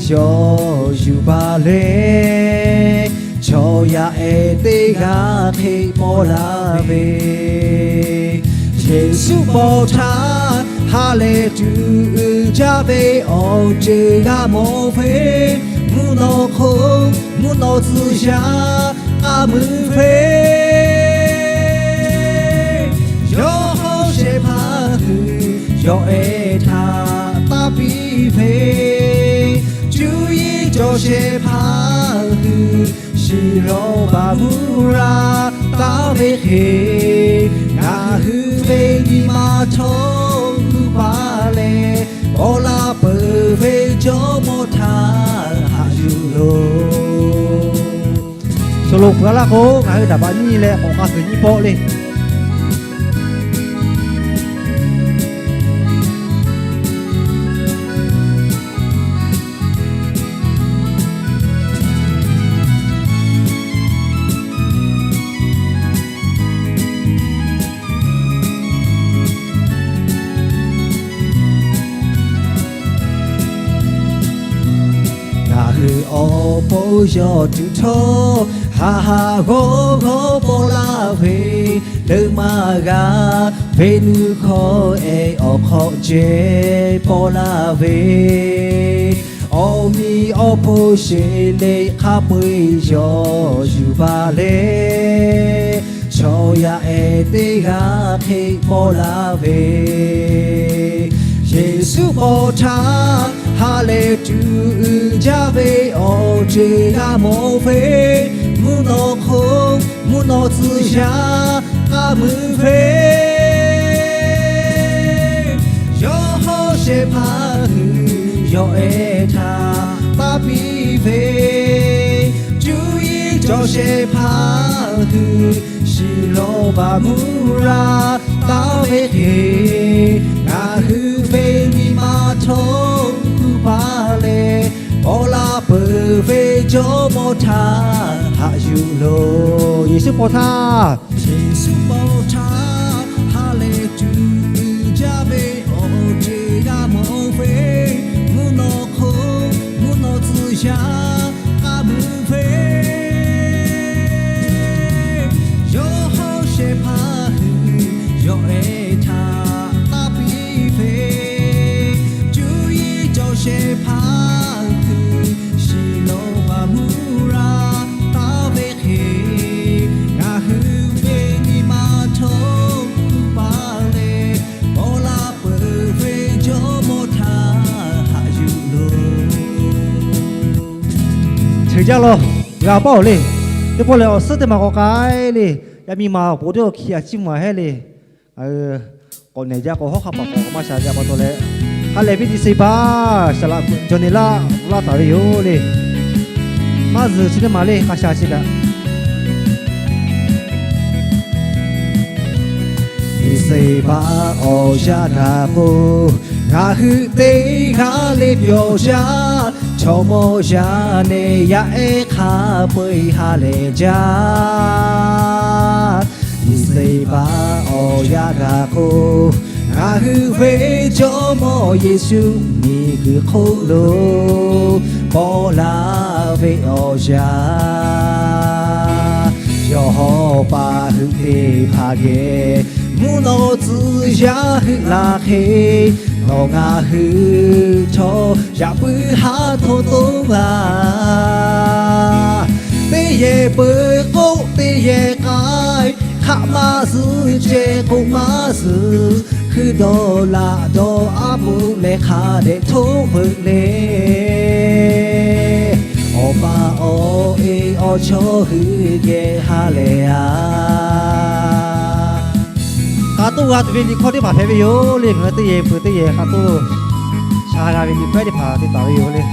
cawˬ yuˬ baˬ leh, chaw yaˇ ehˉ teˇ g'aˇ hk'e paw la ve, Yeˍsuˆ pawˬ htaˇ ha lehˬ tuˬ uiˍ jaˇ ve awˬ ceuˬ g'a mawˬ ve, mvuhˇ naw hk'oˆ mvuhˇ naw tcuh yaˇ k'aˇ mui ve, yawˇ hawˉ shehˍ hpaˇ hui yawˬ ehˉ htaꞈ taˇ piˇ ve, cuˇ yiˍ cawˬ shehˍ hpaˇ hui shiˍ lawˬ baˬ mvuhˇ raˇ taˍ ve hk'e, ngaˬ hui ve nyi ma htawˇ gu paˍ leh, paw la peuˬ ve Jawˇ mawˇ htaꞈ haꞈ yuˬ loˬ. Sho lo peuˬ a laˇ k'o, ngaˬ hui daꞈ baꞈ nyi leh k'awꞈ k'a suhˍ nyi pawˆ le. Ngaˬ hui awˬ pon yawˇ tuˬ htawˇ, haꞈ haꞈ g'awˇ g'awˇ paw laˇ ve, leuˆ maˇ g'a ve nuˇ hkawˇ ehˉ awˬ hk'aw ceh paw laˇ ve, awˬ miˬ awˬ hponˇ sheˍ le hk'a peu-eˬ yawˇ yuˬ baˬ leh, chaw yaˇ ehˉ teˇ g'aˇ hk'e paw laˇ ve, Yeˍsuˆ pawˬ htaˇ ha lehˬ tuˬ uiˍ jaˇ ve awˬ ceuˬ g'a mawˬ ve, mvuhˇ naw hk'oˆ mvuhˇ naw tcuh yaˇ k'aˇ mui ve, yawˇ hawˉ shehˍ hpaˇ hui yawˬ ehˉ htaꞈ taˇ piˇ ve, cuˇ yiˍ cawˬ shehˍ hpaˇ hui shiˍ lawˬ baˬ mvuhˇ raˇ taˍ ve hk'e, ngaˬ hui ve nyi ma htawˇ gu paˍ leh, paw la peuˬ ve Jawˇ mawˇ htaꞈ haꞈ yuˬ loˬ. Yeˍsuˆ pawˬ htaˇ, Yeˍsuˆ pawˬ htaˇ ha lehˬ tuˬ uiˍ jaˇ ve awˬ ceuˬ g'a mawˬ ve, mvuhˇ naw hk'oˆ mvuhˇ naw tcuh yaˇ k'aˇ mui ve, yawˇ hawˉ shehˍ hpaˇ hui yawˬ ehˉ htaꞈ taˇ piˇ ve, cuˇ yiˍ cawˬ shehˍ hpaˇ hui shiˍ lawˬ baˬ mvuhˇ raˇ taˍ ve hk'e, ngaˬ hui ve nyi ma htawˇ gu paˍ leh, paw la peuˬ ve Jawˇ mawˇ htaꞈ haꞈ yuˬ loˬ. Ceuˬ jaˇ lawˬ, g'a paˉ-oˬ le. Teˇ pawˆ lehˬ awˬ suhˉ teˇ maˬ k'awꞈ k'ai le. Yaˇ miˇ ma awˬ pon teˇ awˬ hkiˇ a ciˉ maˬ hehˉ le. Ngaˬ hui k'awꞈ nehˬ jaˇ k'o, hawˉ hk'a paˍ k'awꞈ maˇ sha jaˇ pa taw leh, ha lehˬ ve December shaˍ laꞈ Jawˇ nehˬ laˇ laˇ taˍ ve yoˬ le. Maˇ zuhˬ chi teˇ maˬ le, k'a sha chi kaꞈ. December awˬ yanˇ gaˬ k'o, ngaˬ hui teˇ g'aˇ le pyawˬ jaˇ. Chaw mawˇ yaˇ nehˬ yaˇ ehˉ hk'a peu-eˬ ha lehˬ jaˇ. December awˬ yanˇ gaˬ k'o, ngaˬ hui ve Jawˇ mawˇ Yeˍsuˆ miˬguiˬ hk'oˆ lo paw la ve awˬ yanˇ, yawˇ hawˉ paˍ hui teˇ hpaˍ geh mvuhˇ naw tcuh yaˇ heuˆ la hk'e, nawˬ ngaˬ hui htawˇ yaꞈ puiˉ haˉ hto toˉ la. Teˇ yehˬ peuˬ k'oˆ teˇ yehˬ k'ai, hk'aˆ maˇ zuhˆ ceh k'oˆ maˇ zuhˆ, hkui dawˬ laꞈ dawˬ aˉ poꞈ leh hk'a dehꞈ htoˆ veuꞈ le. Awˬ pa awˬ e awˬ chawˇ hui geh ha lehˬ a. K'a toˆ g'a tuˬ ve liꞈ hkawˇ teˇ hpaˍ hpehꞈ ve yoˬ le. Ngaˬ hui teˇ yehˬ peuˬ teˇ yehˬ k'a toˆ sha g'a ve liꞈ hkawˇ teˇ hpaˍ te taˍ ve yoˬ le. Teˇ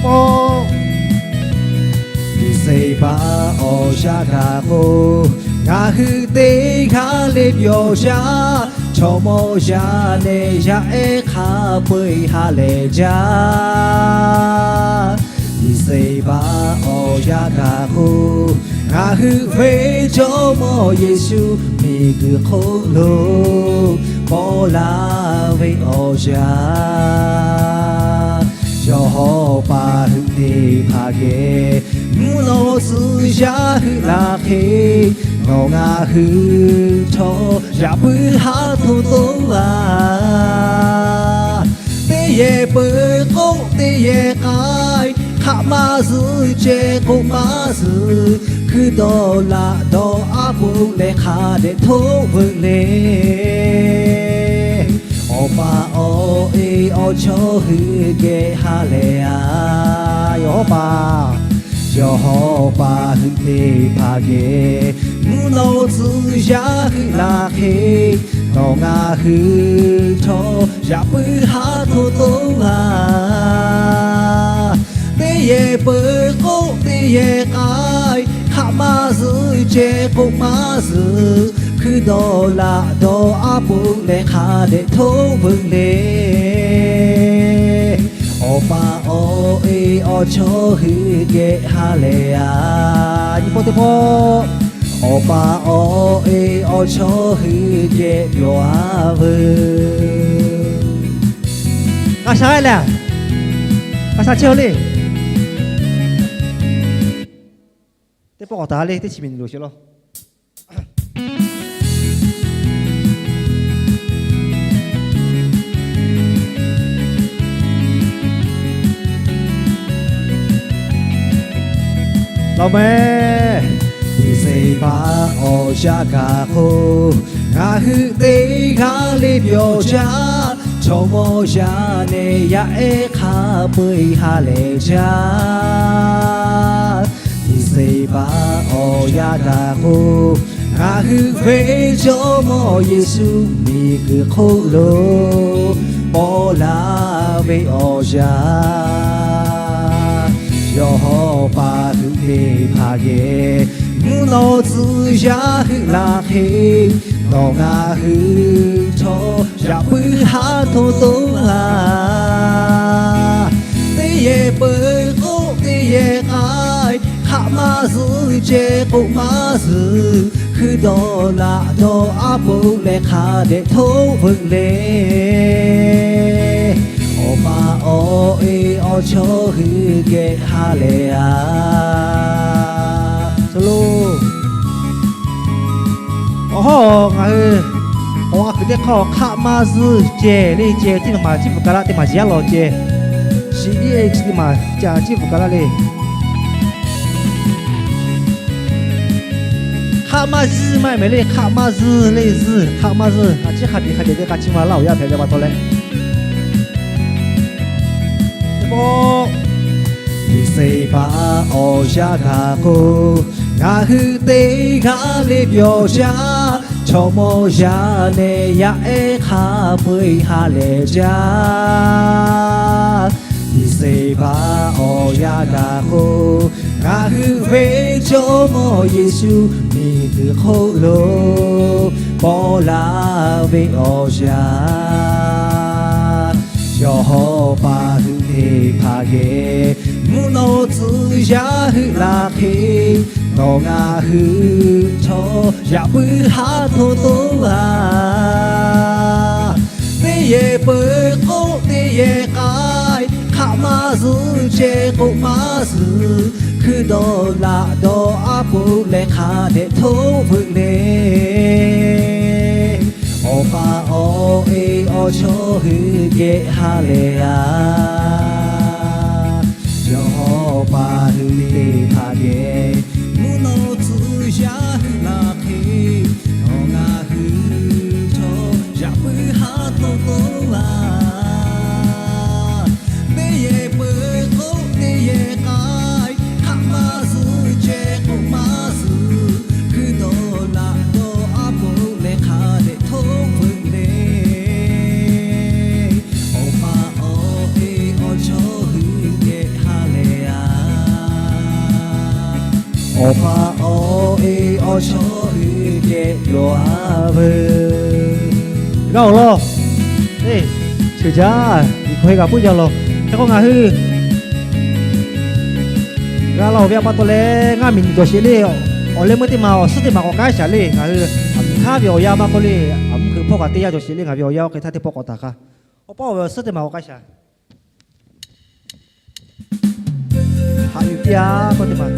pawˆ December awˬ yanˇ gaˬ k'o, ngaˬ hui teˇ g'aˇ le pyawˬ jaˇ. chaw mawˇ yaˇ neh yaˇ ehˉ hk'a peu-eˬ ha lehˬ jaˇ. Diˍseˍbaˆ awˬ yanˇ gaˬ k'o, ngaˬ hui ve Jawˇmawˇ Yeˍsuˆ miˬguiˬ hk'oˆ lo paw la ve awˬ yanˇ, yawˇ hawˉ paˍ hui teˇ hpaˍ geh mvuhˇ naw tcuh yaˇ hui la hk'e, nawˬ ngaˬ hui htawˇ yaꞈ puiˉ haˉ htoˆ toˉ a. Teˇ yehˬ peuˬ k'oˆ teˇ yehˬ k'ai, hk'aˆ maˇ zuhˆ ceh k'oˆ maˇ zuhˆ, hkui dawˇ laꞈ dawˇ aˉ poꞈ leh hk'a dehꞈ htoˆ veuꞈ le. Awˬ pa awˬ e awˬ chawˇ hui geh ha lehˬ a. Yawˇ hawˉ paˍ, yawˇ hawˉ paˍ hui teˇ hpaˍ geh mvuhˇ naw tcuh yaˇ hui la hk'e, nawˬ ngaˬ hui htawˇ yaꞈ puiˉ haˉ htoˆ toˉ a. Teˇ yehˬ peuˬ k'oˆ teˇ yehˬ k'ai, hk'aˆ maˇ zuhˆ ceh k'oˆ maˇ zuhˆ, hkui dawˇ laꞈ dawˇ aˉ poꞈ leh hk'a dehꞈ htoˆ veuꞈ le. Awˬ pa awˬ e awˬ chawˇ hui geh ha lehˬ a. Nyi pawˆ teˇ pawˆ, awˬ pa awˬ e awˬ chawˇ hui geh yawˇ a veuˬ. K'a sha lehˬ, k'a sha chehˇ a le. Teˇ pawˆ k'awꞈ taˍ le, teˇ chi miˬ niˬ loˬ sheˍ law. Laˬ meh. Diˍseˍbaˆ awˬ yanˇ gaˬ k'o, ngaˬ hui teˇ g'aˇ le pyawˬ jaˇ. Chaw mawˇ yaˇ neh yaˇ ehˉ hk'a peu-eˬ ha lehˬ jaˇ. Diˍseˍbaˆ awˬ yanˇ gaˬ k'o, ngaˬ hui ve Jawˇmawˇ Yeˍsuˆ miˬguiˬ hk'oˆ lo paw la ve awˬ yanˇ, yawˇ hawˉ paˍ hui teˇ hpaˍ geh mvuhˇ naw tcuh yaˇ hui la hk'e, nawˬ ngaˬ hui htawˇ yaꞈ puiˉ haˉ htoˆ toˉ a. Teˇ yehˬ peuˬ k'oˆ teˇ yehˬ k'ai, hk'aˆ maˇ zuhˆ ceh k'oˆ maˇ zuhˆ, hkui dawˇ laꞈ dawˇ aˉ poꞈ leh hk'a dehꞈ htoˆ veuꞈ le. Awˬ pa awˬ e awˬ chawˇ hui geh ha lehˬ a. Awˬ hawˉ ngaˬ hui awˬ a kuiˬ teˇ hk'aˇ hk'aˆ maˇ zuhˆ ceh le ceh tiˉ maˬ ciˉ bvuhꞈ ka laˇ teˇ maˬ yaˇ lawˬ ceh, chi iˉ e chi teˇ maˬ ca ciˉ bvuhꞈ ka laˇ le. Hk'aˆ maˇ zuhˆ maˇ mehˍ le, hk'aˆ maˇ zuhˆ le zuhˆ, hk'aˆ maˇ zuhˆ. A ciˉ hk'a biˬ hk'a dehꞈ te k'a chi ma laˇ awˬ yaˇ hpehꞈ ve pa taw leh, Diˍseˍbaˆ awˬ yanˇ gaˬ k'o, ngaˬ hui teˇ g'aˇ le pyawˬ jaˇ. Chaw mawˇ yaˇ neh yaˇ ehˉ hk'a peu-eˬ ha lehˬ jaˇ. Diˍseˍbaˆ awˬ yanˇ gaˬ k'o, ngaˬ hui ve Jawˇmawˇ Yeˍsuˆ miˬguiˬ hk'oˆ lo paw la ve awˬ yanˇ, yawˇ hawˉ paˍ hui teˇ hpaˍ geh mvuhˇ naw tcuh yaˇ hui la hk'e, nawˬ ngaˬ hui htawˇ yaꞈ puiˉ haˉ htoˆ toˉ a. Teˇ yehˬ peuˬ k'oˆ teˇ yehˬ k'ai, hk'aˆ maˇ zuhˆ ceh k'oˆ maˇ zuhˆ, hkui dawˇ laꞈ dawˇ aˉ poꞈ leh hk'a dehꞈ htoˆ veuꞈ le. Awˬ pa awˬ e awˬ chawˇ hui geh ha lehˬ a. Yawˇ hawˉ paˍ hui teˇ hpaˍ geh mvuhˇ naw tcuh yaˇ hui la hk'e, nawˬ ngaˬ hui htawˇ yaꞈ puiˉ haˉ htoˆ toˉ laˇ. Teˇ yehˬ peuˬ k'oˆ teˇ yehˬ k'ai, hk'aˆ maˇ zuhˆ ceh k'oˆ maˇ zuhˆ, hkui dawˇ laꞈ dawˇ aˉ poꞈ leh hk'a dehꞈ htoˆ veuꞈ le. Awˬ pa awˬ e awˬ chawˇ hui geh ha lehˬ a. Awˬ pa awˬ e awˬ chawˇ hui geh yawˇ a veuˬ. G'a awˬ lawn, e, ceuˬ jaˇ, iˬ hk'aw hk'e g'a puiˉ jaˇ law. Hk'e k'o ngaˬ hui g'a laˇ-oˬ ve a pa taw leh, ngaˇ miˬ nyi cawˬ sheˍ le. Awˬ leh meuˇ teˇ maˬ awˬ suhˉ teˇ maˬ k'awꞈ k'ai shaˍ le. Ngaˬ hui aˬ miˍ hk'aˇ ve awˬ yanˇ maˇ k'oˆ le, aˬ mvuhˇ hkui hpawˇ kaꞈ teˇ yanˇ cawˬ sheˍ le. Ngaˬ ve awˬ yanˇ oˇ hk'e htaˇ teˇ pawˆ k'awꞈ taˍ hk'a, awˬ paˇ awˬ ve awˬ suhˉ teˇ maˬ k'awꞈ k'ai shaˍ. Haꞈ yuˬ piˇ-a k'oˆ teˇ maˬ.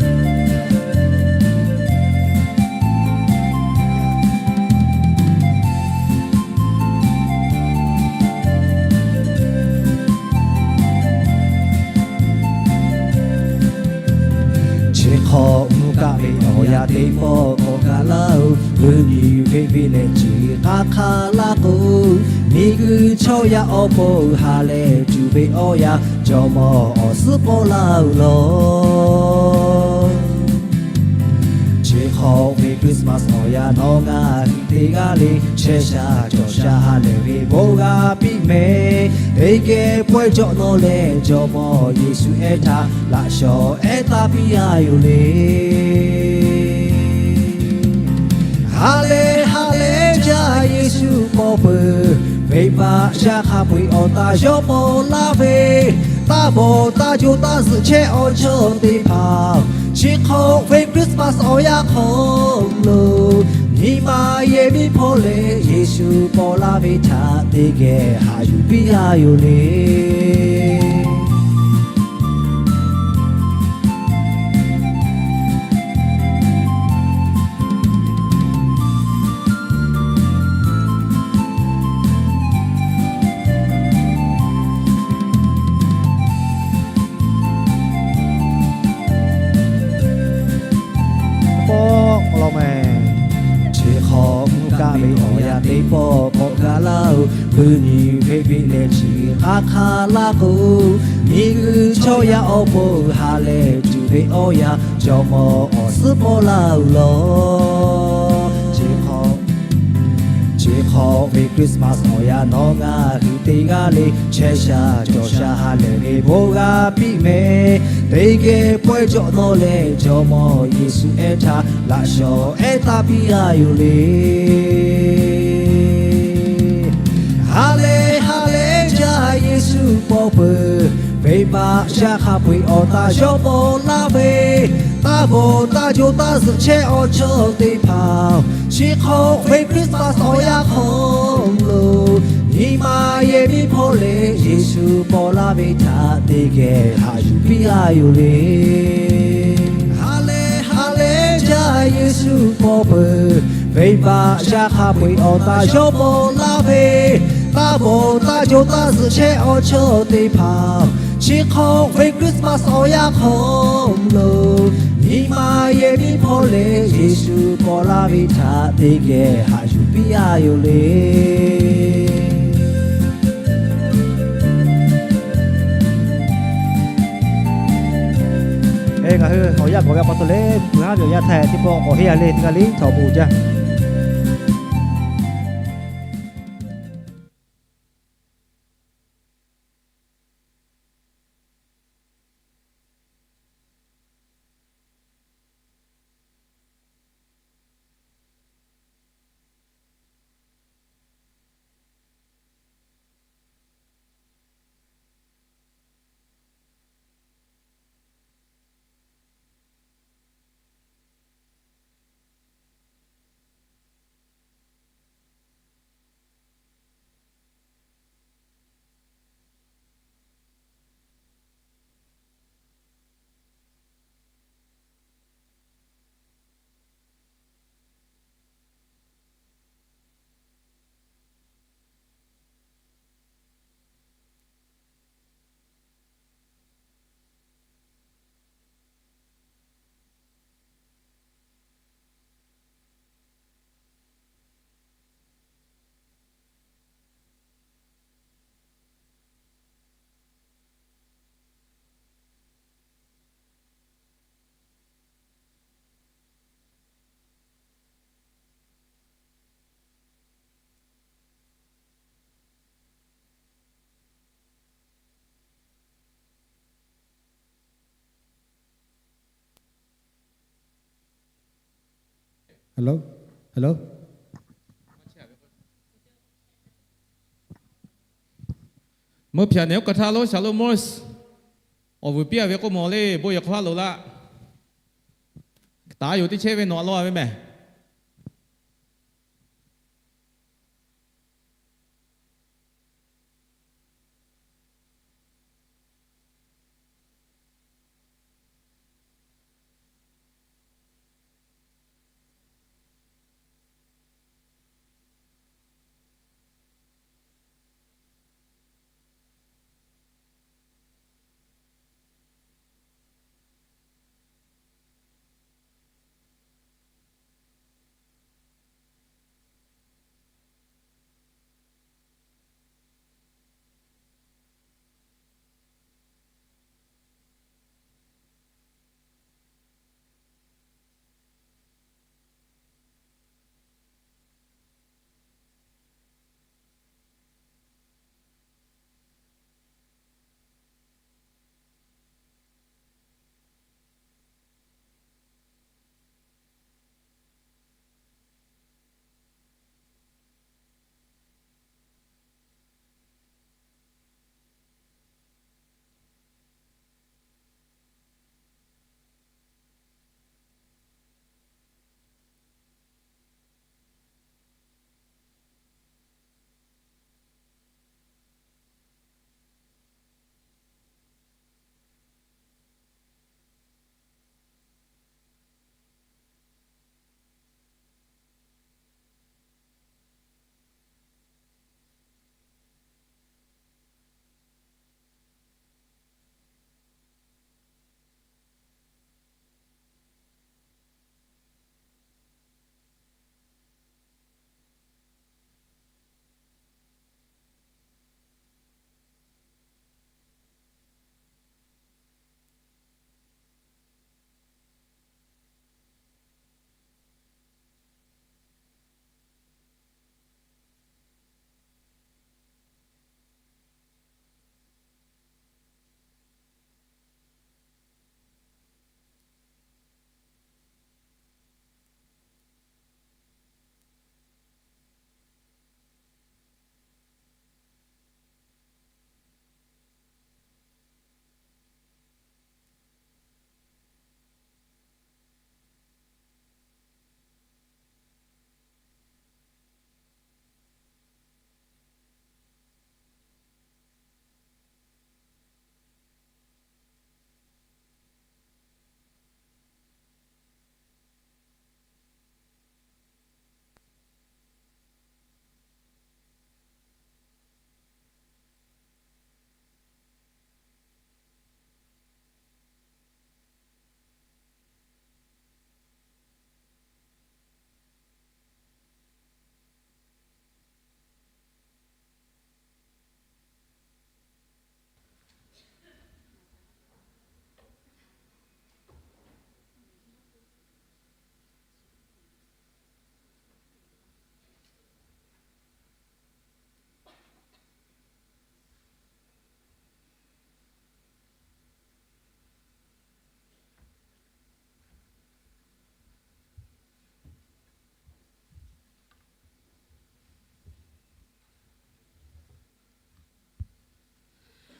Chi hk'awꞈ mvuhˇ kaˆ ve awˬ yanˇ teˇ pawˆ k'awꞈ gaˬ laˇ-oˬ. G'uiˬ nyi ve ve leh chi hk'aˬ hk'aˇ laˇ k'o, miˬ guiˬ chaw yaˇ awˬ pon ha lehˬ tuˬ ve awˬ yanˇ, Jawˇmawˇ awˬ suhˉ paw laˇ-oˬ law. Chi hk'awꞈ ve Christmas awˬ yanˇ nawˬ ngaˬ hui teˇ g'aˇ le, chehˇ sha cawˬ sha ha lehˬ ve bon g'a piˇ mehˍ. Teˇ geh pawehˇ jawꞈ nawˬ leh Jawˇmawˇ Yeˍsuˆ ehˉ htaꞈ laꞈ shawˍ ehˉ taˇ piˇ-a yoˬ le. Ha lehˬ ha lehˬ jaˇ Yeˍsuˆ paw peuˬ, venˇbaˆ yaˇ hk'a peu-eˬ awˬ taˇ yawˇ paw laˇ ve, taˇ bawˬ taˇ jaˇ taˇ zuhꞈ chehˇ awˬ chawˇ teˇ hpaˍ, chi hk'awꞈ ve Christmas awˬ yanˇ hk'aw lo, nyi ma yehˬ miˇ hpawˇ leh Yeˍsuˆ paw laˇ ve htaꞈ teˇ geh haꞈ yuˬ piˇ-a yoˬ le. Chi hk'awꞈ mvuhˇ kaˆ ve awˬ yanˇ teˇ pawˆ k'awꞈ gaˬ laˇ-oˬ. G'uiˬ nyi ve ve leh chi hk'aˬ hk'aˇ laˇ k'o, miˬ guiˬ chaw yaˇ awˬ pon ha lehˬ tuˬ ve awˬ yanˇ, Jawˇmawˇ awˬ suhˉ paw laˇ-oˬ law. Chi hk'awꞈ, chi hk'awꞈ ve Christmas awˬ yanˇ nawˬ ngaˬ hui teˇ g'aˇ le, chehˇ sha cawˬ sha ha lehˬ ve bon g'a piˇ mehˍ. Teˇ geh pawehˇ jawꞈ nawˬ leh Jawˇmawˇ Yeˍsuˆ ehˉ htaꞈ laꞈ shawˍ ehˉ taˇ piˇ-a yoˬ le. Ha lehˬ ha lehˬ jaˇ Yeˍsuˆ paw peuˬ, venˇbaˆ yaˇ hk'a peu-eˬ awˬ taˇ yawˇ paw laˇ ve, taˇ bawˬ taˇ jaˇ taˇ zuhꞈ chehˇ awˬ chawˇ teˇ hpaˍ, chi hk'awꞈ ve Christmas awˬ yanˇ hk'aw lo, nyi ma yehˬ miˇ hpawˇ leh Yeˍsuˆ paw laˇ ve htaꞈ teˇ geh haꞈ yuˬ piˇ-a yoˬ le. Ha lehˬ ha lehˬ jaˇ Yeˍsuˆ paw peuˬ, venˇbaˆ yaˇ hk'a peu-eˬ awˬ taˇ yawˇ paw laˇ ve, taˇ bawˬ taˇ jaˇ taˇ zuhꞈ chehˇ awˬ chawˇ teˇ hpaˍ, chi hk'awꞈ ve Christmas awˬ yanˇ hk'aw lo, nyi ma yehˬ miˇ hpawˇ leh Yeˍsuˆ paw laˇ ve htaꞈ teˇ geh haꞈ yuˬ piˇ-a yoˬ le. Ngaˬ hui awˬ yanˇ k'awꞈ ve a pa taw leh, peuˬ haˉ ve awˬ yanˇ htaˇ teˇ pawˆ k'awꞈ henˇ-a le, teˇ g'aˇ le chaw bon jaˇ. Hello, hello. Meuˇ hpaˍ nehˬ oˇ kaˬ htaˇ lo Shaˍlonˍ Moiˉ awˬ vuiˬ piˇ a ve k'oˆ mawˬ le, bon yehˬ hk'aw lo laˇ. Taˍ yoˬ teˇ chehˇ ve nawˬ a lo a ve mehˬ.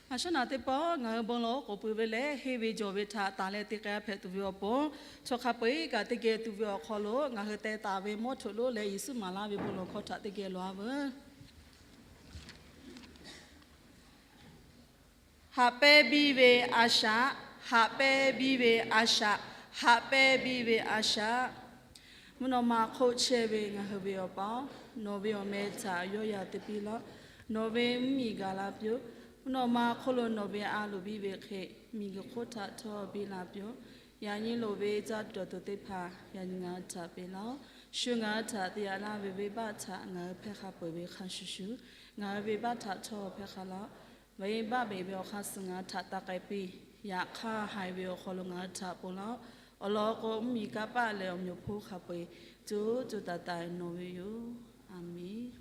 A shaˉ naꞈ teˇ pawˆ ngaˬ hui bon lawˬ k'oˍ pui ve leh, henˇ ve jawˬ ve htaꞈ tanˬ leh te k'ai a hpehꞈ tuˬ ve awˬ pon, chaw hk'a peu-eˬ kaꞈ teˇ geh tuˬ ve awˬ hk'aw lo ngaˬ hui teh taˍ ve mawˇ htoꞈ lonˉ leh Yeˍsuˆ maˍ laˇ ve bon lawˬ hkawˇ htaꞈ teˇ geh lawˬ a veuˬ. Haꞈ pehnˇ biˇ ve a shaꞈ, haꞈ pehnˇ biˇ ve a shaꞈ, haꞈ pehnˇ biˇ ve a shaꞈ. Mvuhˇ naw ma hk'oˆ chehˇ ve ngaˬ hui ve awˬ pa-oˬ, nawˬ ve awˬ meh htaꞈ yawˇ yaꞈ te piˇ laˇ. Nawˬ ve mvuhˇmiˬ gaˬ la piˇ-oˆ. Mvuhˇ naw ma hk'oˆ lo nawˬ ve a loˍ biˇ ve hk'e, miˬguiˬ hk'oˆ htaꞈ htawˇ biˇ la piˇ-oˆ. Yaꞈ nyi loˍ ve caˇ tuˬ dawˬ tuˬ teˇ hpaˍ yaꞈ nyi ngaˬ hui htaꞈ peꞈ laˇ-oˆ. Shu ngaˬ hui htaꞈ te yaꞈ laˇ ve venˇbaˆ htaꞈ ngaˬ hui hpehˇ hk'a peuˬ ve hk'a shuˍ shuˍ, ngaˬ hui venˇbaˆ htaꞈ htawˇ hpehˇ hk'a laˇ-oˆ. Venˇbaˆ beˬ ve awˬ hk'aˇ suh ngaˬ hui htaꞈ taˇ k'ai piˇ. Yaꞈ hk'aˇ, haiˬ ve awˬ hk'aw lo ngaˬ hui htaꞈ ponˬ laˇ-oˆ. Awˬ lawn k'o, mvuhˇmiˬ kanˇ paˆ leh awˬ meꞈ awˬ hponˇ hk'a peu-eˬ co co taiˍ taiˍ nawˬ ve yoˬ. A menˬ.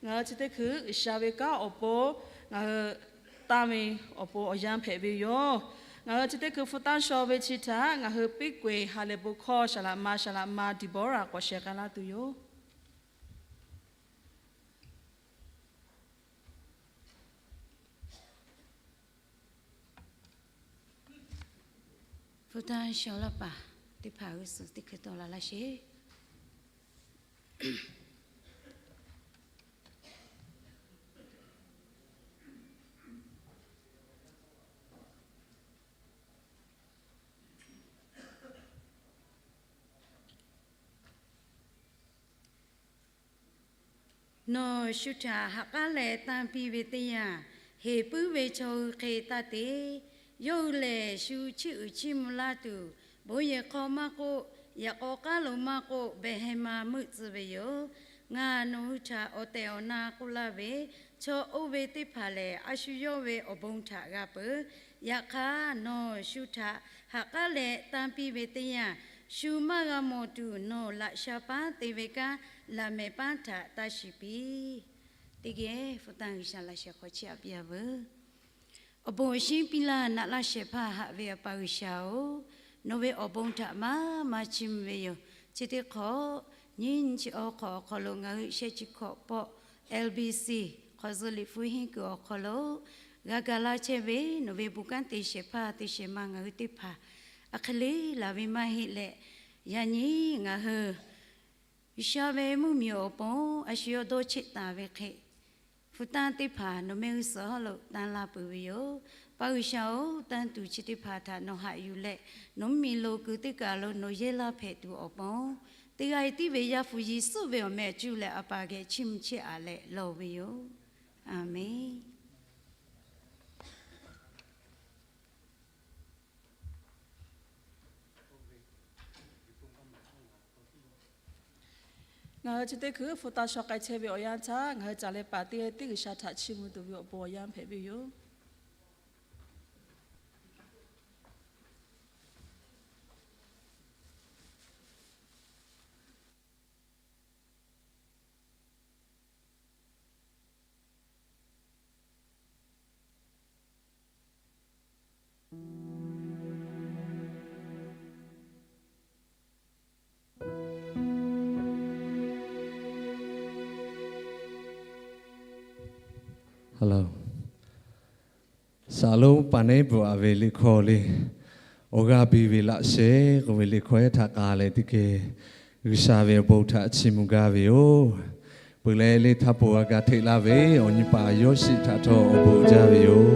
Ngaˬ hui chi teˇ hkui G'uiˬsha ve kanˉ awˬ pon ngaˬ hui tanˇ ve awˬ pon awˬ yanˇ hpehꞈ ve yoˬ. Ngaˬ hui chi teˇ hkui hpu tanˇ shaw ve chi htaꞈ ngaˬ hui piˉ k'oꞈ-e ha lehˬ bon hkawˇ saˍ laꞈ ma saˍ laꞈ ma Deˍbawˇraꞈ k'awꞈ sheh k'ai laˇ tuˬ yoˬ. Awˬ tan shaˍ laˇ paˍ teˇ hpaˍ g'uˇ suhˍ teˇ hkui tawˆ la laˇ sheˍ. Nawˬ shu htaꞈ ha k'aˉ leh tanˇ piˇ ve teˇ yanˇ, heˍ puiˉ ve chaw hui hk'e taˇ te. Yawˇ hui lehˬ, shu chiˇ uiˍ chiˇ mvuh laˇ tuˬ, bon yehˬ hk'aw maˇ k'oˆ, yaꞈ k'aw k'aˉ lo maˇ k'oˆ, behˬ heh ma meuˆ tcuh ve yoˬ. Ngaˬ nawˬ hui htaꞈ awˬ tehˬ awˬ na k'oˆ laˇ ve, chaw oˇ ve teˇ hpaˍ lehˬ, a shu yawˇ ve awˬ bon htaꞈ g'a peuˬ. Yaꞈ hk'aˇ, nawˬ shu htaꞈ ha k'aˉ leh tanˇ piˇ ve teˇ yanˇ, shu maˇ g'a mawˬ tuˬ nawˬ laꞈ sha paˉ te ve kanˉ, laꞈ mehˍ paˉ htaꞈ taˇ shiˍ piˇ. Teˇ geh pu tanˇ G'uiˬsha laꞈ shehˍ hk'aw chiˇ aꞈ piˇ-a veuˬ. Awˬ bon awˬ shinˉ piˇ laˇ naꞈ laˇ shehˍ hpaˇ haꞈ ve Awˬ pa G'uiˬsha-oˬ, nawˬ ve awˬ bon htaꞈ maˇ maˇ chiˇ mvuh ve yoˬ. Chi teˇ hk'awꞈ, nyiˇ nyi chi awˬ hk'awꞈ awˬ hk'aw lo ngaˬ hui sheh chi hkawꞈ pawˆ L B C hk'aw zuh liꞈ hpu henˇ kuiˬ awˬ hk'aw lo g'a gaˬ la chehˇ ve nawˬ ve bon kanˉ te shehˍ hpaˇ te shehˍ ma ngaˬ hui teˇ hpaˍ a hk'e le laˬ ve maˇ heˆ leh, yaꞈ nyi ngaˬ hui G'uiˬsha ve mvuhˇmiˬ awˬ pon a shu yawˇ dawˇ cheˆ taˍ ve hk'e, hpu tanˇ teˇ hpaˍ nawˬ mehˆ g'uˇ suhˍ hawˉ lo tanˇ laˇ peuˬ ve yoˬ. Pa G'uiˬsha-oˬ, tanˇ tuˬ chi teˇ hpaˍ htaꞈ nawˬ haꞈ yuˬ leh, nawˬ mvuhˇmiˬ lo kuiˬ teˇ kaˬ lo nawˬ yehˇ laˇ hpehꞈ tuˬ awˬ pon, teˇ g'aˇ tiˉ ve Yaˇ hpu Yeˍsuˆ ve awˬ meh awˬ cuˇ leh A pa geh chiˇ mvuh chehˇ-a leh lawˬ ve yoˬ. Aˍmenˍ. Ngaˬ hui chi teˇ hkui hpu tanˇ shaw k'ai chehˇ ve awˬ yanˇ htaˇ, ngaˬ hui caˬ leh paˍ teˇ g'aˇ tiˉ G'uiˬsha htaꞈ chiˇ mvuh tuˬ ve awˬ pon awˬ yanˇ hpehꞈ ve yoˬ. Saˍlonˉ paˍneˉ bvuhꞈ-a ve liꞈ hkawˇ le, awˬ g'aˇ biˇ ve laꞈ sheh k'oˆ ve liꞈ hkawˇ ehˉ htaꞈ k'a leh teˇ geh G'uiˬsha ve awˬ bon htaꞈ chiˇ mvuh gaˇ ve yoˬ. Peuˬ leh le htaˇ pon g'a ga hteꞈ laˇ ve awˬ nyi paˍ Yawˇshiˆ htaꞈ htawˇ awˬ bon jaˇ ve yoˬ.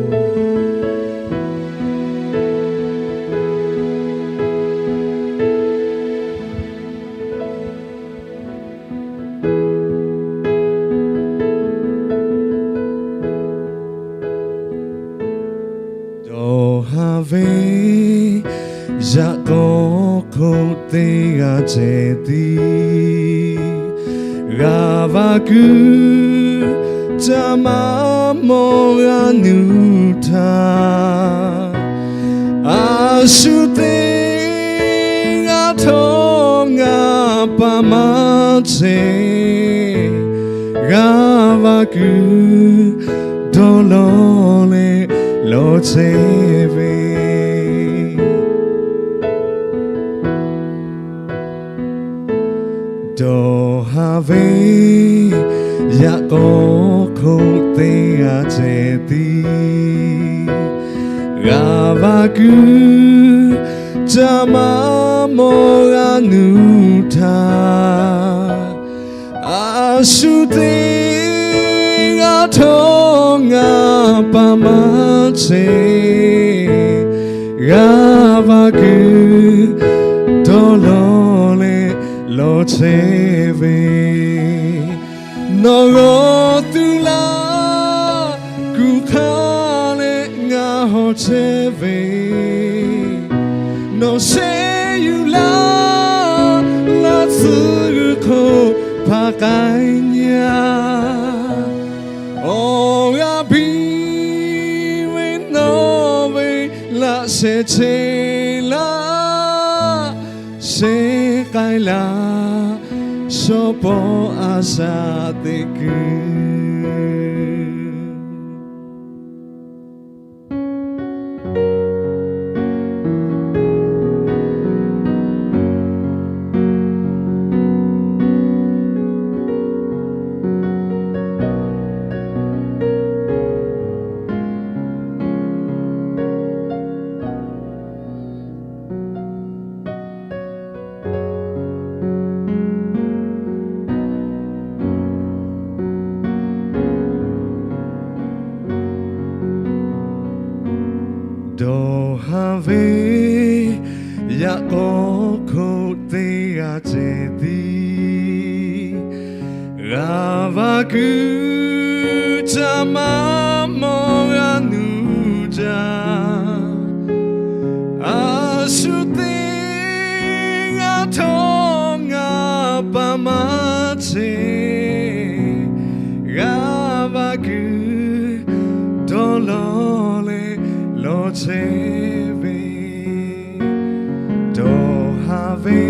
Dawˬ haˍ ve yaꞈ k'aw hk'oˆ teˇ g'aˇ ceh tiˉ g'a va kuiˬ, caˇ maˇ mawˬ g'a nuˇ htaˇ, a shu teˇ g'aˇ htawˇ ngaˬ pa maˇ chehˇ, g'a va kuiˬ dawˇ lawˬ leh lawˬ chehˇ ve. Dawˬ haˍ ve yaꞈ k'aw hk'oˆ teˇ g'aˇ ceh tiˉ g'a va kuiˬ, caˇ maˇ mawˬ g'a nuˇ htaˇ, a shu teˇ g'aˇ htawˇ ngaˬ pa maˇ chehˇ, g'a va kuiˬ dawˇ lawˬ leh lawˬ chehˇ ve. Nawˬ g'aw tuˬ laˇ kuˬ hk'a leh ngaˬ hawˬ chehˇ ve, nawˬ sheh yuˬ laˇ laˇ tcuhˉ g'uiˬ hk'oˆ hpaꞈ k'ai nyi-a. Awˬ g'aˇ biˇ ve nawˬ ve laꞈ sheh chehˇ laˇ, sheh k'ai laˇ, shawˉ pawˆ a shaꞈ teꞈ kuiˬ. Dawˬ haˍ ve yaꞈ k'aw hk'oˆ teˇ g'aˇ ceh tiˉ, g'a va kuiˬ caˇ maˇ mawˬ g'a nuˇ jaˇ. A shu teˇ g'aˇ htawˇ ngaˬ pa maˇ chehˇ, g'a va kuiˬ dawˇ lawˬ leh lawˬ chehˇ ve. Dawˬ haˍ ve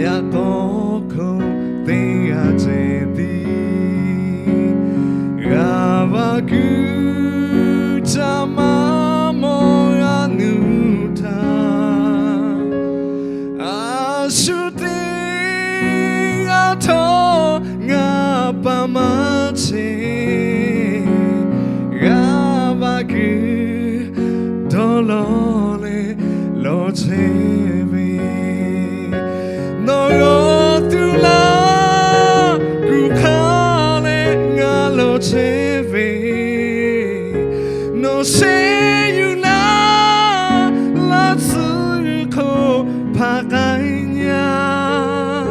yaꞈ k'aw hk'oˆ teˇ g'aˇ ceh tiˉ, g'a va kuiˬ caˇ maˇ mawˬ g'a nuˇ htaˇ, a shu teˇ g'aˇ htawˇ ngaˬ pa maˇ chehˇ, g'a va kuiˬ dawˇ lawˬ leh lawˬ chehˇ ve. Nawˬ g'awˬ tuˬ laˇ kuˬ hk'a leh ngaˬ lawˬ chehˇ ve, nawˬ sheˉ yuˬ laˇ, laˇ tcuhˉ g'uiˬ hk'oˆ hpaˍ k'ai nyaˇ.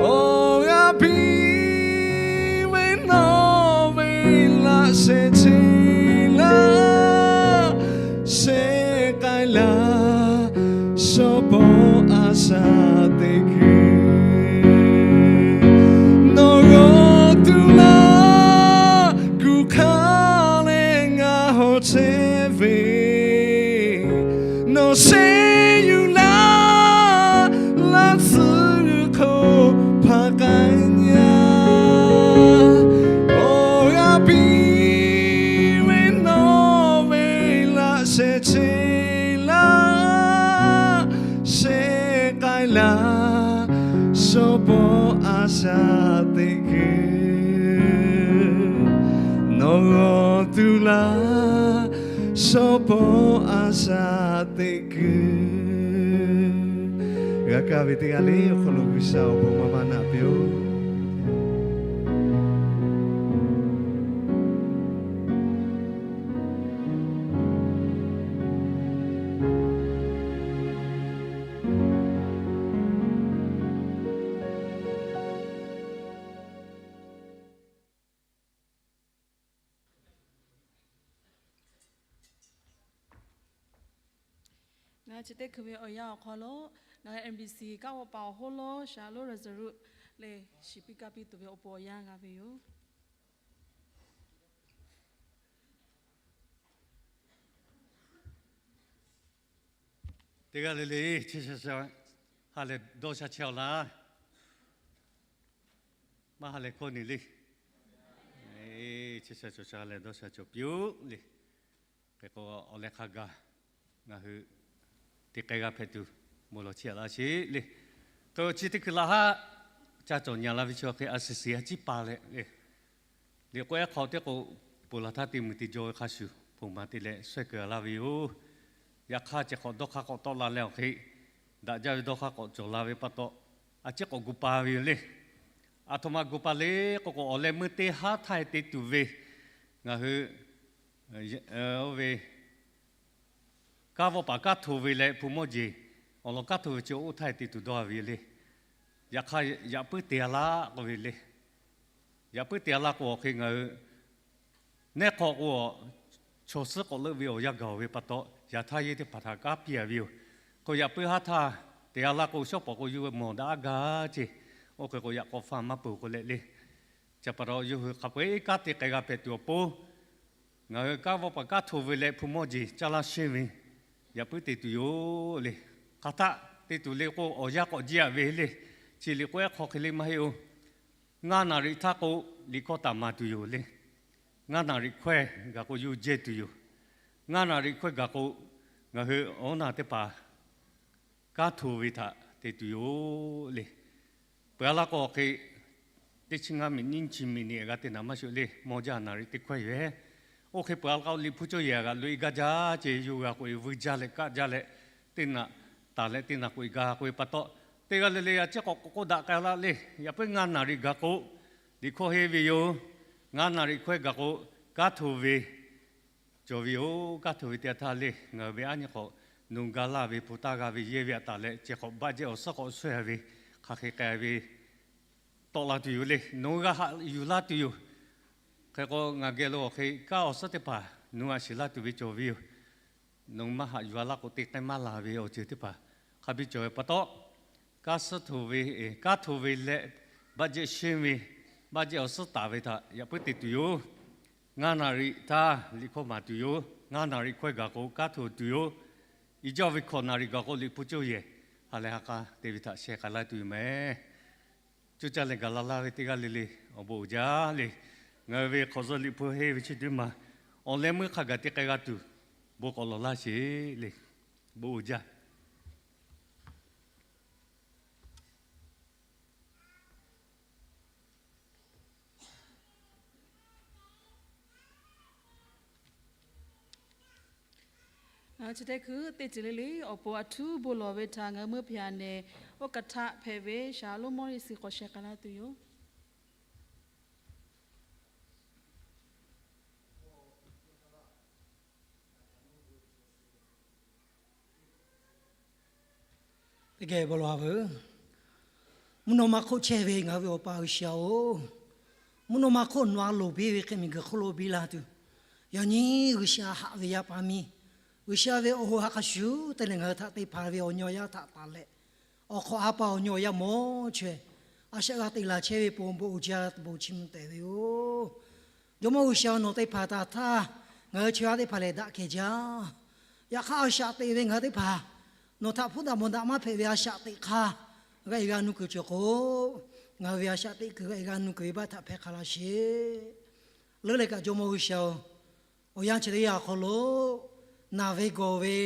Awˬ g'aˇ piˇ ve nawˬ ve laꞈ shehˍ cheˇ laˇ, shehˍ k'ai laˇ, shawˉ pawˆ a shaꞈ teꞈ kuiˬ. Nawˬ g'awˬ tuˬ laˇ kuˬ hk'a leh ngaˬ hawˬ chehˇ ve, nawˬ sheˉ yuˬ laˇ, laˇ tcuhˉ g'uiˬ hk'oˆ hpaˍ k'ai nyaˇ. Awˬ g'aˇ piˇ ve nawˬ ve laꞈ shehˍ cheˇ laˇ, shehˍ k'ai laˇ, shawˉ pawˆ a shaꞈ teꞈ kuiˬ. Nawˬ g'awˬ tuˬ laˇ, shawˉ pawˆ a shaꞈ teꞈ kuiˬ. G'a kaˇ ve teˇ g'aˇ le awˬ hk'aw lo G'uiˬsha awˬ bon maˇ maˇ naꞈ piˇ-oˆ. Ngaˬ hui chi teˇ hkui ve awˬ yanˇ awˬ hk'aw lo, ngaˬ hui M B C kanˉ g'awˆ paˍ awˬ hoˉ lonˉ Shaˍlonˉ Laˍzaˍruˆ lehˬ, shiˍ piˇ kaˇ piˇ tuˬ ve awˬ pon awˬ yanˇ g'a ve yoˬ. Teˇ g'aˇ le le, chi sha sha ha lehˬ dawˇ sha chehˇ-aw laˇ. Maˇ ha lehˬ hkawˇ neˬ le. Chi sha cawˬ sha lehˬ dawˇ sha cawˬ piˇ-oˆ le. Hk'e k'o, awˬ leh hk'a gaˬ ngaˬ hui teˇ k'ai g'a hpehꞈ tuˬ bon lawˬ chehˇ-a laˇ sheˍ le. Hk'e chi teˇ hkui laꞈ haˉ ca cawˬ nyi-a la ve chi hk'e a shiˍ shiˍ a ciˉ pa leh le. Liꞈ k'o ehˉ hk'aw teˇ k'o, ponˬ laˬ htaˇ te muiˬ te jaw ve hk'a shuˍ, ponˬ ma te leh shawehˇ keu-a laˇ ve yoˬ. Yaꞈ hk'aˇ, chi hk'awꞈ dawˇ hk'aˇ k'awꞈ tawˆ la leh awˬ hk'e, daꞈ jaˇ ve dawˇ hk'aˇ k'awꞈ cawˬ la ve pa taw, a ciˉ k'awꞈ gu pa ve yoˬ le. A htoꞈ ma gu pa le k'o k'o, awˬ leh meuˇ teˇ haˉ htaˇ te tuˬ ve ngaˬ hui oˇ ve kanˉ vawˆ paˍ kanˉ hto ve leh hpu mawˇ jeˬ awˬ lawn kanˉ hto ve chi oˇ htaˇ te tuˬ dawˇ ve le. Yaꞈ hk'aˇ, yaꞈ puiˉ te-a laˇ k'oˆ ve le. Yaꞈ puiˉ te-a laˇ k'o, awˬ hk'e ngaˬ hui nehˉ hk'aw k'o, chaw suhˉ k'awꞈ leuˆ ve awˬ yanˇ gaˬ-oˬ ve pa taw, yaꞈ htaˇ yehˇ teˇ hpaˍ htaꞈ kanˉ piˇ-a ve yoˬ. K'o, yaꞈ puiˉ haˉ htaˇ te-a laˇ k'o, shawˉ pawˍ k'o yawˇ mawˬ daꞈ-a gaˇ ceˇ. Oˇ hk'e k'o, yaꞈ k'aw faˇ maˇ peuˬ k'o leh le. Chi pa taw, yawˇ hui hk'a peu-eˬ kanˉ te k'ai g'a hpehꞈ tuˬ awˬ pon, ngaˬ hui kanˉ vawˆ paˍ kanˉ hto ve leh hpu mawˇ jeˬ caˇ laˇ shehˇ ve, yaꞈ puiˉ te tuˬ yoˬ le. Hk'aˬ htaˆ te tuˬ le k'o, awˬ yanˇ k'awꞈ jiˇ-a ve le. Chi liꞈ k'o ehˉ hk'aw hk'e le maˇ heˆ-oˬ. Ngaˇ naˍ riꞈ htaˇ k'o, liꞈ hawˇ taˍ maˍ tuˬ yoˬ le. Ngaˇ naˍ riꞈ hkawehˇ gaˬ k'o, yawˇ jehˇ tuˬ yoˬ. Ngaˇ naˍ riꞈ hkawehˇ gaˬ k'o, ngaˬ hui awˬ naˬ teˇ hpaˍ kanˉ hto ve htaꞈ te tuˬ yoˬ le. Peuˬ-a laˇ k'o, awˬ hk'e teˇ chi ngaˇ miˬ nyiˇ chi miˬ niꞈ g'a te naˍ maˇ shuˍ le, mawˇ jaˇ naˍ riꞈ teˇ hkawehˇ ve. Oˇ hk'e peuˬ-a laˇ k'o, liꞈ hpu cawˇ yehˬ g'aꞈ loꞈ-e gaˇ jaˇ ceˇ, yawˇ g'a k'oꞈ-e vuiˇ jaˇ leh kaˆ jaˇ leh, teˇ naꞈ taˍ leh teˇ naꞈ k'oꞈ-e ga k'oꞈ-e pa taw, teˇ g'aˇ le le a ciˉ k'awꞈ k'oꞈ k'oˆ daꞈ k'ai laˇ le. Yaꞈ puiˉ ngaˇ naˍ riꞈ gaˬ k'o, liꞈ hkawˇ henˇ ve yoˬ. Ngaˇ naˍ riꞈ hkawehˇ gaˬ k'o, kanˉ hto ve Cawˬ ve yoˬ. Kaˇ htoꞈ ve teˇ yanˇ htaˇ le, ngaˬ hui ve aˉ nyi k'awꞈ nawˬ hui ga laˇ ve, hpu taˇ g'a ve, yehˇ ve aꞈ taˍ leh ceh k'awꞈ budget awˬ suhˉ k'awꞈ shawehˇ ve, hk'aˬ hk'e k'ai ve tawˆ la tuˬ yoˬ le. Nawˬ hui g'a haꞈ yuˬ laˇ tuˬ yoˬ. Hk'e k'o, ngaˬ geh lo awˬ hk'e kaˇ awˬ suhˉ teˇ hpaˍ nawˬ hui a shiˍ laˇ tuˬ ve cawˬ ve yoˬ. Nawˬ hui maˇ haꞈ yuˬ a laˇ k'o, te k'ai maˇ la ve awˬ ceuˬ teˇ hpaˍ hk'a biˇ cawˬ ve pa taw, kaˇ suhˉ htoꞈ ve, kaˇ htoꞈ ve leh budget shawehˇ ve, budget awˬ suhˉ taˍ ve htaꞈ yaꞈ puiˉ te tuˬ yoˬ. Ngaˇ naˍ riˍ htaˇ liꞈ hkawˇ maˍ tuˬ yoˬ. Ngaˇ naˍ riˍ hkawehˇ gaˬ k'o kaˇ htoꞈ tuˬ yoˬ. Iˉ jaˇ ve hkawꞈ naˍ riˍ gaˬ k'o liꞈ hpu coˇ yehˬ ha lehˬ ha k'a te ve htaꞈ sheh k'ai laˇ tuˬ yoˬ mehˍ. Coˇ caˇ leh gaˬ la laˇ ve teˇ g'aˇ le le, awˬ bon uiˍ jaˇ le. Ngaˬ hui ve hk'awꞈ zuhˆ liꞈ hpu henˇ ve chi teˇ maˬ awˬ leh meuˇ hk'a gaˬ te k'ai g'a tuˬ, bon k'awꞈ lawˬ laˇ sheˍ le. Bon uiˍ jaˇ. Ngaˬ hui chi teˇ hkui teˇ ceuˬ le le awˬ pon a htuˉ bon lawˬ ve htaꞈ ngaˬ hui meuˇ hpehꞈ nehˬ, oˇ kaꞈ htaꞈ hpehꞈ ve shaˍ lo mawˇ liꞈ suhˍ k'awꞈ sheh k'ai laˇ tuˬ yoˬ. Teˇ geh bon lawˬ-a veuˬ. Mvuhˇ naw ma hk'oˆ chehˇ ve ngaˬ hui ve Awˬ pa G'uiˬsha-oˬ, mvuhˇ naw ma hk'oˆ nawˬ a loˍ biˇ ve hk'e miˬguiˬ hk'oˆ lo biˇ la tuˬ, yaꞈ nyi G'uiˬsha haꞈ ve yaˇ paˍ miˇ, G'uiˬsha ve awˬ hoꞈ ha hk'a shuˍ te leh ngaˬ hui htaꞈ te hpanˍ ve awˬ nyi awˬ yanˇ htaꞈ taˍ leh, awˬ hk'awꞈ ha pa awˬ nyi awˬ yanˇ mawˬ chaweh, a shaꞈ g'a teꞈ laˬ chehˇ ve pon bon uiˍ jaˇ, bon chiˇ mvuh tehꞈ ve yoˬ. Jawˇmawˇ G'uiˬsha, nawˬ te hpanˍ taˍ htaˇ, ngaˬ hui chaw yaˇ teˇ hpaˍ lehˬ daꞈ kehˬ jaˇ. Yaꞈ hk'aˇ, a shaꞈ teꞈ ve ngaˬ hui teˇ hpaˍ nawˬ htaꞈ hpuˉ daꞈ mawˬ daꞈ maˇ hpehꞈ ve a shaꞈ teꞈ hk'aˇ g'a e g'a nu kuiˬ cawˬ k'o, ngaˬ hui ve a shaꞈ teꞈ kuiˬ g'a e g'a nu kuiˬ ve baˆ htaꞈ hpehˇ hk'a laˇ sheˍ. Leuˉ leh kaꞈ Jawˇmawˇ G'uiˬsha-oˬ, awˬ yanˇ chi teˇ yanˇ awˬ hk'aw lo naˬ ve gawˬ ve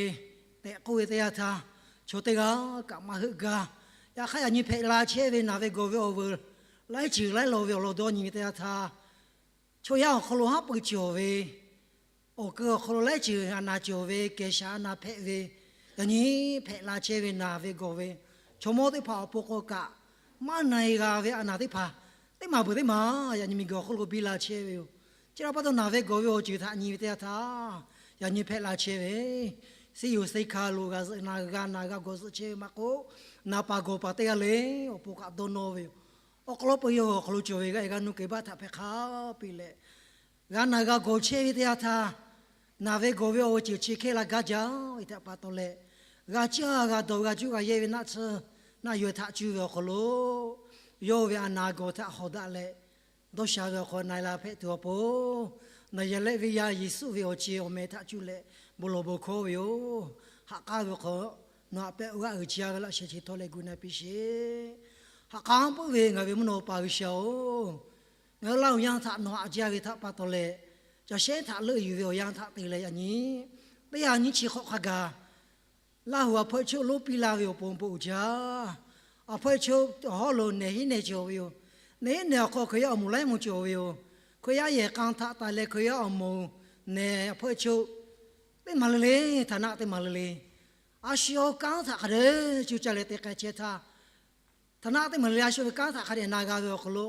tehꞈ k'oˆ ve teˇ yanˇ htaˇ, chaw teˇ g'aˇ kaꞈ maˇ heuˆ gaˇ. Yaꞈ hk'aˇ, yaꞈ nyi hpehꞈ la chehˇ ve naˬ ve gawˬ ve awˬ veuˬ laiˉ ceuˬ laiˉ law ve awˬ lawn dawˇ nyi ve teˇ yanˇ htaˇ, chaw yaˇ awˬ hk'aw lo haˉ pui cawˬ ve, awˬ keu awˬ hk'aw lo laiˉ ceuˬ a naˍ cawˬ ve, kehˬ shaˍ a naˍ hpehꞈ ve, yaꞈ nyi hpehꞈ la chehˇ ve naˬ ve gawˬ ve, chaw mawˇ teˇ hpaˍ awˬ pon k'o kaꞈ, maˇ na e g'a ve a naˍ teˇ hpaˍ, teˇ maˬ peuˬ teˇ maˬ yaꞈ nyi miˬguiˬ awˬ hk'oˆ lo biˇ la chehˇ ve yoˬ. Chi htaꞈ pa taw, naˬ ve gawˬ ve awˬ ceuˬ htaꞈ nyi ve teˇ yanˇ htaˇ, yaꞈ nyi hpehꞈ la chehˇ ve, seˇ yuˬ seˇ hkanˇ lo g'a zuhꞈ na g'a naˬ g'a gawˬ zuhꞈ chehˇ ve maˇ k'oˆ, naˍ paˍ gawˬ paˍ teˇ g'aˇ le awˬ pon kaꞈ dawˇ nawˇ ve yoˬ. Awˬ hk'aw lo peu yawˇ hui awˬ hk'aw lo cawˬ ve g'a e g'a nu kuiˬ baˆ htaꞈ hpehˇ hk'a piˇ leh, g'a naˬ g'a gawˬ chehˇ ve teˇ yanˇ htaˇ, naˬ ve gawˬ ve awˬ ceuˬ chi hkehˇ la gaˇ jaˇ ve htaꞈ pa taw leh, g'a caˇ g'a dawˬ g'a juˇ g'a yehˇ ve naˆ tsuhˇ naˆ yaw htaꞈ cuˇ ve awˬ hk'aw lo, yawˇ ve a naˍ gawˬ htaꞈ hawˍ daꞈ leh, dawˇ sha ve awˬ hk'aw na e la hpehꞈ tuˬ awˬ pon, Naˍzaˍrehˆ venˇ yaˇ Yeˍsuˆ ve awˬ ce awˬ meh htaꞈ cuˇ leh bon lawˬ bon hkawˇ ve yoˬ. Ha k'aˉ ve awˬ hk'aw nawˬ haꞈ pehˇ awˬ g'aˇ uiˍ jaˇ ve laꞈ sheh chi htawˇ leh gu na piˇ sheˍ. Ha k'aˉ peuˆ ve ngaˬ ve mvuhˇ naw pa G'uiˬsha-oˬ, ngaˬ hui Laˇ huˍ yanˇ htaꞈ nawˬ haꞈ jaˇ ve htaꞈ pa taw leh, caˬ shehˉ htaꞈ leuˆ yuˬ ve awˬ yanˇ htaꞈ te leh yaꞈ nyi teˇ ha nyiˇ chi hk'awꞈ hk'a gaˬ Laˇ huˍ awˬ hpfuhˆ choˆ lonˉ piˇ laˇ ve awˬ pon bon uiˍ jaˇ. Awˬ hpfuhˆ choˆ awˬ hawˉ lo nehˬ heˉ nehˬ cawˬ ve yoˬ. Nehˬ heˉ nehˬ awˬ hk'aw Hkriꞈ yaˇ awˬ moˍ laiˉ moˍ cawˬ ve yoˬ. Hkriꞈ yaˇ yehˬ k'a htaꞈ taˍ leh Hkriꞈ yaˇ awˬ moˍ nehˬ awˬ hpfuhˆ choˆ teˇ maˬ le le, htaˍ naˆ teˇ maˬ le le, a shu awˬ kanˉ htaꞈ hk'a dehꞈ co caˇ leh te k'ai chehˇ htaˇ, htaˍ naˆ teˇ maˬ le le a shu ve kanˉ htaꞈ hk'a dehꞈ na g'a ve awˬ hk'aw lo,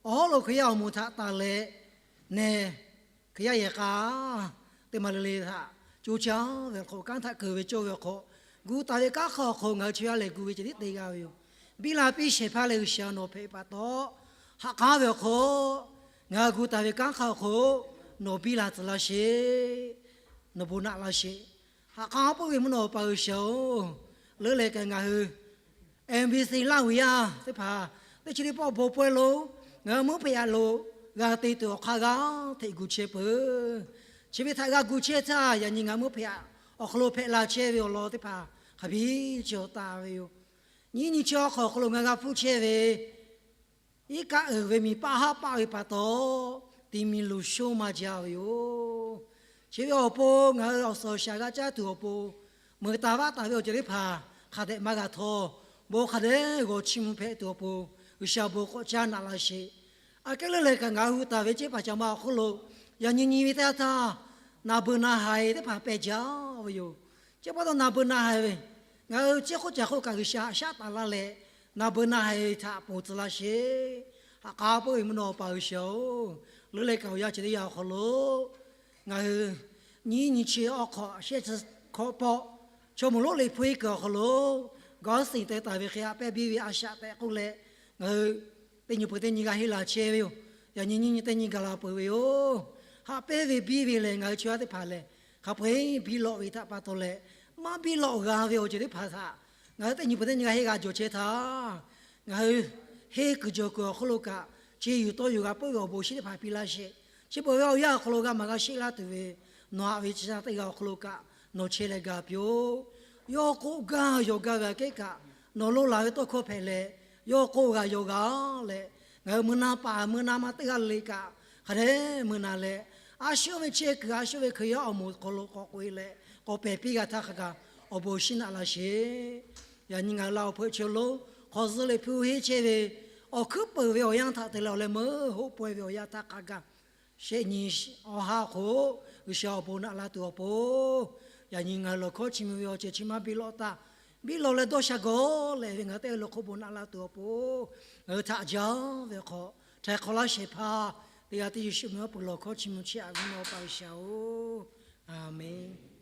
awˬ hawˉ lo Hkriꞈ yaˇ awˬ moˍ htaꞈ taˍ leh, nehˬ Hkriꞈ yaˇ yehˬ k'a teˇ maˬ le le htaꞈ co caˇ ve awˬ hk'aw, kanˉ htaꞈ keunˍ ve cawˇ ve awˬ hk'aw, gu taˍ ve kanˉ hk'aˇ awˬ hk'aw ngaˬ hui chaw yaˇ lehˬ gu ve ceh tiˉ te g'a ve yoˬ. Biˇ la piˇ shehˍ hpaˇ leh G'uiˬsha nawˬ hpehꞈ pa taw, ha k'aˉ ve awˬ hk'aw ngaˬ hui gu taˍ ve kanˉ hk'aˇ awˬ hk'aw nawˬ biˇ la tcuh laˇ sheˍ. Nawˬ bon naꞈ laˇ sheˍ. Ha k'aˉ peuˆ ve mvuhˇ naw pa G'uiˬsha-oˬ, leuˉ leh kaꞈ ngaˬ hui MBC Laˇ huˍ yaˇ teˇ hpaˍ teˇ chi teˇ pawˆ bon pawehˇ lo ngaˬ hui meuˇ hpehꞈ yaꞈ lo g'a te tuˬ awˬ hk'aˇ g'aˇ hteꞈ gu chehˇ peuˬ. Chi ve htaꞈ g'a gu chehˇ htaˇ, yaꞈ nyi ngaˬ hui meuˇ hpehꞈ yaꞈ awˬ hk'aw lo hpehꞈ la chehˇ ve awˬ lawn teˇ hpaˍ hk'a biˇ cawˬ taˍ ve yoˬ. Nyiˇ nyi chi awˬ hk'aw awˬ hk'aw lo ngaˬ hui g'a hpuˇ chehˇ ve iˉ kaˆ uiˍ ve miˬ paˆ haˉ paˆ ve pa taw, ti mi luˬ shoˉ maˇ jaˇ ve yoˬ. Chi ve awˬ pon ngaˬ hui awˬ suhˍ awˬ shaˍ g'a caˇ tuˬ awˬ pon, meuˍ taˍ vaˆ taˍ ve awˬ ceuˬ teˇ hpaˍ hk'a dehꞈ maˇ g'a htawˇ, bon hk'a dehꞈ g'awˬ chiˇ mvuh hpehꞈ tuˬ awˬ pon, G'uiˬsha bon k'awꞈ caˇ naꞈ laˇ sheˍ. Aꞈ kehˉ leuˉ leh kaꞈ ngaˬ hui hu taˍ ve ceˇ paˍ caˍ ma awˬ hk'oˆ lo, yaꞈ nyi nyi ve teˇ yanˇ htaˇ, naˍ beuˬ naˍ haiˬ teˇ hpaˍ pehˇ jaˇ ve yoˬ. Chi pa taw naˍ beuˬ naˍ haiˬ ve, ngaˬ hui ceˇ hk'oˆ caˬ hk'oˆ kaꞈ G'uiˬsha haꞈ shaˉ taˍ laˇ leh, naˍ beuˬ naˍ haiˬ htaꞈ ponˬ tcuh laˇ sheˍ. Ha k'aˉ peuˆ ve mvuhˇ naw pa G'uiˬsha-oˬ, leuˉ leh kaꞈ awˬ yanˇ chi teˇ yanˇ awˬ hk'aw lo ngaˬ hui Nyiˇ nyi chi awˬ hk'awꞈ shehˆ chi hkawꞈ pawˆ, chaw moˍ lonˉ Liꞈ hpu henˇ kuiˬ awˬ hk'aw lo gawˇ siˍ te taˍ ve hk'e haꞈ pehnˇ biˇ ve a shaꞈ tehꞈ k'oˆ leh, ngaˬ hui teˇ nyi peuˬ teˇ nyi g'a henˇ la chehˇ ve yoˬ. Yaꞈ nyi nyiˇ nyi teˇ nyi gaˬ la peuˬ ve yoˬ. Haꞈ pehnˇ ve biˇ ve lehˬ, ngaˬ hui chaw yaˇ teˇ hpaˍ lehˬ hk'a peu-eˬ biˇ lawꞈ ve htaꞈ pa taw leh, maˇ biˇ lawꞈ g'a ve awˬ ceuˬ teˇ hpaˍ htaꞈ ngaˬ hui teˇ nyi peuˬ teˇ nyi g'a henˇ g'a jawˬ chehˇ htaˇ, ngaˬ hui henˇ kuiˬ jawˬ kuiˬ awˬ hk'oˆ lo kaꞈ, chi yuˬ tawˇ yuˬ g'a peuˬ ve awˬ bon shinˉ teˇ hpaˍ piˇ laˇ sheˍ. Chi beuꞈ ve awˬ yanˇ awˬ hk'aw lo g'a maˍ g'a sheˆ laˇ tuˬ ve nawˬ haꞈ ve chi shaˆ teˇ g'aˇ awˬ hk'aw lo kaꞈ nawˬ chehˇ leh gaˬ piˇ-oˆ. Yawˇ k'oˆ gaˇ yawˬ gaˇ ve aꞈ kehˉ kaꞈ, nawˬ lo laˬ ve tawˇ hkawˇ hpehꞈ leh, yawˇ k'oˆ g'a yawˬ g'a leh, ngaˬ hui mui na paˍ mui na ma teˇ g'aˇ le le kaꞈ hk'a dehꞈ mui na leh, a shu ve chehˇ kuiˬ a shu ve Hkriꞈ yaˇ awˬ moˍ hk'aw lo k'awꞈ k'oꞈ e leh k'awꞈ pehˬ piˇ g'a htaˇ hk'a gaˬ awˬ bon shinˉ naꞈ laˇ sheˍ. Yaꞈ nyi ngaˬ hui la awˬ hpeuꞈ chi lonˉ hk'aw zuhˆ Liꞈ hpu henˇ chehˇ ve awˬ hkuiˉ peuˬ ve awˬ yanˇ htaꞈ te leh awˬ leh meuˇ hoˆ pawehˇ ve awˬ yanˇ htaˇ hk'a gaˬ shehˆ nyi awˬ ha awˬ hk'oˆ G'uiˬsha awˬ bon naꞈ la tuˬ awˬ pon, yaꞈ nyi ngaˬ hui lawˬ hkawˇ chi mvuh ve awˬ ceuˬ chi maˇ biˇ lawꞈ taˇ, biˇ lawꞈ leh dawˇ sha gawˬ leh ve ngaˬ hui teˇ g'aˇ le awˬ hk'oˆ bon naꞈ la tuˬ awˬ pon, ngaˬ hui htaꞈ jaˇ ve awˬ hk'aw htaiˍ hk'awꞈ laˇ shehˍ hpaˇ teˇ g'aˇ teˇ Yeˍsuˆ mvuh awˬ peuˬ lawˬ hkawˇ chi mvuh chehˇ a ve mvuh Awˬ pa G'uiˬsha-oˬ, Aˍmenˍ.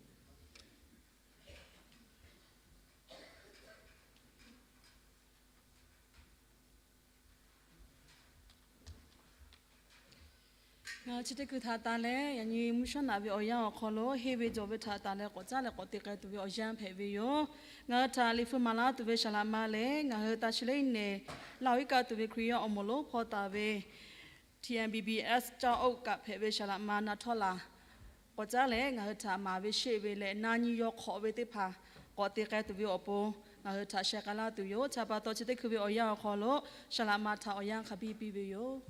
Ngaˬ chi teˇ hkui htaꞈ tanˬ leh, yaꞈ nyi mvuhˇ shawˉ naꞈ ve awˬ yanˇ awˬ hk'aw lo henˇ ve jawˬ ve htaꞈ tanˬ leh k'awꞈ caˉ leh k'awꞈ te k'ai tuˬ ve awˬ yanˇ hpehꞈ ve yoˬ. Ngaˬ hui htaꞈ Liꞈ hpu maˍ laˇ tuˬ ve Saˍ laꞈ ma lehˬ, ngaˬ hui ta chi leˉ nehˬ Laˇ huˍ iˉ kaˆ tuˬ ve Hkriꞈ yaˇ awˬ moˍ lonˉ hpaw taˍ ve T M B B S caˇ oˆ kaꞈ hpehꞈ ve Saˍ laꞈ ma na htawˇ laˬ k'awꞈ caˉ leh ngaˬ hui htaꞈ maˍ ve sheˆ ve leh na nyi yaw hk'awꞈ ve teˇ hpaˍ k'awꞈ te k'ai tuˬ ve awˬ pon, ngaˬ hui htaꞈ sheh k'ai laˇ tuˬ yoˬ. Chi pa taw chi teˇ hkui ve awˬ yanˇ awˬ hk'aw lo Saˍ laꞈ ma htaꞈ awˬ yanˇ hk'a biˇ piˇ ve yoˬ.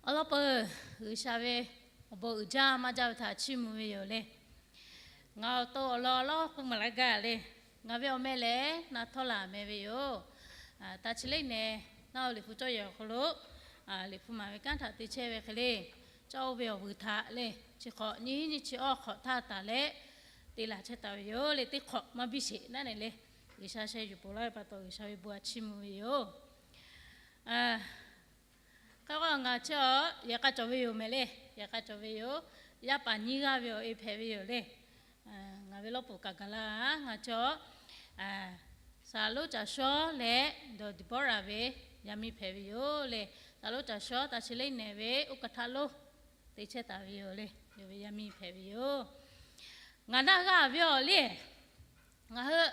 Awˬ lawn peuˬ, G'uiˬsha ve awˬ bon uiˍ jaˇ maˇ jaˇ ve htaꞈ chiˇ mvuh ve yoˬ le. Ngaˬ awˬ to awˬ lawn lawˇ k'oˆ maˍ laˇ gaˇ le. Ngaˬ ve awˬ meh lehˬ na htawˇ laˬ meh ve yoˬ. Ta chi leˉ nehˬ naˆ o Liꞈ hpu cawˇ yehˬ awˬ hk'aw lo Liꞈ hpu maˍ ve kanˉ htaꞈ te chehˇ ve hk'e le, cawˇ oˇ ve awˬ vuiˬ htaꞈ le, chi hk'awꞈ nyiˇ nyiˇ chi awˇ hk'awꞈ htaˇ taˍ leh te laˬ chehˇ taˍ ve yoˬ le. Teˇ hk'awꞈ maˇ biˇ sheˍ naˉ nehˬ le, G'uiˬsha sheh yuˬ peuˬ laˇ ve pa taw G'uiˬsha ve bon a chiˇ mvuh ve yoˬ. Hk'e k'o ngaˬ chi awˬ yehˬ k'a cawˬ ve yoˬ mehˍ le. Yehˬ k'a cawˬ ve yoˬ. Yaˇ paˍ nyiˇ g'aˇ ve awˬ e hpehꞈ ve yoˬ le. Ngaˬ ve lawˇ peuˬ kaꞈ gaˬ la, ngaˬ chi awˬ Saˍ laꞈ lonˉ Caˍ Shawˉ leh Dawˬ Diˍbawˇraˍ ve yaˇ miˇ hpehꞈ ve yoˬ le. Saˍ laꞈ lonˉ Caˍ Shawˉ ta chi leˉ nehˬ ve oˇ kaˬ htaˇ lo te chehˇ taˍ ve yoˬ le. Yawˇ ve yaˇ miˇ hpehꞈ ve yoˬ. Ngaˬ naˆ g'a ve awˬ le, ngaˬ hui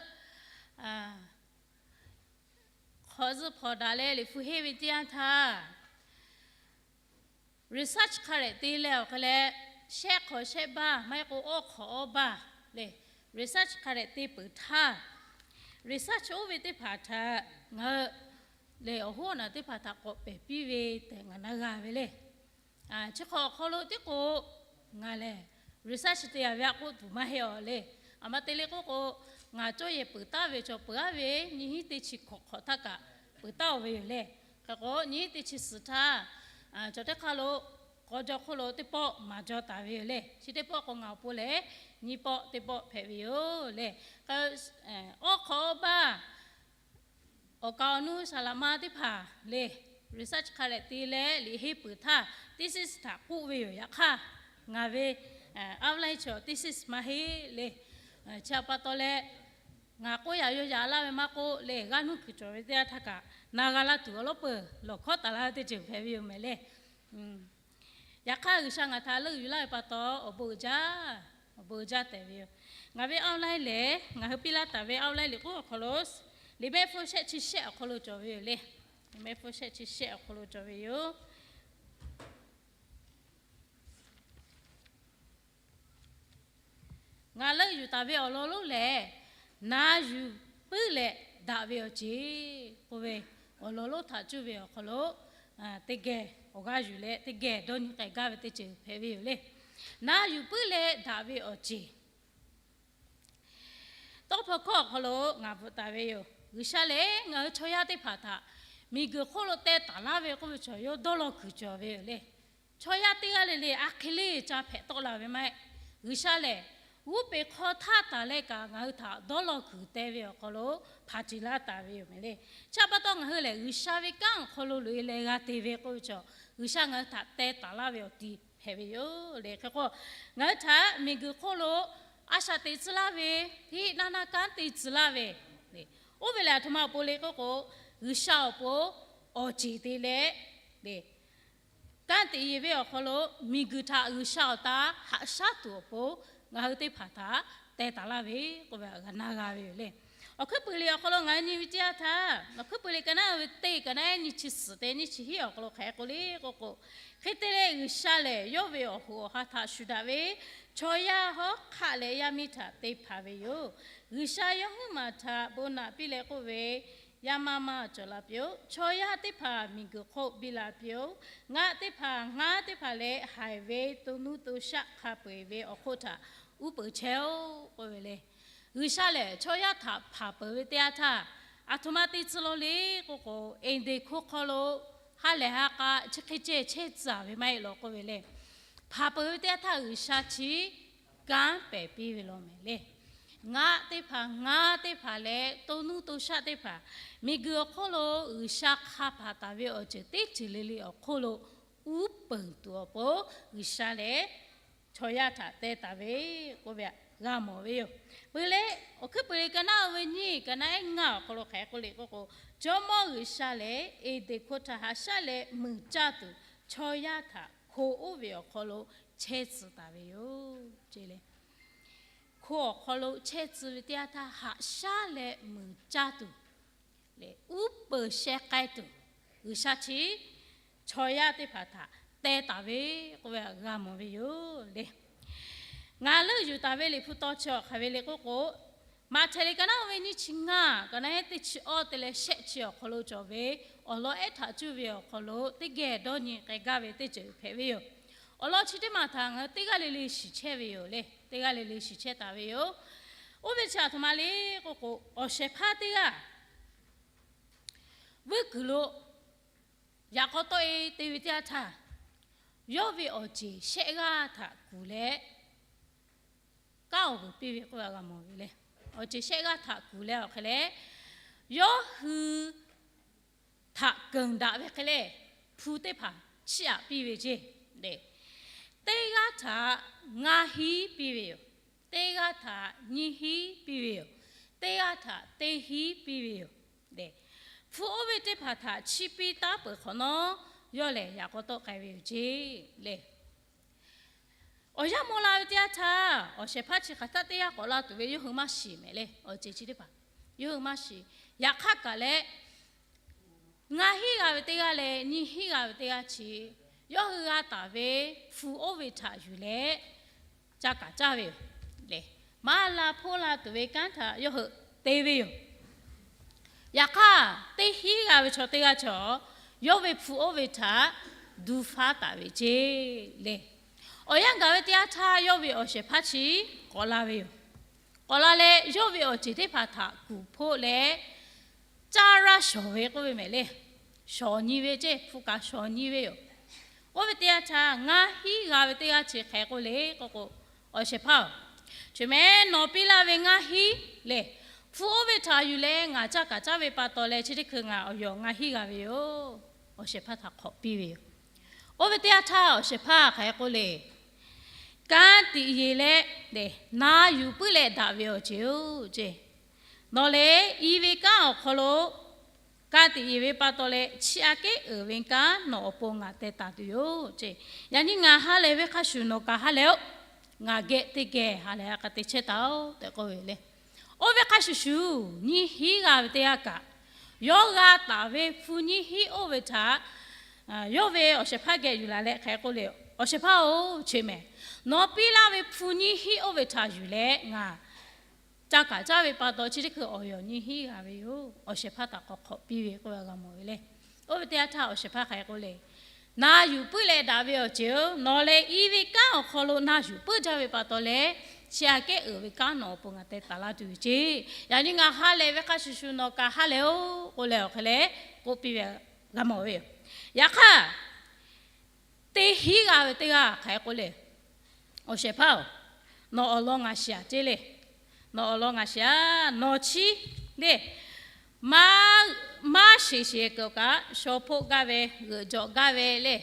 hk'awꞈ zuhˆ hpawꞈ daꞈ leh Liꞈ hpu henˇ ve teˇ yanˇ htaˇ, research hk'a dehꞈ te leh awˬ hk'e leh, shehˆ hk'awꞈ shehˆ baˇ maˇ heˆ k'o awˇ hk'awꞈ awˇ baˇ le, research hk'a dehꞈ te peuˬ htaˇ, research oˇ ve teˇ hpaˍ htaꞈ ngaˬ hui lehˬ awˬ hoˉ awˬ naˬ teˇ hpaˍ htaꞈ k'awꞈ pehˬ piˇ ve tehꞈ ngaˬ na g'a ve le. Chi hk'awꞈ awˬ hk'aw lo tiˉ k'o, ngaˬ lehˬ research te yaꞈ ve aꞈ k'oˆ tuˬ maˇ heˆ awˬ le. Aˬ ma te le k'oˆ k'o, ngaˬ cawˇ yehˬ peuˬ taˍ ve chaw peuˬ aˉ ve nyiˇ hinˉ teˇ chi hkawꞈ hk'awꞈ htaˇ kaꞈ peuˬ taˍ oˬ ve yoˬ le. Hk'e k'o nyiˇ hinˉ teˇ chi suhˍ htaˇ, chaw teˇ hk'aˇ lo k'aw jaw hk'oˆ lo teˇ pawˆ maˍ jaw taˍ ve yoˬ le. Chi teˇ pawˆ k'o ngaˬ awˬ pon lehˬ nyiˇ pawˆ teˇ pawˆ hpehꞈ ve yoˬ le. Awˇ hk'awꞈ awˇ baˇ awˬ kaˍ awˬ nu saˍ laꞈ ma teˇ hpaˍ le, research hk'a dehꞈ te leh liꞈ henˇ peuˬ htaˇ thesis htaꞈ k'oˆ ve yoˬ. Yaꞈ hk'aˇ ngaˬ ve outline chaw thesis maˇ heˆ le. Chi pa taw leh, ngaˬ k'oˆ yaꞈ yaw yaꞈ laˇ ve maˇ k'oˆ le, g'aˇ nuˇ kuiˬ cawˬ ve teˇ yanˇ htaˇ kaꞈ na g'a laˇ tuˬ awˬ lawˉ peuˬ lawˬ hkawˉ taˍ laˇ ve teˇ ceuˬ hpehꞈ ve yoˬ mehˍ le. Yaꞈ hk'aˇ G'uiˬsha ngaˬ htaꞈ leuˆ yuˬ laˇ ve pa taw awˬ bon uiˍ jaˇ, awˬ bon uiˍ jaˇ tehꞈ ve yoˬ. Ngaˬ ve outline lehˬ, ngaˬ hui piˇ laˇ taˍ ve outline liꞈ k'oˆ awˬ hk'aw lo, Liꞈ mehˆ hpfuhˇ shehˆ chi shehˆ awˬ hk'aw lo cawˬ ve yoˬ le. Liꞈ mehˆ hpfuhˇ shehˆ chi shehˆ awˬ hk'aw lo cawˬ ve yoˬ. Ngaˬ leuˆ yuˬ taˍ ve awˬ lawn lonˉ lehˬ, na yuˬ puiˉ leh daꞈ ve awˬ ceˬ k'oˆ ve awˬ lawn lonˉ htaꞈ cuˇ ve awˬ hk'aw lo teˇ geh awˬ g'aˇ yuˬ leh teˇ geh dawˇ nyi k'ai gaˇ ve teˇ ceuˬ hpehꞈ ve yoˬ le. Na yuˬ puiˉ leh daꞈ ve awˬ ceˬ. Tawˇ hpawˇ hkawˇ awˬ hk'aw lo ngaˬ bvuhꞈ taˍ ve yoˬ. G'uiˬsha lehˬ ngaˬ hui chaw yaˇ teˇ hpaˍ htaꞈ miˬguiˬ hk'oˆ lo teh taˍ laˇ ve k'oˆ ve chaw yawˇ dawˇ law kuiˬ cawˬ ve yoˬ le. Chaw yaˇ teˇ g'aˇ le le a hk'e le ca hpehꞈ tawˆ la ve maˇ heˆ. G'uiˬsha lehˬ g'oˇ peˬ hk'aw htaˇ taˍ leh kaꞈ ngaˬ hui htaꞈ dawˇ law kuiˬ teh ve awˬ hk'aw lo hpaˍ tiˍ laˇ taˍ ve yoˬ meh le. Chi pa taw ngaˬ hui lehˬ G'uiˬsha ve kanˉ awˬ hk'aw lo loꞈ e leh g'a te ve k'oˆ ve chaw, G'uiˬsha ngaˬ hui htaꞈ teh taˍ laˇ ve awˬ ti hpehꞈ ve yoˬ le. Hk'e k'o, ngaˬ hui htaꞈ miˬguiˬ hk'oˆ lo a shaꞈ teꞈ tcuh laˇ ve, teˇ naˇ naˇ kanˉ te tcuh laˇ ve, oˇ ve lehˬ aˬ htoꞈ ma awˬ pon le k'oˆ k'o, G'uiˬsha awˬ pon awˬ ceˬ te leh, kanˉ te yeˬ ve awˬ hk'aw lo miˬguiˬ htaꞈ G'uiˬsha awˬ ta haꞈ shaˉ tuˬ awˬ pon ngaˬ hui teˇ hpaˍ htaꞈ teh taˍ laˇ ve k'oˆ ve g'a na g'a ve yoˬ le. Awˬ hkuiˉ puiˍ le awˬ hk'aw lo ngaˬ hui nyi ve teˇ yanˇ htaˇ, awˬ hkuiˉ puiˍ le ka naˉ ve teˇ ka naˉ nyiˇ chi suhˍ tehꞈ nyiˇ chi hiˉ awˬ hk'aw lo hk'aˬ hk'e k'oˆ le k'oˆ k'o, hk'e te leh G'uiˬsha lehˬ yawˇ ve awˬ hoꞈ awˬ ha htaꞈ shuˍ daꞈ ve chaw yaˇ hawˉ hk'aˆ leh yaˇ miˇ htaꞈ te hpanˍ ve yoˬ. G'uiˬsha yawˇ huiˉ maˬ htaꞈ bon naꞈ piˇ leh k'oˆ ve, yaˇ maˇ maˇ cawˬ la piˇ-oˆ. Chaw yaˇ teˇ hpaˍ miˬguiˬ hk'oˆ biˇ la piˇ-oˆ. Ngaˆ teˇ hpaˍ ngaˇ teˇ hpaˍ leh haiˬ ve to nuˇ to shaˆ hk'a peu-eˬ ve awˬ hk'oˆ htaꞈ uˉ peunˍ chehˇ-oˆ k'oˆ ve le. G'uiˬsha lehˬ chaw yaˇ htaꞈ hpanˍ peuˬ ve teˇ yanˇ htaˇ, aˬ htoꞈ ma te tcuh law le k'oˆ k'o, Eˍdenˍ hk'oˆ hk'aw lo ha lehˬ ha k'a chi hk'e ceh chehˇ tcuh ve maˇ heˆ law k'oˆ ve le. Hpanˍ peuˬ ve teˇ yanˇ htaˇ G'uiˬsha chi kanˉ pehˍ piˇ ve law meh le. Ngaˆ teˇ hpaˍ ngaˇ teˇ hpaˍ leh to nuˇ to shaˆ teˇ hpaˍ miˬguiˬ awˬ hk'oˆ lo G'uiˬsha hk'a hpanˍ taˍ ve awˬ ceuˬ teˇ ceuˬ le le awˬ hk'oˆ lo uˉ peunˍ tuˬ awˬ pon G'uiˬsha lehˬ chaw yaˇ htaꞈ teh taˍ ve k'oˆ ve g'a mawˬ ve yoˬ. Peuˬ leh awˬ hkuiˉ puiˍ le ka naˉ ve nyiˇ ka naˉ ehˉ ngaˇ awˬ hk'aw lo hk'aˬ hk'e k'oˆ le k'oˆ k'o, Jawˇmawˇ G'uiˬsha lehˬ Eˍdenˍ hk'oˆ htaꞈ haꞈ shaˉ leh muiˬ caˇ tuˬ chaw yaˇ htaꞈ hko oˇ ve awˬ hk'aw lo chehˇ tcuh taˍ ve yoˬ ce le. Hko awˬ hk'aw lo chehˇ tcuh ve teˇ yanˇ htaˇ haꞈ shaˉ leh muiˬ caˇ tuˬ leh uˉ peunˍ sheh k'ai tuˬ, G'uiˬsha chi chaw yaˇ teˇ hpaˍ htaꞈ teh taˍ ve k'oˆ ve g'a mawˬ ve yoˬ le. Ngaˬ leuˆ yuˬ taˍ ve Liꞈ hpu taw chi awˬ hk'aˬ ve le k'oˆ k'o, Maꞈhtehˍ le ka naˉ ve nyiˇ chi ngaˇ ka naˉ ehˉ teˇ chi awˇ te leh shehˆ chi awˬ hk'aw lo cawˬ ve awˬ lawn ehˉ htaꞈ cuˇ ve awˬ hk'aw lo teˇ geh dawˇ nyi k'ai gaˇ ve teˇ ceuˬ hpehꞈ ve yoˬ. Awˬ lawn chi teˇ maˬ htaꞈ ngaˬ hui teˇ g'aˇ le le shiˍ chehˇ ve yoˬ le. Teˇ g'aˇ le le shiˍ chehˇ taˍ ve yoˬ. Oˇ ve chi aˬ htoꞈ ma le k'oˆ k'o, awˬ shehˍ hpaˇ teˇ g'aˇ vuiˇ kuiˬ lo yaꞈ k'aw tawˆ e te ve teˇ yanˇ htaˇ, yawˇ ve awˬ ceˬ shehˆ g'aˇ htaꞈ kuˬ leh kanˉ awˬ vuiˬ piˇ ve k'oˆ ve g'a mawˬ ve le. Awˬ ceˬ shehˆ g'aˇ htaꞈ kuˬ leh awˬ hk'e leh, yawˇ hui htaꞈ keunˍ daꞈ ve hk'e leh hpu teˇ hpaˍ chiˇ aꞈ piˇ ve ceˇ le. Teˇ g'aˇ htaꞈ ngaˇ hinˉ piˇ ve yoˬ. Teˇ g'aˇ htaꞈ nyiˇ hinˉ piˇ ve yoˬ. Teˇ g'aˇ htaꞈ teˇ hinˉ piˇ ve yoˬ le. Hpu oˇ ve teˇ hpaˍ htaꞈ chiˇ piˇ taˉ peuˬ hk'awꞈ nawˉ, yawˇ lehˬ yaꞈ k'aw tawˆ k'ai ve yoˬ ceˇ le. Awˬ yanˇ maw la ve teˇ yanˇ htaˇ, awˬ shehˍ hpaˇ chi hk'aˬ htaˇ teˇ yanˇ k'awꞈ la tuˬ ve yawˇ hui maˇ shiˍ mehˍ le. Awˬ ceˬ chi teˇ hpaˍ yawˇ hui maˇ shiˍ. Yaꞈ hk'aˇ kaꞈ leh, ngaˇ hinˉ g'a ve teˇ g'aˇ leh nyiˇ hinˉ g'a ve teˇ g'aˇ chi, yawˇ hui g'a taˍ ve hpu oˇ ve htaꞈ yuˬ leh ca kaˍ caˇ ve yoˬ le. Maˇ la hpoˇ la tuˬ ve kanˉ htaꞈ yawˇ hui te ve yoˬ. Yaꞈ hk'aˇ, teˇ hinˉ g'a ve chaw teˇ g'aˇ chaw, yawˇ ve hpu oˇ ve htaꞈ duˇ faˉ taˍ ve ceˇ le. Awˬ yanˇ gaˬ ve teˇ yanˇ htaˇ yawˇ ve awˬ shehˍ hpaˇ chi k'awꞈ la ve yoˬ. K'awꞈ la leh yawˇ ve awˬ ceˬ teˇ hpaˍ htaꞈ kuˬ hpoˆ leh caˇ raˇ shawˍ ve k'oˆ ve mehˍ le. Shawˍ nyi ve ceˇ, hpu kaꞈ shawˍ nyi ve yoˬ. Oˇ ve teˇ yanˇ htaˇ ngaˇ hinˉ g'a ve teˇ g'aˇ chi hk'e k'oˆ le k'oˆ k'o, awˬ shehˍ hpaˇ-oˬ, chi mehˍ nawˬ piˇ laˇ ve ngaˇ hinˉ lehˬ, hpu oˇ ve htaꞈ yuˬ leh ngaˬ caˇ kaˍ caˇ ve pa taw leh chi teˇ hkui ngaˬ awˬ yawˬ ngaˇ hinˉ g'a ve yoˬ. Awˬ shehˍ hpaˇ htaꞈ k'awꞈ piˇ ve yoˬ. Oˇ ve teˇ yanˇ htaˇ awˬ shehˍ hpaˇ hk'aˬ hk'e k'oˆ le, Kanˉ tiꞈ yeˬ leh, na yuˬ puiˉ leh daꞈ ve awˬ ceˬ-oˬ ceˇ. Nawˬ lehˬ i ve kanˉ awˬ hk'aw lo kanˉ tiꞈ yeˬ ve pa taw leh chi aꞈ kehˉ uiˍ ve kanˉ nawˬ awˬ pon ngaˬ teh taˍ tuˬ yoˬ ceˇ. Yaꞈ nyi ngaˬ ha lehˬ ve hk'a shuˍ nawˬ kaꞈ ha lehˬ-oˆ. Ngaˬ geh teˇ geh ha lehˬ a k'a te chehˇ taˍ-oꞈ tehꞈ k'oˆ ve le. Oˇ ve hk'a shuˍ shuˍ, nyiˇ hinˉ g'a ve teˇ g'aˇ kaꞈ, yawˇ g'a taˍ ve hpu nyiˇ hinˉ oˇ ve htaꞈ yawˇ ve awˬ shehˍ hpaˇ geh yuˬ laˬ leh hk'aˬ hk'e k'oˆ le, Awˬ shehˍ hpaˇ-oˬ, cheꞈ mehˍ. Nawˬ piˇ laˇ ve hpu nyiˇ hinˉ oˇ ve htaꞈ yuˬ leh ngaˬ caˇ kaˍ caˇ ve pa taw chi teˇ hkui awˬ yawˬ nyiˇ hinˉ g'a ve yoˬ. Awˬ shehˍ hpaˇ htaꞈ k'awꞈ hk'awꞈ piˇ ve k'oˆ ve g'a mawˬ ve le. Oˇ ve teˇ yanˇ htaˇ awˬ shehˍ hpaˇ hk'aˬ hk'e k'oˆ le, Na yuˬ puiˉ leh daꞈ ve awˬ ceuˬ-oˬ, nawˬ lehˬ i ve kanˉ awˬ hk'aw lo na yuˬ puiˉ jaˇ ve pa taw leh, chi aꞈ kehˉ uiˍ ve kanˉ nawˬ awˬ pon ngaˬ teh taˍ laˇ tuˬ yoˬ ceˇ. Yaꞈ nyi ngaˬ ha lehˬ ve hk'a shuˍ shuˍ nawˬ kaꞈ ha lehˬ-oˬ k'oˆ leh awˬ hk'e leh k'oˆ piˇ ve g'a mawˬ ve yoˬ. Yaꞈ hk'aˇ, teˇ hinˉ g'a ve teˇ g'aˇ hk'aˬ hk'e k'oˆ le, Awˬ shehˍ hpaˇ-oˬ, nawˬ awˬ lawn ngaˬ shiˍ-aˬ ceˇ le. Nawˬ awˬ lawn ngaˬ shiˍ-aˬ, nawˬ chi le, maˇ, maˇ sheˍ sheˍ kuiˬ kaꞈ shaw hpoˆ gaˇ ve, g'euꞈ jawꞈ gaˇ ve le,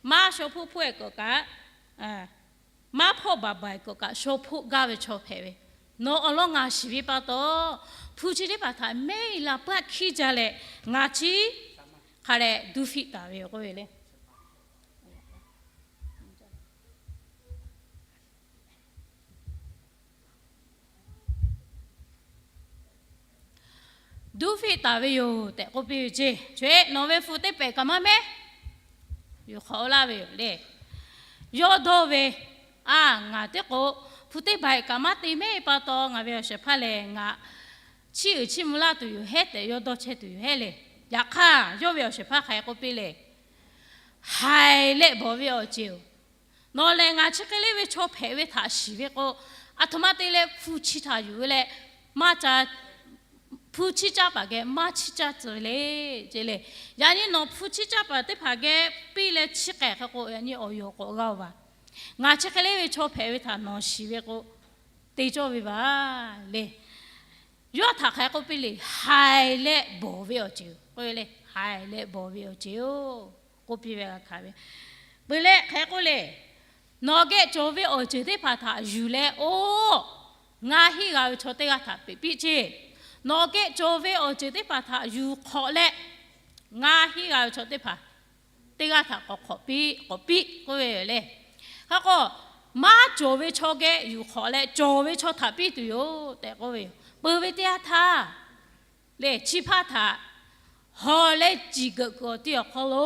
maˇ shaw hpoˆ hpoˆ-e kuiˬ kaꞈ, maˇ hpawˇ baˬ baˬ-e kuiˬ kaꞈ shaw hpoˆ gaˇ ve chaw hpehꞈ ve, nawˬ awˬ lawn ngaˬ shiˍ ve pa taw, hpu chi teˇ hpaˍ htaꞈ mehˉ la peuˉ aꞈ hkiˉ jaˇ leh, ngaˬ chi hk'a dehꞈ duˇ fiˆ taˍ ve yoˬ k'oˆ ve le. Duˇ fiˆ taˍ ve yoˬ tehꞈ k'oˆ piˇ ve ceˇ. Chaweh nawˬ ve hpu teˇ pehˍ kaꞈ maˇ mehˉ, yuˬ hk'awꞈ laˇ ve yoˬ le. Yawˇ dawˇ ve, a, ngaˬ teˇ k'o hpu teˇ pehˍ kaꞈ maˇ te mehˉ pa taw, ngaˬ ve awˬ shehˍ hpaˇ lehˬ ngaˬ chiˇ uiˍ chiˇ mvuh laˇ tuˬ yoˬ hehˉ tehꞈ yawˇ dawˇ chehˇ tuˬ yoˬ hehˉ le. Yaꞈ hk'aˇ, yawˇ ve awˬ shehˍ hpaˇ hk'aˬ hk'e k'oˆ piˇ le, Haiˬ leh bawˬ ve awˬ ceuˬ-oˬ, nawˬ lehˬ ngaˬ chi hk'e le ve chaw hpehꞈ ve htaꞈ shiˍ ve k'o, aˬ htoꞈ ma te leh hpu chi htaꞈ yuˬ ve leh maˇ ca, hpu chiˇ caˇ paˍ geh maˇ chiˇ caˇ tcuh ve le, ce le. Yaꞈ nyi nawˬ hpu chiˇ caˇ paˍ teˇ hpaˍ geh piˇ leh chi k'ehˬ hk'e k'o, yaꞈ nyi awˬ yawˬ k'awꞈ g'a-oˬ vaˬ. Ngaˬ chi hk'e le ve chaw hpehꞈ ve htaꞈ nawˬ shiˍ ve k'o, te cawˇ ve vaˬ le. Yawˇ htaꞈ hk'aˬ hk'e k'oˆ piˇ le, Haiˬ leh bawˬ ve awˬ ceuˬ k'oˆ ve le. Haiˬ leh bawˬ ve awˬ ceuˬ-oˬ, k'oˆ piˇ ve g'a hkanˍ ve. Peuˬ leh hk'aˬ hk'e k'oˆ le, Nawˬ geh cawˬ ve awˬ ceuˬ teˇ hpaˍ htaꞈ yuˬ leh, oˇ, ngaˇ hinˉ g'a ve chaw teˇ g'aˇ htaꞈ peꞈ piˇ ceˇ. Nawˬ geh cawˬ ve awˬ ceuˬ teˇ hpaˍ htaꞈ yuˬ hk'awꞈ leh, ngaˇ hinˉ g'a ve chaw teˇ hpaˍ teˇ g'aˇ htaꞈ k'awꞈ hk'awꞈ piˇ, k'awꞈ piˇ k'oˆ ve yoˬ le. Hk'a k'o, maˇ cawˬ ve chaw geh yuˬ hk'awꞈ leh cawˬ ve chaw htaꞈ piˇ tuˬ yoˬ tehꞈ k'oˆ ve yoˬ. Peuˬ ve teˇ yanˇ htaˇ le, chi hpaˇ htaꞈ hawˬ leh ciˬ geuꞈ kuiˬ awˬ ti awˬ hk'aw lo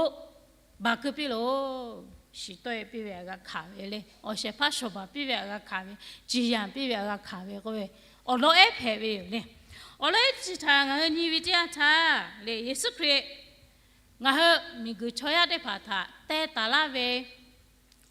baˬ keu piˇ loˬ. Shiˍ tawˆ-e piˇ ve htaꞈ g'a hkanˍ ve le. Awˬ shehˍ hpaˇ shawˍ baˬ piˇ ve htaꞈ g'a hkanˍ ve, ciˬ yanˍ piˇ ve htaꞈ g'a hkanˍ ve k'oˆ ve, awˬ lawn ehˉ hpehꞈ ve yoˬ le. Awˬ lawn ehˉ chi htaꞈ ngaˬ hui nyi ve teˇ yanˇ htaˇ le, Yeˍsuˆ Hkriꞈ ngaˬ hui miˬguiˬ chaw yaˇ teˇ hpaˍ htaꞈ teh taˍ laˇ ve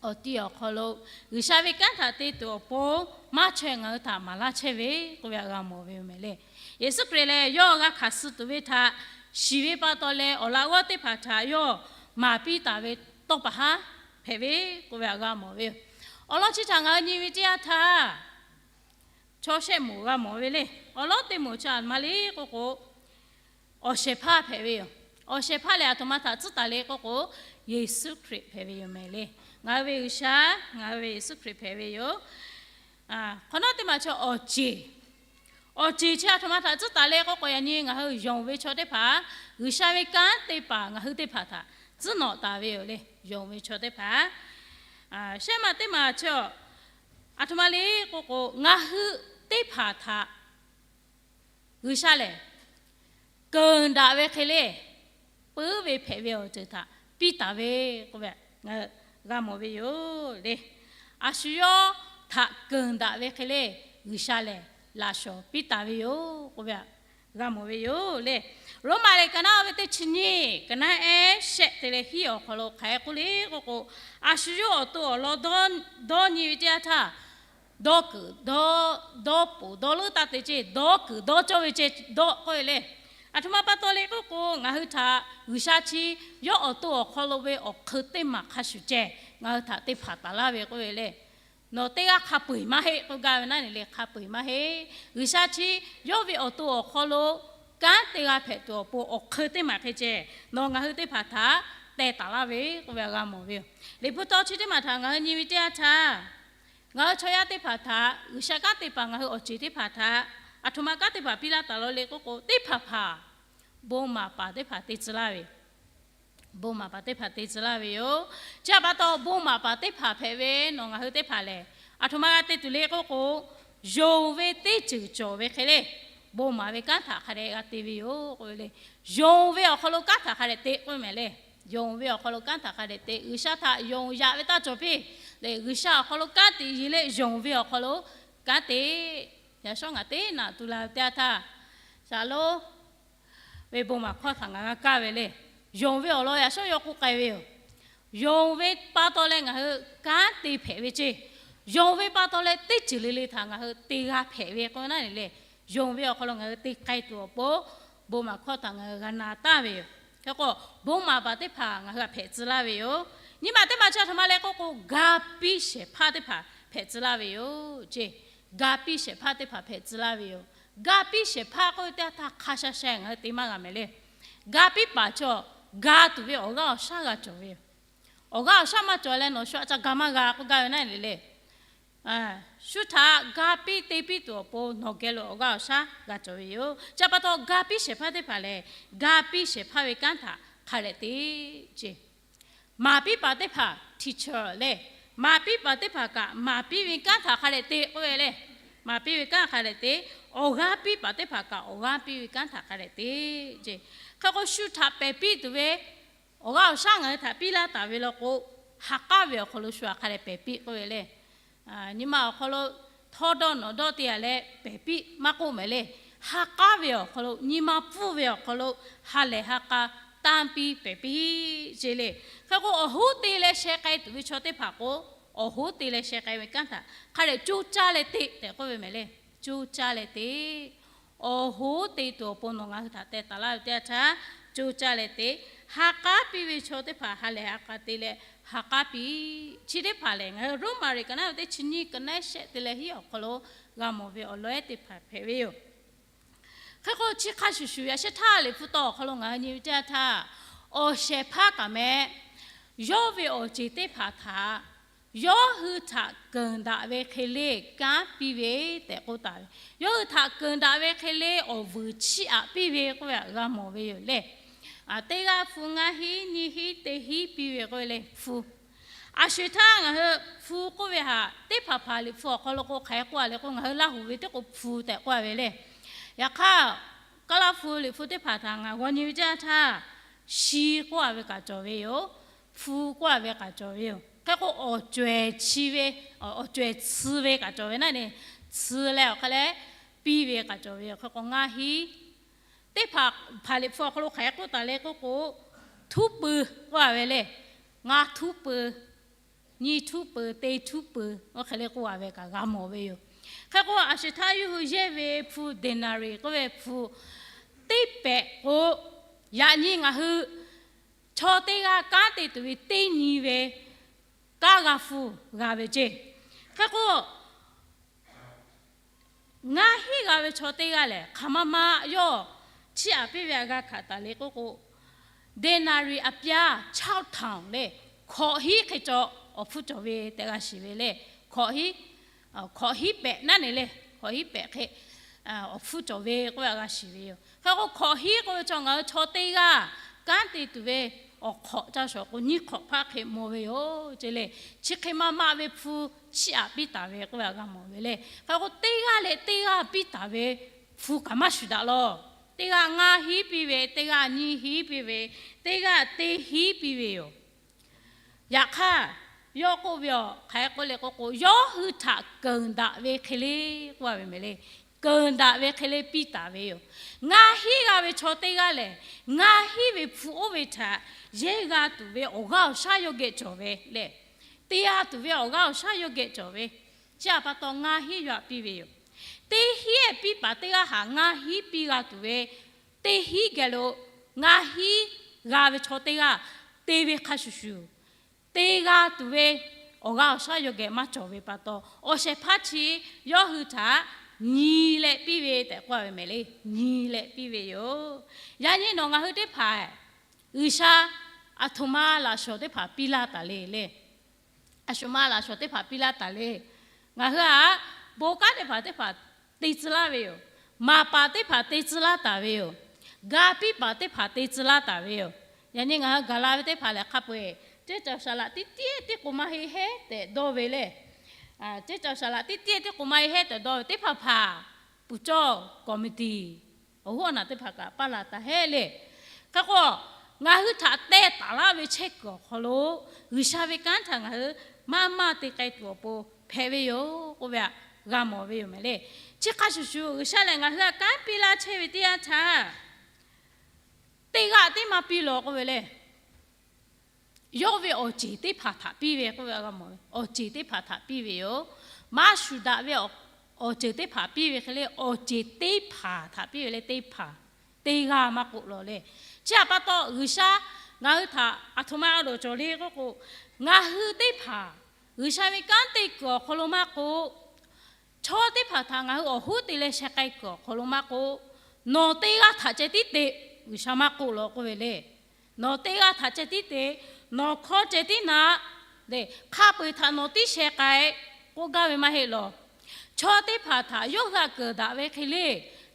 awˬ ti awˬ hk'aw lo, G'uiˬsha ve kanˉ htaꞈ te tuˬ awˬ pon maˇ chaweh ngaˬ hui htaꞈ maˍ laˇ chehˇ ve k'oˆ ve htaꞈ g'a mawˬ ve yoˬ mehˍ le. Yeˍsuˆ Hkriꞈ lehˬ, yawˇ g'a hkanˍ suh tuˬ ve htaꞈ shiˍ ve pa taw leh, awˬ laꞈ g'awˇ teˇ hpaˍ htaꞈ yawˇ maˍ piˇ taˍ ve tawˇ pa haˉ hpehꞈ ve k'oˆ ve htaꞈ g'a mawˬ ve yoˬ. Awˬ lawn chi htaꞈ ngaˬ hui nyi ve teˇ yanˇ htaˇ, chaw shehˆ moˍ g'a mawˬ ve le. Awˬ lawn teˇ moˍ chi aˬ htoꞈ ma le k'oˆ k'o, awˬ shehˍ hpaˇ hpehꞈ ve yoˬ. Awˬ shehˍ hpaˇ lehˬ, aˬ htoꞈ ma htaꞈ tcuhˉ taˍ le k'oˆ k'o, Yeˍsuˆ Hkriꞈ hpehꞈ ve yoˬ mehˍ le. Ngaˬ hui ve G'uiˬsha, ngaˬ hui ve Yeˍsuˆ Hkriꞈ hpehꞈ ve yoˬ. Hk'awꞈ nawˉ teˇ maˬ chi awˬ ceˬ, awˬ ceˬ chi aˬ htoꞈ ma htaꞈ tcuhˉ taˍ le k'oˆ k'o, yaꞈ nyi ngaˬ hui yonˍ ve chaw teˇ hpaˍ, G'uiˬsha ve kanˉ te paˍ ngaˬ hui teˇ hpaˍ htaꞈ tcuhˉ nawꞈ taˍ ve yoˬ le. Yonˍ ve chaw teˇ hpaˍ, shehˆ maˬ teˇ maˬ chi aˬ htoꞈ ma le k'oˆ k'o, ngaˬ hui teˇ hpaˍ htaꞈ G'uiˬsha lehˬ, keunˍ daꞈ ve hk'e le, puiˉ ve hpehꞈ ve awˬ ceuˬ htaꞈ piˇ taˍ ve k'oˆ ve htaꞈ g'a mawˬ ve yoˬ le. A shu yawˇ htaꞈ keunˍ daꞈ ve hk'e le, G'uiˬsha lehˬ laꞈ shawˍ piˇ taˍ ve yoˬ k'oˆ ve htaꞈ g'a mawˬ ve yoˬ le. Roˉmaꞈ lehˬ, ka naˉ oˇ ve teˇ chi nyiˇ, ka naˉ ehˉ shehˆ te leh hiˉ awˬ hk'aw lo hk'aˬ hk'e k'oˆ le k'oˆ k'o, a shu yawˇ awˬ to awˬ lawn dawˇ nyi ve teˇ yanˇ htaˇ, dawˇ kuiˬ dawˇ, dawˇ poˍ dawˇ leuˉ taˇ te ceˇ, dawˇ kuiˬ dawˇ cawˇ ve ceˇ dawˇ k'oˆ ve le. Aˬ htoꞈ ma pa taw le k'oˆ k'o, ngaˬ hui htaꞈ G'uiˬsha chi yawˇ awˬ to awˬ hk'aw lo ve awˬ hk'eun teˇ maˬ hk'a shuˍ ceh ngaˬ hui htaꞈ te hpanˍ taˍ laˇ ve k'oˆ ve le. Nawˬ teˇ g'aˇ hk'a peu-eˬ maˇ heˆ k'oˆ gaˇ ve naˉ ne le, hk'a peu-eˬ maˇ heˆ. G'uiˬsha chi yawˇ ve awˬ to awˬ hk'aw lo kanˉ te g'a hpehꞈ tuˬ awˬ pon awˬ hk'eun teˇ maˬ hk'e ceh nawˬ ngaˬ hui teˇ hpaˍ htaꞈ teh taˍ laˇ ve k'oˆ ve htaꞈ g'a mawˬ ve yoˬ. Liꞈ hpu tawˇ chi teˇ maˬ htaꞈ ngaˬ hui nyi ve teˇ yanˇ htaˇ, ngaˬ hui chaw yaˇ teˇ hpaˍ htaꞈ G'uiˬsha kanˉ te paˍ ngaˬ hui awˬ ceˬ teˇ hpaˍ htaꞈ aˬ htoꞈ ma kanˉ teˇ hpaˍ piˇ laˇ taˍ law le k'oˆ k'o, teˇ hpaˍ hpaˍ bon maˍ paˍ teˇ hpaˍ te tcuh laˇ ve bon maˍ paˍ teˇ hpaˍ te tcuh laˇ ve yoˬ. Chi htaꞈ pa taw, bon maˍ paˍ teˇ hpaˍ hpehꞈ ve nawˬ ngaˬ hui teˇ hpaˍ lehˬ, aˬ htoꞈ ma g'a te tuˬ le k'oˆ k'o, yonˍ ve teˇ ceuˬ cawˬ ve hk'e le, bon maˍ ve kanˉ htaꞈ hk'a dehꞈ g'a te ve yoˬ k'oˆ ve le. Yonˍ ve awˬ hk'aw lo kanˉ htaꞈ hk'a dehꞈ te k'oˆ mehˍ le. Yonˍ ve awˬ hk'aw lo kanˉ htaꞈ hk'a dehꞈ te, G'uiˬsha htaꞈ yonˍ yaꞈ ve taˇ cawˬ piˇ le. G'uiˬsha awˬ hk'aw lo kanˉ te yeˬ leh yonˍ ve awˬ hk'aw lo kanˉ te. Yaꞈ shawˉ ngaˬ teˇ naꞈ tu la ve teˇ yanˇ htaˇ, shaˍlonˉ ve bon maˍ hkawˇ htaꞈ ngaˬ g'a kaˇ ve le. Yonˍ ve awˬ lawn yaꞈ shawˉ yawˇ k'oˆ k'ai ve yoˬ. Yonˍ ve pa taw leh ngaˬ hui kanˉ te hpehꞈ ve ceˇ. Yonˍ ve pa taw leh teˇ ceuˬ le le htaꞈ ngaˬ hui te g'a hpehꞈ ve k'o naˉ le, yonˍ ve awˬ hk'aw lo ngaˬ hui te k'ai tuˬ awˬ pon bon maˍ hkawˇ htaꞈ ngaˬ hui g'a na taˍ ve yoˬ. Hk'e k'o, bon maˍ baˬ teˇ hpaˍ ngaˬ hui htaꞈ hpehꞈ tcuh laˇ ve yoˬ. Nyi ma teˇ ma chi a htoꞈ ma le k'oˆ k'o, ga piˇ shehˍ hpaˇ teˇ hpaˍ hpehꞈ tcuh laˇ ve yoˬ ceˇ. Ga piˇ shehˍ hpaˇ teˇ hpaˍ hpehꞈ tcuh laˇ ve yoˬ. Ga piˇ shehˍ hpaˇ k'oˆ ve teˇ yanˇ htaˇ hk'a sha sha ngaˬ hui te maˇ g'a mehˍ le. Ga piˇ paˍ chaw, ga tuˬ ve awˬ g'aˇ awˬ shaˉ g'a cawˬ ve yoˬ. Awˬ g'aˇ awˬ shaˉ maˇ cawˬ leh nawˬ shu a ca ga maˇ g'a k'oˆ gaˇ ve naˉ le le. Shu htaꞈ ga piˇ te piˇ tuˬ awˬ pon nawˬ geh lo awˬ g'aˇ awˬ shaˉ g'a cawˬ ve yoˬ. Chi pa taw ga piˇ shehˍ hpaˇ teˇ hpaˍ lehˬ, ga piˇ shehˍ hpaˇ ve kanˉ htaꞈ hk'a dehꞈ te ceˇ. Maˍ piˇ paˍ teˇ hpaˍ teacher lehˬ, maˍ piˇ paˍ teˇ hpaˍ kaꞈ maˍ piˇ ve kanˉ htaꞈ hk'a dehꞈ te k'oˆ ve le. Maˍ piˇ ve kanˉ hk'a dehꞈ te, awˬ g'aˇ piˇ paˍ teˇ hpaˍ kaꞈ awˬ g'aˇ piˇ ve kanˉ htaꞈ hk'a dehꞈ te ceˇ. Hk'e k'o, shu htaꞈ pehˍ piˇ tuˬ ve awˬ g'aˇ awˬ shaˉ ngaˬ hui htaꞈ piˇ laˇ taˍ ve law k'o, ha k'aˉ ve awˬ hk'aw lo shu htaꞈ hk'a dehꞈ pehˍ piˇ k'oˆ ve le. Nyi ma awˬ hk'aw lo htawˇ dawˇ nawˬ dawˇ te a leh pehˍ piˇ maˇ k'oˆ mehˍ le. Ha k'aˉ ve awˬ hk'aw lo, nyi ma pfuhˇ ve awˬ hk'aw lo ha lehˬ ha k'a tanˇ piˇ pehˍ piˇ ceˇ le. Hk'e k'o, awˬ hoˉ te leh sheh k'ai tuˬ ve chaw teˇ hpaˍ k'o, awˬ hoˉ te leh sheh k'ai ve kanˉ htaꞈ hk'a dehꞈ coˇ caˇ leh te tehꞈ k'oˆ ve mehˍ le. Coˇ caˇ leh te. Awˬ hoˉ te tuˬ awˬ pon nawˬ ngaˬ hui htaꞈ teh taˍ laˇ ve teˇ yanˇ htaˇ, coˇ caˇ leh te. Ha k'aˉ piˇ ve chaw teˇ hpaˍ ha lehˬ ha k'a te leh ha k'aˉ piˇ. Chi teˇ hpaˍ lehˬ, ngaˬ hui Roˉmaꞈ liꞈ ka naˉ ve teˇ chi nyiˇ ka naˉ shehˆ te leh hiˉ awˬ hk'aw lo g'a mawˬ ve awˬ lawn ehˉ teˇ hpaˍ hpehꞈ ve yoˬ. Hk'e k'o, chi hk'a shuˍ shuˍ yaꞈ shehˆ htaˇ liꞈ hpu taw awˬ hk'aw lo ngaˬ hui nyi ve teˇ yanˇ htaˇ, awˬ shehˍ hpaˇ kaꞈ mehˍ, yawˇ ve awˬ ceˬ teˇ hpaˍ htaꞈ yawˇ hui htaꞈ keunˍ daꞈ ve hk'e le kanˉ piˇ ve tehꞈ k'oˆ taˍ ve. Yawˇ hui htaꞈ keunˍ daꞈ ve hk'e le awˬ vuiˬ chiˇ aꞈ piˇ ve k'oˆ ve htaꞈ g'a mawˬ ve yoˬ le. Teˇ g'aˇ hpu ngaˇ hinˉ nyiˇ hinˉ teˇ hinˉ piˇ ve k'oˆ ve le hpu. A sho-eˬ htaˇ ngaˬ hui hpu k'oˆ ve htaꞈ teˇ hpaˍ hpaˍ liꞈ hpu awˬ hk'aw lo k'o hk'aˬ hk'e k'oˆ a le k'o, ngaˬ hui Laˇ huˍ ve teˇ k'o hpu tehꞈ k'oˆ a ve le. Yaꞈ hk'aˇ, Kaˇlaˇ hpu liꞈ hpu teˇ hpaˍ htaꞈ ngaˬ g'aw nyi ve teˇ yanˇ htaˇ, shi k'oˆ a ve kaꞈ cawˬ ve yoˬ. Hpu k'oˆ a ve kaꞈ cawˬ ve yoˬ. Hk'e k'o, awˬ cawehˬ chi ve, awˬ cawehˬ tcuh ve kaꞈ cawˬ ve naˉ ne, tcuh leh awˬ hk'a leh piˇ ve kaꞈ cawˬ ve yoˬ. Hk'e k'o, ngaˇ hinˉ teˇ hpaˍ hpaˍ liꞈ hpu awˬ hk'aw lo hk'aˬ hk'e k'oˆ taˍ le k'oˆ k'o, htuˉ pui k'oˆ a ve le. Ngaˇ htuˉ pui, nyiˇ htuˉ pui, teˇ htuˉ pui, oˇ hk'e le k'oˆ a ve kaꞈ g'a mawˬ ve yoˬ. Hk'e k'o, a sho-eˬ htaˇ yawˇ hui yehˇ ve hpu denari k'oˆ ve hpu teˇ pehꞈ k'o, yaꞈ nyi ngaˬ hui chaw teˇ g'aˇ kanˉ te tuˬ ve teˇ nyi ve kanˉ g'a hpu g'a ve ceˇ. Hk'e k'o, ngaˇ hinˉ g'a ve chaw teˇ g'aˇ lehˬ, hk'aˬ ma ma yawˇ chiˇ aꞈ piˇ ve htaꞈ g'a hkanˍ taˍ le k'oˆ k'o, denari a pyaˇ ခြောက်ထောင် le, hkawꞈ hinˉ hk'e cawˬ awˬ hpfuhˇ cawˬ ve tehꞈ g'a shiˍ ve le. Hkawꞈ hinˉ, hkawꞈ hinˉ pehꞈ naˉ ne le, hkawꞈ hinˉ pehꞈ hk'e awˬ hpfuhˇ cawˬ ve k'oˆ ve htaꞈ g'a shiˍ ve yoˬ. Hk'e k'o, hkawꞈ hinˉ k'oˆ ve chaw ngaˬ hui chaw teˇ g'aˇ kanˉ te tuˬ ve awˬ hk'awꞈ ca shawˍ k'o, nyiˇ hk'awꞈ hpaˇ hk'e mawˬ ve yoˬ ceˇ le. Chi hk'e ma ma ve hpu chiˇ aꞈ piˇ taˍ ve k'oˆ ve htaꞈ g'a mawˬ ve le. Hk'e k'o, teˇ g'aˇ leh teˇ g'aˇ piˇ taˍ ve hpu kaꞈ maˇ shuˍ daꞈ lawˬ. Teˇ g'aˇ ngaˇ hinˉ piˇ ve, teˇ g'aˇ nyiˇ hinˉ piˇ ve, teˇ g'aˇ teˇ hinˉ piˇ ve yoˬ. Yaꞈ hk'aˇ, yawˇ k'oˆ ve a hk'aˬ hk'e k'oˆ le k'oˆ k'o, yawˇ hui htaꞈ keunˍ daꞈ ve hk'e le k'oˆ a ve mehˍ le. Keunˍ daꞈ ve hk'e le piˇ taˍ ve yoˬ. Ngaˇ hinˉ g'a ve chaw teˇ g'aˇ lehˬ, ngaˇ hinˉ ve hpu oˇ ve htaꞈ yehˇ g'a tuˬ ve awˬ g'aˇ awˬ shaˉ yawˇ geh cawˬ ve le. Te g'a tuˬ ve awˬ g'aˇ awˬ shaˉ yawˇ geh cawˬ ve. Chi htaꞈ pa taw ngaˇ hinˉ yawˇ htaꞈ piˇ ve yoˬ. Teˇ hinˉ piˇ paˍ teˇ g'aˇ htaꞈ ngaˇ hinˉ piˇ g'a tuˬ ve, teˇ hinˉ geh lo ngaˇ hinˉ g'a ve chaw teˇ g'aˇ te ve hk'a shuˍ shuˍ, te g'a tuˬ ve awˬ g'aˇ awˬ shaˉ yawˇ geh maˇ cawˬ ve pa taw, awˬ shehˍ hpaˇ chi yawˇ hui htaꞈ nyi leh piˇ ve tehꞈ k'oˆ a ve mehˍ le. Nyi leh piˇ ve yoˬ. Yaꞈ nyi nawˬ ngaˬ hui teˇ hpaˍ G'uiˬsha aˬ htoꞈ ma laꞈ shawnˍ teˇ hpaˍ piˇ laˇ taˍ le le. Aˬ shuˍ ma laꞈ shawnˍ teˇ hpaˍ piˇ laˇ taˍ le. Ngaˬ hui htaꞈ bon kanˉ teˇ hpaˍ teˇ hpaˍ te tcuh laˇ ve yoˬ. Maˍ paˍ teˇ hpaˍ te tcuh laˇ taˍ ve yoˬ. Ga piˇ paˍ teˇ hpaˍ te tcuh laˇ taˍ ve yoˬ. Yaꞈ nyi ngaˬ hui gaˬ la ve teˇ hpaˍ lehˬ, hk'a peu-eˬ ceˇ caˬ saˍ laꞈ teˇ tiˉ teˇ k'oˍ ma heˆ heˉ tehꞈ dawˇ ve le. Ceˇ caˬ saˍ laꞈ teˇ tiˉ teˇ k'oˍ ma heˆ heˉ tehꞈ dawˇ ve teˇ hpaˍ hpaˍ ပူၤ cawˇ ကော်မတီ awˬ hoˉ awˬ naˬ teˇ hpaˍ kaꞈ paˇ laˬ taˍ heˆ le. Hk'e k'o, ngaˬ hui htaꞈ teh taˍ laˇ ve chehˇ kuiˬ awˬ hk'aw lo G'uiˬsha ve kanˉ htaꞈ ngaˬ hui maˇ maˇ te k'ai tuˬ awˬ pon hpehꞈ ve yoˬ k'oˆ ve htaꞈ g'a mawˬ ve yoˬ mehˍ le. Chi hk'a shuˍ shuˍ, G'uiˬsha lehˬ ngaˬ hui htaꞈ kanˉ piˇ laˇ chehˇ ve teˇ yanˇ htaˇ, teˇ g'aˇ teˇ maˇ piˇ lawˬ k'oˆ ve le. yawˇ ve awˬ ceˬ teˇ hpaˍ htaꞈ piˇ ve k'oˆ ve g'a mawˬ ve. Awˬ ceˬ teˇ hpaˍ htaꞈ piˇ ve yoˬ. Maˇ shuˍ daꞈ ve awˬ ceˬ teˇ hpaˍ piˇ ve hk'e le, awˬ ceˬ teˇ hpaˍ htaꞈ piˇ ve le, teˇ hpaˍ, teˇ g'aˇ maˇ k'oˆ lawˬ le. Chi htaꞈ pa taw G'uiˬsha ngaˬ hui htaꞈ aˬ htoꞈ ma a loˍ cawˬ le k'oˆ k'o, ngaˬ hui teˇ hpaˍ G'uiˬsha ve kanˉ te kuiˬ awˬ hk'aw lo maˇ k'oˆ, chaw teˇ hpaˍ htaꞈ ngaˬ hui awˬ hoˉ te leh sheh k'ai kuiˬ awˬ hk'aw lo maˇ k'oˆ, nawˬ teˇ g'aˇ htaꞈ ceh tiˉ te, G'uiˬsha maˇ k'oˆ lawˬ k'oˆ ve le. Nawˬ teˇ g'aˇ htaꞈ ceh tiˉ te, nawˬ hkawˇ ceh tiˉ naꞈ, le, hk'a peu-eˬ htaꞈ nawˬ tiˉ sheh k'ai k'oˆ gaˇ ve maˇ heˆ lawˬ. Chaw teˇ hpaˍ htaꞈ yawˇ hui htaꞈ keunˍ daꞈ ve hk'e le,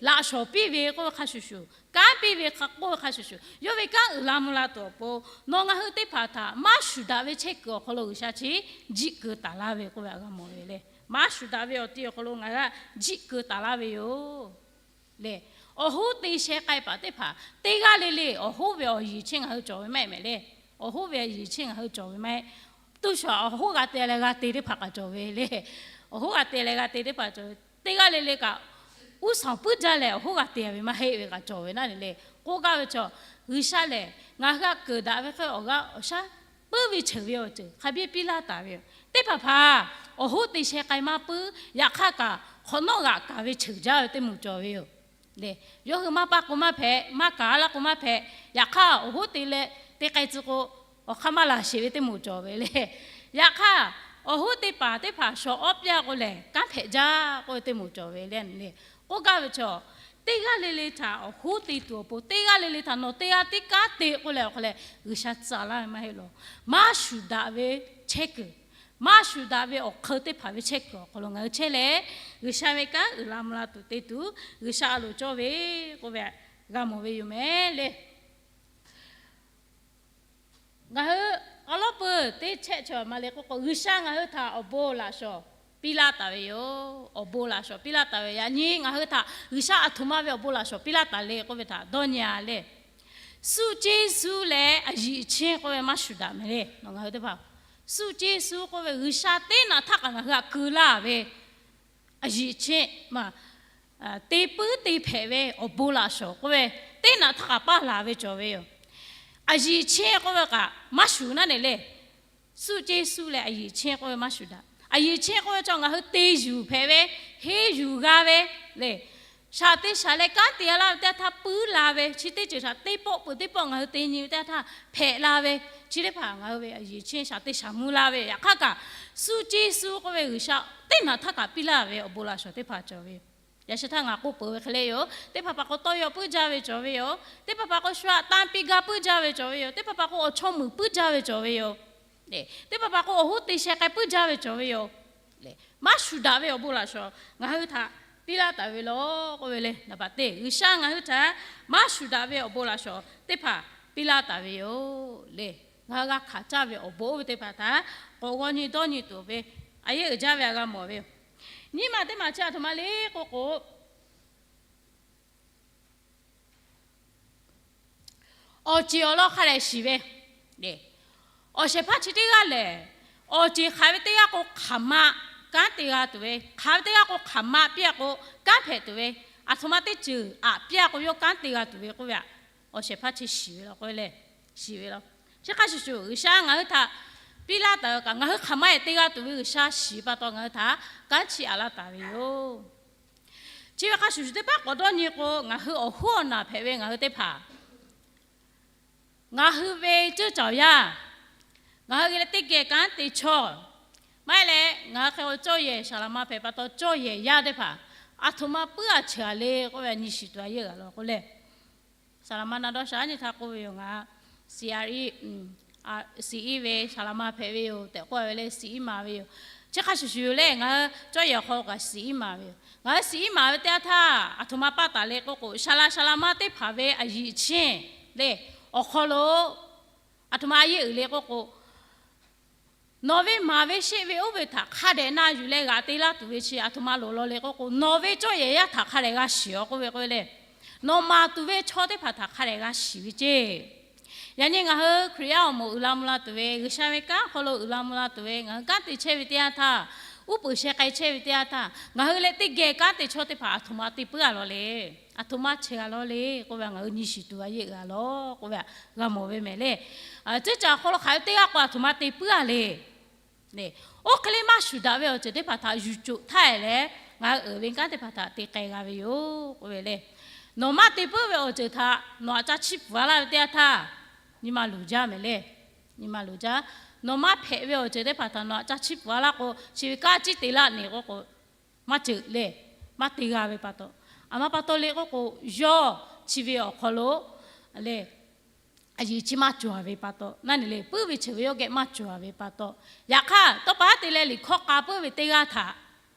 laꞈ shawnˍ piˇ ve k'oˆ ve hk'a shuˍ shuˍ, kanˉ piˇ ve hk'a k'oˆ ve hk'a shuˍ shuˍ, yawˇ ve kanˉ uiˍ la mvuh la tuˬ awˬ pon nawˬ ngaˬ hui teˇ hpaˍ htaꞈ maˇ shuˍ daꞈ ve chehˇ kuiˬ awˬ hk'aw lo G'uiˬsha chi jiˆ keu taˍ laˇ ve k'oˆ ve htaꞈ g'a mawˬ ve le. Maˇ shuˍ daꞈ ve awˬ ti awˬ hk'aw lo ngaˬ hui htaꞈ jiˆ keu taˍ laˇ ve yoˬ. Le, awˬ hoˉ te sheh k'ai paˍ teˇ hpaˍ teˇ g'aˇ le le awˬ hoˉ ve awˬ yiˍ chi ngaˬ hui cawˬ ve maˇ heˆ mehˍ le. Awˬ hoˉ ve awˬ yiˍ chi ngaˬ hui cawˬ ve maˇ heˆ. Tuˇ shuˍ awˬ hoˉ g'a te leh g'a te teˇ hpaˍ kaꞈ cawˬ ve le. Awˬ hoˉ g'a te leh g'a te teˇ hpaˍ cawˬ ve, teˇ g'aˇ le le kaꞈ uˉ sanˍ puiˉ jaˇ leh awˬ hoˉ g'a te ve maˇ heˆ ve kaꞈ cawˬ ve naˉ le. K'oˆ gaˇ ve chaw, G'uiˬsha lehˬ ngaˬ hui htaꞈ keunˍ daꞈ ve hk'e awˬ g'aˇ awˬ shaˉ puiˉ ve cheuˬ ve awˬ ceuˬ hk'a biˇ piˇ laˇ taˍ ve yoˬ. Teˇ hpaˍ hpaˍ awˬ hoˉ te sheh k'ai maˇ puiˉ, yaꞈ hk'aˇ kaꞈ hk'awꞈ nawˉ g'aꞈ kaˍ ve cheuˬ jaˇ ve teˇ moˍ cawˬ ve yoˬ. Le, yawˇ hui maˇ paˇ k'o maˇ hpehꞈ, maˇ kaˍ laˇ k'o maˇ hpehꞈ, yaꞈ hk'aˇ awˬ hoˉ te leh te k'ai tcuh k'o, awˬ hk'aˇ maˇ laˬ sheˍ ve teˇ moˍ cawˬ ve le. Yaꞈ hk'aˇ, awˬ hoˉ te paˍ teˇ hpaˍ shawˍ awˉ pyaˇ k'o lehˬ kanˉ hpehꞈ jaˇ k'oˆ ve teˇ moˍ cawˬ ve le. K'oˆ gaˇ ve chaw, teˇ g'aˇ le le htaꞈ awˬ hoˉ te tuˬ awˬ pon teˇ g'aˇ le le htaꞈ nawˬ teˇ g'aˇ tiˉ kanˉ te k'oˆ leh awˬ hk'a leh G'uiˬsha tcuh laˇ ve maˇ heˆ lawˬ. Maˇ shuˍ daꞈ ve chehˇ kuiˬ, maˇ shuˍ daꞈ ve awˬ hk'eun teˇ hpaˍ ve chehˇ kuiˬ awˬ hk'aw lo ngaˬ hui chehˇ leh, G'uiˬsha ve kanˉ uiˍ la mvuh la tuˬ te tuˬ G'uiˬsha a loˍ cawˇ ve k'oˆ ve g'a mawˬ ve yoˬ mehˍ le. Ngaˬ hui awˬ lawˉ peuˬ teˇ chehˇ chaw ma le k'oˆ k'o, G'uiˬsha ngaˬ hui htaꞈ awˬ bon laꞈ shawnˍ piˇ laˇ taˍ ve yoˬ. Awˬ bon laꞈ shawnˍ piˇ laˇ taˍ ve, yaꞈ nyi ngaˬ hui htaꞈ G'uiˬsha aˬ htoꞈ ma ve awˬ bon laꞈ shawnˍ piˇ laˇ taˍ le k'oˆ ve htaꞈ dawˇ nyi a le. Suˆ ceˇ suˆ leh a yiˍ chiˇ k'oˆ ve maˇ shuˍ daꞈ mehˍ le. Nawˬ ngaˬ hui teˇ hpaˍ, suˆ ceˇ suˆ k'oˆ ve G'uiˬsha teˇ naꞈ htaˇ kaꞈ ngaˬ hui htaꞈ keu laˇ ve, a yiˍ chiˇ ma te puiˉ te hpehꞈ ve awˬ bon laꞈ shawnˍ k'oˆ ve, teˇ naꞈ htaˇ kaꞈ paˇ laˬ ve cawˬ ve yoˬ. A yiˍ chiˇ k'oˆ ve kaꞈ maˇ shuˍ naˉ ne le. Suˆ ceˇ suˆ leh a yiˍ chiˇ k'oˆ ve maˇ shuˍ daꞈ. A yiˍ chiˇ k'oˆ ve chaw ngaˬ hui te yuˬ hpehꞈ ve, henˇ yuˬ g'a ve le. Shaˍ te shaˍ leh kanˉ te g'a laˇ ve teˇ g'aˇ htaˇ puiˉ la ve, chi teˇ ceuˬ htaꞈ teˇ pawˆ peuˬ teˇ pawˆ ngaˬ hui te nyi ve teˇ g'aˇ htaˇ hpehꞈ la ve, chi teˇ hpaˍ ngaˬ hui ve a yiˍ chiˇ shaˍ te shaˍ mvuh la ve. Yaꞈ hk'aˇ kaꞈ, suˆ ceˇ suˆ k'oˆ ve G'uiˬsha teˇ naꞈ htaˇ kaꞈ piˇ laˇ ve awˬ bon laꞈ shawnˍ teˇ hpaˍ cawˬ ve yoˬ. Yaꞈ sheh htaˇ ngaˬ k'oˆ peuˬ ve hk'e le yoˬ. Teˇ hpaˍ hpaˍ k'o tawˇ yaw puiˉ jaˇ ve cawˬ ve yoˬ. Teˇ hpaˍ hpaˍ k'o shu aꞈ tanˇ piˇ gaˇ puiˉ jaˇ ve cawˬ ve yoˬ. Teˇ hpaˍ hpaˍ k'o awˬ chawˇ muiˬ puiˉ jaˇ ve cawˬ ve yoˬ. Teˇ hpaˍ hpaˍ k'o awˬ hoˉ te sheh k'ai puiˉ jaˇ ve cawˬ ve yoˬ. Maˇ shuˍ daꞈ ve awˬ bon laꞈ shawnˍ ngaˬ hui htaꞈ piˇ laˇ taˍ ve lawˬ k'oˆ ve le. Naˍ baˬ teˇ, G'uiˬsha ngaˬ hui htaꞈ maˇ shuˍ daꞈ ve awˬ bon laꞈ shawnˍ teˇ hpaˍ piˇ laˇ taˍ ve yoˬ le. Ngaˬ hui g'a hkanˍ caˇ ve awˬ bon oˇ ve teˇ hpaˍ htaꞈ k'awꞈ g'aw nyi dawˇ nyi tuˬ ve a yehˉ uiˍ jaˇ ve htaꞈ g'a mawˬ ve yoˬ. Nyiˇ maˬ teˇ maˬ chi aˬ htoꞈ ma le k'oˆ k'o, awˬ ceˬ awˬ lawn hk'a dehꞈ shiˍ ve, awˬ shehˍ hpaˇ chi teˇ g'aˇ lehˬ, awˬ ceˬ hk'aˬ ve teˇ g'aˇ k'o hk'aˬ ma kanˉ te g'a tuˬ ve, hk'aˬ ve teˇ g'aˇ k'o hk'aˬ ma piˇ a k'o kanˉ hpehꞈ tuˬ ve, aˬ htoꞈ ma teˇ ceuˬ aꞈ piˇ a k'o yawˇ kanˉ te g'a tuˬ ve k'oˆ ve, awˬ shehˍ hpaˇ chi shiˍ ve law k'oˆ ve le. Shiˍ ve law. Chi hk'a shuˍ shuˍ G'uiˬsha ngaˬ hui htaꞈ piˇ laˇ taˍ ve kaꞈ, ngaˬ hui hk'aˬ ma ehˉ te g'a tuˬ ve G'uiˬsha shiˍ pa taw ngaˬ hui htaꞈ kanˉ chiˇ aꞈ laˇ taˍ ve yoˬ. Chi ve hk'a shuˍ shuˍ teˇ pawˆ k'awꞈ dawˇ nyi k'o, ngaˬ hui awˬ hoˉ awˬ naˬ hpehꞈ ve ngaˬ hui teˇ hpaˍ, ngaˬ hui ve ceuˇ caˬ awˬ yaˇ, ngaˬ hui geh leh teˇ geh kanˉ te chawˇ, maˇ heˆ leh ngaˬ hui hk'e k'o cawˇ yehˬ saˍ laˍ ma hpehꞈ pa taw cawˇ yehˬ yaˇ teˇ hpaˍ aˬ htoꞈ ma puiˉ a cheuˬ a le k'oˆ ve nyi shiˍ tuˬ a yehˇ g'a law k'oˆ le. Saˍ laˍ ma na dawˇ sha nyi htaˇ k'oˆ ve yoˬ. Ngaˬ siˍ iˉ ve saˍ laˍ ma hpehꞈ ve yoˬ tehꞈ k'oˆ ve leh siˍ iˉ maˍ ve yoˬ. Chi hk'a shuˍ shuˍ yoˬ leh ngaˬ hui cawˇ yehˬ awˬ hk'aw lo kaꞈ siˍ iˉ maˍ ve yoˬ. Ngaˬ hui siˍ iˉ maˍ ve teˇ yanˇ htaˇ aˬ htoꞈ ma paˇ taˍ le k'oˆ k'o, saˍ laˍ saˍ laˍ ma teˇ hpaˍ ve a yiˍ chiˇ le awˬ hk'aw lo aˬ htoꞈ ma a yehˇ uiˍ le k'oˆ k'o, nawˬ ve maˍ ve sheˆ ve oˇ ve htaꞈ hk'a dehꞈ na yuˬ leh g'aꞈ te laˇ tuˬ ve chi aˬ htoꞈ ma loˍ law le k'oˆ k'o, nawˬ ve cawˇ yehˬ yaˇ htaꞈ hk'a dehꞈ g'a shiˍ a k'oˆ ve k'oˆ ve le. Nawˬ maˍ tuˬ ve chaw teˇ hpaˍ htaꞈ hk'a dehꞈ g'a shiˍ ve ceˇ. Yaꞈ nyi ngaˬ hui Hkriꞈ yaˇ awˬ moˍ uiˍ la mvuh la tuˬ ve, G'uiˬsha ve kanˉ hk'aw lo uiˍ la mvuh la tuˬ ve, ngaˬ hui kanˉ te chehˇ ve teˇ yanˇ htaˇ, uˉ peunˍ sheh k'ai chehˇ ve teˇ yanˇ htaˇ, ngaˬ hui leh teˇ geh kanˉ te chaw teˇ hpaˍ aˬ htoꞈ ma te puiˉ a law le. Aˬ htoꞈ ma chehˇ a law le k'oˆ ve, ngaˬ hui nyi shiˍ tuˬ a yeˇ uiˍ a law k'oˆ ve htaꞈ g'a mawˬ ve mehˍ le. Ceuˇ caˬ awˬ hk'aw lo hk'aˬ ve teˇ g'aˇ k'o aˬ htoꞈ ma te puiˉ a le. Oˇ hk'e le maˇ shuˍ daꞈ ve awˬ ceuˬ teˇ hpaˍ htaꞈ yuˬ coˬ htaˇ leh, ngaˬ hui uiˍ ve kanˉ teˇ hpaˍ htaꞈ te k'ai g'a ve yoˬ k'oˆ ve le. Nawˬ maˇ te puiˉ ve awˬ ceuˬ htaꞈ nawˬ aꞈ ca chiˇ pfuhˍ a laˇ ve teˇ yanˇ htaˇ, nyi ma luˬ jaˇ mehˍ le. Nyi ma luˬ jaˇ. Nawˬ maˇ hpehꞈ ve awˬ ceuˬ teˇ hpaˍ htaꞈ nawˬ aꞈ ca chiˇ pfuhˍ a laˇ k'o, chi ve kanˉ ciˉ te laˇ neˬ k'oˆ k'o, maˇ ceuˬ le. Maˇ te g'a ve pa taw, aˬ ma pa taw le k'oˆ k'o, yawˇ chi ve awˬ hk'aw lo lehˬ, a yiˍ chi maˇ cawˬ ve pa taw, naˆ neˬ le puiˉ ve cheuˬ ve yawˇ geh maˇ cawˬ ve pa taw, yaꞈ hk'aˇ tawˇ pa haˉ te leh liꞈ hkawˇ k'a puiˉ ve teˇ g'aˇ htaꞈ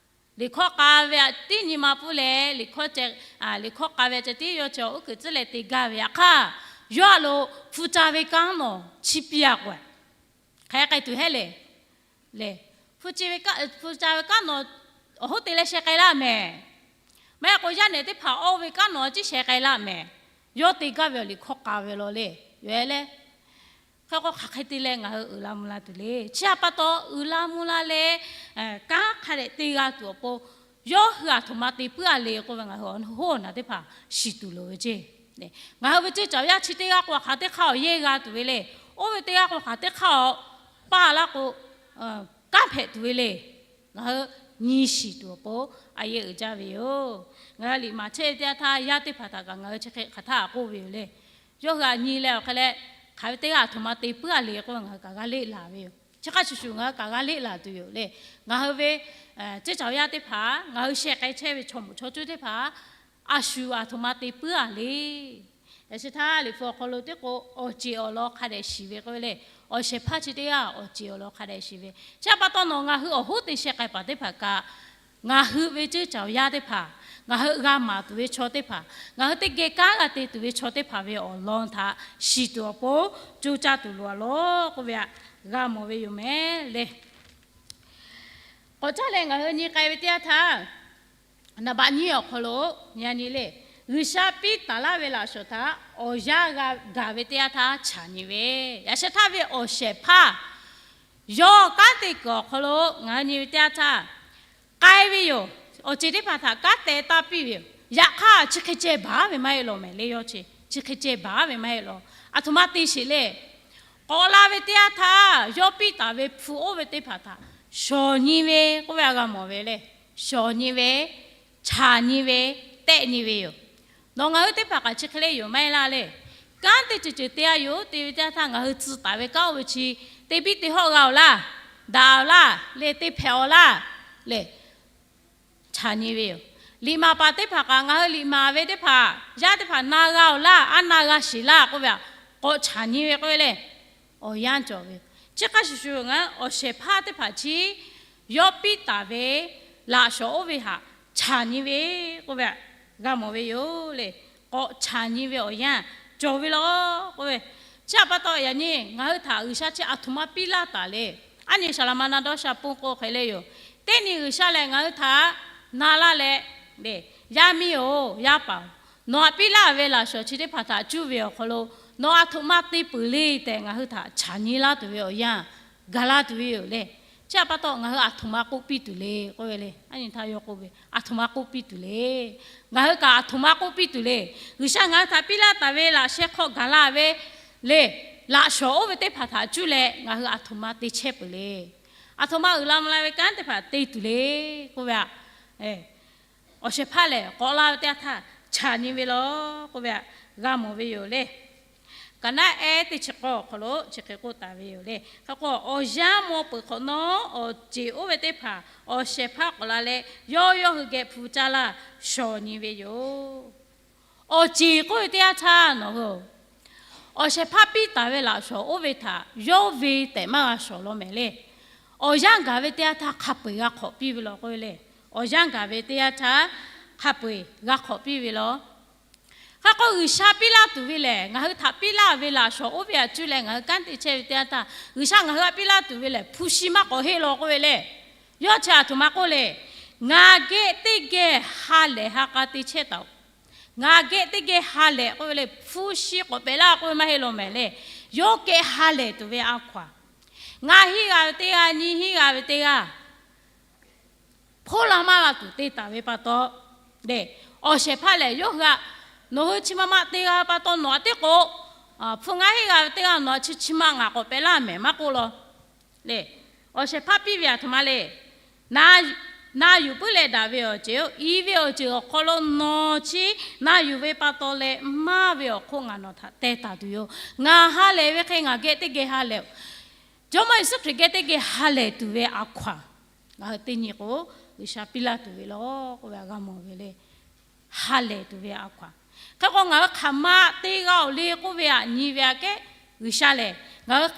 liꞈ hkawˇ k'a ve aꞈ tiˉ nyi ma pfuhˇ leh, liꞈ hkawˇ ceh, liꞈ hkawˇ k'a ve aꞈ ceh tiˉ yawˇ cawˬ uˉ kuiˬ tcuhˉ leh te gaˇ ve yaꞈ hk'aˇ, yawˇ a lo hpu ca ve kanˉ nawˬ chi piˇ a k'o, hk'aˬ hk'e k'ai tuˬ hehˉ le. Lehˬ, hpu ce ve kanˉ, hpu ca ve kanˉ nawˬ awˬ hoˉ te leh sheh k'ai laˇ mehˍ. Maˇ heˆ k'o yaˇ nehˬ teˇ hpaˍ awˇ ve kanˉ nawˬ ciˉ sheh k'ai laˇ mehˍ. Yawˇ te gaˇ ve awˬ liꞈ hkawˇ k'a ve law le. Yawˇ lehˬ, hk'e k'o hk'aˬ hk'e te leh ngaˬ hui uiˍ la mvuh la tuˬ le. Chi htaꞈ pa taw uiˍ la mvuh la leh, kanˉ hk'a dehꞈ te g'a tuˬ awˬ pon, yawˇ hui aˬ htoꞈ ma te puiˉ a le k'oˆ ve ngaˬ hui awˬ hoˉ awˬ naˬ teˇ hpaˍ shiˍ tuˬ loˍ ve ceˇ. Ngaˬ hui ve ceuˇ caˬ yaˇ chi teˇ g'aˇ k'o hk'aˬ teˇ hk'aˇ awˬ yeˇ g'a tuˬ ve le. Oˇ ve teˇ g'aˇ k'o hk'aˬ teˇ hk'aˇ awˬ paˇ laˇ k'o, kanˉ hpehꞈ tuˬ ve le. Ngaˬ hui nyi shiˍ tuˬ awˬ pon a yeˇ uiˍ jaˇ ve yoˬ. Ngaˬ hui liꞈ maˍ chehˇ ve teˇ yanˇ htaˇ, yaˇ teˇ hpaˍ htaꞈ kaꞈ ngaˬ hui chi hk'e hk'aˬ htaˇ k'oˆ ve yoˬ le. Yawˇ hui aꞈ nyi leh awˬ hk'e leh, hk'aˬ ve teˇ g'aˇ aˬ htoꞈ ma te puiˉ a le k'oˆ ve ngaˬ hui kaꞈ g'a leˆ laˬ ve yoˬ. Chi hk'a shuˍ shuˍ ngaˬ hui kaꞈ g'a leˆ laˬ tuˬ yoˬ le. Ngaˬ hui ve ceuˇ caˬ yaˇ teˇ hpaˍ, ngaˬ hui sheh k'ai chehˇ ve chaw moˍ chaw cuˇ teˇ hpaˍ, a shu aˬ htoꞈ ma te puiˉ a le. Yaꞈ sheh htaˇ liꞈ hpu awˬ hk'aw lo teˇ k'o, awˬ ceˬ awˬ lawn hk'a dehꞈ shiˍ ve k'oˆ ve le. Awˬ shehˍ hpaˇ chi teˇ g'aˇ awˬ ceˬ awˬ lawn hk'a dehꞈ shiˍ ve. Chi htaꞈ pa taw nawˬ ngaˬ hui awˬ hoˉ te sheh k'ai paˍ teˇ hpaˍ kaꞈ, ngaˬ hui ve ceuˇ caˬ yaˇ teˇ hpaˍ, ngaˬ hui g'a maˍ tuˬ ve chaw teˇ hpaˍ, ngaˬ hui teˇ geh kanˉ g'a te tuˬ ve chaw teˇ hpaˍ ve awˬ lawn htaꞈ shiˍ tuˬ awˬ pon coˇ caˇ tuˬ loˍ a law k'oˆ ve htaꞈ g'a mawˬ ve yoˬ mehˍ le. K'awꞈ caˇ leh ngaˬ hui nyi k'ai ve teˇ yanˇ htaˇ, naˍ baꞈ nyiˇ awˬ hk'aw lo, yaꞈ nyi le, G'uiˬsha piˇ taˍ laˇ ve laꞈ shawnˍ htaꞈ awˬ yanˇ g'a gaˬ ve teˇ yanˇ htaˇ chaꞈ nyi ve, yaꞈ sheh htaˇ ve awˬ shehˍ hpaˇ yawˇ kanˉ te kuiˬ awˬ hk'aw lo ngaˬ hui nyi ve teˇ yanˇ htaˇ k'ai ve yoˬ. Awˬ ceuˬ teˇ hpaˍ htaꞈ kanˉ te taˇ piˇ ve yoˬ. Yaꞈ hk'aˇ chi hk'e ceh baˬ ve maˇ heˆ law mehˍ le. Yawˇ chi chi hk'e ceh baˬ ve maˇ heˆ law. Aˬ htoꞈ ma te sheˍ le. K'awꞈ la ve teˇ yanˇ htaˇ yawˇ piˇ taˍ ve hpu oˇ ve teˇ hpaˍ htaꞈ shawˍ nyi ve k'oˆ ve htaꞈ g'a mawˬ ve le. Shawˍ nyi ve, chaꞈ nyi ve, tehˆ nyi ve yoˬ. Nawˬ ngaˬ hui teˇ hpaˍ kaꞈ chi hk'e le yoˬ maˇ heˆ laˇ le. Kanˉ teˇ ceuˬ ceuˬ te a yoˬ te ve teˇ yanˇ htaˇ ngaˬ hui tcuh taˍ ve kanˉ oˇ ve chi, te biˇ te hawˆ g'a awˬ laˇ, daꞈ awˬ laˇ, leh te hpehꞈ awˬ laˇ, leh chaꞈ nyi ve yoˬ. Liꞈ maˍ paˍ teˇ hpaˍ kaꞈ ngaˬ hui liꞈ maˍ ve teˇ hpaˍ, yaˇ teˇ hpaˍ na g'a awˬ laˇ, aˉ na g'a sheˍ laˇ k'oˆ ve htaꞈ k'awꞈ chaꞈ nyi ve k'oˆ ve le. Awˬ yanˇ cawˬ ve yoˬ. Chi hk'a shuˍ shuˍ ngaˬ hui awˬ shehˍ hpaˇ teˇ hpaˍ chi yawˇ piˇ taˍ ve laꞈ shawnˍ oˇ ve htaꞈ chaꞈ nyi ve k'oˆ ve htaꞈ g'a mawˬ ve yoˬ le. K'awꞈ chaꞈ nyi ve awˬ yanˇ cawˬ ve law k'oˆ ve. Chi htaꞈ pa taw yaꞈ nyi ngaˬ hui htaꞈ G'uiˬsha chi aˬ htoꞈ ma piˇ laˇ taˍ le. Aˉ nyi saˍ laꞈ ma na dawˇ sha pon k'o hk'e le yoˬ. Teˇ nyi G'uiˬsha lehˬ ngaˬ hui htaꞈ na laˇ leh, yaˇ miˇ-oˬ, yaˇ paˍ-oˬ, nawˬ htaꞈ piˇ laˇ ve laꞈ shawnˍ chi teˇ hpaˍ htaꞈ cuˇ ve awˬ hk'aw lo nawˬ aˬ htoꞈ ma te peuˬ le tehꞈ ngaˬ hui htaꞈ chaꞈ nyi laˇ tuˬ ve awˬ yanˇ gaˬ laˇ tuˬ ve yoˬ le. Chi htaꞈ pa taw ngaˬ hui aˬ htoꞈ ma k'oˆ piˇ tuˬ le k'oˆ ve le. Aˉ nyi htaˇ yawˇ k'oˆ ve, aˬ htoꞈ ma k'oˆ piˇ tuˬ le. Ngaˬ hui kaꞈ aˬ htoꞈ ma k'oˆ piˇ tuˬ le. G'uiˬsha ngaˬ hui htaꞈ piˇ laˇ taˍ ve laꞈ sheh hk'aw gaˬ la ve le, laꞈ shawnˍ oˇ ve teˇ hpaˍ htaꞈ cuˇ leh ngaˬ hui aˬ htoꞈ ma te chehˇ peuˬ le. Aˬ htoꞈ ma uiˍ la mvuh la ve kanˉ teˇ hpaˍ te tuˬ le k'oˆ ve htaꞈ awˬ shehˍ hpaˇ lehˬ k'awꞈ la ve teˇ yanˇ htaˇ chaꞈ nyi ve law k'oˆ ve htaꞈ g'a mawˬ ve yoˬ le. Kaˍnaˆ ehˉ teˇ chi k'awˇ awˬ hk'aw lo chi hk'e k'oˆ taˍ ve yoˬ le. Hk'e k'o awˬ yanˇ maw peuˬ hk'awꞈ nawˉ awˬ ceˬ oˇ ve teˇ hpaˍ awˬ shehˍ hpaˇ k'awꞈ la leh yawˇ yawˇ hui geh hpu caˇ laˇ shawˍ nyi ve yoˬ. Awˬ ceˬ k'oˆ ve teˇ yanˇ htaˇ nawˬ hui awˬ shehˍ hpaˇ piˇ taˍ ve laꞈ shawnˍ oˇ ve htaꞈ yawˇ ve tehꞈ maˇ g'a shawˍ law mehˍ le. Awˬ yanˇ gaˬ ve teˇ yanˇ htaˇ hk'a peu-eˬ g'a hk'awꞈ piˇ ve law k'oˆ ve le. Awˬ yanˇ gaˬ ve teˇ yanˇ htaˇ hk'a peu-eˬ g'a hk'awꞈ piˇ ve law. Hk'e k'o G'uiˬsha piˇ laˇ tuˬ ve lehˬ ngaˬ hui htaꞈ piˇ laˇ ve laꞈ shawnˍ oˇ ve htaꞈ cuˇ leh ngaˬ hui kanˉ te chehˇ ve teˇ yanˇ htaˇ G'uiˬsha ngaˬ hui htaꞈ piˇ laˇ tuˬ ve lehˬ hpu shi maˇ k'awꞈ heˆ law k'oˆ ve le. Yawˇ chi aˬ htoꞈ ma k'oˆ le. Ngaˬ geh teˇ geh ha lehˬ ha k'a te chehˇ taˍ-oꞈ. Ngaˬ geh teˇ geh ha lehˬ k'oˆ ve le, hpu shi k'awꞈ pehꞈ laˇ k'oˆ ve maˇ heˆ law mehˍ le. Yawˇ geh ha lehˬ tuˬ ve a hkaw-aˬ, ngaˬ hiˆ g'a ve teˇ g'aˇ nyi hiˆ g'a ve teˇ g'aˇ hk'oˆ la maˇ la tuˬ te taˍ ve pa taw, lehˬ, awˬ shehˍ hpaˇ lehˬ yawˇ hui htaꞈ, nawˬ hui chi ma ma te g'a pa taw nawˬ htaꞈ teˇ k'o, hpu ngaˇ hinˉ g'a ve teˇ g'aˇ nawˬ htaꞈ chi chi ma ngaˬ k'awꞈ pehꞈ laˇ mehˍ maˇ k'oˆ law. Lehˬ, awˬ shehˍ hpaˇ piˇ ve aˬ htoꞈ ma le. Na yuˬ puiˉ leh daꞈ ve awˬ ceuˬ-oˬ, i ve awˬ ceuˬ awˬ hk'aw lo nawˬ chi na yuˬ ve pa taw leh maˇ ve awˬ hk'oˆ ngaˬ nawˬ htaꞈ teh taˍ tuˬ yoˬ. Ngaˬ ha lehˬ ve hk'e ngaˬ geh teˇ geh ha lehˬ-oˬ. Jawˇmawˇ Yeˍsuˆ Hkriꞈ geh teˇ geh ha lehˬ tuˬ ve a hkaw-anˬ, ngaˬ hui teˇ nyi k'o, G'uiˬsha piˇ laˇ tuˬ ve law k'oˆ ve htaꞈ g'a mawˬ ve le. Ha lehˬ tuˬ ve a hkaw-anˬ. Hk'e k'o ngaˬ hui hk'aˬ ma te g'a-oˬ le k'oˆ ve htaꞈ nyi ve aꞈ kehˉ, G'uiˬsha lehˬ ngaˬ hui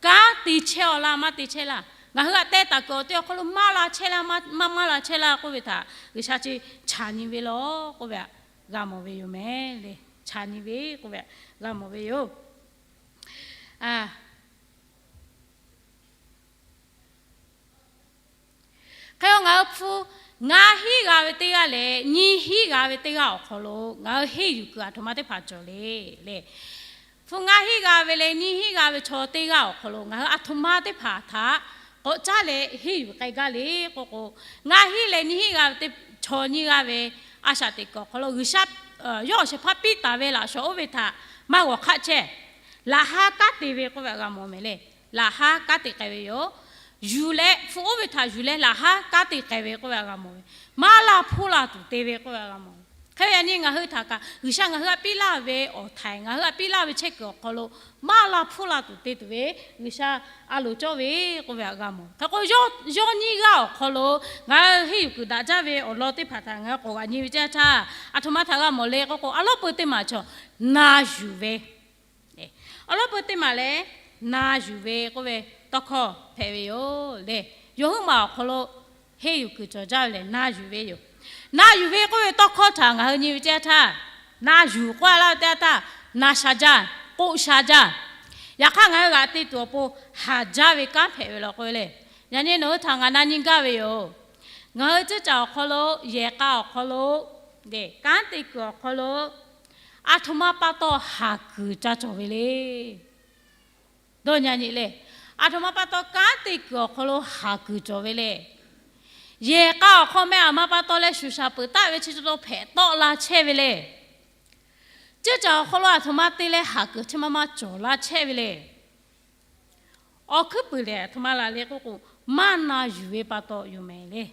kanˉ te chehˇ-aw laˇ maˇ te chehˇ laˇ, ngaˬ hui htaꞈ teh taˍ kuiˬ awˬ te awˬ hk'aw lo maˇ la chehˇ laˇ maˇ maˇ la chehˇ laˇ k'oˆ ve htaꞈ G'uiˬsha chi chaˬ nyi ve law k'oˆ ve htaꞈ g'a mawˬ ve yoˬ mehˍ le. Chaˬ nyi ve k'oˆ ve htaꞈ g'a mawˬ ve yoˬ. Hk'e k'o ngaˬ hui hpu ngaˇ hinˉ g'a ve teˇ g'aˇ leh nyiˇ hinˉ g'a ve teˇ g'aˇ awˬ hk'aw lo ngaˬ hui henˇ yuˬ kuiˬ aˬ htoꞈ ma teˇ hpaˍ cawˬ le. Lehˬ, hpu ngaˇ hinˉ g'a ve leh nyiˇ hinˉ g'a ve chaw teˇ g'aˇ awˬ hk'aw lo ngaˬ hui aˬ htoꞈ ma teˇ hpaˍ htaꞈ k'awꞈ caˉ leh henˇ yuˬ k'ai gaˇ le k'oˆ k'o, ngaˇ hinˉ leh nyiˇ hinˉ g'a ve teˇ chaw nyiˇ g'aˇ ve a shaꞈ teꞈ kuiˬ awˬ hk'aw lo G'uiˬsha yawˇ awˬ shehˍ hpaˇ piˇ taˍ ve laꞈ shawˍ oˇ ve htaꞈ maˇ g'awˬ hk'aˆ chehˇ. Laꞈ haˉ kanˉ te ve k'oˆ ve htaꞈ g'a mawˬ mehˍ le. Laꞈ haˉ kanˉ te k'ai ve yoˬ. Yuˬ leh hpu oˇ ve htaꞈ yuˬ leh laꞈ haˉ kanˉ te k'ai ve k'oˆ ve htaꞈ g'a mawˬ ve, maˇ la hpuˇ la tuˬ te ve k'oˆ ve htaꞈ g'a mawˬ ve. Hk'e ve yaꞈ nyi ngaˬ hui htaꞈ kaꞈ G'uiˬsha ngaˬ hui htaꞈ piˇ laˇ ve awˬ htaiˍ, ngaˬ hui htaꞈ piˇ laˇ ve chehˇ kuiˬ awˬ hk'aw lo maˇ la hpuˇ la tuˬ te tuˬ ve G'uiˬsha a loˍ cawˇ ve k'oˆ ve htaꞈ g'a mawˬ. Hk'e k'o, yawˇ nyiˇ g'aˇ awˬ hk'aw lo ngaˬ hui henˇ yuˬ kuiˬ daꞈ jaˇ ve awˬ lawn teˇ hpaˍ htaꞈ ngaˬ hui k'awꞈ g'aꞈ nyi ve teˇ yanˇ htaˇ, aˬ htoꞈ ma htaꞈ g'a mawˬ le k'oˆ k'o, a lawˉ peu teˇ maˬ chaw na yuˬ ve, a lawˉ peu teˇ maˬ lehˬ na yuˬ ve k'oˆ ve tawˇ hkawˇ hpehꞈ ve yoˬ le. Yawˇ huiˉ maˬ awˬ hk'aw lo henˇ yuˬ kuiˬ cawˬ jaˇ ve lehˬ na yuˬ ve yoˬ. Na yuˬ ve k'oˆ ve tawˇ hkawˇ htaꞈ ngaˬ hui nyi ve teˇ yanˇ htaˇ, na yuˬ k'oˆ laˇ ve teˇ yanˇ htaˇ, na sha jaˇ, k'oˆ sha jaˇ. Yaꞈ hk'aˇ ngaˬ hui g'aꞈ te tuˬ awˬ pon haˍ jaˇ ve kanˉ hpehꞈ ve law k'oˆ ve le. Yaꞈ nyi nawˬ hui htaꞈ ngaˬ na nyi gaˇ ve yoˬ. Ngaˬ hui ceuˇ caˬ awˬ hk'aw lo, yehˬ k'a awˬ hk'aw lo, kanˉ te kuiˬ awˬ hk'aw lo, aˬ htoꞈ ma pa taw haˍ kuiˬ ca cawˬ ve le. Dawˇ nyi nyi le. Aˬ htoꞈ ma pa taw kanˉ te kuiˬ awˬ hk'aw lo haˍ kuiˬ cawˬ ve le. Yehˬ k'a awˬ hk'aw meh aˬ ma pa taw leh shuˍ shaˍ peuˬ taˆ ve chi taw hpehꞈ tawˆ la chehˇ ve le. Ceuˇ caˬ awˬ hk'aw lo aˬ htoꞈ ma te leh haˍ kuiˬ chi ma ma cawˬ la chehˇ ve le. Awˬ hkuiˉ puiˍ lehˬ aˬ htoꞈ ma laˬ le k'oˆ k'o, maˇ na yuˬ ve pa taw yoˬ mehˍ le.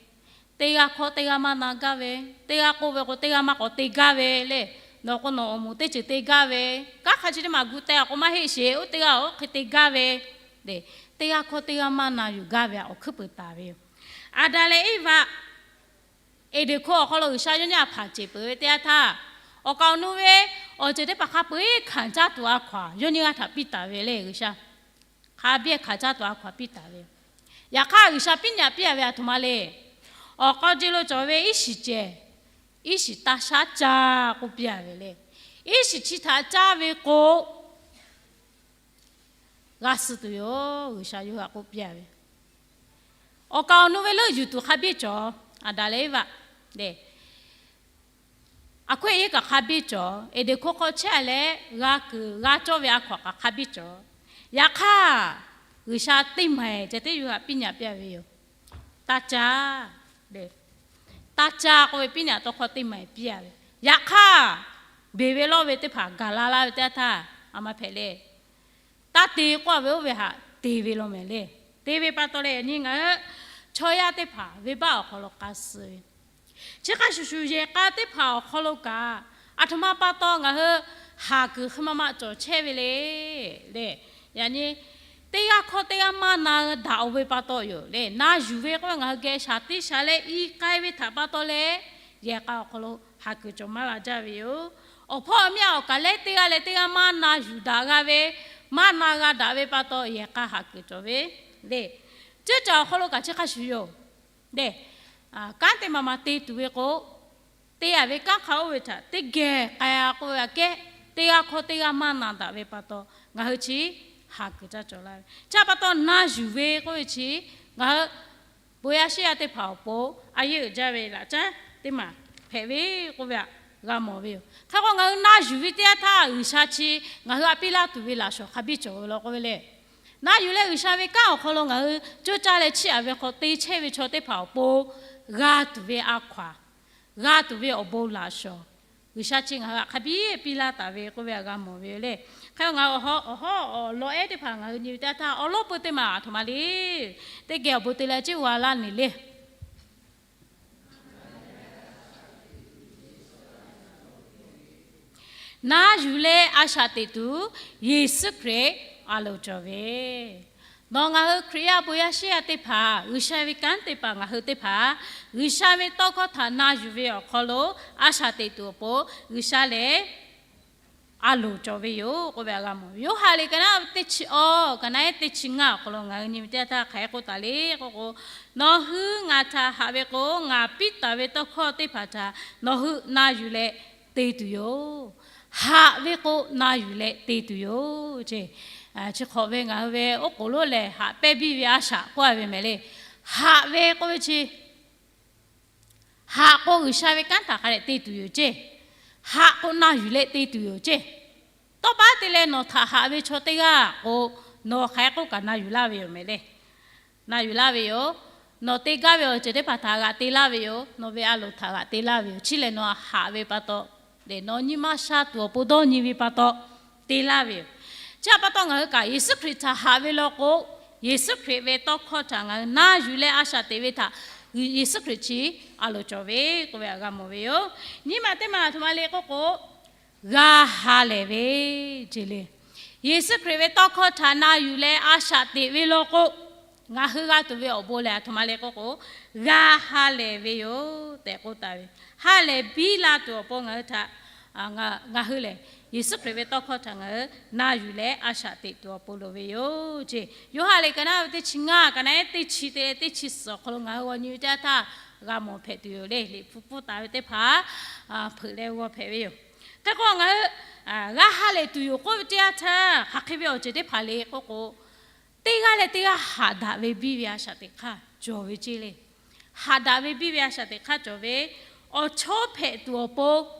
Teˇ g'aˇ hkawˇ teˇ g'aˇ maˇ na gaˇ ve, teˇ g'aˇ k'oˆ ve k'o teˇ g'aˇ maˇ k'awꞈ te gaˇ ve le. Nawˬ k'o nawˬ awˬ moˍ teˇ ceuˬ te gaˇ ve, kanˉ hk'a chi teˇ maˬ gu teh awˬ k'o maˇ heˆ sheˍ, oˇ teˇ g'aˇ oˇ hk'e te gaˇ ve le. Teˇ g'aˇ hkawˇ teˇ g'aˇ maˇ na yuˬ gaˇ ve awˬ hkuiˉ puiˍ taˍ ve yoˬ. Aˍdanˍ leh Eˇvaꞈ Eˍdenˍ hko awˬ hk'aw lo G'uiˬsha yawˇ nyi a hpaˍ ceˬ peuˬ ve teˇ yanˇ htaˇ, awˬ kaˍ awˬ nu ve awˬ ceuˬ teˇ hpaˍ hk'a peu-eˬ hkanˍ caˇ tuˬ a hkaw-anˬ yawˇ nyi g'aˇ htaꞈ piˇ taˍ ve le. G'uiˬsha hk'a biˇ hkanˍ caˇ tuˬ a hkaw-anˬ piˇ taˍ ve. Yaꞈ hk'aˇ G'uiˬsha piˇ nyi piˇ-a ve aˬ htoꞈ ma le. Awˬ k'aw je lo cawˬ ve iˉ shiˍ cehˬ, iˉ shiˍ taˇ shaˉ caˇ k'oˆ piˇ-a ve le. Iˉ shiˍ chi htaꞈ caˇ ve k'o, g'a suh tuˬ yoˬ. G'uiˬsha yawˇ hui htaꞈ k'oˆ piˇ-a ve, awˬ kaˍ awˬ nu ve leuˆ yuˬ tuˬ hk'a biˇ cawˬ. Aˍdanˍ leh Eˇvaꞈ lehˬ, aˬ hkuiˉ eˬ kaꞈ hk'a biˇ cawˬ. Eˍdenˍ hko hk'aw chehˇ-a leh g'a kuiˬ g'a cawˇ ve a hkaw-anˬ kaꞈ hk'a biˇ cawˬ. Yaꞈ hk'aˇ, G'uiˬsha teˇ maˬ-eˬ ceh teˇ yawˇ hui htaꞈ piˇ nyi piˇ-a ve yoˬ. Taˇ caˇ, taˇ caˇ k'oˆ ve piˇ nyi tawˇ hkawˇ teˇ maˬ-eˬ piˇ-a ve. Yaꞈ hk'aˇ, beˬ ve lawˇ ve teˇ hpaˍ gaˬ la laˇ ve teˇ yanˇ htaˇ, aˬ ma hpehꞈ le. Taˇ te k'oˆ-a ve oˇ ve htaꞈ te ve law mehˍ le. Te ve pa taw leh yaꞈ nyi ngaˬ hui chaw yaˇ teˇ hpaˍ venˇbaˆ awˬ hk'aw lo k'a suh ve, chi hk'a shuˍ shuˍ yehˬ k'a teˇ hpaˍ awˬ hk'aw lo kaꞈ, aˬ htoꞈ ma pa taw ngaˬ hui haˍ kuiˬ hk'e ma ma cawˬ chehˇ ve le. Lehˬ, yaꞈ nyi teˇ g'aˇ hkawˇ teˇ g'aˇ maˇ na daꞈ-o ve pa taw yoˬ le. Na yuˬ ve k'oˆ ve ngaˬ hui geh shaˍ tiˉ sha leh i k'ai ve htaꞈ pa taw leh, yehˬ k'a awˬ hk'aw lo haˍ kuiˬ cawˬ maˇ la jaˇ ve yoˬ. Awˬ hpawˇ awˬ miˇ awˬ kaˍ leh teˇ g'aˇ leh teˇ g'aˇ maˇ na yuˬ daꞈ g'a ve, maˇ na g'a daꞈ ve pa taw yehˬ k'a haˍ kuiˬ cawˬ ve le. Ceuˇ caˬ awˬ hk'aw lo kaꞈ chi hk'a shuˍ yoˬ. Lehˬ, kanˉ te ma ma te tuˬ ve k'o, te-a ve kanˉ hk'a oˇ ve htaꞈ teˇ geh k'ai-a k'oˆ ve aꞈ kehˉ, teˇ g'aˇ hkawˇ teˇ g'aˇ maˇ na daꞈ ve pa taw ngaˬ hui chi haˍ kuiˬ caˇ cawˬ la ve. Chi pa taw na yuˬ ve k'oˆ ve chi ngaˬ hui bon yaˇ shiˉ yaˇ teˇ hpaˍ awˬ pon a yeˇ uiˍ jaˇ ve laꞈ caˉ teˇ maˬ hpehꞈ ve k'oˆ ve htaꞈ g'a mawˬ ve yoˬ. Hk'e k'o ngaˬ hui na yuˬ ve teˇ yanˇ htaˇ G'uiˬsha chi ngaˬ hui htaꞈ piˇ laˇ tuˬ ve laꞈ shawˍ hk'a biˇ cawˬ ve law k'oˆ ve lehˬ, Na yuˬ leh G'uiˬsha ve kanˉ awˬ hk'aw lo ngaˬ hui coˇ caˇ leh chiˇ aꞈ ve hk'aw te chehˇ ve chaw teˇ hpaˍ awˬ pon g'a tuˬ ve a hkaw aˬ, g'a tuˬ ve awˬ bon laꞈ shawˍ, G'uiˬsha chi ngaˬ hui htaꞈ hk'a biˇ piˇ laˇ taˍ ve k'oˆ ve htaꞈ g'a mawˬ ve yoˬ le. Hk'e ngaˬ hui awˬ hawˉ awˬ hawˉ awˬ lawn ehˉ teˇ hpaˍ ngaˬ hui nyi ve teˇ yanˇ htaˇ awˬ lonˉ peu teˇ maˬ a htoꞈ ma le, teˇ geh awˬ bon te leh ciˉ g'a laˇ neˬ le. Na yuˬ leh a shaꞈ teꞈ tuˬ Yeˍsuˆ Hkriꞈ a loˍ cawˬ ve. Nawˬ ngaˬ hui Hkriꞈ yaˇ bon yaˇ shiˉ yaˇ teˇ hpaˍ, G'uiˬsha ve kanˉ te paˍ ngaˬ hui teˇ hpaˍ, G'uiˬsha ve tawˇ hkawˇ htaꞈ na yuˬ ve awˬ hk'aw lo a shaꞈ teꞈ tuˬ awˬ pon G'uiˬsha lehˬ a loˍ cawˬ ve yoˬ k'oˆ ve htaꞈ g'a mawˬ ve. Yoˇhanˬ liꞈ ka naˉ teˇ chi awˇ, ka naˉ ehˉ teˇ chi ngaˇ awˬ hk'aw lo ngaˬ hui nyi ve teˇ yanˇ htaˇ hk'aˬ hk'e k'oˆ taˍ le k'oˆ k'o, nawˬ hui ngaˬ htaꞈ haꞈ ve k'o, ngaˬ piˇ taˍ ve tawˇ hkawˇ teˇ hpaˍ htaꞈ nawˬ hui na yuˬ leh te tuˬ yoˬ. Haꞈ ve k'o na yuˬ leh te tuˬ yoˬ ce. Chi hk'awꞈ ve ngaˬ hui ve oˉ k'oˍ lonˉ lehˬ haꞈ pehnˇ biˇ ve a shaꞈ k'oˆ a ve mehˍ le. Haꞈ ve k'oˆ ve chi haꞈ k'o G'uiˬsha ve kanˉ htaꞈ hk'a dehꞈ te tuˬ yoˬ ce. Haꞈ k'o na yuˬ leh te tuˬ yoˬ ce. Tawˇ paˉ te leh nawˬ htaꞈ haꞈ ve chaw teˇ g'aˇ k'o, nawˬ hk'aˬ hk'e k'oˆ kaꞈ na yuˬ laˇ ve yoˬ mehˍ le. Na yuˬ laˇ ve yoˬ. Nawˬ te gaˇ ve awˬ ceuˬ teˇ hpaˍ htaꞈ g'aꞈ te laˇ ve yoˬ. Nawˬ ve a loˍ htaꞈ g'aꞈ te laˇ ve yoˬ. Chi lehˬ nawˬ haꞈ ve pa taw, lehˬ nawˬ nyi ma sha tuˬ awˬ pon dawˇ nyi ve pa taw te laˇ ve yoˬ. Chi htaꞈ pa taw ngaˬ hui kaꞈ Yeˍsuˆ Hkriꞈ htaꞈ haꞈ ve law k'o, Yeˍsuˆ Hkriꞈ ve tawˇ hkawˇ htaꞈ ngaˬ hui na yuˬ leh a shaꞈ teꞈ ve htaꞈ Yeˍsuˆ Hkriꞈ chi a loˍ cawˬ ve k'oˆ ve htaꞈ g'a mawˬ ve yoˬ. Nyiˇ maˬ teˇ maˬ a htoꞈ ma le k'oˆ k'o, g'a ha lehˬ ve ce le. Yeˍsuˆ Hkriꞈ ve tawˇ hkawˇ htaꞈ na yuˬ leh a shaꞈ teꞈ ve law k'o, ngaˬ hui g'a tuˬ ve awˬ bon lehˬ a htoꞈ ma le k'oˆ k'o, g'a ha lehˬ ve yoˬ tehꞈ k'oˆ taˍ ve. Ha lehˬ biˇ la tuˬ awˬ pon ngaˬ hui htaꞈ, ngaˬ hui lehˬ Yeˍsuˆ Hkriꞈ ve tawˇ hkawˇ htaꞈ ngaˬ hui na yuˬ leh a shaꞈ teꞈ tuˬ awˬ pon loˍ ve yoˬ ce. Yoˇhanˬ liꞈ ka naˉ ve teˇ chi ngaˇ, ka naˉ ehˉ teˇ chi te leh teˇ chi suhˍ awˬ hk'aw lo ngaˬ hui g'aw nyi ve teˇ yanˇ htaˇ g'a mawˬ hpehꞈ tuˬ yoˬ le. Liꞈ hpu pfuhˇ taˍ ve teˇ hpaˍ hpeuꞈ leh g'aw hpehꞈ ve yoˬ. Hk'e k'o ngaˬ hui g'a ha lehˬ tuˬ yoˬ k'oˆ ve teˇ yanˇ htaˇ hk'aˬ hk'e ve awˬ ceuˬ teˇ hpaˍ le k'oˆ k'o, teˇ g'aˇ leh teˇ g'aˇ haꞈ daꞈ ve biˇ ve a shaꞈ teꞈ hk'aˇ cawˬ ve ce le. Haꞈ daꞈ ve biˇ ve a shaꞈ teꞈ hk'aˇ cawˬ ve, awˬ chawˇ hpehꞈ tuˬ awˬ pon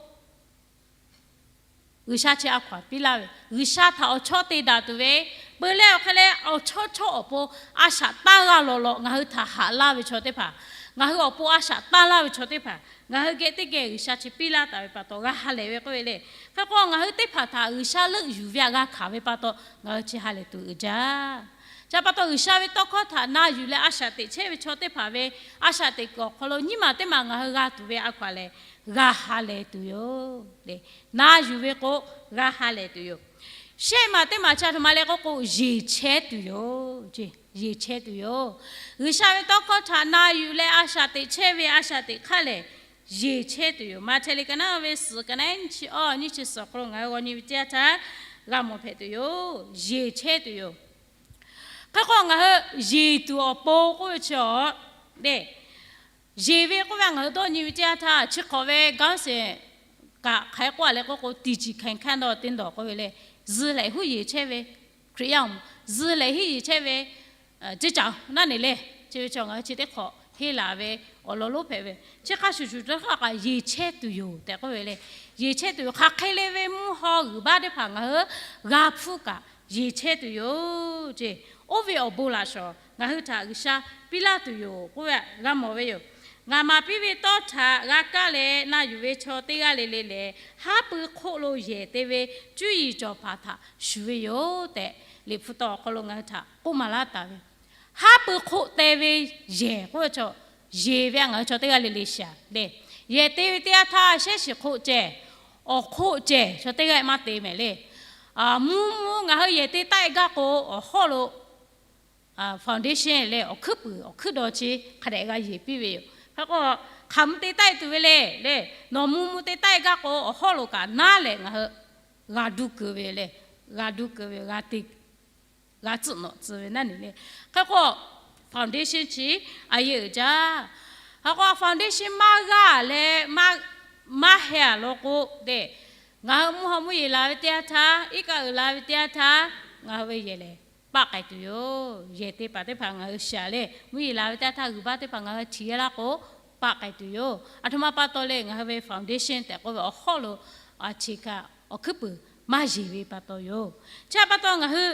G'uiˬsha chi a hkaw aˬ piˇ laˇ ve, G'uiˬsha htaꞈ awˬ chawˇ te daꞈ tuˬ ve, peuˬ leh awˬ hk'e leh awˬ chawˇ chawˇ awˬ pon a shaꞈ tanˇ g'a lawꞈ lawꞈ ngaˬ hui htaꞈ haꞈ laˇ ve chaw teˇ hpaˍ, ngaˬ hui awˬ pon a shaꞈ tanˇ laˇ ve chaw teˇ hpaˍ, ngaˬ hui geh teˇ geh G'uiˬsha chi piˇ laˇ taˍ ve pa taw g'a ha lehˬ ve k'oˆ ve le. Hk'e k'o ngaˬ hui teˇ hpaˍ htaꞈ G'uiˬsha leuˆ yuˬ ve htaꞈ g'a hkanˍ ve pa taw ngaˬ hui chi ha lehˬ tuˬ uiˍ jaˇ. Chi pa taw G'uiˬsha ve tawˇ hkawˇ htaꞈ na yuˬ leh a shaꞈ teꞈ chehˇ ve chaw teˇ hpaˍ ve a shaꞈ teꞈ kuiˬ awˬ hk'aw lo nyiˇ maˬ teˇ maˬ ngaˬ hui g'a tuˬ ve a hkaw aˬ lehˬ, g'a ha lehˬ tuˬ yoˬ le. Na yuˬ ve k'o, g'a ha lehˬ tuˬ yoˬ. Shehˆ maˬ teˇ maˬ chi a htoꞈ ma le k'oˆ k'o, yeˬ chehˇ tuˬ yoˬ. Yeˬ chehˇ tuˬ yoˬ. G'uiˬsha ve tawˇ hkawˇ htaꞈ na yuˬ leh a shaꞈ teꞈ chehˇ ve a shaꞈ teꞈ hk'aˇ lehˬ, yeˬ chehˇ tuˬ yoˬ. Maꞈhtehˍ liꞈ ka naˉ ve suhˍ ka naˉ nyiˇ chi awˇ nyiˇ chi suhˍ awˬ hk'aw lo ngaˬ hui g'aw nyi ve teˇ yanˇ htaˇ g'a mawˬ hpehꞈ tuˬ yoˬ. Yeˬ chehˇ tuˬ yoˬ. Hk'e k'o ngaˬ hui yeˬ tuˬ awˬ pon k'oˆ ve chi awˬ le, yeˬ ve k'oˆ ve ngaˬ hui dawˇ nyi ve teˇ yanˇ htaˇ chi hk'awꞈ ve ခေါင်းစဉ် kaꞈ hk'aˬ hk'e k'oˆ a le k'oˆ k'o, တည်ကြည်ခိုင်ခံ့သောအသင်းတော် k'oˆ ve le, zuh lehˬ huˉ yeˬ chehˇ ve Hkriꞈ yaˇ awˬ moˍ, zuh lehˬ huˉ yeˬ chehˇ ve ကျမ်းစာ naˉ neˬ le, chi ve chi ngaˬ hui chi teˇ hk'awꞈ henˇ laˬ ve awˬ lawn lonˉ hpehꞈ ve. Chi hk'a shuˍ shuˍ teˇ hk'aˇ kaꞈ yeˬ chehˇ tuˬ yoˬ tehꞈ k'oˆ ve le. Yeˬ chehˇ tuˬ yoˬ. Hk'aˬ hk'e le ve mvuhˇ haw g'uiˬ baˆ teˇ hpaˍ ngaˬ hui g'a hpuˇ kaꞈ yeˬ chehˇ tuˬ yoˬ ce. Oˇ ve awˬ bon laꞈ shawˍ ngaˬ hui htaꞈ G'uiˬsha piˇ laˇ tuˬ yoˬ k'oˆ ve g'a mawˬ ve yoˬ. Ngaˬ maˍ piˇ ve tawˇ htaꞈ g'a kaˇ leh na yuˬ ve chaw teˇ g'aˇ le le lehˬ, haˉ pui hk'oˆ lo yehˬ te ve cuˇ yiˍ cawˬ hpaˍ htaꞈ shuˍ ve yoˬ tehꞈ, Liꞈ hpu taw awˬ hk'aw lo ngaˬ hui htaꞈ k'oˆ maˍ laˇ taˍ ve, haˉ pui hk'oˆ te ve yehˬ k'oˆ ve chaw, yeˬ ve ngaˬ hui chaw teˇ g'aˇ le le shaˍ le. Yehˬ te ve teˇ yanˇ htaˇ shehˉ shiˍ hk'oˆ ceh, awˬ hk'oˆ ceh chaw teˇ g'aˇ maˇ te mehˍ le. Mvuhˇ mvuhˇ ngaˬ hui yehˬ te taˆ e gaˇ k'o awˬ hawˉ lo foundation leh awˬ hkuiˉ puiˍ awˬ hkuiˉ daw chi hk'a dehꞈ g'a yeˬ piˇ ve yoˬ. Hk'e k'o, hk'aˬ mvuh te taˆ e tuˬ ve le le, nawˬ mvuhˇ mvuhˇ te taˆ e gaˇ k'o awˬ hawˉ lo kaꞈ naˉ leh ngaˬ hui g'a duˇ keu ve le, g'a duˇ keu ve, g'a te g'a tcuhꞈ nawꞈ tcuh ve naˉ neˬ le. Hk'e k'o, foundation chi a yeˇ uiˍ jaˇ. Hk'e k'o foundation maˇ g'aˇ leh maˇ heh a law k'o le, ngaˬ hui mvuhˇ haw mvuhˇ yeˬ la ve teˇ yanˇ htaˇ, iˉ kaˆ uiˍ la ve teˇ yanˇ htaˇ, ngaˬ hui ve yehˬ lehˬ paˆ k'ai tuˬ yoˬ. Yehˬ te paˍ teˇ hpaˍ ngaˬ hui shaˍ leh mvuhˇ yeˬ la ve teˇ yanˇ htaˇ g'uiˬ baˆ teˇ hpaˍ ngaˬ hui htiꞈ yaˇ laˇ k'o paˆ k'ai tuˬ yoˬ. A htoꞈ ma pa taw le, ngaˬ hui ve foundation tehꞈ k'oˆ ve awˬ hawˉ lo a chi kaꞈ awˬ hkuiˉ puiˍ maˇ yeˬ ve pa taw yoˬ. Chi pa taw ngaˬ hui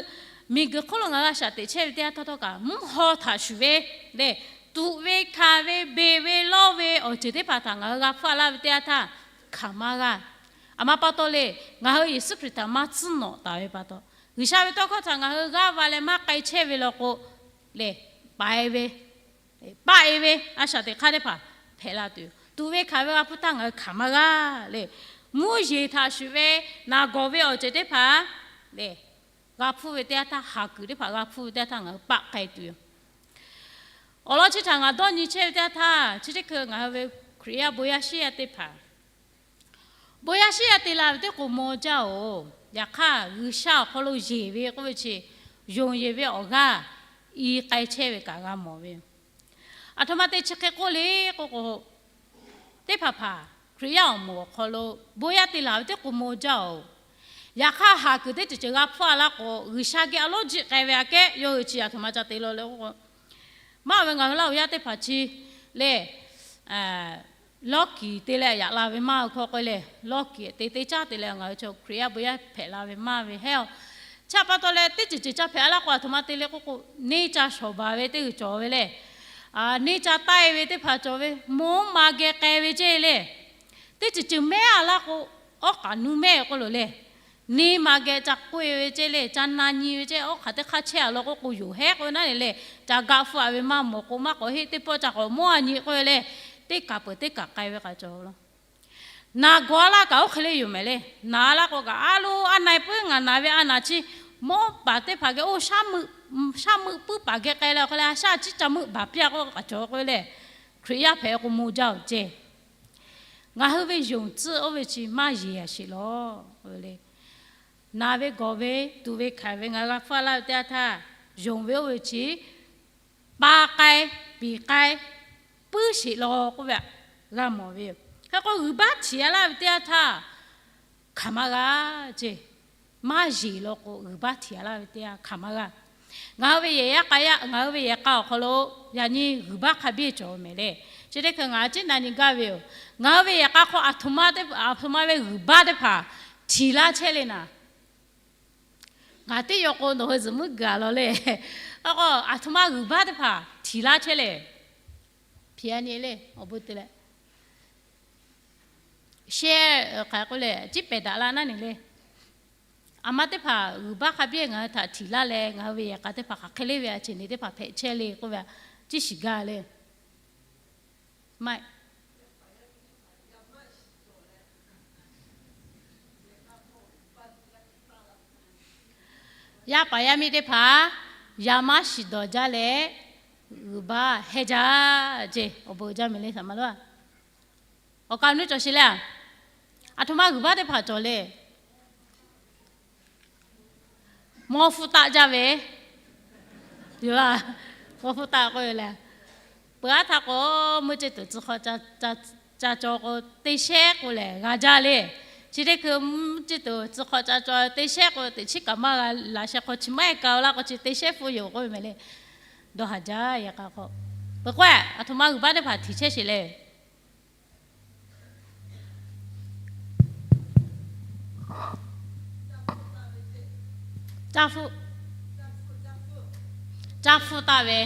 Miˬguiˬ hk'oˆ lo ngaˬ hui a shaꞈ teꞈ chehˇ ve teˇ yanˇ htawˇ htawˇ kaꞈ, mvuhˇ haw htaꞈ shuˍ ve lehˬ, tuꞈ ve hkanˍ ve beˬ ve lawˇ ve awˬ ceuˬ teˇ hpaˍ htaꞈ ngaˬ hui g'a hpfuhˇ a laˇ ve teˇ yanˇ htaˇ, hkanˍ maˇ g'aˇ. A ma pa taw lehˬ, ngaˬ hui Yeˍsuˆ Hkriꞈ htaꞈ maˇ tcuhˉ nawꞈ taˍ ve pa taw, G'uiˬsha ve tawˇ hkawˇ htaꞈ ngaˬ hui g'aˇ va leh maˇ k'ai chehˇ ve law k'o, lehˬ, paiˍ ve, paˆ e ve a shaꞈ teꞈ hk'aˇ teˇ hpaˍ hpehꞈ la tuˬ yoˬ. Tuꞈ ve hkanˍ ve g'a hpfuhˇ htaˇ ngaˬ hui hkanˍ maˇ g'aˇ lehˬ, mvuhˇ yeˬ htaꞈ shuˍ ve naˬ gawˬ ve awˬ ceuˬ teˇ hpaˍ lehˬ, g'a hpfuhˇ ve teˇ yanˇ htaˇ, haˍ kuiˬ teˇ hpaˍ g'a hpfuhˇ ve teˇ yanˇ htaˇ ngaˬ hui paˆ k'ai tuˬ yoˬ. Awˬ lawn chi htaꞈ ngaˬ dawˇ nyi chehˇ ve teˇ yanˇ htaˇ, chi teˇ hkui ngaˬ hui ve Hkriꞈ yaˇ bon yaˇ shiˉ yaˇ teˇ hpaˍ, bon yaˇ shiˉ yaˇ te la ve teˇ k'o maw jaˇ oˬ. Yaꞈ hk'aˇ, G'uiˬsha awˬ hk'aw lo yeˬ ve k'oˆ ve chi, yonˍ yeˬ ve awˬ g'aˇ i k'ai chehˇ ve kaꞈ g'a mawˬ ve yoˬ. Aˬ htoꞈ ma te chi hk'e k'oˆ le k'oˆ k'o, teˇ hpaˍ hpaˍ Hkriꞈ yaˇ awˬ moˍ awˬ hk'aw lo bon yaˇ te laˬ ve teˇ k'o maw jaˇ oˬ. Yaꞈ hk'aˇ, haˍ kuiˬ teˇ ceuˬ ceuˬ g'a hpfuhˇ a laˇ k'o, G'uiˬsha geh a lonˉ jiˆ k'ai ve aꞈ kehˉ yawˇ hui chi aˬ htoꞈ ma ca te law le k'oˆ k'o, maˇ ve ngaˬ hui Laˇ huˍ yaˇ teˇ hpaˍ chi lehˬ, lawˇ kiˍ te leh yaꞈ la ve maˇ ve hk'aw k'oˆ lehˬ, lawˇ kiˍ te teˇ caˉ te leh ngaˬ hui chaw Hkriꞈ yaˇ bon yaˇ hpehꞈ la ve maˇ ve heˉ aˬ. Chi pa taw leh teˇ ceuˬ ceuˬ ca hpehꞈ a laˇ k'o, aˬ htoꞈ ma te le k'oˆ k'o, neˇ ca shawˍ baˬ ve teˇ g'uiˬ cawˬ ve lehˬ, neˇ ca taˆ e ve teˇ hpaˍ cawˬ ve, mawˇ ma geh k'ai ve ceˇ lehˬ, teˇ ceuˬ ceuˬ mehˉ a laˇ k'o, awˉ k'aꞈ nu mehˉ k'oˆ loˬ lehˬ, neˇ ma geh ca k'oˆ e ve ceˇ lehˬ, ca na nyi ve ceˇ, awˉ hk'aˬ teˇ hk'aˇ chehˇ a law k'oˆ k'o, yoˬ hehˉ k'oˆ ve naˉ lehˬ lehˬ, ca gaˆ hpfuhˇ a ve maˇ mawˬ k'o, maˇ k'awꞈ heˆ teˇ pawˆ ca k'awꞈ mawˇ a nyi k'oˆ ve lehˬ, teˇ kaˬ peuˬ teˇ kaˬ k'ai ve k'aꞈ cawˬ laˇ. Naˬ gawˬ a laˇ kaꞈ oˇ hk'e le yoˬ mehˍ le. Naˬ a laˇ k'o kaꞈ, a lo a na e puiˉ ngaˬ naˬ ve a naˬ chi mawˇ paˍ teˇ hpaˍ geh oˇ shaˉ meuˆ puiˉ paˍ geh k'ai leh awˬ hk'aw leh, a shaˉ ciˉ ca meuˆ baˬ piˇ a k'oˆ k'aꞈ cawˬ k'oˆ ve lehˬ, Hkriꞈ yaˇ hpehꞈ k'o maw jaˇ oˬ ceˇ. Ngaˬ hui ve yonˍ tcuhˆ oˇ ve chi maˇ yeˬ a sheˍ law. Naˬ ve gawˬ ve tuꞈ ve hkanˍ ve ngaˬ hui g'a hpfuhˇ a laˇ ve teˇ yanˇ htaˇ, yonˍ ve oˇ ve chi pa k'ai, piˍ k'ai, puiˉ sheˍ law k'oˆ ve g'a mawˬ ve yoˬ. Hk'e k'o, g'uiˬ baˆ htiꞈ a laˇ ve teˇ yanˇ htaˇ, hkanˍ maˇ g'a ceˇ. Maˇ yeˬ law k'o, g'uiˬ baˆ htiꞈ a laˇ ve teˇ yanˇ hkanˍ maˇ g'a. Ngaˬ hui ve yehˬ yaˇ k'a yaˇ, ngaˬ hui ve yehˬ k'a awˬ hk'aw lo yaꞈ nyi g'uiˬ baˆ hk'a biˇ cawˬ ve mehˍ le. Chi teˇ hkui ngaˬ ciˉ na nyi gaˇ ve yoˬ. Ngaˬ hui ve yehˬ k'a hk'aw aˬ htoꞈ ma ve g'uiˬ baˆ teˇ hpaˍ htiꞈ laˇ chehˇ le naˍ, ngaˬ teˇ yaw k'o nawˬ hui zuhꞈ muiˉ gaˬ law le. Aˬ k'o, aˬ htoꞈ ma g'uiˬ baˆ teˇ hpaˍ htiꞈ laˇ chehˇ le. Hpiꞈ a nyi le, awˬ bon te leh, shehˆ hk'aˬ k'oˆ leh, ciˉ pehˍ daꞈ la naˉ nyi le. Aˬ ma teˇ hpaˍ g'uiˬ baˆ hk'a biˇ ngaˬ hui htaꞈ htiꞈ laˇ leh, ngaˬ hui ve yehˬ k'a teˇ hpaˍ hk'aˬ hk'e le ve a ceˬ neˬ teˇ hpaˍ hpehꞈ chehˇ le k'oˆ ve, ciˉ shiˍ gaˇ le. Maˇ Yaˇ paˍ yaˇ miˇ teˇ hpaˍ yaˇ maˇ shiˍ dawˬ jaˇ leh, g'uiˬ baˆ heh jaˇ ceˇ. Awˬ bon jaˇ mehˍ le, saˍ ma lo a. Awˬ kaˍ nuˇ cawˬ sheˍ le a. Aˬ htoꞈ ma g'uiˬ baˆ teˇ hpaˍ cawˬ le. Mawˇ hpfuhˇ taˆ jaˇ ve yoˬ laˇ. Mawˇ hpfuhˇ taˆ k'oˆ ve lehˬ, peuˬ aˉ htaˇ k'o, mvuhˇ ceˇ tuˬ tcuh hk'aw ca caw k'o, teˇ shehnˉ k'o lehˬ g'a jaˇ le. Chi teˇ hkui mvuhˇ ceˇ tuˬ tcuh hk'aw ca caw teˇ shehnˉ k'o, teꞈ chiˉ kaꞈ maˇ g'a laꞈ sheh hk'aw chi maˇ heˆ ka laˇ k'o, chi teˇ shehnˉ hpfuhˇ yoˬ k'oˆ ve mehˍ le. Dawˇ haˍ jaˇ yehˬ k'a hk'aw. Peuˬ k'o, aˬ htoꞈ ma g'uiˬ baˆ teˇ hpaˍ htiꞈ chehˇ sheˍ le. Caˇ hpfuhˇ, caˇ hpfuhˇ taˆ ve,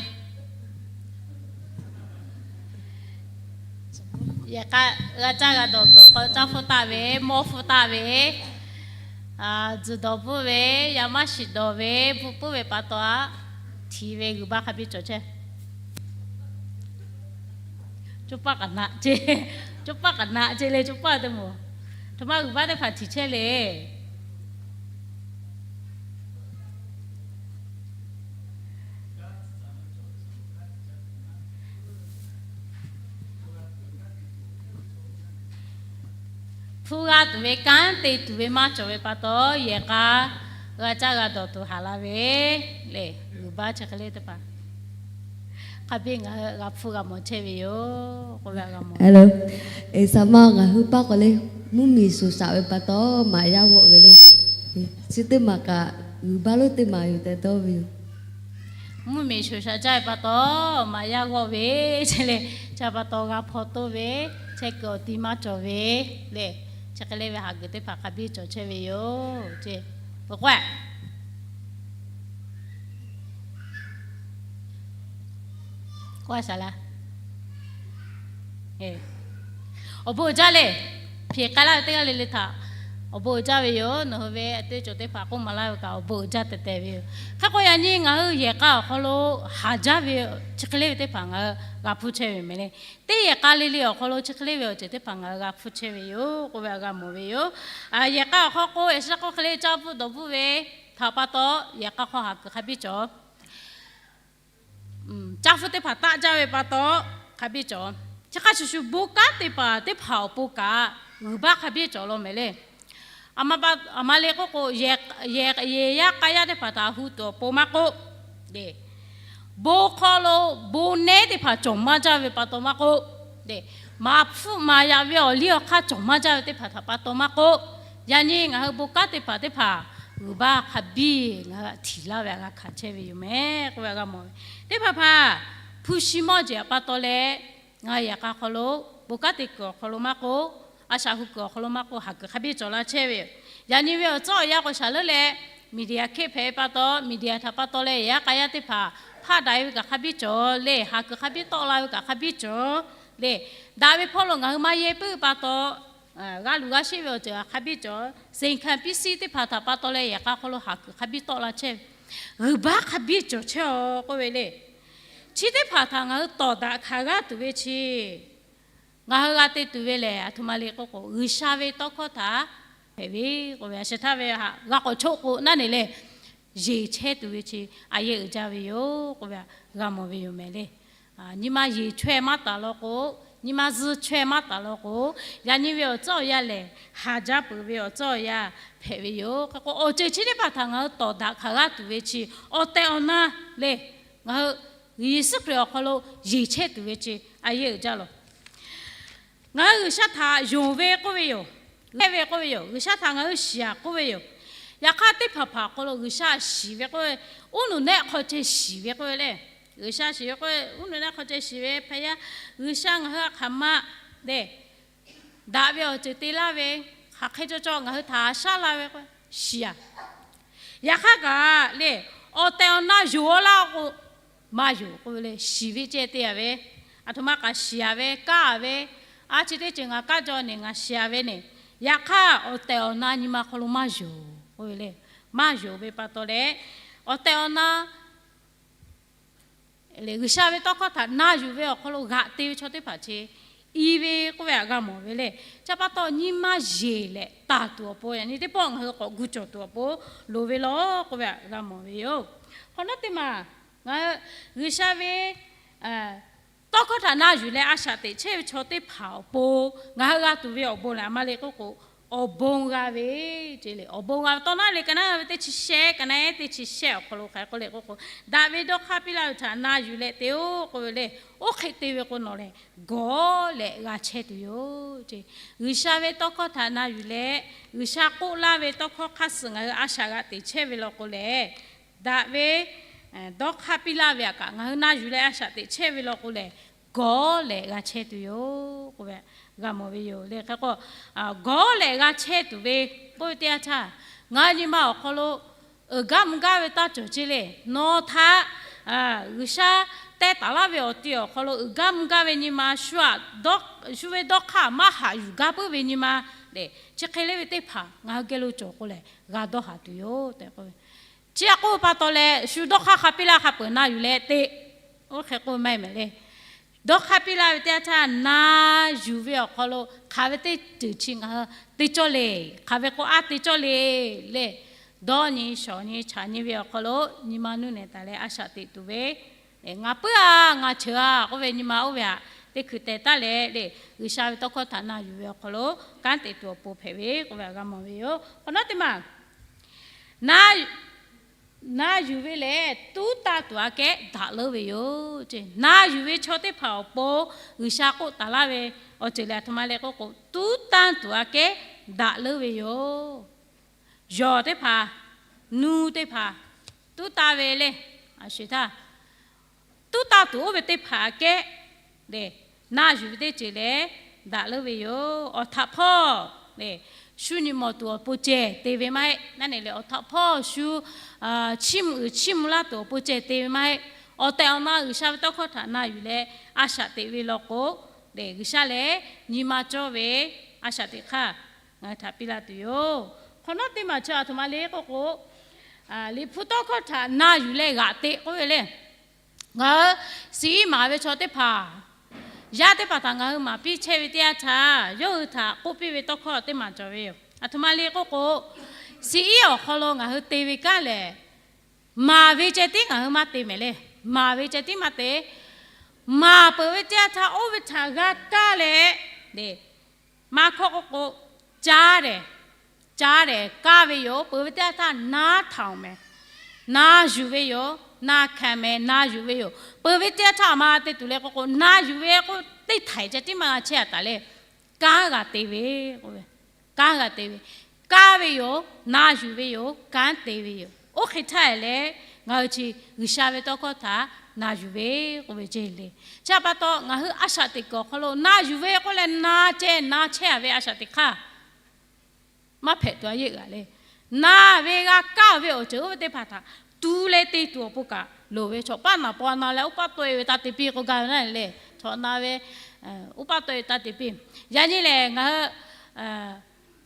yehˬ k'a g'a caˇ g'a dawˬ dawˬ k'o, caˇ hpfuhˇ taˆ ve, mawˇ hpfuhˇ taˆ ve, tzuhˬ dawˬ bvuhˇ ve, yaˇ maˇ shiˍ dawˬ ve, bvuhꞈ puiˉ ve pa taw a, htiꞈ ve g'uiˬ baˆ hk'a biˇ cawˬ chehˇ. Coˇ paˆ k'aꞈ naꞈ ce, coˇ paˆ k'aꞈ naꞈ ce le, coˇ paˆ teˇ moˍ. Aˬ htoꞈ ma g'uiˬ baˆ teˇ hpaˍ htiꞈ chehˇ le. Hpu g'a tuˬ ve kanˉ te tuˬ ve maˇ cawˬ ve pa taw, yehˬ k'a g'a caˇ g'a dawˬ tuˬ haˍ la ve le. G'uiˬ baˆ chi hk'e le teˇ hpaˍ hk'a biˇ ngaˬ hui g'a hpfuhˇ g'a mawˬ chehˇ ve yoˬ k'oˆ ve g'a mawˬ. Saˍ ma ngaˬ hui paˇ k'o le, mvuhˇmiˬ shoˍ shaꞈ ve pa taw maꞈ yaˇ g'awˆ ve le. Chi teˇ maˬ kaꞈ g'uiˬ baˆ lonˉ teˇ maˬ yoˬ tehꞈ dawˇ ve yoˬ. Mvuhˇmiˬ shoˍ shaꞈ jaˇ ve pa taw maꞈ yaˇ g'awˆ ve ce le. Chi pa taw g'a hpaw toˇ ve, chehˇ kuiˬ awˬ ti maˇ cawˬ ve le. Chi hk'e le ve haꞈ guiˬ teˇ hpaˍ hk'a biˇ cawˬ chehˇ ve yoˬ ce. Peuˬ k'o K'oˆ a shaˍ laˇ. Awˬ bon uiˍ jaˇ le. Hpeꞈ k'ai laˇ ve teˇ g'aˇ le le htaꞈ awˬ bon uiˍ jaˇ ve yoˬ. Nawˬ hui ve teˇ cawˬ teˇ hpaˍ k'oˆ maˍ laˇ ve kaꞈ awˬ bon uiˍ jaˇ tehꞈ tehꞈ ve yoˬ. Hk'e k'o yaꞈ nyi ngaˬ hui yehˬ k'a awˬ hk'aw lo haˍ jaˇ ve chi hk'e le ve teˇ hpaˍ ngaˬ hui g'a hpuˇ chehˇ ve meh le. Teˇ yehˬ k'a le le awˬ hk'aw lo chi hk'e le ve awˬ ceuˬ teˇ hpaˍ ngaˬ hui g'a hpuˇ chehˇ ve yoˬ k'oˆ ve g'a mawˬ ve yoˬ. Yehˬ k'a awˬ hk'aw k'o, eˍsaˍ k'oˆ hk'e le, caˇ pfuhˇ dawˬ pfuhˇ ve htaꞈ pa taw yehˬ k'a hk'aw haˍ kuiˬ hk'a biˇ cawˬ. Caˇ pfuhˇ teˇ hpaˍ taˆ jaˇ ve pa taw hk'a biˇ cawˬ. Chi hk'a shuˍ shuˍ, bon kanˉ te paˍ teˇ hpaˍ awˬ pon kaꞈ g'uiˬ baˆ hk'a biˇ cawˬ law meh le. Aˬ ma le k'oˆ k'o, yehˬ yaˇ k'a yaˇ teˇ hpaˍ htaꞈ hu tuˬ awˬ pon maˇ k'oˆ, bon hk'aw lo bon nehˉ teˇ hpaˍ cawˬ maˇ jaˇ ve pa taw maˇ k'oˆ, maˍ hpfuhˆ maˍ yaꞈ ve awˬ liˇ awˬ hk'aˇ cawˬ maˇ jaˇ ve teˇ hpaˍ htaꞈ pa taw maˇ k'oˆ, yaꞈ nyi ngaˬ hui bon kanˉ teˇ hpaˍ teˇ hpaˍ g'uiˬ baˆ hk'a biˇ ngaˬ hui htaꞈ htiˍ laˇ ve htaꞈ g'a hkanˍ chehˇ ve yoˬ meh k'oˆ ve g'a mawˬ ve. Teˇ hpaˍ hpaˍ hpu shi mawˇ jeˬ pa taw leh, ngaˬ hui yehˬ k'a hk'aw lo bon kanˉ te kuiˬ awˬ hk'aw lo maˇ k'oˆ, a shaꞈ hu kuiˬ awˬ hk'aw lo maˇ k'oˆ, haˍ kuiˬ hk'a biˇ cawˬ laˇ chehˇ ve yoˬ. Yaꞈ nyi ve awˬ tcuhˉ awˬ yanˇ k'o, shaˍ leuˉ leh media hk'e hpehꞈ ve pa taw, media htaꞈ pa taw leh yehˬ yaˇ k'a yaˇ teˇ hpaˍ hpaˆ daꞈ ve kaꞈ hk'a biˇ cawˬ le, haˍ kuiˬ hk'a biˇ tawˆ la ve kaꞈ hk'a biˇ cawˬ le. Daꞈ ve hpawˇ lo ngaˬ hui maˇ yehˇ puiˉ pa taw, g'a luˬ g'a sheˆ ve awˬ ceuˬ hk'a biˇ cawˬ. Seˍ hkanˍ piˇ siˉ teˇ hpaˍ htaꞈ pa taw leh yehˬ k'a hk'aw lo haˍ kuiˬ hk'a biˇ tawˆ la chehˇ ve, g'uiˬ baˆ hk'a biˇ cawˬ chehˇ-aw k'oˆ ve le. Chi teˇ hpaˍ htaꞈ ngaˬ hui tawˍ daꞈ hkanˍ g'aˇ tuˬ ve chi ngaˬ hui g'a te tuˬ ve lehˬ, aˬ htoꞈ ma le k'oˆ k'o, G'uiˬsha ve tawˇ hkawˇ htaꞈ hpehꞈ ve k'oˆ ve, a sheh htaˇ ve htaꞈ g'a k'awꞈ choˆ k'o naˉ ne leh, yeˬ chehˇ tuˬ ve chi a yehˇ uiˍ jaˇ ve yoˬ k'oˆ ve g'a mawˬ ve yoˬ meh le. Nyi ma yeˬ chaweh maˇ taˍ law k'o, nyi ma zuhˆ chaweh maˇ taˍ law k'o, yaꞈ nyi ve awˬ tcuhˉ awˬ yanˇ lehˬ, haˍ jaˇ peuˬ ve awˬ tcuhˉ awˬ yanˇ hpehꞈ ve yoˬ. Hk'e k'o, awˬ ceuˬ chi teˇ hpaˍ htaꞈ ngaˬ hui tawˍ daꞈ hkanˍ g'aˇ tuˬ ve chi awˬ tehˬ awˬ na le, ngaˬ hui Yeˍsuˆ Hkriꞈ awˬ hk'aw lo yeˬ chehˇ tuˬ ve chi a yehˇ uiˍ jaˇ lawˬ. Ngaˬ hui G'uiˬsha htaꞈ yonˍ ve k'oˆ ve yoˬ. G'uiˬsha ve k'oˆ ve yoˬ. G'uiˬsha htaꞈ ngaˬ hui shiˍ-aˬ k'oˆ ve yoˬ. Yaꞈ hk'aˇ, teˇ hpaˍ hpaˍ awˬ hk'aw lo G'uiˬsha shiˍ ve k'oˆ ve, uˉ nuˬ nehˆ hk'aw ceh shiˍ ve k'oˆ ve le. G'uiˬsha shiˍ ve k'oˆ ve, uˉ nuˬ nehˆ hk'aw ceh shiˍ ve hpehꞈ yaˇ, G'uiˬsha ngaˬ hui htaꞈ hk'aˬ ma le, daꞈ ve awˬ ceuˬ te laˇ ve, hk'aˬ hk'e cawˬ cawˬ ngaˬ hui htaꞈ shaˉ la ve k'o, shiˍ-aˬ. Yaꞈ hk'aˇ kaꞈ le, awˬ tehˬ awˬ na yonˍ-aw laˇ k'o, maˇ yonˍ k'oˆ ve le, shiˍ ve ceh te-a ve, aˬ htoꞈ ma kaꞈ shiˍ-a ve, kaˇ-a ve, a chi teˇ ceuˬ ngaˬ kaˇ jaw ne, ngaˬ shiˍ-a ve ne, yaꞈ hk'aˇ awˬ tehˬ awˬ na nyi ma hk'aw lo maˇ yonˍ k'oˆ ve le. Maˇ yonˍ ve pa taw leh, awˬ tehˬ awˬ na G'uiˬsha ve tawˇ hkawˇ htaꞈ na yuˬ ve awˬ hk'aw lo g'aꞈ te ve chaw teˇ hpaˍ chi i ve k'oˆ ve htaꞈ g'a mawˬ ve le. Chi pa taw nyi ma yeˬ leh taˍ tuˬ awˬ pon, yaꞈ nyi teˇ pawˆ ngaˬ hui k'awꞈ gu cawˬ tuˬ awˬ pon loˍ ve law k'oˆ ve htaꞈ g'a mawˬ ve yoˬ. Hk'awꞈ nawˉ teˇ maˬ, ngaˬ hui G'uiˬsha ve tawˇ hkawˇ htaꞈ na yuˬ leh a shaꞈ teꞈ chehˇ ve chaw teˇ hpaˍ awˬ pon ngaˬ hui g'a tuˬ ve awˬ bon lehˬ, aˬ ma le k'oˆ k'o, awˬ bon g'a ve ce le. Awˬ bon g'a ve tawˇ naˉ le, ka naˉ ve teˇ chi shehˆ, ka naˉ teˇ chi shehˆ awˬ hk'aw lo hk'aˬ hk'e k'oˆ le k'oˆ k'o, daꞈ ve dawˇ hk'aˇ piˇ laˇ ve htaꞈ na yuˬ leh te-oˬ k'oˆ ve le. Oˇ hk'e te ve k'o nawˬ lehˬ gawˬ leh g'a chehˇ tuˬ yoˬ ce. G'uiˬsha ve tawˇ hkawˇ htaꞈ na yuˬ leh, G'uiˬsha k'oˆ laˇ ve tawˇ hkawˇ hk'aˇ suh ngaˬ hui a shaꞈ g'a teꞈ chehˇ ve law k'o lehˬ, daꞈ ve dawˇ hk'aˇ piˇ laˇ ve htaꞈ kaꞈ ngaˬ hui na yuˬ leh a shaꞈ teꞈ chehˇ ve law k'o lehˬ, gawˬ leh g'a chehˇ tuˬ yoˬ k'oˆ ve g'a mawˬ ve yoˬ le. Hk'e k'o, gawˬ leh g'a chehˇ tuˬ ve k'oˆ ve teˇ yanˇ htaˇ, ngaˬ hui nyi ma awˬ hk'aw lo uiˍ gaˇ mvuh gaˇ ve taˇ cawˬ ce le. Nawˬ htaꞈ G'uiˬsha teh taˍ laˇ ve awˬ ti awˬ hk'aw lo uiˍ gaˇ mvuh gaˇ ve nyi ma, shu ve dawˇ hk'aˇ maˇ haꞈ yuˬ gaˇ puiˉ ve nyi ma lehˬ, chi hk'e le ve teˇ hpaˍ ngaˬ hui geh lo cawˬ k'o lehˬ, g'a dawˇ haˍ tuˬ yoˬ tehꞈ k'oˆ ve. Chi htaꞈ k'oˆ ve pa taw leh, shu dawˇ hk'aˇ hk'a piˇ laˇ hk'a peuˬ na yuˬ leh te. Oˇ hk'e k'oˆ ve maˇ heˆ mehˍ le. Dawˇ hk'aˇ piˇ laˇ ve teˇ yanˇ htaˇ, na yuˬ ve awˬ hk'aw lo hk'aˬ ve teˇ ceuˬ chi ngaˬ hui te cawˇ le. Hk'aˬ ve k'o a te cawˇ le le. Dawˇ nyi shawˍ nyi chaꞈ nyi ve awˬ hk'aw lo nyi ma nuˇ nehˬ taˍ leh a shaꞈ teꞈ tuˬ ve, ngaˬ puiˉ-a, ngaˬ cheuˬ-a k'oˆ ve nyi ma oˇ ve htaꞈ teˇ hkui teh taˉ leh le, G'uiˬsha ve tawˇ hkawˇ htaꞈ na yuˬ ve awˬ hk'aw lo kanˉ te tuˬ awˬ pon hpehꞈ ve k'oˆ ve htaꞈ g'a mawˬ ve yoˬ. Hk'awꞈ nawˉ teˇ maˬ, na yuˬ ve lehˬ, tuˉ tanˇ tuˬ aꞈ kehˉ daꞈ leuˉ ve yoˬ ce. Na yuˬ ve chaw teˇ hpaˍ awˬ pon G'uiˬsha k'oˆ taˍ laˇ ve awˬ ceuˬ lehˬ, aˬ htoꞈ ma le k'oˆ k'o, tuˉ tanˇ tuˬ aꞈ kehˉ daꞈ leuˉ ve yoˬ. Yawˬ teˇ hpaˍ, nuˇ teˇ hpaˍ, tuˉ tanˇ ve le, a shu htaˇ, tuˉ tanˇ tuˬ oˇ ve teˇ hpaˍ aꞈ kehˉ le, na yuˬ ve teˇ ceuˬ lehˬ, daꞈ leuˉ ve yoˬ. Awˬ htaꞈ hpawˇ le, shu nyi mawˬ tuˬ awˬ pon ceh te ve maˇ heˆ. Naˉ ne le, awˬ htaꞈ hpawˇ shu chiˇ mvuh uiˍ chiˇ mvuh laˇ tuˬ awˬ pon ceh te ve maˇ heˆ. Awˬ tehˬ awˬ na G'uiˬsha ve tawˇ hkawˇ htaꞈ na yuˬ leh a shaꞈ teꞈ ve law k'o, lehˬ G'uiˬsha lehˬ nyi ma cawˇ ve a shaꞈ teꞈ hk'aˇ ngaˬ hui htaꞈ piˇ laˇ tuˬ yoˬ. Hk'awꞈ nawˉ teˇ maˬ chi aˬ htoꞈ ma le k'oˆ k'o, Liꞈ hpu tawˇ hkawˇ htaꞈ na yuˬ leh g'aꞈ teꞈ k'oˆ ve le. Ngaˬ hui siˍ iˉ maˍ ve chaw teˇ hpaˍ, yaˇ teˇ hpaˍ htaꞈ ngaˬ hui maˍ piˇ chehˇ ve teˇ yanˇ htaˇ, yawˇ hui htaꞈ k'oˆ piˇ ve tawˇ hkawˇ teˇ maˬ cawˬ ve yoˬ. Aˬ htoꞈ ma le k'oˆ k'o, siˍ iˉ awˬ hk'aw lo ngaˬ hui te ve kanˉ lehˬ, maˍ ve ceh tiˉ ngaˬ hui maˇ te mehˍ le. Maˍ ve ceh tiˉ maˇ te. Maˍ peuˬ ve teˇ yanˇ htaˇ oˇ ve htaꞈ g'a kaˇ leh, maˇ hkawˇ k'oˆ k'o, caˉ dehꞈ, caˉ dehꞈ kaˇ ve yoˬ. Peuˬ ve teˇ yanˇ htaˇ na htaꞈ-oˬ mehˍ, na yuˬ ve yoˬ. Na hkanˍ mehˍ, na yuˬ ve yoˬ. Peuˬ ve teˇ yanˇ htaˇ aˬ ma te tuˬ le k'oˆ k'o, na yuˬ ve k'o, teˇ htaiˍ ceh tiˉ maˇ g'a chehˇ a taˍ le. Kanˉ g'a te ve k'oˆ ve, kanˉ g'a te ve, kaˇ ve yoˬ, na yuˬ ve yoˬ, kanˉ te ve yoˬ. Oˇ hk'e htaˇ lehˬ, ngaˬ hui chi G'uiˬsha ve tawˇ hkawˇ htaꞈ na yuˬ ve k'oˆ ve ceˇ le. Chi pa taw ngaˬ hui a shaꞈ teꞈ kuiˬ awˬ hk'aw lo na yuˬ ve k'oˆ leh na ceh na chehˇ a ve a shaꞈ teꞈ hk'aˇ maˇ hpehꞈ tuˬ a yeˆ g'aꞈ le. Na ve g'a kaˇ ve awˬ ceuˬ oˇ ve teˇ hpaˍ htaꞈ tu leh te tuˬ awˬ pon kaꞈ loˍ ve. Chaw paˆ naˍ paw na leh uˉ paˆ tawˆ e ve taˇ te piˇ k'oˆ gaˇ ve naˆ le. Chaw na ve uˉ paˆ tawˆ e ve taˇ te piˇ. Yaꞈ nyi lehˬ ngaˬ hui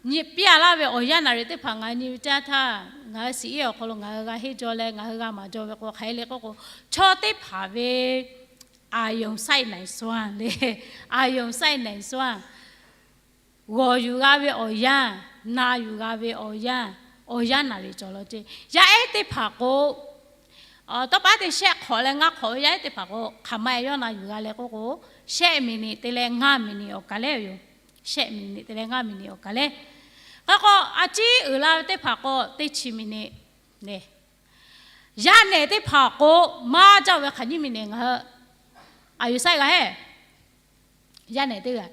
nyi piˇ a laˇ ve awˬ yanˇ naˍ riˍ teˇ hpaˍ ngaˬ hui nyi ve teˇ yanˇ htaˇ, ngaˬ hui siˍ iˉ awˬ hk'aw lo ngaˬ hui g'a henˇ jaw leh ngaˬ hui g'a maˍ jaw ve k'o, hk'aˬ hk'e le k'oˆ k'o, chaw teˇ hpaˍ ve အာရုံစိုက်နိုင်စွမ်း le, အာရုံစိုက်နိုင်စွမ်း g'awˬ yuˬ g'a ve awˬ yanˇ, na yuˬ g'a ve awˬ yanˇ, awˬ yanˇ naˍ riˍ cawˬ law ceˇ. Yaˇ ehˉ teˇ hpaˍ k'o, tawˇ pa te shehˆ hk'awꞈ leh ngaˇ hk'awꞈ ve yaˇ ehˉ teˇ hpaˍ k'o, hk'aˬ ma e yawˇ na yuˬ g'a leh k'oˆ k'o, shehˆ miˬniꞈ te leh ngaˇ miˬniꞈ awˬ kaˬ leh yoˬ. Shehˆ miˬniꞈ te leh ngaˇ miˬniꞈ awˬ kaˬ leh. Hk'e k'o, a ciˉ uiˍ la ve teˇ hpaˍ k'o, teˇ chi miˬniꞈ le. Yaˇ nehˬ teˇ hpaˍ k'o, maˇ jaˇ ve hk'aˬ nyiˇ miˬniꞈ ngaˬ hui အာရုံစိုက် g'a hehˉ. Yaˇ nehˬ teˇ g'aˇ,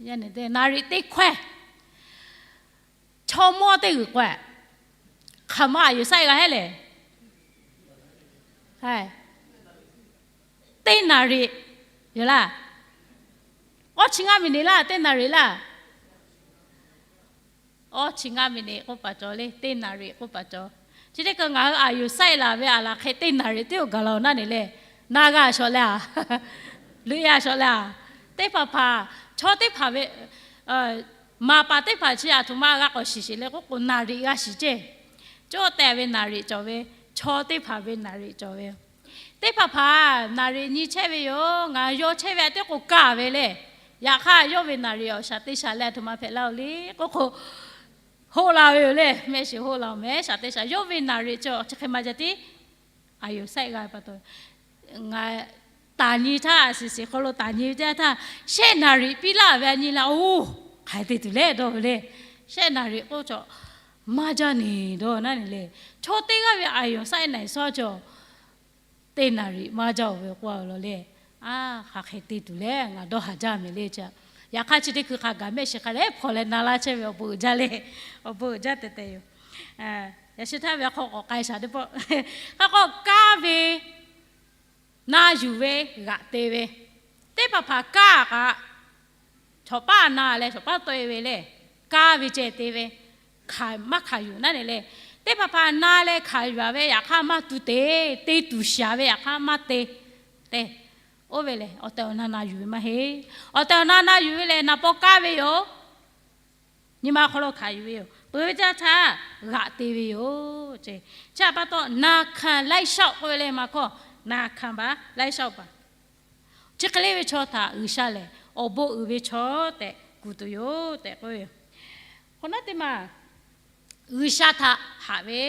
yaˇ nehˬ teˇ naˍ riˍ teˇ hkawehˇ chaw mawˇ teˇ g'uiˬ k'o, hk'aˬ ma အာရုံစိုက် g'a hehˉ lehˬ, teˇ naˍ riˍ yoˬ laˇ. Awˇ chi ngaˇ miˬniꞈ laˇ, teˇ naˍ riˍ laˇ. Awˇ chi ngaˇ miˬniꞈ k'oˆ paˍ cawˬ le, teˇ naˍ riˍ k'oˆ paˍ cawˬ. Chi teˇ hkui ngaˬ hui အာရုံစိုက် laˬ ve a laˬ hk'e teˇ naˍ riˍ teˇ awˬ gaˬ la-oˬ naˆ nehˬ le, na g'a shawˍ leh a, luꞈ ya shawˍ leh a, teˇ hpaˍ hpaˍ, chaw teˇ hpaˍ ve maˍ paˍ teˇ hpaˍ chi aˬ htoꞈ ma g'a k'awꞈ shiˍ shiˍ leh k'oˆ k'o, naˍ riˍ g'a shiˍ ceˇ. Cawˇ teh ve naˍ riˍ cawˬ ve, chaw teˇ hpaˍ ve naˍ riˍ cawˬ ve. Teˇ hpaˍ hpaˍ naˍ riˍ nyi chehˇ ve yoˬ. Ngaˬ yaw chehˇ ve a teˇ k'o kaˇ ve le. Yaꞈ hk'aˇ, yawˇ ve naˍ riˍ awˬ shaˍ te shaˍ leh a htoꞈ ma hpehꞈ laˇ-oˬ le k'oˆ k'o, hoˆ la ve yoˬ le. Mehˆ shiˍ hoˆ la-oˬ mehˍ, shaˍ te shaˍ. Yawˇ ve naˍ riˍ cawˬ chi hk'e ma ca tiˉ အာရုံစိုက် g'a ve pa taw, ngaˬ taˍ nyi htaˇ, a shiˍ shiˍ hk'aw lo taˍ nyi ve teˇ yanˇ htaˇ, shehˆ naˍ riˍ piˇ laˇ ve a nyi la-oˬ, hk'aˬ hk'e te tuˬ leh dawˇ ve le. Shehˆ naˍ riˍ k'oˆ cawˬ, maˇ jaˇ nehˬ dawˇ naˆ nehˬ le. Chaw teˇ g'aˇ ve အာရုံစိုက် naˍ riˍ sawˉ cawˬ, teˇ naˍ riˍ maˇ jaˇ-oˬ ve k'oˆ a ve law le. A, hk'aˬ hk'e te tuˬ leh ngaˬ dawˇ haˍ jaˇ mehˍ le ca. Yaꞈ hk'aˇ, chi teˇ hkui hk'a gaˬ mehˆ shiˍ hk'a leh hpaw leh na laˇ chehˇ ve awˬ bon uiˍ jaˇ le. Awˬ bon uiˍ jaˇ tehꞈ tehꞈ yoˬ. Yaꞈ shi htaˇ ve hk'aw k'awꞈ k'ai shaˍ teˇ pawˆ, hk'e k'o kaˇ ve, na yuˬ ve, g'aꞈ te ve, teˇ hpaˍ hpaˍ kaˇ kaꞈ, chaw paˆ na leh chaw paˆ tawˆ e ve le, kaˇ ve ceh te ve, hkanˍ maˇ hkanˍ yuˬ naˆ nehˬ le. Teˇ hpaˍ hpaˍ na leh hkanˍ yuˬ a ve yaꞈ hk'aˇ maˇ tu te, te tuˬ shaˍ ve yaꞈ hk'aˇ maˇ te. Te, oˇ ve lehˬ awˬ tehˬ awˬ na na yuˬ ve maˇ heˆ. Awˬ tehˬ awˬ na na yuˬ ve lehˬ, naˍ paw kaˇ ve yoˬ. Nyi ma hk'aw lo hkanˍ yuˬ ve yoˬ. Peuˬ ve teˇ yanˇ htaˇ g'aꞈ te ve yoˬ ce. Chi pa taw, naˍ hkanˍ လိုက်လျှောက် k'oˆ ve le ma hkawˇ, naˍ hkanˍ လိုက်လျှောက် paˍ. Chi hk'e le ve chaw htaꞈ G'uiˬsha lehˬ awˬ bon uiˍ ve chaw tehꞈ kuˬ tuˬ yoˬ tehꞈ k'oˆ ve yoˬ. Hk'awꞈ nawˉ teˇ maˬ, G'uiˬsha htaꞈ haꞈ ve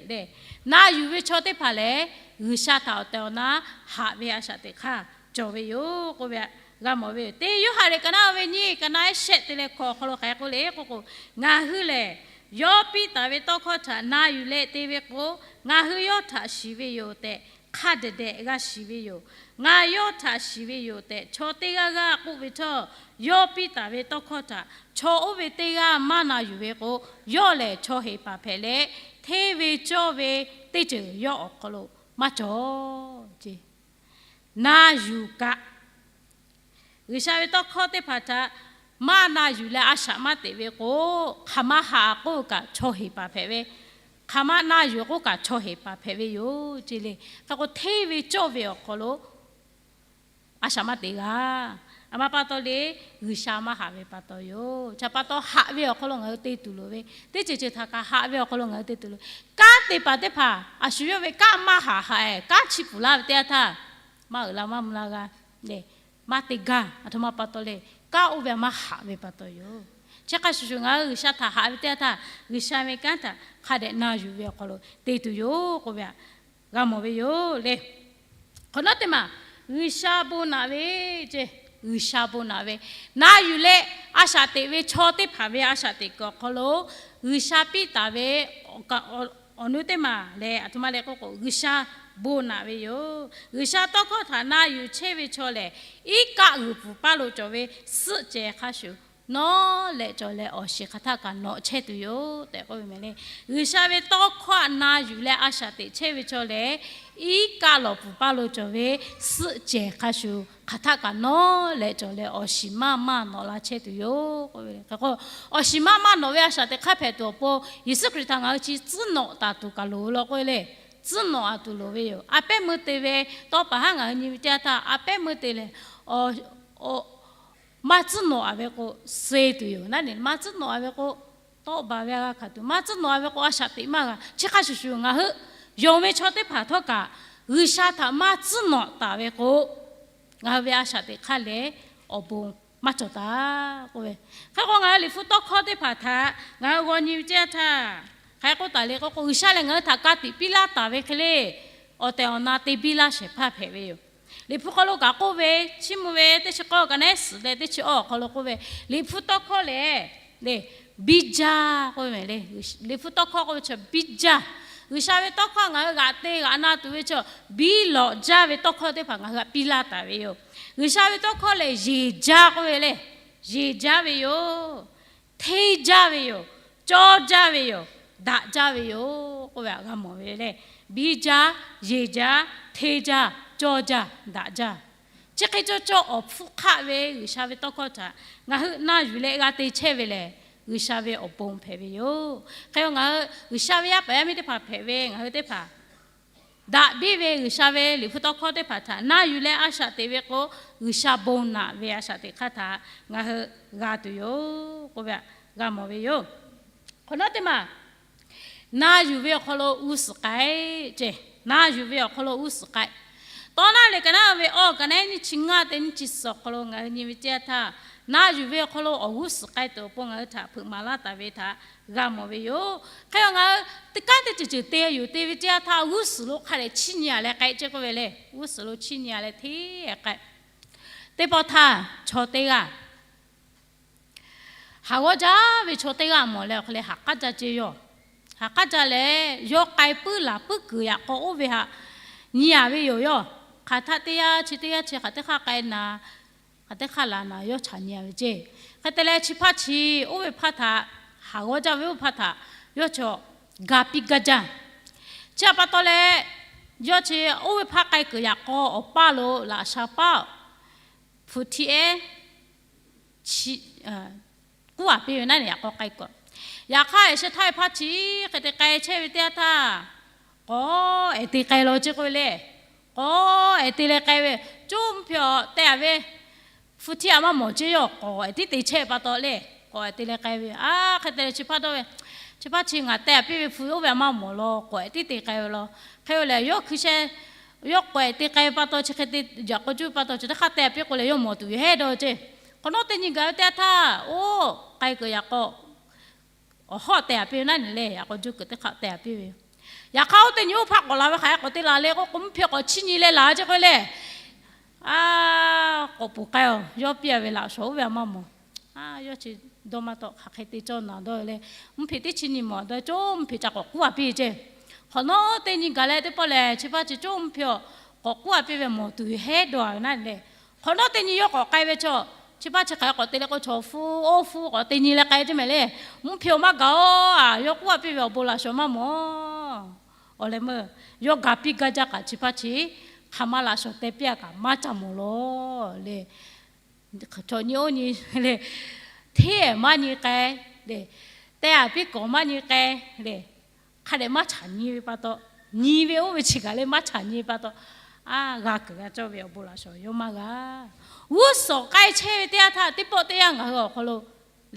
le. Na yuˬ ve chaw teˇ hpaˍ lehˬ, G'uiˬsha htaꞈ awˬ tehˬ awˬ na haꞈ ve a shaꞈ teꞈ hk'aˇ cawˬ ve yoˬ k'oˆ ve g'a mawˬ ve yoˬ. Teˇ Yoˇhanˬ lehˬ, ka naˆ ve nyiˇ, ka naˆ ehˉ shehˆ te leh hkawꞈ awˬ hk'aw lo hk'aˬ hk'e k'oˆ le k'oˆ k'o, ngaˬ hui lehˬ yawˇ piˇ taˍ ve tawˇ hkawˇ htaꞈ na yuˬ leh te ve k'o, ngaˬ hui yawˇ htaꞈ shiˍ ve yoˬ tehꞈ hk'a dehꞈ dehꞈ g'a shiˍ ve yoˬ. Ngaˬ yawˇ htaꞈ shiˍ ve yoˬ tehꞈ chaw teˇ g'aˇ g'aˇ k'oˆ ve htawˇ, yawˇ piˇ taˍ ve tawˇ hkawˇ htaꞈ chaw oˇ ve teˇ g'aˇ maˇ na yuˬ ve k'o, yawˇ lehˬ chaw heˍ paˍ hpehꞈ leh, hteˇ ve cawˇ ve teˇ ceuˬ yawˇ awˬ hk'aw lo maˇ cawˬ ce. Na yuˬ kaꞈ, G'uiˬsha ve tawˇ hkawˇ teˇ hpaˍ htaꞈ maˇ na yuˬ leh a shaꞈ maˇ teꞈ ve k'o, hk'aˬ ma haꞈ k'oˆ kaꞈ chaw heˍ paˍ hpehꞈ ve, hk'aˬ ma na yuˬ k'oˆ kaꞈ chaw heˍ paˍ hpehꞈ ve yoˬ ce le. Hk'e k'o hteˇ ve cawˇ ve awˬ hk'aw lo a shaꞈ maˇ teꞈ g'a. A ma pa taw le, G'uiˬsha maˇ haꞈ ve pa taw yoˬ. Chi pa taw haꞈ ve awˬ hk'aw lo ngaˬ hui te tuˬ loˍ ve, teˇ ceuˬ ceuˬ htaꞈ kaꞈ haꞈ ve awˬ hk'aw lo ngaˬ hui te tuˬ loˍ. Kanˉ te paˍ teˇ hpaˍ a shu yawˇ ve kanˉ maˇ haꞈ haꞈ-e, kanˉ chi puˍ laˇ ve teˇ yanˇ htaˇ, maˇ uiˍ la maˇ mvuh la g'a, maˇ te gaˇ. Aˬ htoꞈ ma pa taw le, kanˉ oˇ ve a maˇ haꞈ ve pa taw yoˬ. Chi hk'a shuˍ shuˍ ngaˬ hui G'uiˬsha htaꞈ haꞈ ve teˇ yanˇ htaˇ, G'uiˬsha ve kanˉ htaꞈ hk'a dehꞈ na yuˬ ve awˬ hk'aw lo te tuˬ yoˬ k'oˆ ve htaꞈ g'a mawˬ ve yoˬ le. Hk'awꞈ nawˉ teˇ maˬ, G'uiˬsha bon naꞈ ve ce. G'uiˬsha bon naꞈ ve, na yuˬ leh a shaꞈ teꞈ ve chaw teˇ hpaˍ ve a shaꞈ teꞈ kuiˬ awˬ hk'aw lo G'uiˬsha piˇ taˍ ve awˬ nu teˇ maˬ lehˬ, aˬ htoꞈ ma le k'oˆ k'o, G'uiˬsha bon naꞈ ve yoˬ. G'uiˬsha tawˇ hkawˇ htaꞈ na yuˬ chehˇ ve chaw lehˬ, iˉ kaˆ g'uiˬ pfuhˍ paˇ lo cawˬ ve suhˆ cehˬ hk'a shuˍ nawˉ lehꞈ cawˬ leh awˬ shiˍ hk'aˬ htaˆ kaꞈ nawꞈ chehˇ tuˬ yoˬ tehꞈ k'oˆ ve meh le. G'uiˬsha ve tawˇ hkawˇ htaꞈ na yuˬ leh a shaꞈ teꞈ chehˇ ve chaw lehˬ, iˉ kaˆ lawˬ pfuhˍ paˇ lo cawˬ ve suhˆ cehˬ hk'a shuˍ hk'aˬ htaˆ kaꞈ nawˉ lehꞈ cawˬ leh awˬ shiˍ maˇ maˇ nawꞈ la chehˇ tuˬ yoˬ k'oˆ ve. Hk'e k'o, awˬ shiˍ maˇ maˇ nawꞈ ve a shaꞈ teꞈ hk'aˇ hpehꞈ tuˬ awˬ pon, Yeˍsuˆ Hkriꞈ htaꞈ ngaˬ hui chi tcuhˉ nawꞈ taˍ tuˬ kaꞈ loˍ ve law k'oˆ ve le. Tcuhˉ nawꞈ a tuˬ loˍ ve yoˬ. A pehˉ meuˇ te ve tawˇ paˍ haˉ ngaˬ hui nyi ve teˇ yanˇ htaˇ, a pehˉ meuˇ te lehˬ, maˇ tcuhˉ nawꞈ a ve k'o, suh tuˬ yoˬ. Naˉ ne maˇ tcuhˉ nawꞈ a ve k'o, tawˆ baˬ ve a g'a hkanˍ tuˬ. Maˇ tcuhˉ nawꞈ a ve k'o, a shaꞈ teꞈ maˇ g'a. Chi hk'a shuˍ shuˍ ngaˬ hui yonˍ ve chaw teˇ hpaˍ htawˇ kaꞈ, G'uiˬsha htaꞈ maˇ tcuhˉ nawꞈ taˍ ve k'o, ngaˬ hui ve a shaꞈ teꞈ hk'aˇ lehˬ awˬ bon maˇ cawˬ taˍ k'oˆ ve. Hk'e k'o, ngaˬ hui Liꞈ hpu tawˇ hkawˇ teˇ hpaˍ htaꞈ ngaˬ hui g'aw nyi ve teˇ yanˇ htaˇ, hk'aˬ hk'e k'oˆ taˍ le k'oˆ k'o, G'uiˬsha lehˬ ngaˬ hui htaꞈ ka tiꞈ piˇ laˇ taˍ ve hk'e le, awˬ tehˬ awˬ na te biˇ laˇ shehˍ hpaˇ hpehꞈ ve yoˬ. Liꞈ hpu hk'aw lo kaꞈ k'oˆ ve, chiˇ mvuh ve teˇ chi k'awˇ ka naˉ suhˍ leh teˇ chi awˇ awˬ hk'aw lo k'oˆ ve, Liꞈ hpu tawˇ hkawˇ lehˬ, le, biˇ jaˇ k'oˆ ve le. Liꞈ hpu tawˇ hkawˇ k'oˆ ve chaw biˇ jaˇ. G'uiˬsha ve tawˇ hkawˇ ngaˬ hui g'aꞈ te g'aꞈ na tuˬ ve chaw biˇ lawꞈ jaˇ ve tawˇ hkawˇ teˇ hpaˍ ngaˬ hui htaꞈ piˇ laˇ taˍ ve yoˬ. G'uiˬsha ve tawˇ hkawˇ lehˬ yeˬ jaˇ k'oˆ ve le. Yeˬ jaˇ ve yoˬ. Hteˇ jaˇ ve yoˬ. Cawˇ jaˇ ve yoˬ. Daꞈ jaˇ ve yoˬ k'oˆ ve htaꞈ g'a mawˬ ve le. Biˇ jaˇ, yeˬ jaˇ, hteˇ jaˇ, cawˇ jaˇ, daꞈ jaˇ. Chi hk'e cawˇ cawˇ awˬ hpfuhˇ hk'aˆ ve G'uiˬsha ve tawˇ hkawˇ htaꞈ ngaˬ hui na yuˬ leh g'a te chehˇ ve lehˬ, G'uiˬsha ve awˬ bon hpehꞈ ve yoˬ. Hk'e k'o, ngaˬ hui G'uiˬsha ve yaˇ paˍ yaˇ miˇ teˇ hpaˍ hpehꞈ ve ngaˬ hui teˇ hpaˍ daꞈ biˇ ve G'uiˬsha ve Liꞈ hpu tawˇ hkawˇ teˇ hpaˍ htaꞈ na yuˬ leh a shaꞈ teꞈ ve k'o, G'uiˬsha bon naꞈ ve a shaꞈ teꞈ hk'aˇ htaꞈ ngaˬ hui g'a tuˬ yoˬ k'oˆ ve htaꞈ g'a mawˬ ve yoˬ. Hk'awꞈ nawˉ teˇ maˬ, na yuˬ ve awˬ hk'aw lo g'uˇ suhˍ k'ai ce. Na yuˬ ve awˬ hk'aw lo g'uˇ suhˍ k'ai. Tawˇ naˉ leh ka naˉ ve awˇ ka naˉ nyiˇ chi ngaˇ te nyiˇ chi suhˍ awˬ hk'aw lo ngaˬ hui nyi ve teˇ yanˇ htaˇ, na yuˬ ve awˬ hk'aw lo awˬ g'uˇ suhˍ k'ai tuˬ awˬ pon ngaˬ hui htaꞈ hpeuꞈ maˍ laˇ taˍ ve htaꞈ g'a mawˬ ve yoˬ. Hk'e k'o, ngaˬ hui teˇ kanˉ teˇ ceuˬ ceuˬ te yuˬ te ve teˇ yanˇ htaˇ, g'uˇ suhˍ lo hk'a dehꞈ chiˇ nyi a leh k'ai ce k'oˆ ve le. G'uˇ suhˍ lo chiˇ nyi a leh hteˇ k'ai. Teˇ pawˆ htaˇ chaw teˇ g'aˇ haˍ g'awˇ jaˇ ve chaw teˇ g'aˇ mawˬ leh awˬ hk'e leh haˍ k'aˉ jaˇ ce yoˬ. Haˍ k'aˉ jaˇ leh, yawˇ k'ai puiˉ laˬ puiˉ kuiˬ yaꞈ k'aw oˇ ve htaꞈ nyi a ve yoˬ. Yawˇ hk'aˬ htaˆ teˇ yanˇ chi teˇ yanˇ chi hk'aˬ teˇ hk'aˇ k'ai naˍ, hk'aˬ teˇ hk'aˇ laˬ naˍ yawˇ chaꞈ nyi a ve ce. Hk'e te leh chi hpaˇ chi oˇ ve hpaˇ htaꞈ, haˍ g'awˇ jaˇ ve oˇ ve hpaˇ htaꞈ yawˇ chaw ga piˇ gaˇ jaˇ. Chi htaꞈ pa taw leh, yawˇ chi oˇ ve hpaˇ k'ai kuiˬ yaꞈ k'aw awˬ paˇ lo laꞈ sha paˉ hpu htiˇ ehˉ k'uˉ a piˇ ve naˉ ne yaꞈ k'aw k'ai kuiˬ. Yaꞈ hk'aˇ, eˍ sheh htaˇ ve hpaˇ chi hk'e te k'ai chehˇ ve teˇ yanˇ htaˇ, k'awꞈ ehˉ te k'ai law ce k'oˆ ve le. K'awꞈ ehˉ te leh k'ai ve, coˇ mvuhˇ hpe awˬ teh a ve hpu htiˇ a maˇ mawˬ ce yawˇ k'awꞈ ehˉ tiˉ te chehˇ pa taw le. K'awꞈ ehˉ te leh k'ai ve, a hk'e te leh chi hpaˇ dawˇ ve, chi hpaˇ chi ngaˬ teh a piˇ ve hpu oˇ ve a maˇ mawˬ law, k'awꞈ ehˉ tiˉ te k'ai ve law. Hk'e k'o lehˬ, yawˇ hkui sheh, yawˇ k'awꞈ ehˉ te k'ai ve pa taw chi hk'e te yaꞈ k'aw juˇ ve pa taw chi teˇ hk'aˇ teh a piˇ k'o lehˬ yawˇ mawˬ tuˬ yoˬ hehˉ dawˇ ce. Hk'awꞈ nawˉ teˇ nyi gaˬ ve teˇ yanˇ htaˇ, oˇ k'ai kuiˬ yaꞈ k'aw awˬ hawˉ teh a piˇ ve naˉ ne le, yaꞈ k'aw juˇ kuiˬ teˇ hk'aˇ teh a piˇ ve. Yaꞈ hk'aˇ oˇ teˇ nyi oˇ hpaˇ k'awꞈ la ve hk'aˬ hk'e k'awꞈ te la le k'oˆ k'o, mvuhˇ hpe k'awꞈ chiˇ nyi leh laˬ ce k'oˆ ve le. A, k'awꞈ poˬ k'ai-oˬ, yawˇ piˇ a ve laꞈ shawnˍ oˇ ve a maˇ mawˬ. A, yawˇ chi dawˇ maˇ tawˆ, hk'aˬ hk'e te cawˇ naˍ dawˇ ve le. Mvuhˇ hpe teˇ chiˇ nyi mawˬ dawˇ ve, coˇ mvuhˇ hpe ca k'awꞈ k'uˉ a piˇ ve ce. Hk'awꞈ nawˉ teˇ nyi gaˬ leh teˇ pawˆ lehˬ, chi hpaˇ chi coˇ mvuhˇ hpe awˬ k'awꞈ k'uˉ a piˇ ve mawˬ tuˬ yoˬ hehˉ dawˇ ve naˉ ne le. Hk'awꞈ nawˉ teˇ nyi yawˇ k'awꞈ k'ai ve chaw, chi hpaˇ chi hk'aˬ hk'e k'awꞈ te leh k'o, chaw hpu oˇ hpu k'awꞈ te nyi leh k'ai ce mehˍ le. Mvuhˇ hpe awˬ maˇ gaˬ-oˬ, a, yawˇ k'uˉ a piˇ ve awˬ bon laꞈ shawnˍ maˇ mawˬ. Awˬ leh meuˇ yawˇ ga piˇ gaˇ jaˇ kaꞈ, chi hpaˇ chi hk'aˬ ma laꞈ shawnˍ teh piˇ a kaꞈ maˇ ca mawˬ law le. Chaw nyi oˇ nyi le, hteˇ maˇ nyi k'ai le, teh a piˇ kawꞈ maˇ nyi k'ai le. hk'a dehꞈ maˇ chaꞈ nyi ve pa taw, nyi ve oˇ ve chi kaꞈ leh maˇ chaꞈ nyi ve pa taw, a g'a kuiˬ g'a cawˇ ve awˬ bon laꞈ shawˍ yawˇ maˇ g'a. G'uˇ suhˍ k'ai chehˇ ve teˇ yanˇ htaˇ, teˇ pawˆ teˇ yanˇ ngaˬ hui awˬ hk'aw lo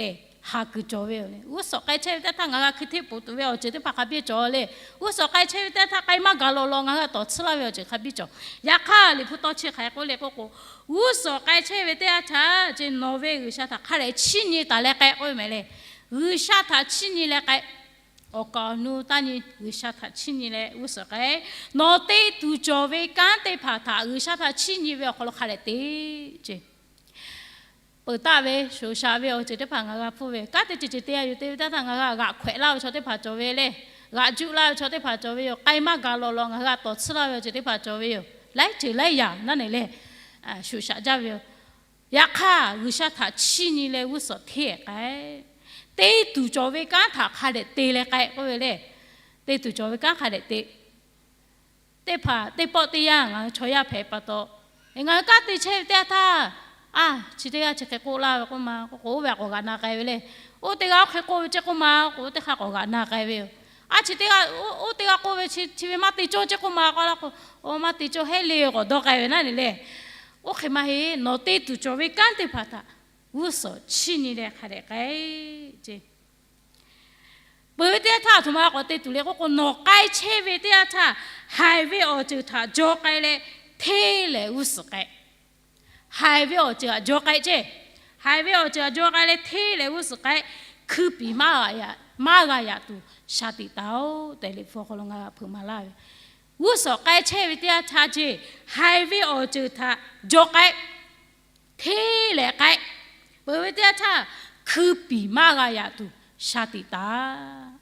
lehˬ ha kuiˬ cawˬ ve yoˬ le. G'uˇ suhˍ k'ai chehˇ ve teˇ yanˇ htaˇ ngaˬ hui hkui hteˇ poˍ tuˬ ve awˬ ceuˬ teˇ hpaˍ hk'a biˇ cawˬ le. G'uˇ suhˍ k'ai chehˇ ve teˇ yanˇ htaˇ k'ai maˇ gaˬ lawꞈ lawꞈ ngaˬ hui htaꞈ tawˍ tsuhˇ laˇ ve awˬ ceuˬ hk'a biˇ cawˬ. Yaꞈ hk'aˇ Liꞈ hpu tawˇ chi hk'aˬ hk'e k'oˆ le k'oˆ k'o, g'uˇ suhˍ k'ai chehˇ ve teˇ yanˇ htaˇ ce nawˬ ve G'uiˬsha htaꞈ hk'a dehꞈ chiˇ nyi taˍ leh k'ai k'oˆ ve mehˍ le. G'uiˬsha htaꞈ chiˇ nyi leh k'ai. Awˬ kaˍ awˬ nu taˇ nyi G'uiˬsha htaꞈ chiˇ nyi leh g'uˇ suhˍ k'ai. Nawˬ te tuˬ cawˬ ve kanˉ teˇ hpaˍ htaꞈ G'uiˬsha htaꞈ chiˇ nyi ve awˬ hk'aw lo hk'a dehꞈ te ce. Peuˬ taˆ ve shoˍ shaꞈ ve awˬ ceuˬ teˇ hpaˍ ngaˬ g'a hpuˇ ve, kanˉ te ceuˬ ceuˬ te a yuˬ te ve teˇ htaˇ ngaˬ hui g'aꞈ hkawehꞈ laˇ ve chaw teˇ hpaˍ cawˬ ve le. G'aꞈ juˆ laˇ ve chaw teˇ hpaˍ cawˬ ve yoˬ. K'ai maˇ gaˬ lawꞈ lawꞈ ngaˬ hui htaꞈ tawˍ tsuhˇ laˇ ve awˬ ceuˬ teˇ hpaˍ cawˬ ve yoˬ. Laiˉ ceuˬ laiˉ yaꞈ naˉ neˬ leh shoˍ shaꞈ jaˇ ve yoˬ. Yaꞈ hk'aˇ G'uiˬsha htaꞈ chiˇ nyi leh g'uˇ suhˍ hteˇ k'ai. Te tuˬ cawˬ ve kanˉ htaꞈ hk'a dehꞈ te leh k'ai k'oˆ ve le. Te tuˬ cawˬ ve kanˉ hk'a dehꞈ te. Teˇ hpaˍ teˇ pawˆ teˇ yanˇ ngaˬ hui chaw yaˇ hpehꞈ pa taw, ngaˬ hui kanˉ te chehˇ ve teˇ yanˇ htaˇ, a, chi teˇ g'aˇ chi hk'e k'oˆ laˇ ve k'oˆ ma k'oˆ k'o, oˇ ve htaꞈ k'awꞈ g'aꞈ na k'ai ve le. Oˇ teˇ g'aˇ oˇ hk'e k'oˆ ve ceˇ k'oˆ ma k'oˆ k'o, teˇ hk'aˇ k'awꞈ g'aꞈ na k'ai ve yoˬ. A, chi teˇ g'aˇ, oˇ teˇ g'aˇ k'oˆ ve chi ve maˇ te cawˇ ceˇ k'oˆ ma k'oˆ laˇ k'o, oˇ maˇ te cawˇ heˆ le k'awꞈ dawˇ k'ai ve naˉ neˬ le. Oˇ hk'e maˇ heˆ. Nawˬ te tuˬ cawˬ ve kanˉ teˇ hpaˍ htaꞈ g'uˇ suhˍ chiˇ nyi leh hk'a dehꞈ k'ai ce. Peuˬ ve teˇ yanˇ htaˇ a htoꞈ ma k'awꞈ te tuˬ le k'oˆ k'o, nawˬ k'ai chehˇ ve teˇ yanˇ htaˇ haiˬ ve awˬ ceuˬ htaꞈ jaw k'ai leh hteˇ lehˍ g'uˇ suhˍ k'ai. Haiˬ ve awˬ ceuˬ htaꞈ jaw k'ai ce. Haiˬ ve awˬ ceuˬ htaꞈ jaw k'ai leh hteˇ lehˍ g'uˇ suhˍ k'ai. Hkui piˍ maˇ g'a yaꞈ tuˬ shaˍ tiꞈ taˍ-oˬ tehꞈ Liꞈ hpu awˬ hk'aw lo ngaˬ hui hpeuꞈ maˍ laˇ ve. G'uˇ suhˍ k'ai chehˇ ve teˇ yanˇ htaˇ ce, haiˬ ve awˬ ceuˬ htaꞈ jaw k'ai. Hteˇ lehˍ k'ai. Peuˬ ve teˇ yanˇ htaˇ hkui piˍ maˇ g'a yaꞈ tuˬ shaˍ tiꞈ taˍ.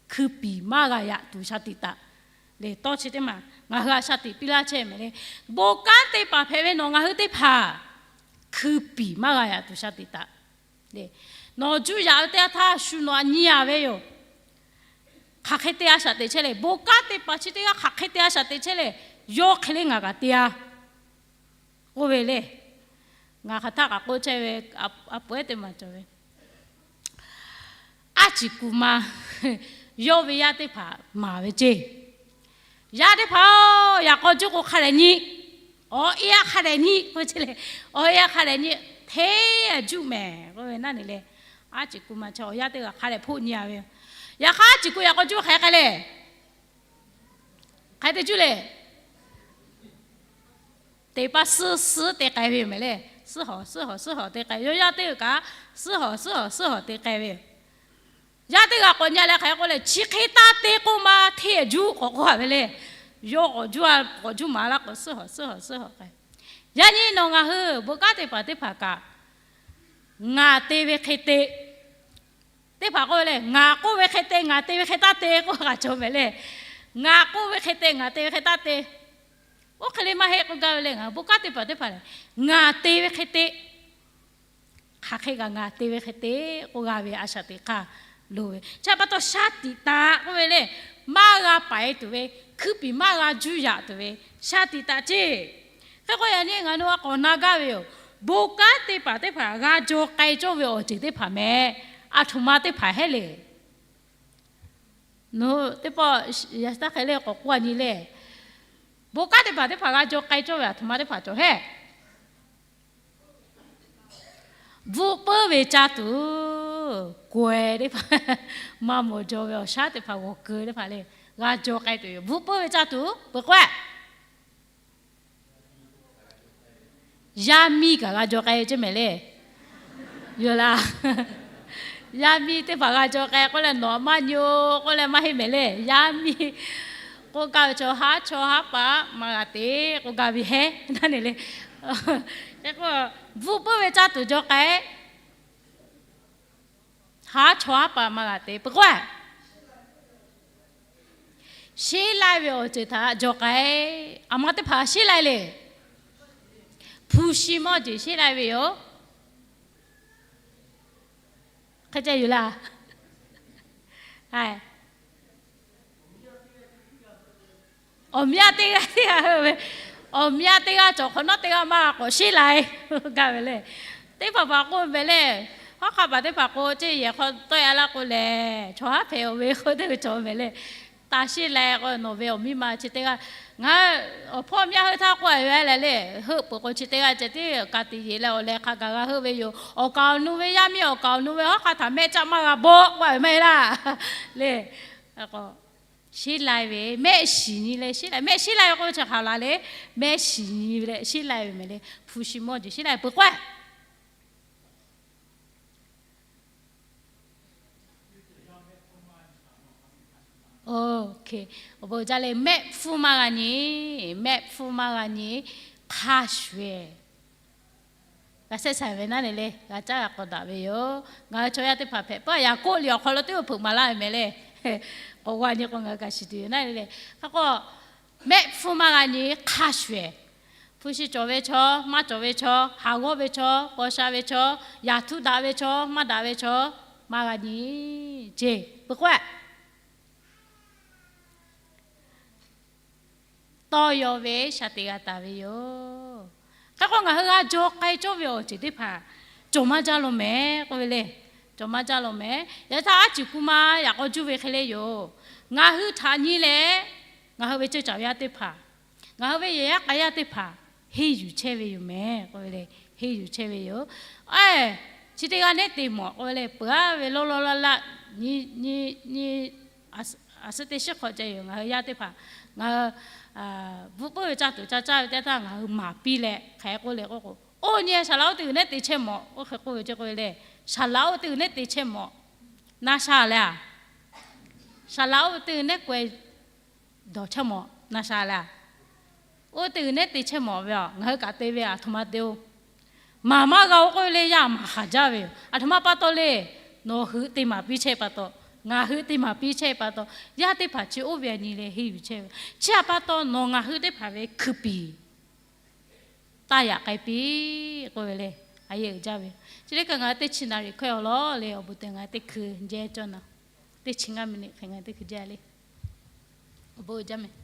Hkui piˍ maˇ g'a yaꞈ tuˬ shaˍ tiꞈ taˍ. Lehˬ tawˇ chi teˇ maˬ ngaˬ hui htaꞈ shaˍ tiꞈ piˇ laˇ chehˇ mehˍ le. Bon kanˉ teˇ hpaˍ hpehꞈ ve nawˬ ngaˬ hui teˇ hpaˍ hkui piˍ maˇ g'a yaꞈ tuˬ shaˍ tiꞈ taˍ. Nawˬ juˇ yaꞈ ve teˇ yanˇ htaˇ shu nawˬ htaꞈ nyi a ve yoˬ. Hk'aˬ hk'e te a shaꞈ teꞈ chehˇ le. Bon kanˉ teˇ hpaˍ chi teˇ g'aˇ hk'aˬ hk'e te a shaꞈ teꞈ chehˇ le. Yawˇ hk'e le ngaˬ kaꞈ te a k'oˆ ve le. Ngaˬ hk'aˬ htaˇ kaꞈ k'oˆ chehˇ ve, a puˍ ehˉ teˇ maˬ cawˬ ve, aˉ ciˍ kuˬ ma yawˇ ve yaˇ teˇ hpaˍ maˍ ve ceˇ. Yaˇ teˇ hpaˍ-oˬ, yaꞈ k'aw juˇ k'o hk'a dehꞈ nyi. Awˬ e a hk'a dehꞈ nyi k'oˆ ve ceˇ le. Awˬ e a hk'a dehꞈ nyi. Hteˇ a juˇ mehˍ k'oˆ ve naˉ neˬ le. Aˉ ciˍ kuˬ ma chaw awˬ yaˇ teˇ g'aˇ hk'a dehꞈ hpoˆ nyi a ve yoˬ. Yaꞈ hk'aˇ aˉ ciˍ kuˬ yaꞈ k'aw juˇ hk'aˬ hk'e k'ai le. Hk'aˬ hk'e te juˇ le. Teˇ paˆ suhˉ suhˉ te k'ai ve yoˬ mehˍ le. Suhˉ hawˍ suhˉ hawˍ suhˉ hawˍ te k'ai. Yawˇ yaˇ teˇ g'aˇ kaꞈ suhˉ hawˍ suhˉ hawˍ suhˉ hawˍ te k'ai ve yoˬ. Yaˇ teˇ g'aˇ k'awꞈ nyi leh hk'aˬ hk'e k'oˆ le, chi hk'e taˇ te k'oˆ ma hteˇ juˇ k'awꞈ k'oˆ a ve le. Yawˇ k'awꞈ juˇ a, k'awꞈ juˇ maˍ laˇ k'o suhˉ hawˍ suhˉ hawˍ suhˉ hawˍ k'ai. Yaꞈ nyi nawˬ ngaˬ hui bon kanˉ teˇ hpaˍ teˇ hpaˍ kaꞈ ngaˬ te ve hk'e te, teˇ hpaˍ k'oˆ ve le, ngaˬ k'oˆ ve hk'e te, ngaˬ te ve hk'e taˇ te k'oˆ g'a cawˬ mehˍ le. Ngaˬ k'oˆ ve hk'e te, ngaˬ te ve hk'e taˇ te. Oˇ hk'e le maˇ heˆ k'oˆ gaˇ ve le. Ngaˬ hui bon kanˉ teˇ hpaˍ teˇ hpaˍ lehˬ, ngaˬ te ve hk'e te, hk'aˬ hk'e kaꞈ ngaˬ te ve hk'e te k'oˆ g'a ve a shaꞈ teꞈ hk'aˇ loˍ ve. Chi pa taw shaˍ tiꞈ taˍ k'oˆ ve le, maˇ g'a paiˍ tuˬ ve, hkui piˍ maˇ g'a juˇ yaꞈ tuˬ ve shaˍ tiꞈ taˍ ceˇ. Hk'e k'o yaꞈ nyi ngaˬ hui a k'awꞈ na gaˇ ve yoˬ. Bon kanˉ teˇ hpaˍ teˇ hpaˍ g'a jaw k'ai cawˇ ve awˬ ceuˬ teˇ hpaˍ mehˍ. A htoꞈ ma teˇ hpaˍ hehˉ le. Teˇ pawˆ yaꞈ taˇ hk'e le k'awꞈ k'oˆ a nyi le. Bon kanˉ teˇ hpaˍ teˇ hpaˍ g'a jaw k'ai cawˇ ve a htoꞈ ma teˇ hpaˍ cawˬ hehˉ. Bvuhˆ puiˉ ve caˇ tuˬ, kawehˬ teˇ hpaˍ, maˇ mawˬ jaw ve awˬ shaˉ teˇ hpaˍ, g'awˬ keu teˇ hpaˍ le, g'a jaw k'ai tuˬ yoˬ. Bvuhˆ puiˉ ve caˇ tuˬ peuˬ k'o, yaˇ miˇ kaꞈ g'a jaw k'ai ceˇ mehˍ le. Yoˬ laˇ. Yaˇ miˇ teˇ hpaˍ g'a jaw k'ai k'oˆ leh nawˬ maˇ nyi-o k'oˆ leh maˇ heˆ mehˍ le. Yaˇ miˇ k'oˆ gaˇ ve chaw haˉ chaw haˉ paˍ maˇ g'a te k'oˆ gaˇ ve hehˉ naˉ neˬ le. Hk'e k'o, bvuhˆ puiˉ ve caˇ tuˬ jaw k'ai. Haˉ chaw haˉ paˍ maˇ g'a te peuˬ k'o, sheˉ laiˇ ve awˬ ceuˬ htaꞈ jaw k'ai. A ma teˇ hpaˍ sheˉ laiˇ le. Hpu shi mawˇ jeˬ sheˉ laiˇ ve yoˬ. Hk'e ceh yoˬ laˇ. Awˬ myaˇ teˇ g'aˇ teˇ g'aˇ ve, awˬ myaˇ teˇ g'aˇ cawˬ hk'awꞈ nawˉ teˇ g'aˇ maˇ k'awꞈ sheˉ laiˇ gaˇ ve le. Teˇ hpaˍ hpaˍ k'oˆ mehˍ le. Hawˉ hk'aˆ paˍ teˇ hpaˍ k'o, ceˇ yehˬ hk'aw tawˆ e a laˇ k'o lehˬ, chaw haˉ hpehꞈ-oˬ ve k'oˆ teˇ ve cawˬ mehˍ le. taˇ sheˉ lai k'o, nawˬ ve awˬ miˇ ma chi teˇ g'aˇ, ngaˬ awˬ hpawˇ myaˇ heuˆ htaˇ k'oˆ a ve leh le, heuˆ peuˬ k'o chi teˇ g'aˇ ceh tiˉ ka tiꞈ yeˬ leh awˬ leh hk'a gaˬ g'a heuˆ ve yoˬ. Awˬ kaˍ awˬ nu ve yaˇ miˇ, awˬ kaˍ awˬ nu ve hawˉ hk'aˇ htaꞈ mehˆ caˆ maˇ g'a bawˆ k'oˆ a ve maˇ heˆ laˇ le. Sheˉ lai ve mehˆ shiˍ nyi leh sheˉ lai, mehˆ sheˉ lai ve k'oˆ ve chi hk'aˬ la le, mehˆ shiˍ nyi ve leh sheˉ lai ve mehˍ le. Hpu shi mawˇ jeˬ sheˉ lai peuˬ k'oˆ a. Awˬ bon jaˇ le, mehˆ hpfuhˇ maˇ g'a nyi, mehˆ hpfuhˇ maˇ g'a nyi, hk'a shuˍ eˬ g'a shehˆ sha ve naˉ ne le, g'a caˉ g'a k'awꞈ daꞈ ve yoˬ. Ngaˬ hui chaw yaˇ teˇ hpaˍ hpehꞈ pa Yaˍkoˆ liꞈ awˬ hk'aw lo teˇ hpaˍ hpeuꞈ maˍ laˇ ve mehˍ le. K'awꞈ g'a nyi k'o ngaˬ hui kaꞈ shiˍ tuˬ yoˬ naˉ le. Hk'e k'o, mehˆ hpfuhˇ maˇ g'a nyi hk'a shuˍ eˬ, hpu shi cawˬ ve chaw, maˇ cawˬ ve chaw, haˍ g'awˇ ve chaw, paw sha ve chaw, yaꞈ htuˇ daꞈ ve chaw, maˇ daꞈ ve chaw, maˇ g'a nyi ceˇ peuˬ k'oˆ a. Tawˇ yaw ve shaˍ teꞈ g'a taˍ ve yoˬ. Hk'e k'o, ngaˬ hui g'a jaw k'ai cawˇ ve awˬ ceuˬ teˇ hpaˍ cawˬ maˇ jaˇ lo mehˍ k'oˆ ve le. Cawˬ maˇ jaˇ lo mehˍ. Yaꞈ htaˇ aˉ ciˬ ku ma yaꞈ k'aw juˇ ve hk'e le yoˬ. Ngaˬ hui htaꞈ nyi leh, ngaˬ hui ve ceuˇ caˍ ve yaˇ teˇ hpaˍ, ngaˬ hui ve yehˬ yaˇ k'a yaˇ teˇ hpaˍ henˇ yuˬ chehˇ ve yoˬ mehˍ k'oˆ ve le. Henˇ yuˬ chehˇ ve yoˬ. Chi teˇ g'aˇ nehˉ te mawˬ k'oˆ ve le, peuˬ aˉ ve lawˇ lawˇ laˇ laˇ nyi nyi nyi, aˬ suhˉ teˇ shiˉ hk'awꞈ ceh yoˬ. Ngaˬ hui yaˇ teˇ hpaˍ, ngaˬ hui bvuhꞈ puiˉ ve caˇ tuˬ ca caˇ ve teˇ htaˇ ngaˬ hui maˍ piˇ leh hk'aˬ hk'e k'oˆ le k'oˆ k'o, oˇ nyi shaˍ laꞈ oˇ teˇ g'uiˬ nehˉ te chehˇ mawˬ k'oˆ hk'e k'oˆ ve ceˇ k'oˆ ve le. Shaˍ laꞈ oˇ teˇ g'uiˬ nehˉ te chehˇ mawˬ, na sha leh a, shaˍ laꞈ oˇ ve teˇ g'uiˬ nehˉ k'aweh dawˬ chehˇ mawˬ na sha leh a, oˇ teˇ g'uiˬ nehˉ te chehˇ mawˬ ve a, ngaˬ hui kaꞈ te ve aˬ htoꞈ ma te oˬ. Maˍ maˇ g'a oˬ k'oˆ ve le, yaˇ maˍ haˍ jaˇ ve yoˬ. Aˬ htoꞈ ma pa taw le, nawˬ hui te maˍ piˇ chehˇ pa taw, ngaˬ hui te maˍ piˇ chehˇ pa taw, yaˇ teˇ hpaˍ chi oˇ ve a nyi leh henˇ yuˬ chehˇ ve. Chi htaꞈ pa taw nawˬ ngaˬ hui teˇ hpaˍ ve hkui piˍ taˇ yaꞈ k'ai piˇ k'oˆ ve le. A yehˬ uiˍ jaˇ ve. Chi teˇ hkui ngaˬ hui teˇ chi naˍ riˍ hkawehˇ awˬ lawn le, awˬ bon te ngaˬ hui teˇ hkui jehˇ cawˇ na, teˇ chi ngaˇ miˬ niꞈ hk'e ngaˬ hui teˇ hkui jehˇ le. Awˬ bon uiˍ jaˇ mehˍ.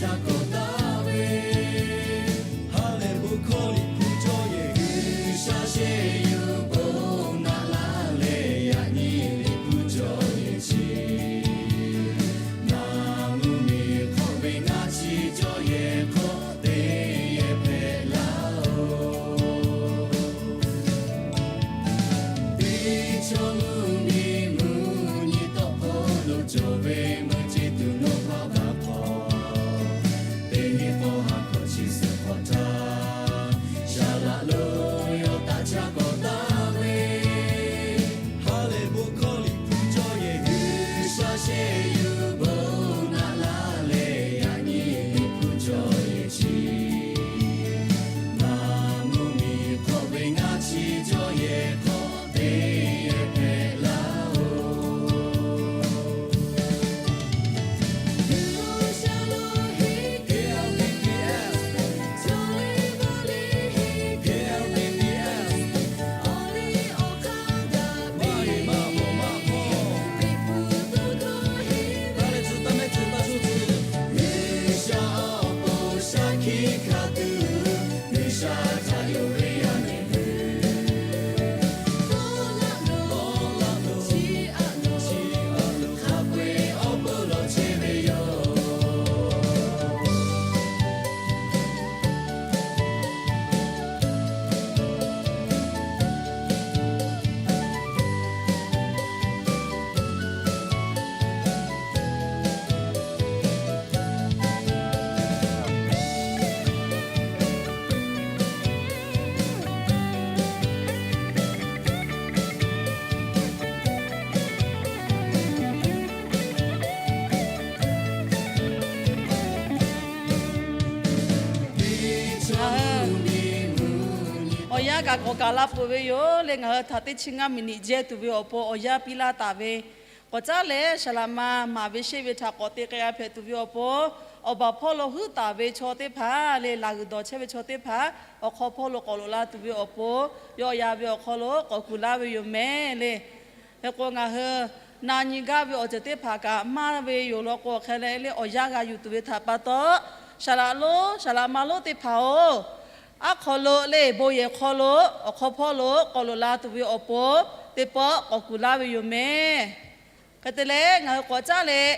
Ca kawꞈ taˍ ve, ha lehˬ bon hkawˇ Liꞈ hpu cawˇ yehˬ, G'uiˬsha shehˆ yuˬ bon naꞈ laˇ leh, yaꞈ nyi Liꞈ hpu cawˇ yehˬ chi, naˬ mvuhˇ miˬ hk'awꞈ ve ngaˇ chi cawˇ yehˬ hk'aw teˇ yehˬ hpehꞈ laˇ-oˬ. Teˇ chaw mvuhˇ miˬ mvuhˇ nyi tawˆ hk'aw lo cawˬ ve meuˇ ceˇ tuˬ nawˬ hpaˇ hk'aw, teˇ nyi k'awˇ ha hkawꞈ chi suhˍ hk'awꞈ htaˇ, saˍ laꞈ lo yawˇ taꞈ ca kawꞈ taˍ ve, ha lehˬ bon hkawˇ Liꞈ hpu cawˇ yehˬ, G'uiˬsha shehˆ yuˬ bon naꞈ laˇ leh, yaꞈ nyi Liꞈ hpu cawˇ yehˬ chi, naˬ mvuhˇ miˬ hk'awꞈ ve ngaˇ chi cawˇ yehˬ hk'aw teˇ yehˬ hpehꞈ laˇ-oˬ. Awˬ yanˇ kaꞈ k'awꞈ gaˬ la peuˬ ve yoˬ le. Ngaˬ hui htaꞈ teˇ chi ngaˇ miˬniꞈ jehˇ tuˬ ve awˬ pon awˬ yanˇ piˇ laˇ taˍ ve, k'awꞈ caˉ leh saˍ laꞈ ma maˍ ve sheˆ ve htaꞈ k'awꞈ te k'ai g'a hpehꞈ tuˬ ve awˬ pon, awˬ baˬ hpawˇ lo huiˉ taˍ ve chaw teˇ hpaˍ le, laˬ g'uiˬ dawˬ chehˇ ve chaw teˇ hpaˍ awˬ hk'aw hpawˇ lo k'awꞈ loꞈ la tuˬ ve awˬ pon, yawˆ yan ve awˬ hk'aw lo k'awꞈ kuˬ laˇ ve yoˬ mehˍ le. Hk'e k'o, ngaˬ hui na nyi gaˇ ve awˬ ceuˬ teˇ hpaˍ kaꞈ maˇ ve yoˬ law k'o, hk'e leh le awˬ yanˇ g'a yuˬ tuˬ ve htaꞈ pa taw, saˍ laꞈ lonˉ saˍ laꞈ ma lonˉ teˇ hpaˍ-oˬ, aˉ hk'aw lo le bon yehˬ hk'aw lo awˬ hk'aw hpawˇ lo k'awꞈ loꞈ la tuˬ ve awˬ pon, teˇ pawˆ k'awꞈ kuˬ laˇ ve yoˬ mehˍ. Hk'e te leh, ngaˬ hui k'awꞈ caˉ leh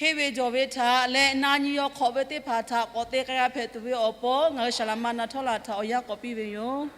henˇ ve jawˬ ve htaꞈ leh na nyi yaw hk'awꞈ ve teˇ hpaˍ htaꞈ k'awꞈ te k'ai g'a hpehꞈ tuˬ ve awˬ pon, ngaˬ hui saˍ laꞈ ma na htawˇ laˬ htaꞈ awˬ yanˇ k'awꞈ piˇ ve yoˬ.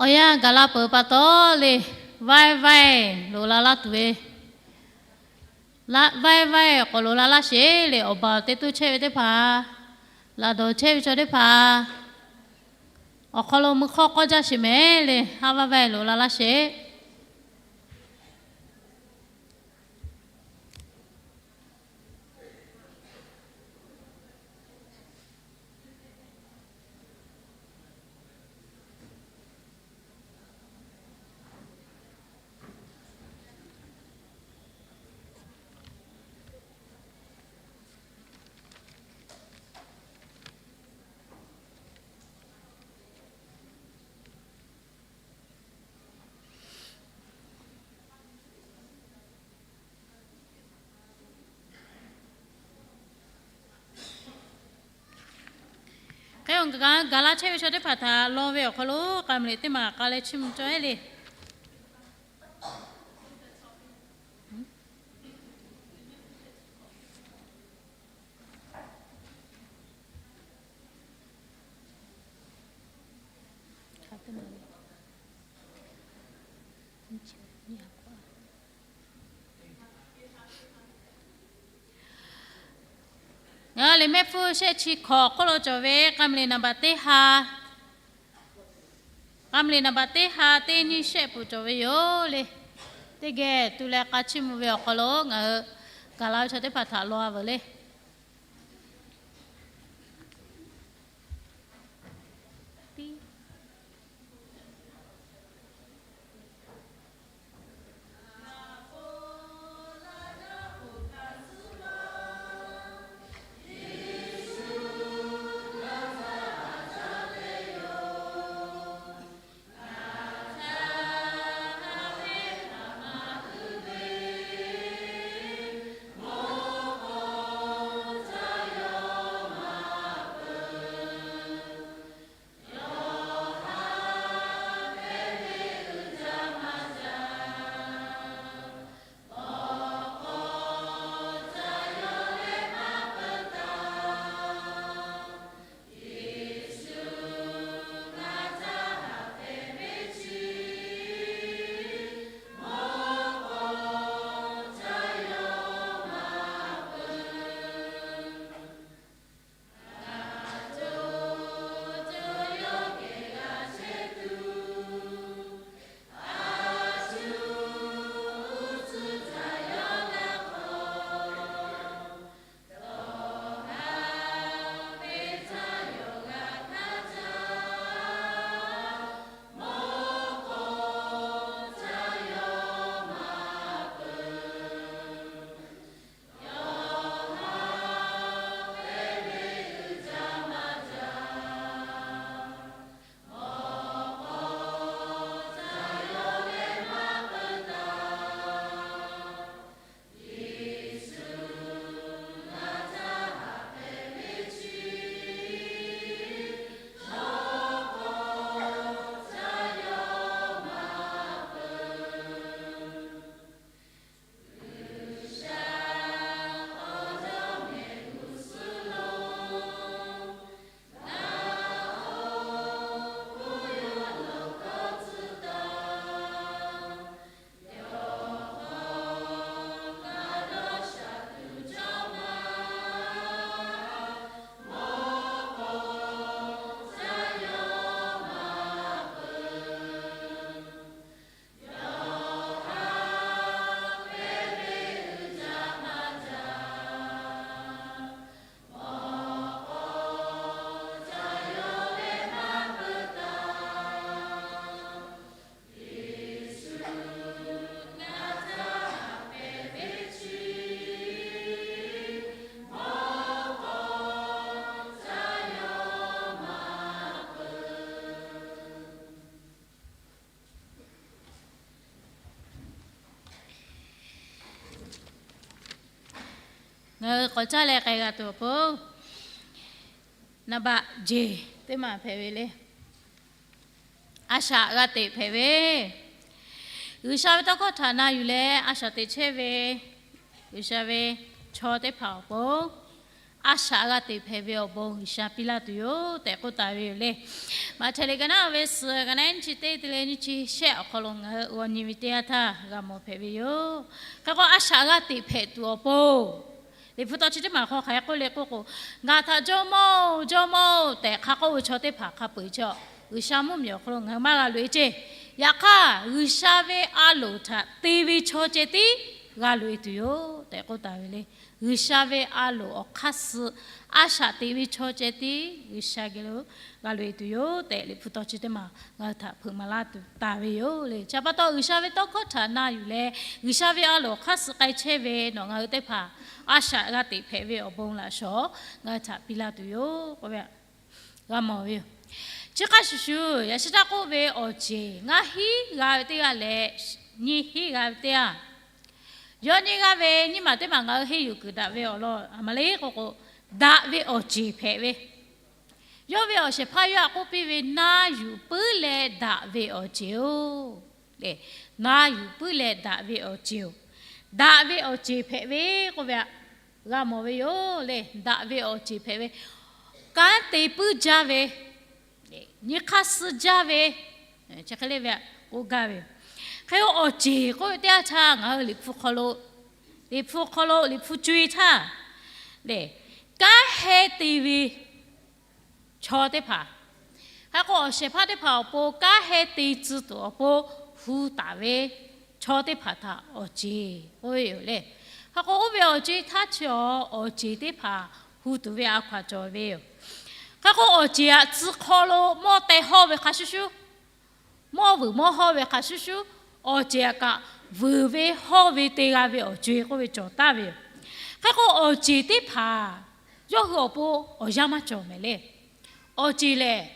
Awˬ yanˇ gaˬ la peuˬ pa taw le, vaiˇ vaiˇ loꞈ la laˇ tuˬ ve, vaiˇ vaiˇ k'awꞈ loꞈ la laˇ sheˍ le. Awˬ baˬ te tuˬ chehˇ ve teˇ hpaˍ, laˬ dawˬ chehˇ ve chaw teˇ hpaˍ awˬ hk'aw lo mui hk'awˇ k'awˇ jaˇ sheˍ mehˍ le. Haˉ vaiˇ vaiˇ loꞈ la laˇ sheˍ. Hk'e awˬ gaˬ gaˬ la chehˇ ve chaw teˇ hpaˍ htaꞈ law ve awˬ hk'aw lo k'a meuꞈ teˇ maˬ k'a leh chiˇ mvuh cawˇ heˆ le. Ngaˬ hui liꞈ mehˆ hpfuhˇ shehˆ chi hkawꞈ hk'oˆ lo cawˬ ve k'a meuꞈ naˍ baꞈ teˇ ha K'a mvuh liꞈ naˍ baꞈ teˇ ha teˇ nyiˇ shehˆ peuˬ cawˬ ve yoˬ le. Teˇ geh tu leh k'a chiˇ mvuh ve awˬ hk'aw lo ngaˬ hui gaˬ la ve chaw teˇ hpaˍ htaꞈ law a veuˬ le. Ngaˬ hui k'awꞈ caˇ leh k'ai g'a tuˬ awˬ pon, naˍ baꞈ jeˬ teˇ maˬ hpehꞈ ve le. A shaꞈ g'a teꞈ hpehꞈ ve, G'uiˬsha ve tawˇ hkawˇ htaꞈ na yuˬ leh a shaꞈ teꞈ chehˇ ve G'uiˬsha ve chaw teˇ hpaˍ awˬ pon, a shaꞈ g'a teꞈ hpehꞈ ve awˬ bon G'uiˬsha piˇ laˇ tuˬ yoˬ tehꞈ k'oˆ taˍ ve yoˬ le. Maꞈhtehˍ liꞈ ka naˉ ve suhˍ ka naˉ nyiˇ chi teˇ te leh nyiˇ chi shehˆ awˬ hk'aw lo ngaˬ hui g'aw nyi ve teˇ yanˇ htaˇ g'a mawˬ hpehꞈ ve yoˬ. Hk'e k'o, a shaꞈ g'a teꞈ hpehꞈ tuˬ awˬ pon, Liꞈ hpu tawˇ chi teˇ maˬ hk'aw hk'aˬ hk'e k'oˆ le k'oˆ k'o, Ngaˬ htaꞈ Jawˇmawˇ-oˬ, Jawˇmawˇ-oˬ tehꞈ hk'a k'oˆ ve chaw teˇ hpaˍ hk'a peu-eˬ chi, G'uiˬsha mvuhˇmiˬ awˬ hk'aw lo ngaˬ hui maˇ g'a loꞈ-e ceˇ. Yaꞈ hk'aˇ, G'uiˬsha ve a loˍ htaꞈ te ve chaw ceh tiˉ g'a loꞈ-e tuˬ yoˬ tehꞈ k'oˆ taˍ ve le. G'uiˬsha ve a loˍ awˬ hk'aˇ suh a shaꞈ teꞈ ve chaw ceh tiˉ G'uiˬsha geh lo g'a loꞈ-e tuˬ yoˬ tehꞈ, Liꞈ hpu tawˇ chi teˇ maˬ ngaˬ hui htaꞈ hpeuꞈ maˍ laˇ tuˬ taˍ ve yoˬ le. Chi pa taw, G'uiˬsha ve tawˇ hkawˇ htaꞈ na yuˬ leh G'uiˬsha ve a loˍ awˬ hk'aˇ suh k'ai chehˇ ve nawˬ ngaˬ hui teˇ hpaˍ, a shaꞈ g'a teꞈ hpehꞈ ve awˬ bon laꞈ shawˍ ngaˬ hui htaꞈ piˇ laˇ tuˬ yoˬ k'oˆ ve g'a mawˬ ve yoˬ. Chi hk'a shuˍ shuˍ, yaꞈ shi taˇ k'oˆ ve awˬ ceˬ ngaˇ hinˉ g'a ve teˇ g'aˇ leh nyiˇ hinˉ g'a ve teˇ g'aˇ, yawˇ nyiˇ g'aˇ ve nyiˇ maˬ teˇ maˬ ngaˬ hui henˇ yuˬ kuiˬ daꞈ ve awˬ lawn a ma le k'oˆ k'o, daꞈ ve awˬ ceˬ hpehꞈ ve, yawˇ ve awˬ shehˍ hpaˇ yawˇ htaꞈ k'oˆ piˇ ve, Na yuˬ puiˉ leh daꞈ ve awˬ ceˬ-oˬ le. Na yuˬ puiˉ leh daꞈ ve awˬ ceˬ-oˬ. Daꞈ ve awˬ ceˬ hpehꞈ ve k'oˆ ve g'a mawˬ ve yoˬ le. Daꞈ ve awˬ ceˬ hpehꞈ ve, kanˉ te puiˉ jaˇ ve, nyi hk'aˇ suh jaˇ ve, chi hk'e le ve k'oˆ gaˇ ve yoˬ. Hk'e k'o, awˬ ceˬ k'oˆ ve teˇ yanˇ htaˇ ngaˬ hui Liꞈ hpu hk'aw lo, Liꞈ hpu hk'aw lo, Liꞈ hpu co-e htaˇ le, kanˉ heh te ve chaw teˇ hpaˍ, Hk'e k'o, awˬ shehˍ hpaˇ teˇ hpaˍ awˬ pon kanˉ hehnˇ te tcuh tuˬ awˬ pon hu taˍ ve chaw teˇ hpaˍ htaꞈ awˬ ceˬ k'oˆ ve yoˬ le. Hk'e k'o, oˇ ve awˬ ceˬ htaˇ chi awˬ, awˬ ceˬ teˇ hpaˍ hu tuˬ ve a hkaw-anˬ cawˬ ve yoˬ. Hk'e k'o, awˬ ceˬ aꞈ tcuh hk'aw lo mawˇ teh hawˇ ve hk'a shuˍ shuˍ, mawˇ vuiˬ mawˇ hawˇ ve hk'a shuˍ shuˍ, awˬ ceˬ aꞈ kaꞈ vuiˬ ve hawˇ ve te g'a ve awˬ ceˬ k'oˆ ve cawˬ taˍ ve yoˬ. Hk'e k'o, awˬ ceˬ teˇ hpaˍ yawˇ hui awˬ pon awˬ yanˇ maˇ cawˬ mehˍ le. Awˬ ceˬ lehˬ,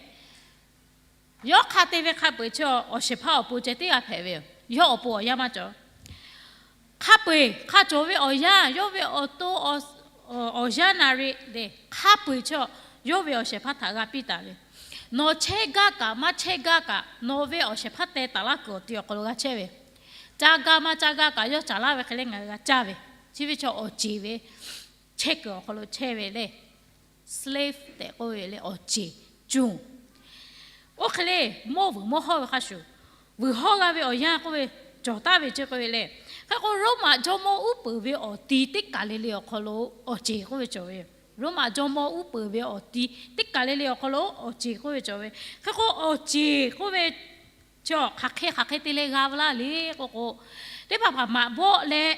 yawˇ hk'a te ve hk'a peu-eˬ chi awˬ shehˍ hpaˇ awˬ pon ceh tiˉ g'a hpehꞈ ve yoˬ. Yawˇ awˬ pon awˬ yanˇ maˇ cawˬ. Hk'a peu-eˬ hk'a cawˬ ve awˬ yanˇ, yawˇ ve awˬ to, awˬ yanˇ naˍ riˍ lehˬ, hk'a peu-eˬ chi yawˇ ve awˬ shehˍ hpaˇ htaꞈ g'a piˇ taˍ ve. Nawˬ chehˇ gaˇ kaꞈ maˇ chehˇ gaˇ kaꞈ, nawˬ ve awˬ shehˍ hpaˇ teh taˍ laˇ kuiˬ awˬ ti awˬ hk'aw lo g'a chehˇ ve. Caˇ gaˇ maˇ caˇ gaˇ kaꞈ, yawˇ caˍ laˇ ve hk'e le ngaˬ hui g'a caˇ ve. Chi ve chi awˬ ceˬ ve chehˇ kuiˬ awˬ hk'aw lo chehˇ ve le. Slave tehꞈ k'oˆ ve le, awˬ ceˬ, ကျွန်. Oˇ hk'e le, mawˇ vuiˬ mawˇ hawˇ ve hk'a shuˍ, vuiˬ hawˇ g'a ve awˬ yanˇ k'oˆ ve cawˬ taˍ ve ceˇ k'oˆ ve le. Hk'e k'o, Roˉmaꞈ jawˇmawˇ uˉ peunˍ ve awˬ ti teˇ kaˬ le le awˬ hk'aw lo awˬ ceˬ k'oˆ ve cawˬ ve yoˬ. Roˉmaꞈ jawˇmawˇ uˉ peunˍ ve awˬ ti teˇ kaˬ le le awˬ hk'aw lo awˬ ceˬ k'oˆ ve cawˬ ve. Hk'e k'o, awˬ ceˬ k'oˆ ve chi hk'aˬ hk'e hk'aˬ hk'e te leh g'a ve laˇ le k'oˆ k'o, teˇ hpaˍ hpaˍ maꞈ bawˆ leh,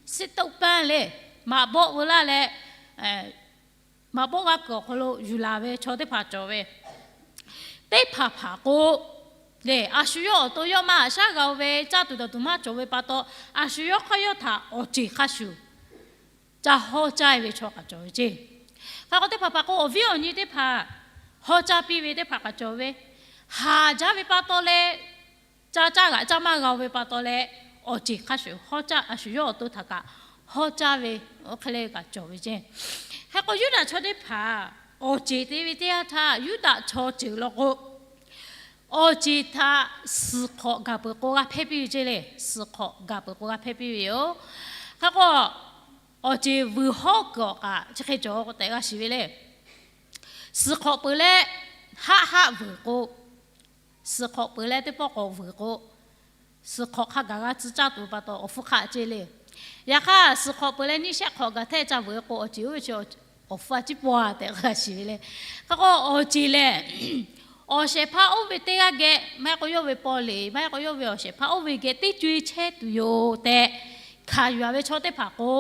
စစ်သုံးပန်း le, maꞈ bawˆ ve laˇ leh, maꞈ bawˆ g'a kuiˬ awˬ hk'aw lo yuˬ laˬ ve chaw teˇ hpaˍ cawˬ ve. Teˇ hpaˍ hpaˍ k'o, lehˬ, a shu yawˇ awˬ to yawˇ maˇ haꞈ shaˉ g'a-o ve, caˇ tuˬ dawˬ tuˬ maˇ cawˬ ve pa taw, a shu yawˇ hk'aˇ yawˇ htaꞈ awˬ ceˬ hk'a shuˍ caˇ hawˇ caˇ-e ve chaw kaꞈ cawˬ ve ceˇ. Hk'e k'o, teˇ hpaˍ hpaˍ k'o, awˬ viˉ awˬ nyi teˇ hpaˍ hawˇ caˇ piˇ ve teˇ hpaˍ kaꞈ cawˬ ve. Haˍ jaˇ ve pa taw leh, caˇ caˇ g'aꞈ caˇ maˇ g'a-o ve pa taw leh, awˬ ceˬ hk'a shuˍ hawˇ caˇ, a shu yawˇ awˬ to htaꞈ kaꞈ hawˇ caˇ ve, oˇ hk'e le kaꞈ cawˬ ve ceˇ. Hk'e k'o, Yuˇdaꞈ chaw teˇ hpaˍ awˬ ceˬ te ve teˇ yanˇ htaˇ, Yuˇdaꞈ chaw ceuˬ law k'o, awˬ ceˬ htaꞈ suhˍ hk'awꞈ gaˬ peuˬ k'o g'a hpehˇ piˇ ve ceˇ le. Suhˍ hk'awꞈ gaˬ peuˬ k'o g'a hpehˇ piˇ ve yoˬ. Hk'e k'o, awˬ ceˬ vuiˬ hawˇ kuiˬ awˬ kaꞈ chi hk'e cawˬ k'o tehꞈ g'a shiˍ ve le. Suhˍ hk'awꞈ peuˬ leh, haˆ haˆ vuiˬ k'o, suhˍ hk'awꞈ peuˬ leh teˇ pawˆ k'awꞈ vuiˬ k'o, suhˍ hk'awꞈ hk'a gaˬ g'a tcuh caˇ tuˬ pa taw awˬ hpfuhˇ hk'aˆ ceˇ le. Yaꞈ hk'aˇ, suhˍ hk'awꞈ peuˬ leh nyiˇ shehˆ hk'awꞈ gaˬ hteˇ ca vuiˬ k'o, awˬ ceˬ oˇ ve chi awˬ hpfuhˇ a ciˉ pawˇ a tehꞈ g'a shiˍ ve le. Hk'e k'o, awˬ ceˬ lehˬ, awˬ shehˍ hpaˇ oˇ ve teˇ g'aˇ geh, maˇ heˆ k'o yawˇ ve paw leˬ, maˇ heˆ k'o yawˇ ve awˬ shehˍ hpaˇ oˇ ve geh teˇ co-e chehˇ tuˬ yoˬ tehꞈ hkanˍ yuˬ-a ve chaw teˇ hpaˍ k'o,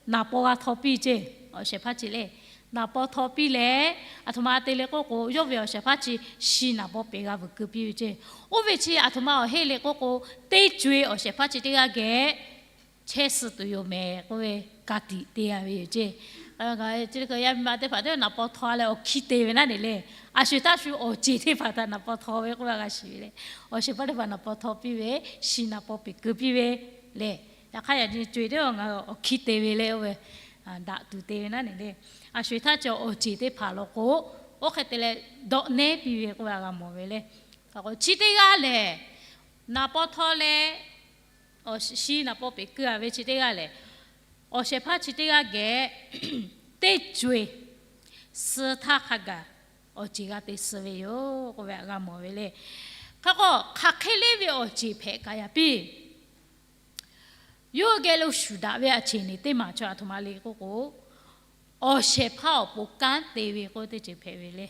naˍ paw g'a htaw piˇ ceˇ. Awˬ shehˍ hpaˇ chi le, naˍ paw htaw piˇ leh, aˬ htoꞈ ma te le k'oˆ k'o, yawˇ ve awˬ shehˍ hpaˇ chi shi naˍ paw peꞈ g'a vuiˬ keu piˇ ve ceˇ. Oˇ ve chi aˬ htoꞈ ma awˬ heˆ le k'oˆ k'o, teˇ co-e awˬ shehˍ hpaˇ chi teˇ g'aˇ geh chehˇ suh tuˬ yoˬ mehˍ k'oˆ ve ka tiꞈ te-a ve yoˬ ceˇ. Ngaˬ chi yaˇ miˇ ma teˇ hpaˍ teˇ naˍ paw htaw leh awˬ hkiˇ te ve naˉ ne le. A shu htaˇ shu awˬ ceˬ teˇ hpaˍ htaꞈ naˍ paw htaw ve k'oˆ ve g'a shiˍ ve le. Awˬ shehˍ hpaˇ teˇ hpaˍ naˍ paw htaw piˇ ve, shi naˍ paw peꞈ keu piˇ ve le. Yaꞈ hk'aˇ yaꞈ nyi co-e teˇ g'aˇ ngaˬ hui awˬ hkiˇ te ve le oˇ ve, daꞈ tuˬ te ve naˉ ne le. A shu htaˇ chi awˬ ceˬ teˇ hpaˍ law k'o, oˇ hk'e te leh dawꞈ nehˉ piˇ ve k'oˆ ve g'a mawˬ ve le. Chi teˇ g'aˇ lehˬ, naˍ paw htaw leh awˬ shi naˍ paw peꞈ keu-a ve chi teˇ g'aˇ lehˬ, awˬ shehˍ hpaˇ chi teˇ g'aˇ geh teˇ co-e suh htaˇ hk'a gaˬ awˬ ceˬ g'a te suh ve yoˬ k'oˆ ve g'a mawˬ ve le. Hk'e k'o, hk'aˬ hk'e le ve awˬ ceˬ hpehꞈ kaꞈ yaꞈ piˇ, yawˇ hui geh lo shuˍ daꞈ ve a ceˬ neˬ teˇ maˬ chaw aˬ htoꞈ ma le k'oˆ k'o, awˬ shehˍ hpaˇ awˬ pon kanˉ te ve k'oˆ teˇ ceuˬ hpehꞈ ve le.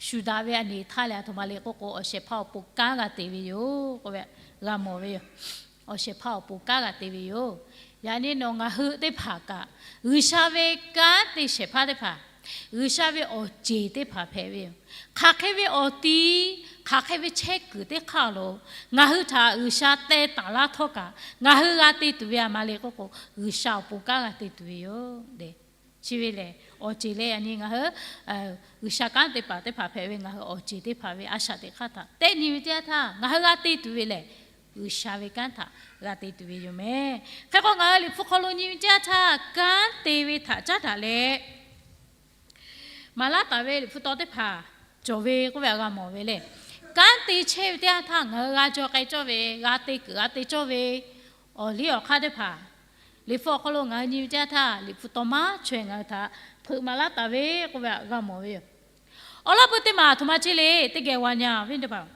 Shuˍ daꞈ ve a neˬ htaˇ lehˬ aˬ htoꞈ ma le k'oˆ k'o, awˬ shehˍ hpaˇ awˬ pon kanˉ g'a te ve yoˬ k'oˆ ve g'a mawˬ ve yoˬ. Awˬ shehˍ hpaˇ awˬ pon kanˉ g'a te ve yoˬ. Yaꞈ nyi nawˬ ngaˬ hui teˇ hpaˍ kaꞈ, G'uiˬsha ve kanˉ te shehˍ hpaˇ teˇ hpaˍ, G'uiˬsha ve awˬ ceˬ teˇ hpaˍ hpehꞈ ve yoˬ. Hk'aˬ hk'e ve awˬ ti, hk'aˬ hk'e ve chehˇ kuiˬ teˇ hk'aˇ lo ngaˬ hui htaꞈ G'uiˬsha teh taˍ laˇ htawˇ kaꞈ, ngaˬ hui g'a te tuˬ ve aˬ ma le k'oˆ k'o, G'uiˬsha awˬ pon kanˉ g'a te tuˬ ve yoˬ le. Chi ve lehˬ, awˬ ceˬ leh yaꞈ nyi ngaˬ hui G'uiˬsha kanˉ te paˍ teˇ hpaˍ hpehꞈ ve ngaˬ hui awˬ ceˬ teˇ hpaˍ ve a shaꞈ teꞈ hk'aˇ htaꞈ tehˆ nyi ve teˇ yanˇ htaˇ, ngaˬ hui g'a te tuˬ ve lehˬ, G'uiˬsha ve kanˉ htaꞈ g'a te tuˬ ve yoˬ mehˍ. Hk'e k'o, ngaˬ hui Liꞈ hpu hk'aw lo nyi ve teˇ yanˇ htaˇ, kanˉ te ve htaꞈ caˉ daꞈ leh maˍ laˇ taˍ ve Liꞈ hpu taw teˇ hpaˍ cawˬ ve k'oˆ ve g'a mawˬ ve le. Kanˉ te chehˇ ve teˇ yanˇ htaˇ ngaˬ hui g'a jaw k'ai cawˇ ve, g'a te kuiˬ g'a te cawˇ ve awˬ liˇ awˬ hk'aˇ teˇ hpaˍ, Liꞈ hpu awˬ hk'aw lo ngaˬ hui nyi ve teˇ yanˇ htaˇ, Liꞈ hpu taw maˇ chaweh ngaˬ hui htaꞈ hpeuꞈ maˍ laˇ taˍ ve k'oˆ ve g'a mawˬ ve yoˬ. Awˬ lawn peu teˇ maˬ aˬ htoꞈ ma ceˇ le, teˇ geh wa nya ve teˇ hpaˍ,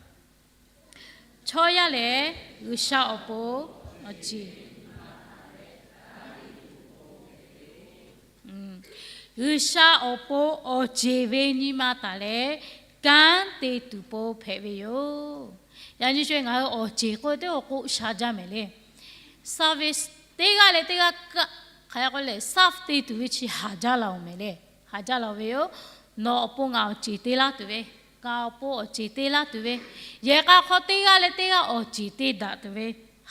chaw yaˇ lehˬ G'uiˬsha awˬ pon awˬ ceˬ, G'uiˬsha awˬ pon awˬ ceˬ ve nyi ma taˍ leh kanˉ te tuˬ pon hpehꞈ ve yoˬ. Yaꞈ nyi co-e ngaˬ hui awˬ ceˬ k'oˆ ve teˇ g'aˇ k'o sha jaˇ mehˍ le. Service teˇ g'aˇ leh teˇ g'aˇ kaꞈ hk'aˬ hk'e k'oˆ le, serve te tuˬ ve chi haˍ jaˇ la-oˬ mehˍ le. Haˍ jaˇ la-oˬ ve yoˬ. Nawˬ awˬ pon ngaˬ awˬ ceˬ te laˇ tuˬ ve, ngaˬ awˬ pon awˬ ceˬ te laˇ tuˬ ve, yehˬ k'a hk'aw teˇ g'aˇ leh teˇ g'aˇ awˬ ceˬ te daꞈ tuˬ ve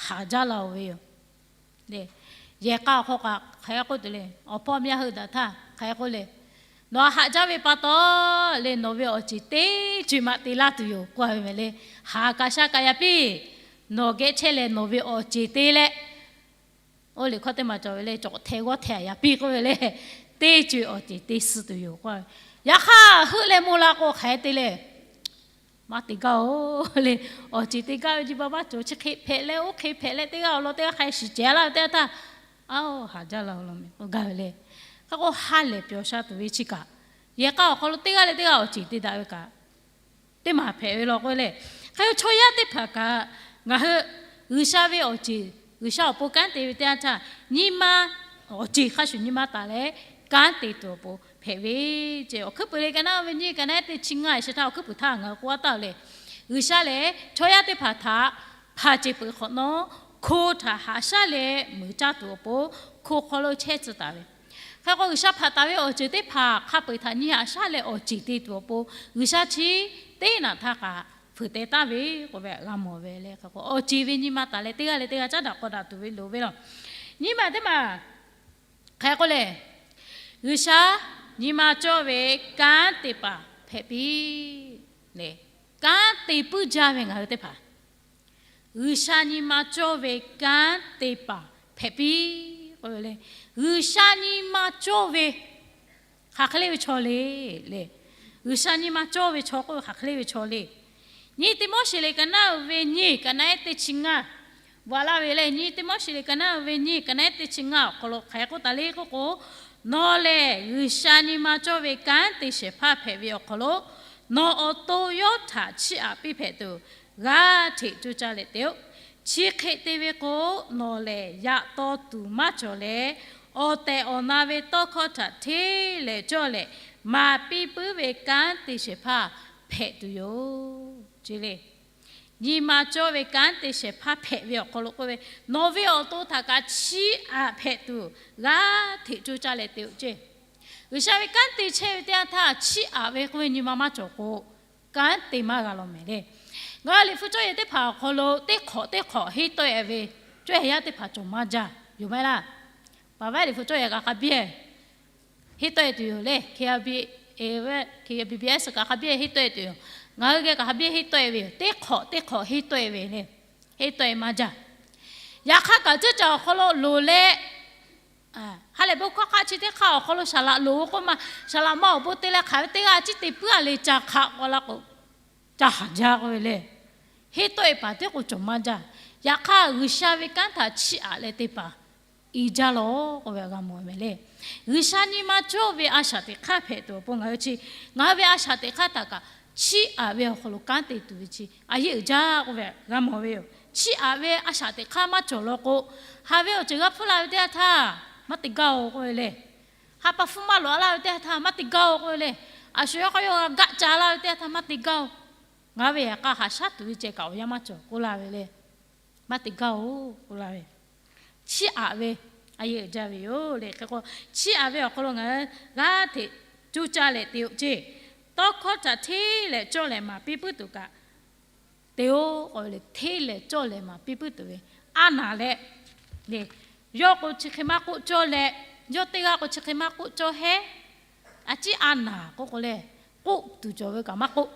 haˍ jaˇ la-oˬ ve yoˬ. Yehˬ k'a awˬ hk'aw kaꞈ hk'aˬ hk'e k'oˆ tuˬ le, awˬ hpawˇ miˇ a heuˆ daꞈ htaˇ hk'aˬ hk'e k'oˆ le, nawˬ haꞈ jaˇ ve pa taw leh nawˬ ve awˬ ceˬ teˇ co-e maˇ te laˇ tuˬ yoˬ k'oˆ ve mehˍ le. Haˍ kaꞈ sha kaꞈ yaꞈ piˇ, nawˬ geh chehˇ leh nawˬ ve awˬ ceˬ te leh, oˇ liꞈ hkawˇ teˇ maˬ cawˬ ve le, cawꞈ hteh g'awˇ hteh yaꞈ piˇ k'oˆ ve le, teˇ co-e awˬ ceˬ te suh tuˬ yoˬ k'oˆ ve. Yaꞈ hk'aˇ heuˆ leh maˇ la k'o hk'aˬ hk'e te le, maˇ te gaˇ-oˬ le. Awˬ ceˬ te gaˇ ve nyi ma maˇ cawˬ, chi hk'e hpehꞈ leh oˇ hk'e hpehꞈ leh teˇ g'aˇ awˬ lawn teˇ g'aˇ hk'a shiˍ cehˬ laˇ ve teˇ g'aˇ htaˇ, aˬ, haˍ jaˇ la-oˬ law mehˍ k'oˆ gaˇ ve le. Hk'e k'o ha lehˬ pyawˬ sha tuˬ ve chi kaꞈ, yehˬ k'a awˬ hk'aw lo teˇ g'aˇ leh teˇ g'aˇ awˬ ceˬ te daꞈ ve kaꞈ teˇ maˬ hpehꞈ ve law k'oˆ ve le. Hk'e chaw yaˇ teˇ hpaˍ kaꞈ ngaˬ hui G'uiˬsha ve awˬ ceˬ, G'uiˬsha awˬ pon kanˉ te ve teˇ yanˇ htaˇ, nyi ma, awˬ ceˬ hk'a shuˍ nyi ma taˍ leh kanˉ te tuˬ awˬ pon hpehꞈ ve ce. Awˬ hkuiˉ puiˍ le ka naˉ ve nyiˇ ka naˉ teˇ chi ngaˇ e shi htaˇ awˬ hkuiˉ puiˍ htaˇ ngaˬ hui k'oˆ a taˍ-oˬ le. G'uiˬsha lehˬ chaw yaˇ teˇ hpaˍ htaꞈ hpanˍ ceˬ peuˬ hk'awꞈ nawˉ, hko htaꞈ haꞈ shaˉ leh meuˍ caˇ tuˬ awˬ pon hko hk'aw lo chehˇ tcuh taˍ ve. Hk'e k'o G'uiˬsha hpanˍ taˍ ve awˬ ceuˬ teˇ hpaˍ hk'a peu-eˬ htaꞈ nyi haꞈ shaˉ leh awˬ ceˬ te tuˬ awˬ pon G'uiˬsha chi teˇ naꞈ htaˇ kaꞈ fuiˍ teh taˍ ve k'oˆ ve g'a mawˬ ve le. Hk'e k'o awˬ ceˬ ve nyi ma taˍ leh teˇ g'aˇ leh teˇ g'aˇ caˉ daꞈ k'aw daꞈ tuˬ ve loˍ ve law. Nyi ma teˇ maˬ hk'e k'oˆ le, G'uiˬsha nyi ma cawˇ ve kanˉ te paˍ hpehꞈ piˇ le. Kanˉ te puiˉ jaˇ ve ngaˬ hui teˇ hpaˍ G'uiˬsha nyi ma cawˇ ve kanˉ te paˍ hpehꞈ piˇ k'oˆ ve le. G'uiˬsha nyi ma cawˇ ve hk'aˬ hk'e le ve chaw le le. G'uiˬsha nyi ma cawˇ ve chaw k'oˆ ve hk'aˬ hk'e le ve chaw le. Nyi Tiˆmoˉseˍ liꞈ ka naˉ uiˍ ve nyiˇ ka naˉ ehˉ teˇ chi ngaˇ bvuhꞈ laˇ ve le. Nyi Tiˆmoˉseˍ liꞈ ka naˉ uiˍ ve nyiˇ ka naˉ ehˉ teˇ chi ngaˇ awˬ hk'aw lo hk'aˬ hk'e k'oˆ taˍ le k'oˆ k'o, nawˬ lehˬ G'uiˬsha nyi ma cawˇ ve kanˉ te shehˍ hpaˇ hpehꞈ ve awˬ hk'aw lo, nawˬ awˬ to yawˇ htaꞈ chiˇ aꞈ piˇ hpehꞈ tuˬ g'aˇ hteꞈ coˇ caˇ leh te-oˆ. Chi hk'e te ve k'o, nawˬ lehˬ yaꞈ taw tuˬ maˇ cawˬ leh, awˬ tehˬ awˬ na ve tawˇ hkawˇ htaꞈ hteˇ lehˍ cawˇ leh maˍ piˇ puiˉ ve kanˉ te shehˍ hpaˇ hpehꞈ tuˬ yoˬ ce le. Nyi ma cawˇ ve kanˉ te shehˍ hpaˇ hpehꞈ ve awˬ hk'aw lo k'oˆ ve, nawˬ ve awˬ to htaꞈ kaꞈ chiˇ aꞈ hpehꞈ tuˬ g'aˇ hteꞈ coˇ caˇ leh te-oˆ ce. G'uiˬsha ve kanˉ te chehˇ ve teˇ yanˇ htaˇ chiˇ aꞈ ve k'oˆ ve nyi ma maˇ cawˬ k'o, kanˉ te maˇ g'a law mehˍ le. Ngaˬ hui liꞈ hpu cawˇ yehˬ teˇ hpaˍ awˬ hk'aw lo teˇ hk'awꞈ teˇ hk'awꞈ henˇ tawˆ-e ve cawˇ yehˬ yaˇ teˇ hpaˍ cawˬ maˇ jaˇ yoˬ maˇ heˆ laˇ. Paˍ vaˉ liꞈ hpu cawˇ yehˬ kaꞈ hk'a biˇ henˇ tawˆ-e tuˬ yoˬ le. K B B S kaꞈ hk'a biˇ henˇ tawˆ-e tuˬ yoˬ. Ngaˬ hui geh kaꞈ hk'a biˇ henˇ tawˆ-e ve yoˬ. Teˇ hk'awꞈ teˇ hk'awꞈ henˇ tawˆ-e ve le. Henˇ tawˆ-e maˇ jaˇ. Yaꞈ hk'aˇ kaꞈ ceuˇ caˬ awˬ hk'aw lo loˍ leh, ha lehˬ bon hkawˇ hk'aˆ chi teˇ hk'aˆ awˬ hk'aw lo saˍ laꞈ loˍ k'oˆ ma, saˍ laꞈ ma awˬ bon te leh hk'aˬ ve teˇ g'aˇ ciˉ te puiˉ-a le ca hk'aˆ k'aw la k'o, ca haˍ jaˇ k'oˆ ve le. Henˇ tawˆ-e paˍ teˇ k'o cawˬ maˇ jaˇ. Yaꞈ hk'aˇ G'uiˬsha ve kanˉ htaꞈ chiˇ aꞈ leh te paˍ i jaˇ law k'oˆ ve g'a mawˬ mehˍ le. G'uiˬsha nyi ma cawˇ ve a shaꞈ teꞈ hk'aˇ hpehꞈ tuˬ awˬ pon ngaˬ hui chi, ngaˬ hui ve a shaꞈ teꞈ hk'aˇ htaꞈ kaꞈ chiˇ aꞈ ve awˬ hk'aw lo kanˉ te tuˬ ve chi a yehˉ uiˍ jaˇ k'oˆ ve g'a mawˬ ve yoˬ. Chiˇ aꞈ ve a shaꞈ teꞈ hk'aˇ maˇ cawˬ law k'o, haˍ ve awˬ ceuˬ g'a hpuˇ la ve teˇ yanˇ htaˇ maˇ te gaˇ-oˬ k'oˆ ve le. Ha pa hpfuhˇ maˇ lawꞈ laˇ ve teˇ yanˇ htaˇ maˇ te gaˇ-oˬ k'oˆ ve le. A shu yawˇ hk'aw yawˇ g'a gaˆ ca laˇ ve teˇ yanˇ htaˇ maˇ te gaˇ-oˬ. Ngaˬ ve yaꞈ k'a haꞈ shaˉ tuˬ ve ceh kaꞈ awˬ yanˇ maˇ cawˬ k'oˆ la ve le. Maˇ te gaˇ-oˬ k'oˆ la ve, chiˇ aꞈ ve a yehˉ uiˍ jaˇ ve yoˬ le. Hk'e k'o chiˇ aꞈ ve awˬ hk'aw lo ngaˬ hui g'aˇ hteꞈ coˇ caˇ leh te-oˆ ce. Tawˇ hkawˇ htaꞈ hteˇ lehˍ cawˇ leh maˍ piˇ puiˉ tuˬ kaꞈ te-oˆ k'oˆ ve le. Hteˇ lehˍ cawˇ leh maˍ piˇ puiˉ tuˬ ve a naˍ leh, yawˇ k'o chi hk'e maˇ k'oˆ cawˇ leh, yawˇ teˇ g'aˇ k'o chi hk'e maˇ k'oˆ cawˇ heˉ. A ciˉ a naˍ k'oˆ k'o le, k'oˆ tuˬ cawˬ ve kaꞈ maˇ k'oˆ,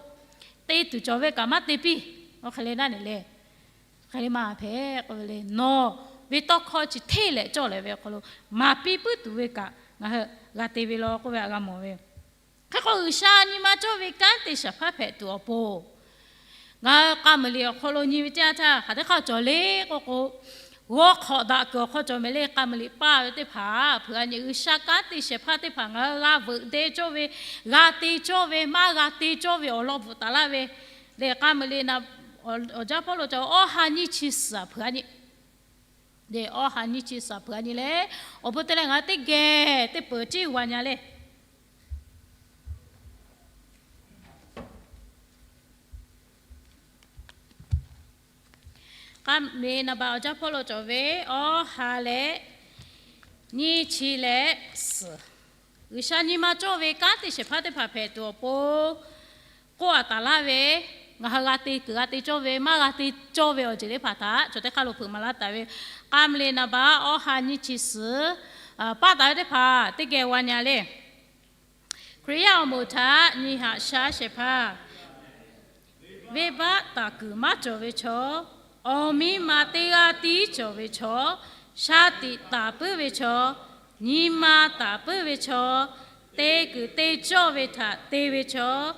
te tuˬ cawˬ ve kaꞈ maˇ te piˇ. Oˇ hk'e le naˇ neˬ le, hk'e le maˇ hpehꞈ k'oˆ ve le. Nawˬ ve tawˇ hkawˇ chi hteˇ lehˍ cawˇ leh ve awˬ hk'aw lo maˍ piˇ puiˉ tuˬ ve kaꞈ ngaˬ hui g'a te ve law k'oˆ ve g'a mawˬ ve. Hk'e k'o G'uiˬsha nyi ma cawˇ ve kanˉ te shehˍ hpaˇ hpehꞈ tuˬ awˬ pon, ngaˬ hui k'a muiˬ liꞈ awˬ hk'aw lo nyi ve teˇ yanˇ htaˇ hk'aˬ teˇ hk'aˇ cawˬ le k'oˆ k'o, g'awˇ hk'awꞈ daꞈ kuiˬ awˬ hk'aw cawˬ mehˍ le. K'a muiˬ liꞈ paˇ ve teˇ hpaˍ hpeuꞈ a nyi, G'uiˬsha kanˉ te shehˍ hpaˇ teˇ hpaˍ ngaˬ hui g'a veuꞈ deh cawˇ ve, g'a te cawˇ ve, maˇ g'a te cawˇ ve awˬ lawn bvuhꞈ taˍ laˇ ve le. K'a muiˬ liꞈ awˬ jaˇ hpawˇ lo cawˬ awˇ ha nyiˇ chi suhˍ hpeuꞈ a nyi, awˇ ha nyiˇ chi suhˍ hpeuꞈ a nyi leh, awˬ bon te leh ngaˬ hui teˇ geh teˇ peuˬ ciˉ g'a nyi le. K'a meh naˍ baꞈ awˬ jaˇ hpawˇ lo cawˬ ve awˬ ha leh nyiˇ chi leh suhˍ, G'uiˬsha nyi ma cawˇ ve kanˉ te shehˍ hpaˇ teˇ hpaˍ hpehꞈ tuˬ awˬ pon, k'oˆ a taˍ laˇ ve, ngaˬ hui g'a te kuiˬ g'a te cawˇ ve, maˇ g'a te cawˇ ve awˬ ceuˬ teˇ hpaˍ htaꞈ chaw teˇ hk'aˇ lo hpeuꞈ maˍ laˇ taˍ ve. K'a meh naˍ baꞈ awˬ ha nyiˇ chi suhˍ, paˆ taˍ ve teˇ hpaˍ teˇ geh g'a nyi le. Hkriꞈ yaˇ awˬ moˍ htaꞈ nyi haꞈ shaˉ shehˍ hpaˇ, venˇbaˆ taˍ kuiˬ maˇ cawˬ ve chaw, awˬ miˇ ma teˇ g'aˇ tiˉ cawˬ ve chaw, shaˍ tiꞈ taˍ puiˉ ve chaw, nyi ma taˍ puiˉ ve chaw, te kuiˬ te cawˇ ve htaꞈ te ve chaw,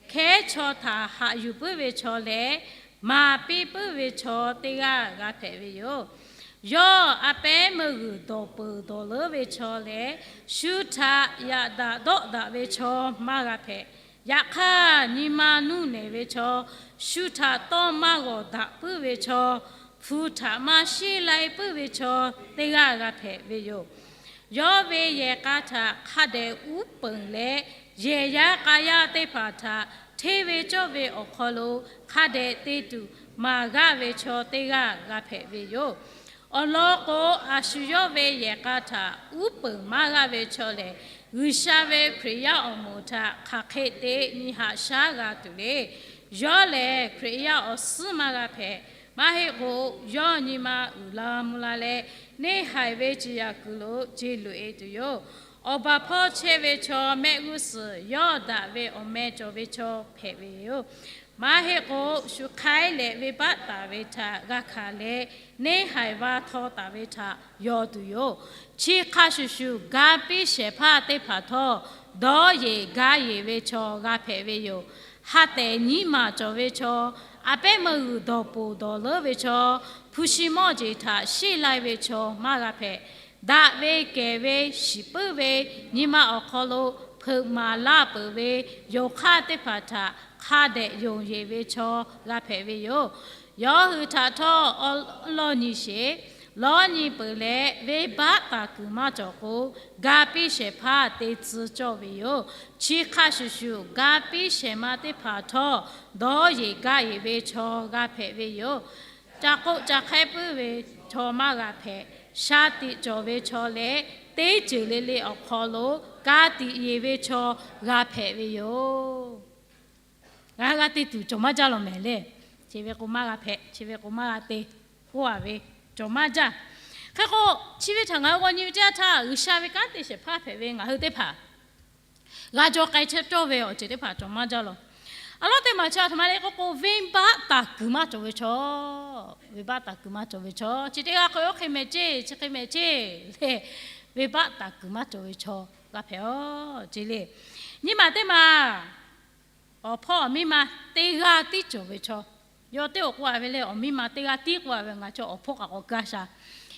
hkehˉ chaw htaꞈ haꞈ yuˬ puiˉ ve chaw leh, maˍ piˇ puiˉ ve chaw teˇ g'aˇ g'a hpehꞈ ve yoˬ. Yawˇ a pehˉ meuˇ g'uiˬ dawˬ peuˬ dawˬ leuˉ ve chaw leh, shu htaꞈ yaꞈ daꞈ dawˆ daꞈ ve chaw maˇ g'a hpehꞈ. Yaꞈ hk'aˇ, nyi ma nuˇ nehˬ ve chaw, shu htaꞈ tawˇ maˇ g'awˬ daꞈ puiˉ ve chaw, hpu htaꞈ maˇ sheˉ lai puiˉ ve chaw teˇ g'aˇ g'a hpehꞈ ve yoˬ. Yawˇ ve yehˬ k'a htaꞈ hk'a dehꞈ uˉ peunˍ leh, yehˬ yaˇ k'a yaˇ teˇ hpaˍ htaꞈ hteˇ ve cawˇ ve awˬ hk'aw lo hk'a dehꞈ te tuˬ maˍ g'aˇ ve chaw teˇ g'aˇ g'a hpehꞈ ve yoˬ. Awˬ lawn k'o, a shu yawˇ ve yehˬ k'a htaꞈ uˉ peunˍ maˇ g'aˇ ve chaw lehˬ, G'uiˬsha ve Hkriꞈ yaˇ awˬ moˍ htaꞈ hk'aˬ hk'e te nyi haꞈ shaˉ g'a tuˬ le. Yawˇ lehˬ, Hkriꞈ yaˇ awˬ suhˉ maˇ g'a hpehꞈ. Maˇ heˆ k'o, yawˇ nyi ma uiˍ la mvuh la leh, neˇ haiˬ ve ciˍ yanˍ kuiˬ lo ce loꞈ e tuˬ yoˬ. Awˬ baˬ hpawˇ chehˇ ve chaw mehˆ g'uˇ suhˍ yawˇ daꞈ ve awˬ meh cawˬ ve chaw hpehꞈ ve yoˬ. Maˇ heˆ k'o, shu hk'aiˉ leh venˇbaˆ taˍ ve htaꞈ g'a hkanˍ leh, neˇ haiˬ va htaw taˍ ve htaꞈ yaw tuˬ yoˬ. Chi hk'a shuˍ shuˍ, ga piˇ shehˍ hpaˇ teˇ hpaˍ htawˇ, dawˇ yeˬ ga yeˬ ve chaw g'a hpehꞈ ve yoˬ. Ha tehˬ nyiˉ maˬ cawˬ ve chaw, a pehˉ meuˇ g'uiˬ dawˬ poˬ dawˬ leuˉ ve chaw, hpu shi mawˇ jeˬ htaꞈ sheˉ lai ve chaw maˇ g'a hpehꞈ. Daꞈ ve kehˬ ve shiˍ puiˉ ve nyi ma awˬ hk'aw lo hpeuꞈ maˍ laˇ peuˬ ve yonˍ hk'aˇ teˇ hpaˍ htaꞈ hk'a dehꞈ yonˍ yeˬ ve chaw g'a hpehꞈ ve yoˬ. Yawˇ hui htaꞈ htawˇ awˉ lawˇ nyi sheˍ. Lawˇ nyi peuˬ leh, venˇbaˆ taˍ kuiˬ maˇ cawˬ k'o, ga piˇ shehˍ hpaˇ te tcuh cawˇ ve yoˬ. Chi hk'a shuˍ shuˍ, ga piˇ shehˍ ma teˇ hpaˍ htawˇ, dawˇ yeˬ ga yeˬ ve chaw g'a hpehꞈ ve yoˬ. Ca k'oˆ ca hk'ehˉ puiˉ ve chaw maˇ g'a hpehꞈ. Shaˍ tiꞈ cawˬ ve chaw leh, teˇ ceuˬ le le awˬ hk'aw lo ka tiꞈ yeˬ ve chaw g'a hpehꞈ ve yoˬ. Ngaˬ hui g'a te tuˬ cawˬ maˇ jaˇ lawˬ mehˍ le. Chi ve k'o maˇ g'a hpehꞈ, chi ve k'o maˇ g'a te, k'oˆ a ve cawˬ maˇ jaˇ. Hk'e k'o, chi ve htaꞈ ngaˬ hui g'aw nyi ve teˇ yanˇ htaˇ, G'uiˬsha ve kanˉ te shehˍ hpaˇ hpehꞈ ve ngaˬ hui teˇ hpaˍ g'a jaw k'ai chehˇ cawˇ ve awˬ ceuˬ teˇ hpaˍ cawˬ maˇ jaˇ lawˬ. A lawˉ teˇ maˬ chi a htoꞈ ma le k'oˆ k'o, venˇbaˆ taˍ kuiˬ maˇ cawˬ ve chaw, venˇbaˆ taˍ kuiˬ maˇ cawˬ ve chaw, chi teˇ g'aˇ k'o oˇ hk'e mehˍ ceˇ, chi hk'e mehˍ ceˇ le, venˇbaˆ taˍ kuiˬ maˇ cawˬ ve chaw g'a hpehꞈ aˬ ceˇ le. Nyiˇ maˬ teˇ maˬ awˬ hpawˇ awˬ miˇ ma teˇ g'aˇ tiˉ cawˬ ve chaw. Yawˇ teˇ k'o k'oˆ a ve le, awˬ miˇ ma teˇ g'aˇ tiˉ k'oˆ a ve, ngaˬ chaw awˬ hpawˇ kaꞈ k'awꞈ gaˇ sha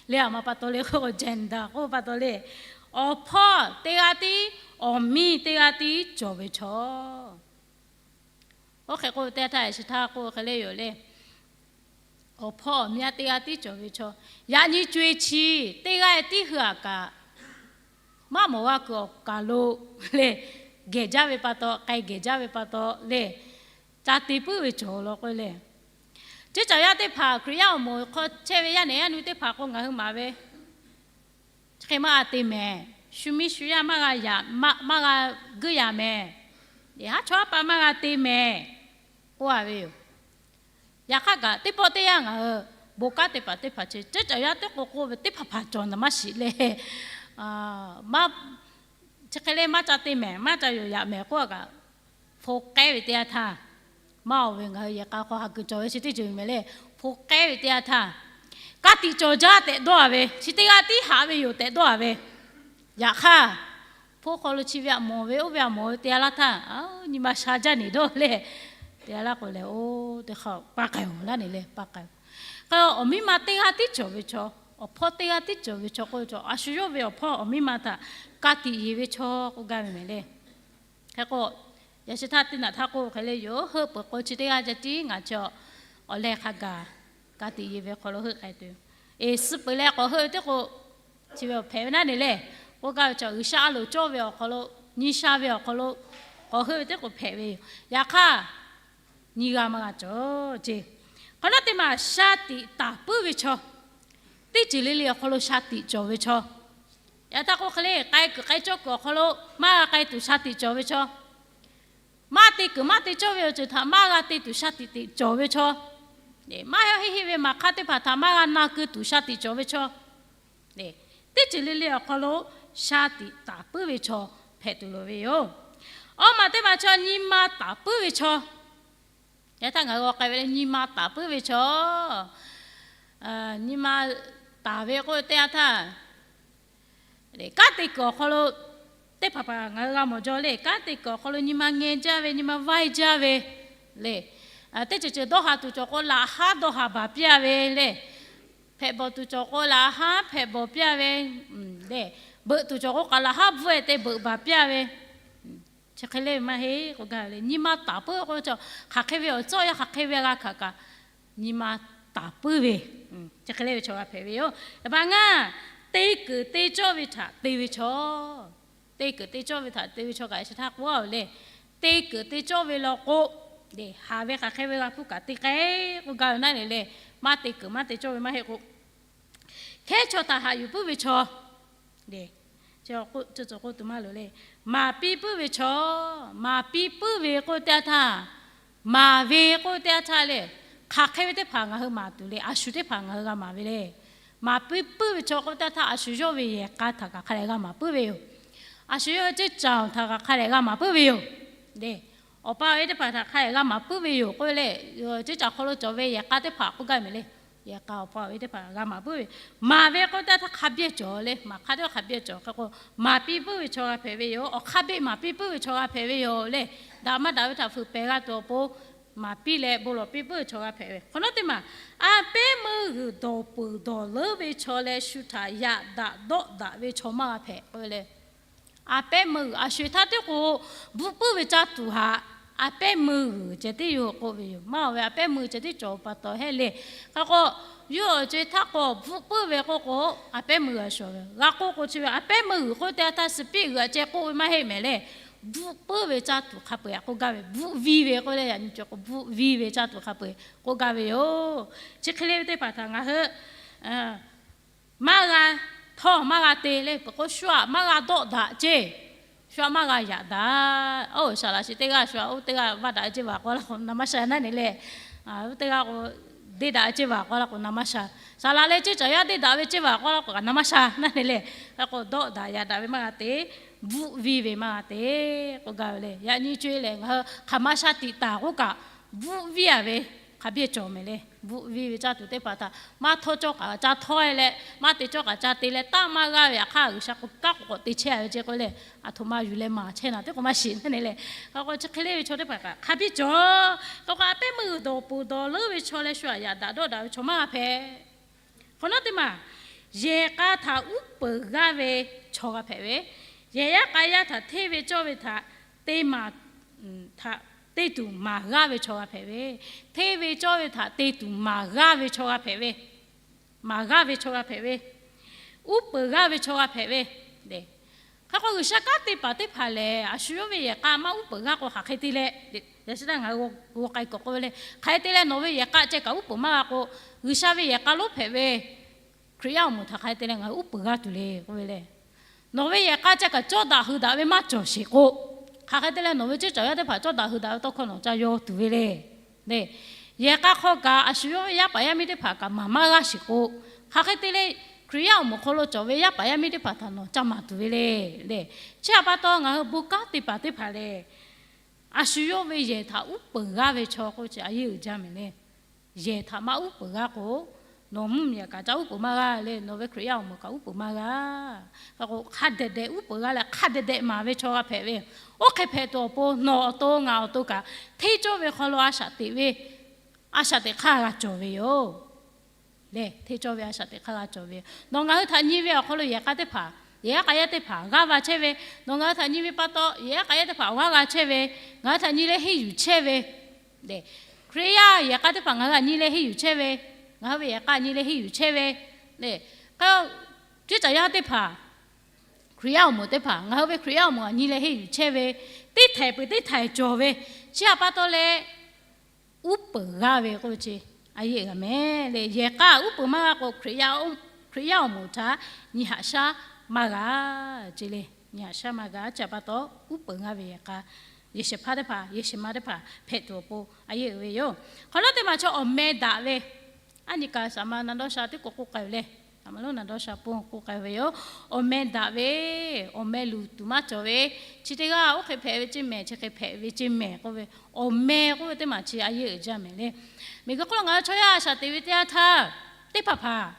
le. A ma pa taw le k'o, gender k'oˆ pa taw le, awˬ hpawˇ teˇ g'aˇ tiˉ, awˬ miˇ teˇ g'aˇ tiˉ cawˬ ve chaw. Oˇ hk'e k'oˆ ve teˇ yanˇ htaˇ, a shu htaˇ k'oˆ hk'e le yoˬ le. Awˬ hpawˇ awˬ miˇ teˇ g'aˇ tiˉ cawˬ ve chaw, yaꞈ nyi co e chi teˇ g'aˇ tiˉ hui aꞈ kaꞈ, maˇ mawˬ g'a kuiˬ awˬ kaˬ lo le, gehˬ jaˇ ve pa taw, k'ai gehˬ jaˇ ve pa taw le, ca te puiˉ ve cawˬ law k'oˆ le. Ceˇ caˬ yaˇ teˇ hpaˍ Hkriꞈ yaˇ awˬ moˍ hk'aw chehˇ ve yaˇ nehˬ yaˇ nu teˇ hpaˍ k'o, ngaˬ hui maˍ ve chi hk'e maˇ g'a te mehˍ. Shu miˇ shu yaˇ maˇ g'a yaꞈ, maˇ g'a guiˇ yaꞈ mehˍ. Haˉ chawˇ haˉ pa maˇ g'a te mehˍ k'oˆ a ve yoˬ. Yaꞈ hk'aˇ kaꞈ, teˇ pawˆ teˇ yanˇ ngaˬ hui bon kanˉ te paˍ teˇ hpaˍ chi, ceˇ caˬ yaˇ teˇ k'o k'oˆ ve teˇ hpaˍ hpaˍ cawˬ naˍ maˇ shiˍ le. Chi hk'e le maˇ ca te mehˍ, maˇ ca yonˍ yaꞈ mehˍ k'oˆ a kaꞈ, hpu k'ehˉ ve teˇ yanˇ htaˇ, maˇ oˬ ve ngaˬ hui yehˬ k'a hk'aw ha kuiˬ cawˬ ve chi teˇ ceuˬ mehˍ le. Hpu k'ehˉ ve teˇ yanˇ htaˇ, ka tiꞈ cawˬ jaˇ tehꞈ dawˇ a ve, chi teˇ g'aˇ tiˉ haꞈ ve yoˬ tehꞈ dawˇ a ve. Yaꞈ hk'aˇ, hpu hk'aw lo chi ve aꞈ mawˬ ve oˇ ve aꞈ mawˬ ve te a laˇ htaˇ, nyi ma sha jaˇ neˍ dawˇ le. Te a laˇ k'o lehˬ, oˇ teˇ hk'a pa k'ai-oˬ laˇ neˍ le, pa k'ai-oˬ. K'o awˬ miˇ ma teˇ g'aˇ tiˉ cawˬ ve chaw, awˬ hpawˇ teˇ g'aˇ tiˉ cawˬ ve chaw k'oˆ ve chaw, a shu yawˇ ve awˬ hpawˇ awˬ miˇ ma htaꞈ ka tiꞈ yeˬ ve chaw k'oˆ gaˇ ve mehˍ le. Hk'e k'o, yaꞈ shi htaˇ teˇ naꞈ htaˇ k'oˆ hk'e le yoˬ, heuˆ peuˬ k'o chi teˇ g'aˇ ca tiˉ ngaˬ chaw awˬ leh hk'a gaˬ ka tiꞈ yeˬ ve hk'aw lo heuˆ k'ai tuˬ. Eˬ, suh peuˬ leh k'awꞈ heuˆ ve teˇ k'o, chi ve awˬ hpehꞈ ve naˉ neˍ le. K'oˆ gaˇ ve chaw G'uiˬsha a loˍ cawˇ ve awˬ hk'aw lo, nyi sha ve awˬ hk'aw lo k'awꞈ heuˆ ve teˇ k'o hpehꞈ ve yoˬ. Yaꞈ hk'aˇ, nyiˇ g'aˇ maˇ g'a cawˬ ceˇ. Hk'awꞈ nawˉ teˇ maˬ shaˍ tiꞈ taˍ puiˉ ve chaw, teˇ ceuˬ le le awˬ hk'aw lo shaˍ tiꞈ cawˬ ve chaw. Yaꞈ htaˇ k'o hk'e le, k'ai kuiˬ k'ai cawˇ kuiˬ awˬ hk'aw lo maˇ g'a k'ai tuˬ shaˍ tiꞈ cawˬ ve chaw, maˇ te kuiˬ maˇ te cawˇ ve awˬ ceuˬ htaꞈ maˇ g'a te tuˬ shaˍ tiꞈ tiꞈ cawˬ ve chaw, maˇ heˆ heˆ ve maˍ hk'aˇ teˇ hpaˍ htaꞈ maˇ g'a na keu tuˬ shaˍ tiꞈ cawˬ ve chaw, teˇ ceuˬ le le awˬ hk'aw lo shaˍ tiꞈ taˍ puiˉ ve chaw hpehꞈ tuˬ loˍ ve yoˬ. Awˇ maˬ teˇ maˬ chaw nyi ma taˍ puiˉ ve chaw. Yaꞈ htaˇ ngaˬ hui g'aw k'ai ve le, nyi ma taˍ puiˉ ve chaw, nyi ma taˍ ve k'oˆ ve teˇ yanˇ htaˇ, kanˉ te kuiˬ awˬ hk'aw lo teˇ hpaˍ hpaˍ ngaˬ hui g'a mawˬ jaw le. Kanˉ te kuiˬ awˬ hk'aw lo nyi ma ngeh jaˇ ve, nyi ma vaiˇ jaˇ ve le. Teˇ ceuˬ ceuˬ dawˇ haˍ tuˬ cawˬ k'o, laꞈ haˉ dawˇ haˍ baˬ piˇ-a ve le. Hpehꞈ bawˬ tuˬ cawˬ k'o, laꞈ haˉ hpehꞈ bawˬ piˇ-a ve le. Beuꞈ tuˬ cawˬ k'o, k'aꞈ laꞈ haˉ bvuhˆ-e te beuꞈ baˬ piˇ-a ve. Chi hk'e le ve maˇ heˆ k'oˆ gaˇ ve le. Nyi ma taˍ puiˉ k'oˆ ve chaw, hk'aˬ hk'e ve awˬ tcuhˉ awˬ yanˇ hk'aˬ hk'e ve g'a hkanˍ kaꞈ, nyi ma taˍ puiˉ ve, chi hk'e le ve chaw g'a hpehꞈ ve yoˬ. Yaꞈ pa ngaˇ, te kuiˬ te cawˇ ve htaꞈ te ve chaw. Te kuiˬ te cawˇ ve htaꞈ te ve chaw kaꞈ chi htaˇ k'oˆ a ve le. Te kuiˬ te cawˇ ve law k'o, haˍ ve hk'aˬ hk'e ve g'a hpuˇ kaꞈ te k'ai k'oˆ gaˇ ve naˉ le le. Maˇ te kuiˬ maˇ te cawˇ ve maˇ heˆ k'o, hkehˉ chaw htaꞈ haꞈ yuˬ puiˉ ve chaw, k'oˆ tuˬ maˇ loˍ le. Maˍ piˇ puiˉ ve chaw, maˍ piˇ puiˉ ve k'oˆ teˇ yanˇ htaˇ, maˍ ve k'oˆ teˇ yanˇ htaˇ le, hk'aˬ hk'e ve teˇ hpaˍ ngaˬ hui maˍ tuˬ le. A shu teˇ hpaˍ ngaˬ hui g'a maˍ ve le. Maˍ piˇ puiˉ ve chaw k'oˆ teˇ yanˇ htaˇ, a shu yawˇ ve yehˬ k'a htaꞈ kaꞈ hk'a dehꞈ g'a maˍ puiˉ ve yoˬ. A shu yawˇ ve ceˇ caˬ htaꞈ kaꞈ hk'a dehꞈ g'a maˍ puiˉ ve yoˬ. Awˬ pa awˬ e teˇ hpaˍ htaꞈ hk'a dehꞈ g'a maˍ puiˉ ve yoˬ k'oˆ ve le. Ceˇ caˬ hk'aw lo cawˬ ve yehˬ k'a teˇ hpaˍ k'oˆ gaˇ mehˍ le. Yehˬ k'a awˬ pa awˬ e teˇ hpaˍ g'a maˍ puiˉ ve. Maˍ ve k'oˆ teˇ yanˇ htaˇ hk'a biˇ cawˬ le. Maˍ hk'a teˇ hk'a biˇ cawˬ hk'e k'o, maˍ piˇ puiˉ ve chaw g'a hpehꞈ ve yoˬ. Awˬ hk'a biˇ maˍ piˇ puiˉ ve chaw g'a hpehꞈ ve yoˬ le. Daꞈ maˇ daꞈ ve htaꞈ fuiˍ pehˬ g'a tuˬ awˬ pon, maˍ piˇ leh bon lawˬ piˇ puiˉ ve chaw g'a hpehꞈ ve. Hk'awꞈ nawˉ teˇ maˬ, a pehˉ meuˇ g'uiˬ dawˬ peuˬ dawˬ leuˉ ve chaw leh shu htaꞈ yaꞈ daꞈ dawˆ daꞈ ve chaw maˇ g'a hpehꞈ k'oˆ ve le. A pehˉ meuˇ g'uiˬ a sho-eˬ htaˇ teˇ k'o, bvuhˆ puiˉ ve caˇ tuˬ htaꞈ a pehˉ meuˇ g'uiˬ ceh tiˉ yoˬ k'oˆ ve yoˬ. Maˇ oˬ ve, a pehˉ meuˇ ceh tiˉ cawˬ pa taw heˆ le. Hk'e k'o, yawˇ awˬ co-e htaˇ k'o bvuhˆ puiˉ ve k'oˆ k'o, a pehˉ meuˇ g'uiˬ a shawˍ ve g'a k'oˆ k'o, chi ve a pehˉ meuˇ g'uiˬ k'oˆ teˇ yanˇ htaˇ suh piˆ g'uiˬ a ceh k'oˆ ve maˇ heˆ mehˍ le. Bvuhˆ puiˉ ve caˇ tuˬ hk'a peu-eˬ k'oˆ gaˇ ve, bvuhˆ viˇ ve k'oˆ le, yaꞈ nyi cawˬ k'o bvuhˆ viˇ ve caˇ tuˬ hk'a peu-eˬ k'oˆ gaˇ ve yoˬ. Chi hk'e le ve teˇ hpaˍ htaꞈ ngaˬ hui maˇ g'a htawˇ maˇ g'a te le. Peuˬ k'o, shu aꞈ maˇ g'a dawˆ daꞈ ceˇ, shu aꞈ maˇ g'a yaꞈ daꞈ. Oˇ, saˍ laꞈ shiˍ teˇ g'aˇ shu aꞈ oˇ teˇ g'aˇ vaˇ daꞈ ve ceˇ vaˬ k'o laˇ k'o na maˇ sha naˉ ne le. Oˇ teˇ g'aˇ k'o deˇ daꞈ ve ceˇ vaˬ k'o laˇ k'o na maˇ sha. Saˍ laꞈ leh ceˇ caˬ yaˇ deˇ daꞈ ve ceˇ vaˬ k'o laˇ k'o kaꞈ na maˇ sha naˉ ne le. Hk'e k'o, dawˆ daꞈ yaꞈ daꞈ ve maˇ g'a te, bvuhˆ viˇ ve maˇ g'a te k'oˆ gaˇ ve le. Yaꞈ nyi co-e lehˬ, ngaˬ hui hk'aˬ ma sha tiꞈ taˍ k'oˆ kaꞈ, bvuhˆ viˇ-a ve hk'a biˇ cawˬ mehˍ le. Bvuhˆ viˇ ve caˇ tuˬ teˇ hpaˍ htaꞈ maˇ htawˇ cawˇ kaꞈ ca htawˇ-e leh, maˇ te cawˇ kaꞈ ca te leh, taˇ maˇ g'aˇ ve yaꞈ hk'aˇ G'uiˬsha k'o kanˉ k'o k'awꞈ te chehˇ-a ve ceˇ k'oˆ leh, aˬ htoꞈ ma yuˬ leh maˍ chehˇ naˍ teˇ k'o maˇ shiˍ naˉ ne le. Hk'e k'o, chi hk'e le ve chaw teˇ hpaˍ kaꞈ hk'a biˇ cawˬ. Hk'e k'o, a pehˉ meuˇ g'uiˬ dawˬ peuˬ dawˬ leuˉ ve chaw leh shu aꞈ yaꞈ daꞈ dawˆ daꞈ ve chaw maˇ g'a hpehꞈ. Hk'awꞈ nawˉ teˇ maˬ, yehˬ k'a htaꞈ uˉ peunˍ g'aˇ ve chaw g'a hpehꞈ ve, yehˬ yaˇ k'a yaˇ htaꞈ hteˇ ve cawˇ ve htaꞈ te maˍ, htaꞈ te tuˬ maˍ g'aˇ ve chaw g'a hpehꞈ ve, hteˇ ve cawˇ ve htaꞈ te tuˬ maˍ g'aˇ ve chaw g'a hpehꞈ ve, maˍ g'aˇ ve chaw g'a hpehꞈ ve, uˉ peunˍ g'aˇ ve chaw g'a hpehꞈ ve. Hk'e k'o, G'uiˬsha kanˉ te paˍ teˇ hpaˍ lehˬ, a shu yawˇ ve yehˬ k'a maˇ uˉ peunˍ g'aˇ k'o, hk'aˬ hk'e te leh, yaꞈ shi taˇ ngaˬ hui g'aw k'ai k'awꞈ k'oˆ ve le. Hk'aˬ hk'e te leh nawˬ ve yehˬ k'a ceh kaꞈ uˉ peunˍ maˇ g'a k'o, G'uiˬsha ve yehˬ k'a lonˉ hpehꞈ ve Hkriꞈ yaˇ awˬ moˍ htaꞈ hk'aˬ hk'e te leh ngaˬ hui uˉ peunˍ g'aˇ tuˬ le k'oˆ ve le. Nawˬ ve yehˬ k'a ceh kaꞈ cawˇ daꞈ hui daꞈ ve maˇ cawˬ sheˍ k'o, hk'aˬ hk'e te leh nawˬ ve ceˇ caˬ yaˇ teˇ hpaˍ cawˇ daꞈ hui daꞈ ve tawˇ hkawˇ nawˬ ca yaw tuˬ ve le. Yehˬ k'a hk'aw kaꞈ a shu yawˇ ve yaˇ paˍ yaˇ miˇ teˇ hpaˍ kaꞈ maˍ maˇ g'aˇ sheˍ k'o, hk'aˬ hk'e te leh Hkriꞈ yaˇ awˬ moˍ hk'aw lo cawˬ ve yaˇ paˍ yaˇ miˇ teˇ hpaˍ htaꞈ nawˬ ca maˍ tuˬ ve le. Chi htaꞈ pa taw, ngaˬ hui bon kanˉ te paˍ teˇ hpaˍ lehˬ, a shu yawˇ ve yehˬ htaꞈ uˉ peunˍ g'aˇ ve chaw k'oˆ ve chi a yeˇ uiˍ jaˇ mehˍ le. Yehˬ htaꞈ maˇ uˉ peunˍ g'aˇ k'o, nawˬ mvuhˇmiˬ kaꞈ ca uˉ peunˍ maˇ g'a le, nawˬ ve Hkriꞈ yaˇ awˬ moˍ kaꞈ uˉ peunˍ maˇ g'a. Hk'e k'o, hk'a dehꞈ dehꞈ uˉ peunˍ g'a leh hk'a dehꞈ dehꞈ maˍ ve chaw g'a hpehꞈ ve. Oˇ hk'e hpehꞈ tuˬ awˬ pon nawˬ awˬ to ngaˬ awˬ to kaꞈ hteˇ cawˇ ve hk'aw lo a shaꞈ teꞈ ve, a shaꞈ teꞈ hk'aˇ g'a cawˬ ve yoˬ. Lehˬ, hteˇ cawˇ ve a shaꞈ teꞈ hk'aˇ g'a cawˬ ve yoˬ. Nawˬ ngaˬ hui htaꞈ nyi ve awˬ hk'aw lo yehˬ k'a teˇ hpaˍ, yehˬ yaˇ k'a yaˇ teˇ hpaˍ g'aˇ va chehˇ ve, nawˬ ngaˬ hui htaꞈ nyi ve pa taw yehˬ yaˇ k'a yaˇ teˇ hpaˍ awˬ g'aˇ g'a chehˇ ve, ngaˬ hui htaꞈ nyi leh henˇ yuˬ chehˇ ve, Hkriꞈ yaˇ yehˬ k'a teˇ hpaˍ ngaˬ hui htaꞈ nyi leh henˇ yuˬ chehˇ ve, ngaˬ hui ve yehˬ k'a nyi leh henˇ yuˬ chehˇ ve, hk'e, ceˇ caˬ yaˇ teˇ hpaˍ, Hkriꞈ yaˇ awˬ moˍ teˇ hpaˍ ngaˬ hui ve Hkriꞈ yaˇ awˬ moˍ htaꞈ nyi leh henˇ yuˬ chehˇ ve, teˇ htaiˍ peuˬ teˇ htaiˍ cawˬ ve, chi htaꞈ pa taw leh uˉ peunˍ g'aˇ ve k'oˆ ve chi a yehˬ g'a mehˍ le. Yehˬ k'a uˉ peunˍ maˇ g'a k'o, Hkriꞈ yaˇ awˬ moˍ htaꞈ nyi haꞈ shaˉ maˇ g'a ce le. Nyi haꞈ shaˉ maˇ g'a, chi htaꞈ pa taw uˉ peunˍ g'a ve yehˬ k'a, yehˬ shehˍ hpaˇ teˇ hpaˍ, yehˬ shehˍ ma teˇ hpaˍ hpehꞈ tuˬ awˬ pon a yehˬ uiˍ ve yoˬ. Hk'awꞈ nawˉ teˇ maˬ chaw awˬ meh daꞈ ve, a nyi kaꞈ saˍ ma na dawˇ sha teˇ k'o k'oˆ k'ai ve le. Saˍ ma lonˉ na dawˇ sha pon k'oˆ k'ai ve yoˬ. Awˬ meh daꞈ ve, awˬ meh luˬ tuˬ maˇ cawˬ ve, chi teˇ g'aˇ oˇ hk'e hpehꞈ ve ceˇ mehˍ, chi hk'e hpehꞈ ve ceˇ mehˍ k'oˆ ve, awˬ meh k'oˆ ve teˇ maˬ chi a yehˬ uiˍ jaˇ mehˍ le. Miˬguiˬ hk'oˆ lo ngaˬ hui chaw yaˇ a shaꞈ teꞈ ve teˇ yanˇ htaˇ, teˇ hpaˍ hpaˍ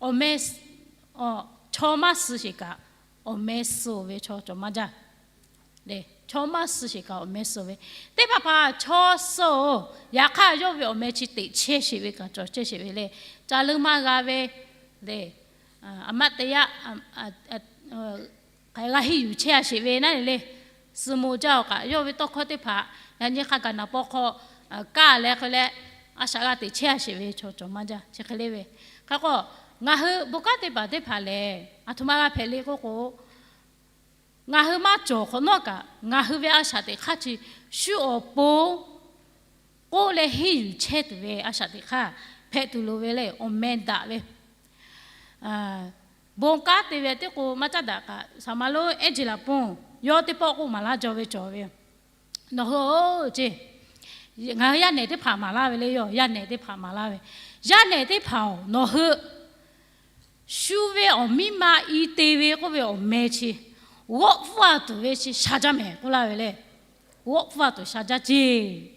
awˬ meh, chaw maˇ suh sheˍ kaꞈ, awˬ meh suh-oˬ ve chaw cawˬ maˇ jaˇ. Chaw maˇ suh sheˍ kaꞈ awˬ meh suh ve, teˇ hpaˍ hpaˍ chaw suh-oˬ. Yaꞈ hk'aˇ yawˇ ve awˬ meh chi teꞈ chehˇ sheˍ ve kaꞈ cawˬ chehˇ sheˍ ve le. Ca leuˇ maˇ g'a ve le. A maˇ te yaˇ hk'aˬ g'a henˇ yuˬ chehˇ a sheˍ ve naˉ le. Suh mo jaˇ-oˬ kaꞈ yawˇ ve tawˇ hkawˇ teˇ hpaˍ yaꞈ nyi hk'a gaˬ naˍ paw hk'aw kaˇ leh hk'e leh, a shaꞈ g'a teꞈ chehˇ a sheˍ ve chaw cawˬ maˇ jaˇ. Chi hk'e le ve, hk'e k'o, ngaˬ hui bon kanˉ te paˍ teˇ hpaˍ lehˬ, aˬ htoꞈ ma g'a hpehꞈ le k'oˆ k'o, ngaˬ hui maˇ cawˬ hk'awꞈ nawˉ kaꞈ, ngaˬ hui ve a shaꞈ teꞈ hk'aˇ chi shu awˬ pon k'oˆ leh henˇ yuˬ chehˇ tuˬ ve a shaꞈ teꞈ hk'aˇ hpehꞈ tuˬ loˍ ve le. Awˬ meh daꞈ ve, bon kanˉ te ve teˇ k'o maˇ caˉ daꞈ kaꞈ, saˍ ma lonˉ ehˉ jeˬ laˬ pon yawˇ teˇ pawˆ k'oˆ maˍ laˇ jaw ve cawˬ ve. Nawˬ hui-oˬ ceˇ, ngaˬ hui yaˇ nehˬ teˇ hpaˍ maˍ laˇ ve le. Yawˇ yaˇ nehˬ teˇ hpaˍ maˍ laˇ ve, yaˇ nehˬ teˇ hpaˍ-oˬ, nawˬ hui shu ve awˬ miˇ ma i te ve k'oˆ ve awˬ meh chi g'awˆ pfuhˇ a tuˬ ve chi sha jaˇ mehˍ k'oˆ laˇ ve le. G'awˆ pfuhˇ a tuˬ sha jaˇ ceˇ.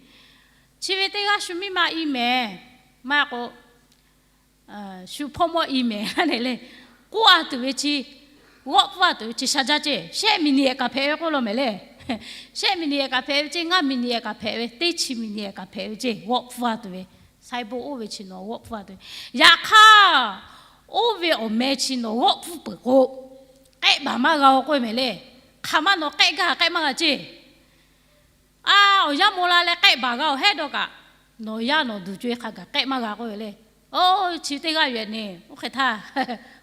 Chi ve teˇ g'aˇ shu miˇ ma i mehˍ, maˇ k'o, shu hpawˇ mawˇ i mehˍ le, k'oˆ a tuˬ ve chi, g'awˆ pfuhˇ a tuˬ ve chi sha jaˇ ceˇ. Shehˆ miˬ niꞈ ehˍ kaꞈ hpehꞈ ve k'oˆ lo mehˍ le. Shehˆ miˬ niꞈ ehˍ kaꞈ hpehꞈ ve ceˇ, ngaˇ miˬ niꞈ ehˍ kaꞈ hpehꞈ ve, teˇ chi miˬ niꞈ ehˍ kaꞈ hpehꞈ ve ceˇ, g'awˆ pfuhˇ a tuˬ ve. Saiˉ bon oˇ ve chi nawˬ g'awˆ pfuhˇ a tuˬ ve. Yaꞈ hk'aˇ, oˇ ve awˬ meh chi nawˬ g'awˆ pfuhˇ peuˬ k'o, k'ehˆ baˬ maˇ g'a-o k'oˆ ve mehˍ le. Hk'aˬ ma nawˬ k'ehˆ gaˇ k'ehˆ maˇ g'a ceˇ. A, awˬ yanˇ maw la leh k'ehˆ baˬ g'a-oˬ hehˉ dawˇ kaꞈ, nawˬ yaˇ nawˬ duˬ co-e hk'a gaˬ k'ehˆ maˇ g'a k'oˆ ve le. Oˇ, chi teˇ g'aˇ yoˬ nehˬ, oˇ hk'e htaˇ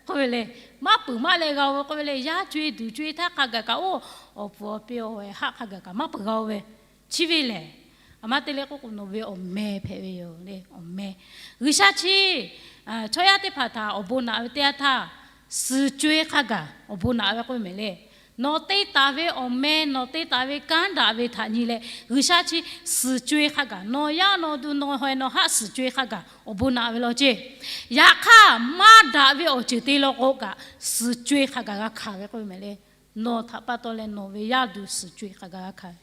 k'oˆ ve le. Maˇ peuˬ maˇ leh g'a-o ve k'oˆ ve le. Yaˇ co-e duˬ co-e htaˇ hk'a gaˬ kaꞈ, oˇ, awˬ pfuhˍ awˬ pi awˬ ehˍ haˆ hk'a gaˬ kaꞈ maˇ peuˬ g'a-o ve. Chi ve lehˬ, a ma te le k'oˆ k'o, nawˬ ve awˬ meh hpehꞈ ve yoˬ le. Awˬ meh, G'uiˬsha chi chaw yaˇ teˇ hpaˍ htaꞈ awˬ bon naꞈ ve teˇ yanˇ htaˇ, suhˍ co-e hk'a gaˬ awˬ bon naꞈ ve k'oˆ ve mehˍ le. Nawˬ te taˍ ve awˬ meh, nawˬ te taˍ ve kanˉ daꞈ ve htaꞈ nyi leh, G'uiˬsha chi suhˍ co-e hk'a gaˬ, nawˬ yaˇ nawˬ duˬ nawˬ hawehˬ nawˬ haˆ suhˍ co-e hk'a gaˬ awˬ bon naꞈ ve law ceˇ. Yaꞈ hk'aˇ, maˇ daꞈ ve awˬ ceuˬ te law k'o kaꞈ, suhˍ co-e hk'a gaˬ g'a hkanˍ ve k'oˆ ve mehˍ le. Nawˬ htaꞈ pa taw leh nawˬ ve yaˇ duˬ suhˍ co-e hk'a gaˬ g'a hkanˍ,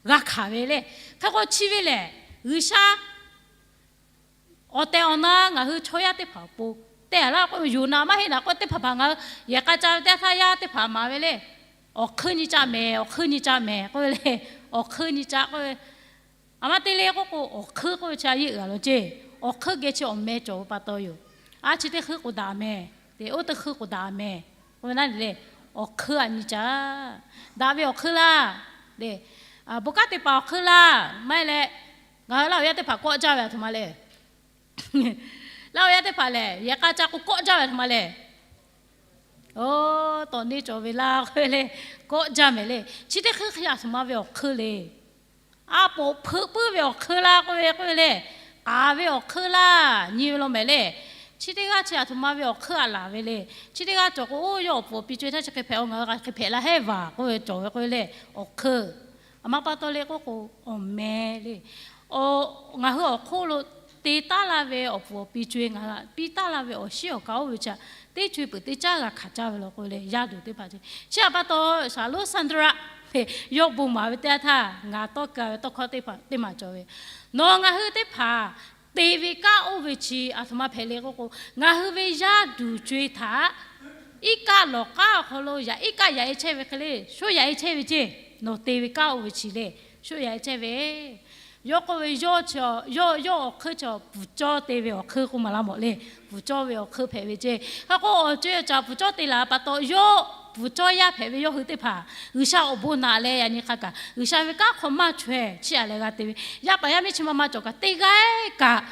g'a hkanˍ ve le. Hk'e k'o chi ve lehˬ, G'uiˬsha awˬ tehˬ awˬ na ngaˬ hui chaw yaˇ teˇ hpaˍ awˬ pon tehꞈ laˇ k'oˆ ve, Yoˍnaˍ maˇ heˆ naˍ k'o, teˇ hpaˍ hpaˍ ngaˬ hui yehˬ k'a ca ve teˇ yanˇ htaˇ yaˇ teˇ hpaˍ maˍ ve le. Awˬ hk'eunˇ nyi ca mehˍ, awˬ hk'eunˇ nyi ca mehˍ k'oˆ ve le. Awˬ hk'eunˇ nyi ca k'oˆ ve, a ma te le k'oˆ k'o, awˬ hk'eunˇ k'oˆ ve chi a yehˆ uiˍ a law ceˇ. Awˬ hk'eunˇ geh chi awˬ meh cawˬ ve pa taw yoˬ. A chi teˇ hk'eunˇ k'oˍ daꞈ mehˍ, te oˇ teˇ hk'eunˇ k'oˍ daꞈ mehˍ k'oˆ ve naˉ le. Awˬ hk'eunˇ a nyi ca, daꞈ ve awˬ hk'eunˇ laˇ le. Bon kanˉ te paˍ awˬ hk'eunˇ laˇ maˇ heˆ leh, ngaˬ hui laˇ awˬ yaˇ teˇ hpaˍ kawˆ jaˇ ve aˬ htoꞈ ma le. Laˇ awˬ yaˇ teˇ hpaˍ lehˬ, yehˬ k'a ca k'o kawˆ jaˇ ve aˬ htoꞈ ma le. Oˇ, tawꞈ neˇ cawˬ ve laˇ k'oˆ ve le. Kawˆ jaˇ mehˍ le. Chi teˇ hk'eunˇ hk'e aˬ htoꞈ ma ve awˬ hk'eunˇ le. A poꞈ hpeuꞈ puiˉ ve awˬ hk'eunˇ laˇ k'oˆ ve k'oˆ ve le. K'aˍ ve awˬ hk'eunˇ laˇ nyi ve law mehˍ le. Chi teˇ g'aˇ chi aˬ htoꞈ ma ve awˬ hk'eunˇ a laˬ ve le. Chi teˇ g'aˇ cawˬ k'o, oˇ, yawˇ awˬ pon awˬ pi co-e htaˇ chi hk'e hpehꞈ-o, ngaˬ hui hk'e hpehꞈ la hehˉ vaˬ k'oˆ ve cawˬ ve k'oˆ ve le. Awˬ hk'eunˇ, a ma pa taw le k'oˆ k'o, awˬ meh le. Ngaˬ hui awˬ hk'oˆ lo te taˉ laˇ ve awˬ pon awˬ pi co-e ngaˬ hui piˇ taˉ laˇ ve awˬ shiˉ awˬ ka oˇ ve chi teˇ co-e peuˬ teˇ caˉ g'a hkanˍ caˇ ve law k'oˆ ve le. Yaˇ duˬ teˇ hpaˍ chi, chi aˬ pa taw Saˍlonˉ Sanˍdraˆ yawˇ bon maˍ ve teˇ yanˇ htaˇ ngaˬ tawˇ ka ve tawˇ hkawˇ teˇ hpaˍ teˇ maˬ cawˬ ve, nawˬ ngaˬ hui teˇ hpaˍ te ve kanˉ oˇ ve chi aˬ htoꞈ ma hpehꞈ le k'oˆ k'o, ngaˬ hui ve yaˇ duˬ co-e htaꞈ iˉ kaˆ lawˬ k'aˉ awˬ hk'aw lo yaꞈ iˉ kaˆ yaꞈ-e chehˇ ve hk'e le, shoˉ yaꞈ-e chehˇ ve ceˇ. Nawˬ te ve kanˉ oˇ ve chi le, shoˉ yaꞈ-e chehˇ ve. Yawˇ k'oˆ ve, yawˇ chi, yawˇ, yawˇ awˬ hk'eunˇ chi puˍ cawˇ te ve awˬ hk'eunˇ k'oˆ maˍ laˇ mawˬ le. Puˍ cawˇ ve awˬ hk'eunˇ hpehꞈ ve ceˇ. Hk'e k'o, awˬ co-e awˬ caˍ puˍ cawˇ te laˬ pa taw, yawˇ puˍ cawˇ yaˇ hpehꞈ ve yawˇ hui teˇ hpaˍ G'uiˬsha awˬ bon naꞈ leh yaꞈ nyi hk'a kaꞈ G'uiˬsha ve kanˉ hk'aw maˇ chaweh chiˇ aꞈ leh g'a te ve, yaˇ paˍ yaˇ miˇ chi ma ma cawˬ kaꞈ teˇ g'aˇ kaꞈ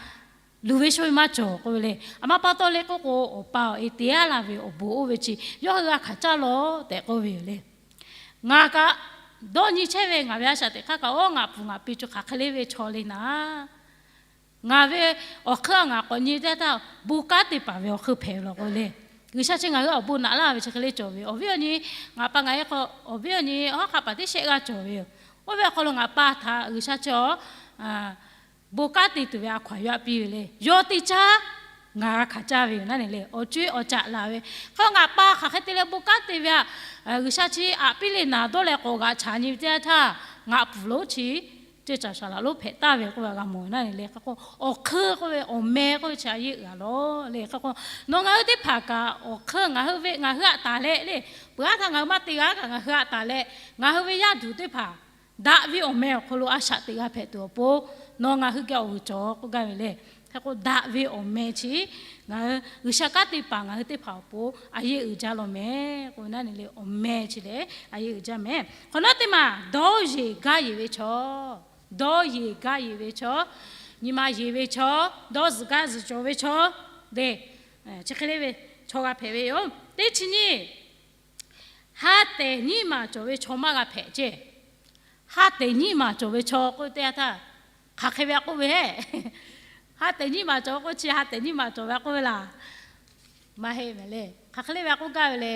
luˬ ve shoˆ ve maˇ cawˬ k'oˆ ve le. A ma pa taw le k'oˆ k'o, awˬ pa awˬ e te-a laˇ ve awˬ bon oˇ ve chi yawˇ hui g'a hkanˍ caˇ lawˬ tehꞈ k'oˆ ve yoˬ le. Ngaˬ kaꞈ dawˇ nyi chehˇ ve ngaˬ ve a shaꞈ teꞈ hk'aˇ kaꞈ, oˇ, ngaˬ puˍ ngaˬ pi co hk'aˬ hk'e le ve chaw le naˍ Ngaˬ ve awˬ hk'eun ngaˬ k'awꞈ nyi teˇ htaˇ, bon kanˉ te paˍ ve awˬ hk'eun hpehꞈ ve law k'o le. G'uiˬsha chi ngaˬ hui awˬ bon naꞈ laˇ ve chi hk'e le cawˬ ve. Awˬ viˉ awˬ nyi, ngaˬ pa ngaˬ e k'o, awˬ viˉ awˬ nyi hawˉ hk'aˆ paˍ teˇ shehˆ g'aˇ cawˬ ve yoˬ. Oˇ ve awˬ hk'aw lo ngaˬ pa htaꞈ G'uiˬsha chi awˬ bon kanˉ te tuˬ ve a hkaw aˬ yaˇ piˇ ve le. Yawˇ teˇ caˉ ngaˬ g'a hkanˍ caˇ ve yoˬ naˉ ne le. Awˬ co-e awˬ caꞈ laˬ ve. Hk'e ngaˬ pa hk'aˬ hk'e te leh bon kanˉ te ve aꞈ, G'uiˬsha chi aꞈ piˇ le naˍ dawˇ leh k'awꞈ g'aꞈ chaꞈ nyi ve teˇ yanˇ htaˇ, ngaˬ pfuhˍ lonˉ chi ceuˇ caˬ shaˍ laꞈ lonˉ hpehꞈ taˍ ve k'oˆ ve g'a mawˬ naˉ ne le. Hk'e k'o, awˬ hk'eun k'oˆ ve awˬ meh k'oˆ ve chi a yeˇ uiˍ a lawˬ le. Hk'e k'o, nawˬ ngaˬ hui teˇ hpaˍ kaꞈ awˬ hk'eun ngaˬ hui ve ngaˬ hui aꞈ taˍ leh le, peuˬ aˉ htaˇ ngaˬ hui maˇ te g'a kaꞈ ngaˬ hui aꞈ taˍ leh, ngaˬ hui ve yaˇ duˬ teˇ hpaˍ daꞈ ve awˬ meh awˬ hk'aw lo a shaꞈ teꞈ g'a hpehꞈ tuˬ awˬ pon, nawˬ ngaˬ hui geh awˬ g'uiˬ cawˬ k'oˆ gaˇ ve le. Hk'e k'o, daꞈ ve awˬ meh chi ngaˬ hui G'uiˬsha kanˉ te paˍ ngaˬ hui teˇ hpaˍ awˬ pon a yeˇ uiˍ jaˇ law meh k'oˆ ve naˉ ne le. Awˬ meh chi lehˬ a yeˇ uiˍ jaˇ meh. Hk'awꞈ nawˉ teˇ maˬ dawˇ yeˬ gaˇ yeˬ ve chaw, dawˇ yeˬ gaˇ yeˬ ve chaw, nyi ma yeˬ ve chaw, dawˇ zuhˬ gaˇ zuhˬ cawˬ ve chaw, le, chi hk'e le ve chaw g'a hpehꞈ ve yoˬ. Teˇ chi nyiˇ, ha tehˬ nyiˇ maˬ cawˬ ve chaw maˇ g'a hpehꞈ ceˇ. Ha tehˬ nyiˇ maˬ cawˬ ve chaw k'oˆ ve teˇ yanˇ htaˇ, hk'aˬ hk'e ve a k'oˆ ve heˆ. Ha tehˬ nyiˇ maˬ cawˬ ve k'oˆ chi ha tehˬ nyiˇ maˬ cawˬ ve a k'oˆ ve laˬ. Maˇ heˆ mehˍ le. Hk'aˬ hk'e le ve a k'oˆ gaˇ ve le.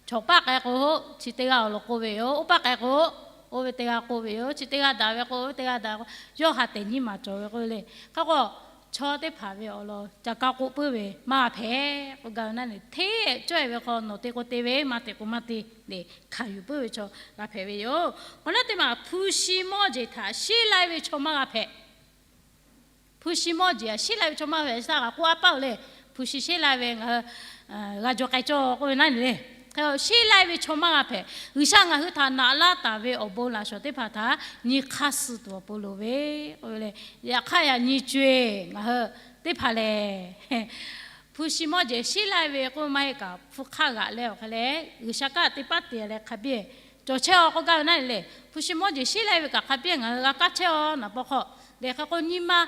Chawˬ paˆ k'ai k'o, chi teˇ g'aˇ awˬ lawn k'oˆ ve yoˬ. Oˇ paˆ k'ai k'o, oˇ ve teˇ g'aˇ k'oˆ ve yoˬ. Chi teˇ g'aˇ daꞈ ve k'o, oˇ ve teˇ g'aˇ daꞈ k'o, yawˇ ha tehˬ nyiˇ maˬ cawˬ ve k'oˆ ve le. Hk'e k'o, chaw teˇ hpaˍ ve awˬ lawn ca kaˇ k'oˆ puiˉ ve maˇ g'a hpehꞈ k'oˆ gaˇ ve naˉ ne. Hteˇ cawˇ e ve hk'aw nawˬ te k'o te ve, maˇ te k'o maˇ te le, hkanˍ yuˬ puiˉ ve chaw g'a hpehꞈ ve yoˬ. K'awꞈ nawˉ teˇ maˬ hpu shi mawˇ jeˬ htaꞈ sheˉ lai ve chaw maˇ g'a hpehꞈ. Hpu shi mawˇ jeˬ htaꞈ sheˉ lai ve chaw maˇ g'a hpehꞈ. Chi htaˇ kaꞈ k'oˆ a paˆ-oˬ le. Hpu shi sheˉ lai ve ngaˬ hui g'a jaw k'ai cawˇ k'oˆ ve naˉ ne le. Sheˉ lai ve chaw maˇ g'a hpehꞈ. G'uiˬsha ngaˬ hui htaꞈ naꞈ laˇ taˍ ve awˬ bon laꞈ shawˍ teˇ hpaˍ htaꞈ nyi hk'aˇ suh tuˬ awˬ pon loˍ ve k'oˆ ve le. Yaꞈ hk'aˇ yaꞈ nyi co-e ngaˬ hui teˇ hpaˍ lehˬ, hpu shi mawˇ jeˬ sheˉ lai ve k'oˆ ve maˇ heˆ kaꞈ, hpu hk'aˇ g'aꞈ leh awˬ hk'e leh G'uiˬsha kanˉ te paˉ te leh hk'a biˇ cawˬ chehˇ-aw k'oˆ gaˇ ve naˉ ne le. Hpu shi mawˇ jeˬ sheˉ lai ve kaꞈ hk'a biˇ ngaˬ hui g'a kaˇ chehˇ-aw naˍ paw hk'aw. Lehˬ hk'e k'o nyi ma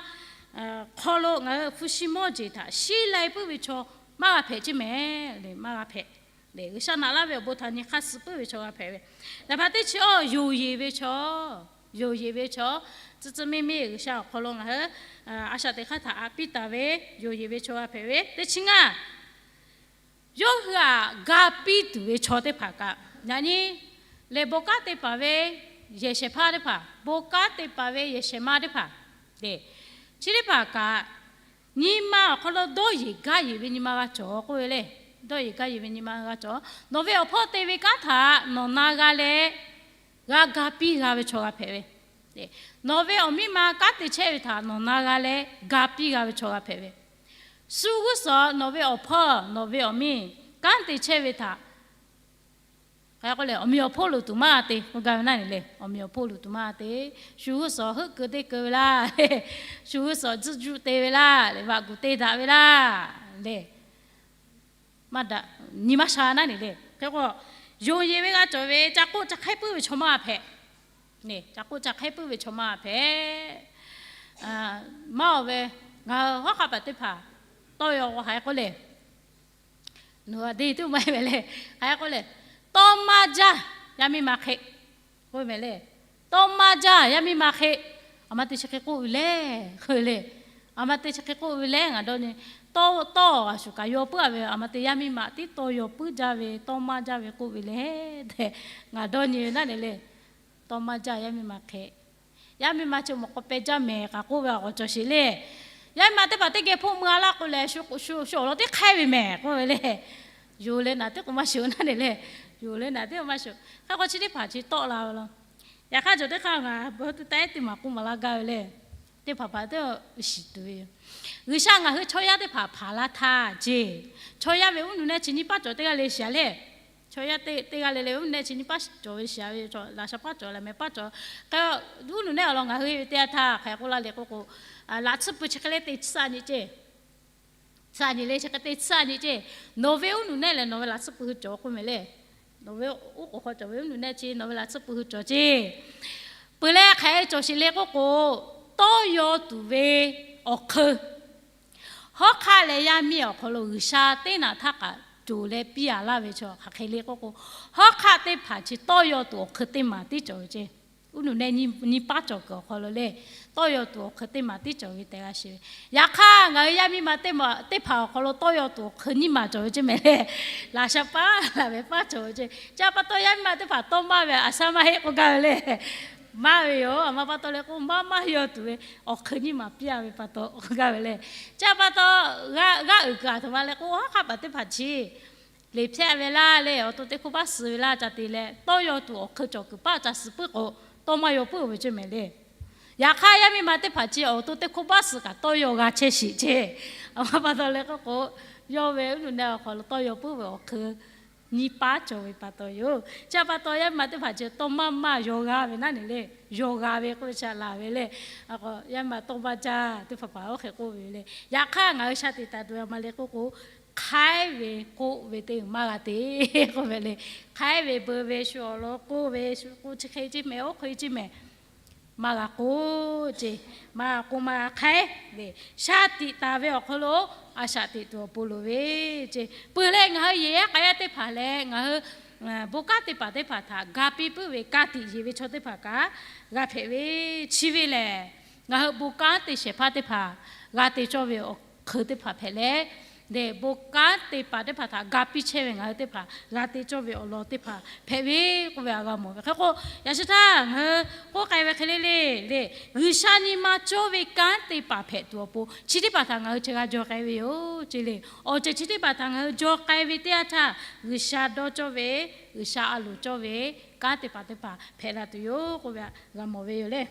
hk'aw lo ngaˬ hui hpu shi mawˇ jeˬ htaꞈ sheˉ lai puiˉ ve chaw maˇ g'a hpehꞈ ceˇ mehˍ le. Maˇ g'a hpehꞈ. Lehˬ G'uiˬsha naꞈ laˇ ve awˬ bon htaꞈ nyi hk'aˇ suh puiˉ ve chaw g'a hpehꞈ ve. Yaꞈ hk'aˇ teˇ chi awˇ, yonˍ yeˬ ve chaw, yonˍ yeˬ ve chaw, tcuh tcuh miˇ miˇ G'uiˬsha awˬ hk'aw lo ngaˬ hui a shaꞈ teꞈ hk'aˇ htaꞈ aꞈ piˇ taˍ ve yonˍ yeˬ ve chaw g'a hpehꞈ ve. Teˇ chi ngaˇ, yawˇ hui aꞈ ga piˇ tuˬ ve chaw teˇ hpaˍ kaꞈ, yaꞈ nyi lehˬ bon kanˉ te paˍ ve yehˬ shehˍ hpaˇ teˇ hpaˍ, bon kanˉ te paˍ ve yehˬ shehˍ ma teˇ hpaˍ, chi teˇ hpaˍ kaꞈ nyi ma awˬ hk'aw lo dawˇ yeˬ gaˇ yeˬ ve nyi ma g'a cawˬ k'oˆ ve le. Dawˇ yeˬ gaˇ yeˬ ve nyi ma g'a cawˬ. Nawˬ ve awˬ hpawˇ te ve kanˉ htaꞈ nawˬ na g'a leh g'a ga piˇ g'a ve chaw g'a hpehꞈ ve. Nawˬ ve awˬ miˇ ma kanˉ te chehˇ ve htaꞈ nawˬ na g'a leh ga piˇ g'a ve chaw g'a hpehꞈ ve. Shu g'uˇ suhˍ nawˬ ve awˬ hpawˇ nawˬ ve awˬ miˇ kanˉ te chehˇ ve htaꞈ k'o lehˬ, awˬ meꞈ awˬ hponˇ luˬ tuˬ maˇ g'a te k'oˆ gaˇ ve naˉ ne le. Awˬ meꞈ awˬ hponˇ luˬ tuˬ maˇ g'a te. Shu g'uˇ suhˍ heuˆ keu te keu ve laˇ. Shu g'uˇ suhˍ tzuhˆ juˆ te ve laˇ. Lehˬ vaꞈ guˬ te daꞈ ve laˇ. Lehˬ maˇ daꞈ, nyi maˇ sha naˉ ne le. Hk'e k'o, yonˍ yeˬ ve g'a cawˬ ve ca k'oˆ ca hk'ehˇ puiˉ ve chaw maˇ g'a hpehꞈ. Ca k'oˆ ca hk'ehˇ puiˉ ve chaw maˇ g'a hpehꞈ. Maˇ oˬ ve, ngaˬ hui hawˉ hk'a paˍ teˇ hpaˍ tawˇ yaw k'o hk'aˬ k'oˆ le. Nawˬ a deˇ tuˬ maˇ heˆ mehˍ le. Hk'aˬ k'oˆ le, tawˇ maˇ jaˇ, yaˇ miˇ ma hk'e k'oˆ ve mehˍ le. Tawˇ maˇ jaˇ, yaˇ miˇ ma hk'e. Aˬ ma te chi hk'e k'oˆ ve le, k'oˆ ve le. Aˬ ma te chi hk'e k'oˆ ve le, ngaˬ dawˇ nyi. Tawˇ tawˇ a shuˍ kaꞈ yaw puiˉ a ve, aˬ ma te yaˇ miˇ ma tiˉ tawˇ yaw puiˉ jaˇ ve, tawˇ maˇ jaˇ ve k'oˆ ve le tehꞈ ngaˬ dawˇ nyi ve naˉ ne le. Tawˇ maˇ jaˇ, yaˇ miˇ ma hk'e. Yaˇ miˇ ma chi mawꞈ k'aw peh jaˇ mehˍ k'aꞈ k'oˆ ve a k'awꞈ cawˬ sheˍ le. Yaˇ miˇ ma teˇ hpaˍ teˇ geh hpoˆ mui a laˇ k'o lehˬ, shu shu awˬ lawn teˇ hk'ehˇ ve mehˍ k'oˆ ve le. Yonˍ leh naˬ teˇ k'o maˇ shuˍ naˉ ne le. Yonˍ leh naˬ teˇ k'o maˇ shuˍ. Hk'e k'o chi teˇ hpaˍ chi tawˆ la ve law. Yaꞈ hk'aˇ cawˬ teˇ hk'aˇ ngaˬ bvuhꞈ tuˬ taˉ tiˉ maˍ k'oˆ maˍ laˇ gaˇ ve le. Teˇ hpaˍ hpaˍ teˇ shiˍ tuˬ ve yoˬ. G'uiˬsha ngaˬ hui chaw yaˇ teˇ hpaˍ hpaˍ laˇ htaˇ ceˇ, chaw yaˇ ve uˉ nuˬ nehˆ chi nyiˇ paˉ cawˬ teˇ g'aˇ le shiˍ a le. Chaw yaˇ teˇ g'aˇ le le uˉ nuˬ nehˆ chi nyiˇ paˉ cawˬ ve shiˍ a ve, laꞈ shaˍ paˉ cawˬ, laꞈ mehˍ paˉ cawˬ. K'o uˉ nuˬ nehˆ awˬ lawn ngaˬ hui ve teˇ yanˇ htaˇ hk'aˬ hk'e k'oˆ laˇ le k'oˆ k'o, laꞈ tsuhˇ pui chi hk'e le te tsuhˇ a nyi ceˇ. Tsuhˇ a nyi le chi hk'e te tsuhˇ a nyi ceˇ. Nawˬ ve uˉ nuˬ nehˆ lehˬ nawˬ ve laꞈ tsuhˇ pui hui cawˬ k'oˆ mehˍ le. Nawˬ ve uˉ k'oˍ hk'aw cawˬ ve uˉ nuˬ nehˆ chi nawˬ ve laꞈ tsuhˇ pui hui cawˬ ceˇ. Peuˬ leh hk'aˬ hk'e cawˬ sheˍ le k'oˆ k'o, tawˇ yaw tuˬ ve awˬ hk'eun hawˉ hk'aˆ leh yaˇ miˇ awˬ hk'aw lo G'uiˬsha teˇ naꞈ htaˇ kaꞈ coˬ leh piˇ a laˇ ve chaw hk'aˬ hk'e le k'oˆ k'o, hawˉ hk'aˆ teˇ hpaˍ chi tawˇ yaw tuˬ awˬ hk'eun teˇ maˬ tiˉ cawˬ ve ceˇ. Uˉ nuˬ neh nyi paˉ cawˬ kuiˬ awˬ hk'aw lo le, tawˇ yaw tuˬ awˬ hk'eun teˇ maˬ tiˉ cawˬ ve tehꞈ g'a shiˍ ve. Yaꞈ hk'aˇ, ngaˬ hui yaˇ miˇ ma teˇ hpaˍ awˬ hk'aw lo tawˇ yaw tuˬ awˬ hk'eun nyiˇ maˬ cawˬ ve ceˇ mehˍ le. Laꞈ sha paˉ laˬ ve paˉ cawˬ ve ceˇ. Chi pa taw yaˇ miˇ ma teˇ hpaˍ tawˇ maˇ ve a shaˉ maˇ heˆ k'oˆ gaˇ ve le. Maˇ ve yoˬ. A ma pa taw leh k'o, maˇ maˇ yaw tuˬ ve awˬ hk'eun nyiˇ maˬ piˇ a ve pa taw k'oˆ gaˇ ve le. Chi pa taw, g'aˇ uiˍ kuiˬ a htoꞈ ma leh k'o, hawˉ hk'aˆ paˍ teˇ hpaˍ chi leˬ hpehˇ ve laˇ le, awˬ to teˇ hk'oˆ baˆ suh ve laˇ ca te leh, tawˇ yaw tuˬ awˬ hk'eun cawˬ kuiˬ paˆ ca suh puiˉ k'o, tawˇ maˇ yaw puiˉ ve ceˇ mehˍ le. Yaꞈ hk'aˇ, yaˇ miˇ ma teˇ hpaˍ chi awˬ to teˇ hk'oˆ baˆ suh kaꞈ tawˇ yaw g'a chehˇ sheˍ ceˇ. A ma pa taw leh k'oˆ k'o, yawˇ ve uˉ nuˬ neh awˬ hk'aw lo tawˇ yaw puiˉ ve awˬ hk'eun nyiˇ paˉ cawˬ ve pa taw yoˬ. Chi pa taw yaˇ miˇ ma teˇ hpaˍ chi tawˇ maˇ maˇ yaw g'a ve naˉ neˬ le, yaw g'a ve k'oˆ ve chi laˬ ve le. Yaˇ miˇ ma tawˇ maˇ jaˇ teˇ hpaˍ hpaˍ oˇ hk'e k'oˆ ve le. Yaꞈ hk'aˇ, ngaˬ hui sha tiꞈ taˍ tuˬ ve a ma le k'oˆ k'o, hk'aiˉ ve k'oˆ ve teˇ maˇ g'a te k'oˆ ve le. Hk'aiˉ ve beu ve shu awˬ lawn k'oˆ ve shu k'o chi hk'e ceˇ mehˍ, oˇ hk'e ceˇ mehˍ. Maˇ g'a k'oˆ ceˇ, maˇ g'a k'oˆ maˇ g'a hk'aiˉ le. Sha tiꞈ taˍ ve awˬ hk'aw lo a shaꞈ teꞈ tuˬ awˬ pon loˍ ve ceˇ. Peuˬ leh ngaˬ hui yehˬ yaˇ k'a yaˇ teˇ hpaˍ leh ngaˬ hui bon kanˉ te paˍ teˇ hpaˍ htaꞈ ga piˇ puiˉ ve ka tiꞈ yeˬ ve chaw teˇ hpaˍ kaꞈ g'a hpehꞈ ve. Chi ve lehˬ, ngaˬ hui bon kanˉ te shehˍ hpaˇ teˇ hpaˍ g'a te cawˇ ve awˬ hk'eun teˇ hpaˍ hpehꞈ leh, lehˬ bon kanˉ te paˍ teˇ hpaˍ htaꞈ ga piˇ chehˇ ve ngaˬ hui teˇ hpaˍ g'a te cawˇ ve awˬ lawn teˇ hpaˍ hpehꞈ ve k'oˆ ve a g'a mawˬ ve hk'e k'o, yaꞈ shi htaˇ ngaˬ hui k'oˆ k'ai ve hk'e le le, le, G'uiˬsha nyi ma cawˇ ve kanˉ te paˍ hpehꞈ tuˬ awˬ pon chi teˇ hpaˍ htaꞈ ngaˬ hui chi g'a jaw k'ai ve yoˬ ceˇ le. Awˬ ceuˬ chi teˇ hpaˍ htaꞈ ngaˬ hui jaw k'ai ve teˇ yanˇ htaˇ, G'uiˬsha dawˇ cawˇ ve, G'uiˬsha a loˍ cawˇ ve kanˉ te paˍ teˇ hpaˍ hpehꞈ la tuˬ yoˬ k'oˆ ve g'a mawˬ ve yoˬ le.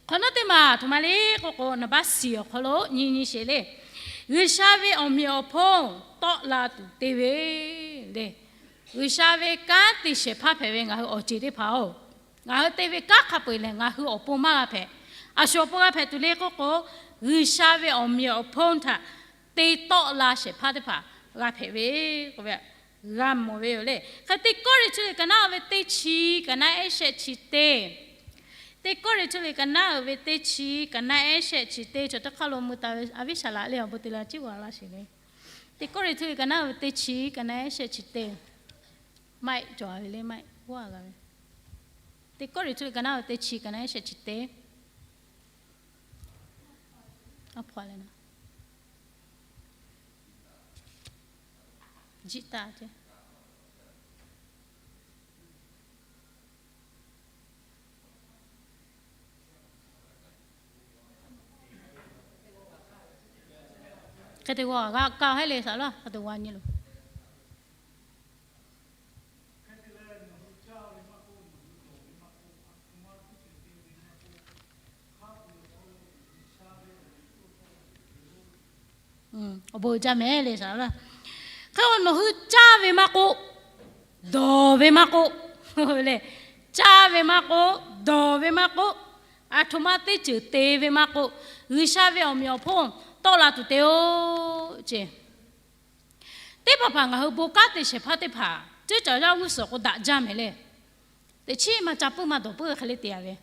Hk'awꞈ nawˉ teˇ maˬ a htoꞈ ma le k'oˆ k'o, naˍ baˆ shiˍ awˬ hk'aw lo nyi nyi sheˍ le. G'uiˬsha ve awˬ meꞈ awˬ hponˇ tawˆ la tuˬ te ve le. G'uiˬsha ve kanˉ te shehˍ hpaˇ hpehꞈ ve ngaˬ hui awˬ ceˬ teˇ hpaˍ-oˬ, ngaˬ hui te ve kanˉ hk'a peu-eˬ lehˬ ngaˬ hui awˬ pon maˇ g'a hpehꞈ. A shu awˬ pon g'a hpehꞈ tuˬ le k'oˆ k'o, G'uiˬsha ve awˬ meꞈ awˬ hponˇ htaꞈ te tawˆ la shehˍ hpaˇ teˇ hpaˍ g'a hpehꞈ ve k'oˆ ve g'a mawˬ ve yoˬ le. Hk'e Teˇ Kawˇrenˍhtuˆ liꞈ ka naˉ ve teˇ chi ka naˉ ehˉ shehˆ chi teˇ, Teˇ Kawˇrenˍhtuˆ liꞈ ka naˉ ve teˇ chi ka naˉ ehˉ shehˆ chi teˇ, chaw teˇ hk'aˇ lo mui taˍ ve a viˉ shaˍ laꞈ le awˬ bon te la ciˉ g'a laˇ sheˍ le. Teˇ Kawˇrenˍhtuˆ liꞈ ka naˉ ve teˇ chi ka naˉ ehˉ shehˆ chi teˇ, maˆ cawˬ ve le, maˆ g'aˇ g'a ve. Teˇ Kawˇrenˍhtuˆ liꞈ ka naˉ ve teˇ chi ka naˉ ehˉ shehˆ chi teˇ, a hpaw le na, jiˆ taˇ ce. Hk'e te g'a kaˇ hehˉ le saˍ laˇ hk'e te g'a nyi loˬ. Awˬ bon jaˇ mehˍ le saˍ laˇ. Hk'e k'o nawˬ hui caˇ ve maˇ k'oˆ, dawˬ ve maˇ k'oˆ, le, caˇ ve maˇ k'oˆ, dawˬ ve maˇ k'oˆ, a htoꞈ ma teˇ ceuˬ te ve maˇ k'oˆ, G'uiˬsha ve awˬ meꞈ awˬ hponˇ tawˆ la tuˬ te-oˬ ce. Teˇ hpaˍ hpaˍ ngaˬ hui bon kanˉ te shehˍ hpaˇ teˇ hpaˍ ceuˇ caˬ yaˇ g'uˇ suhˍ k'o daꞈ jaˇ mehˍ le. Teꞈ chiˉ maˇ ca puiˉ maˇ dawˬ puiˉ ve hk'e le te-a ve.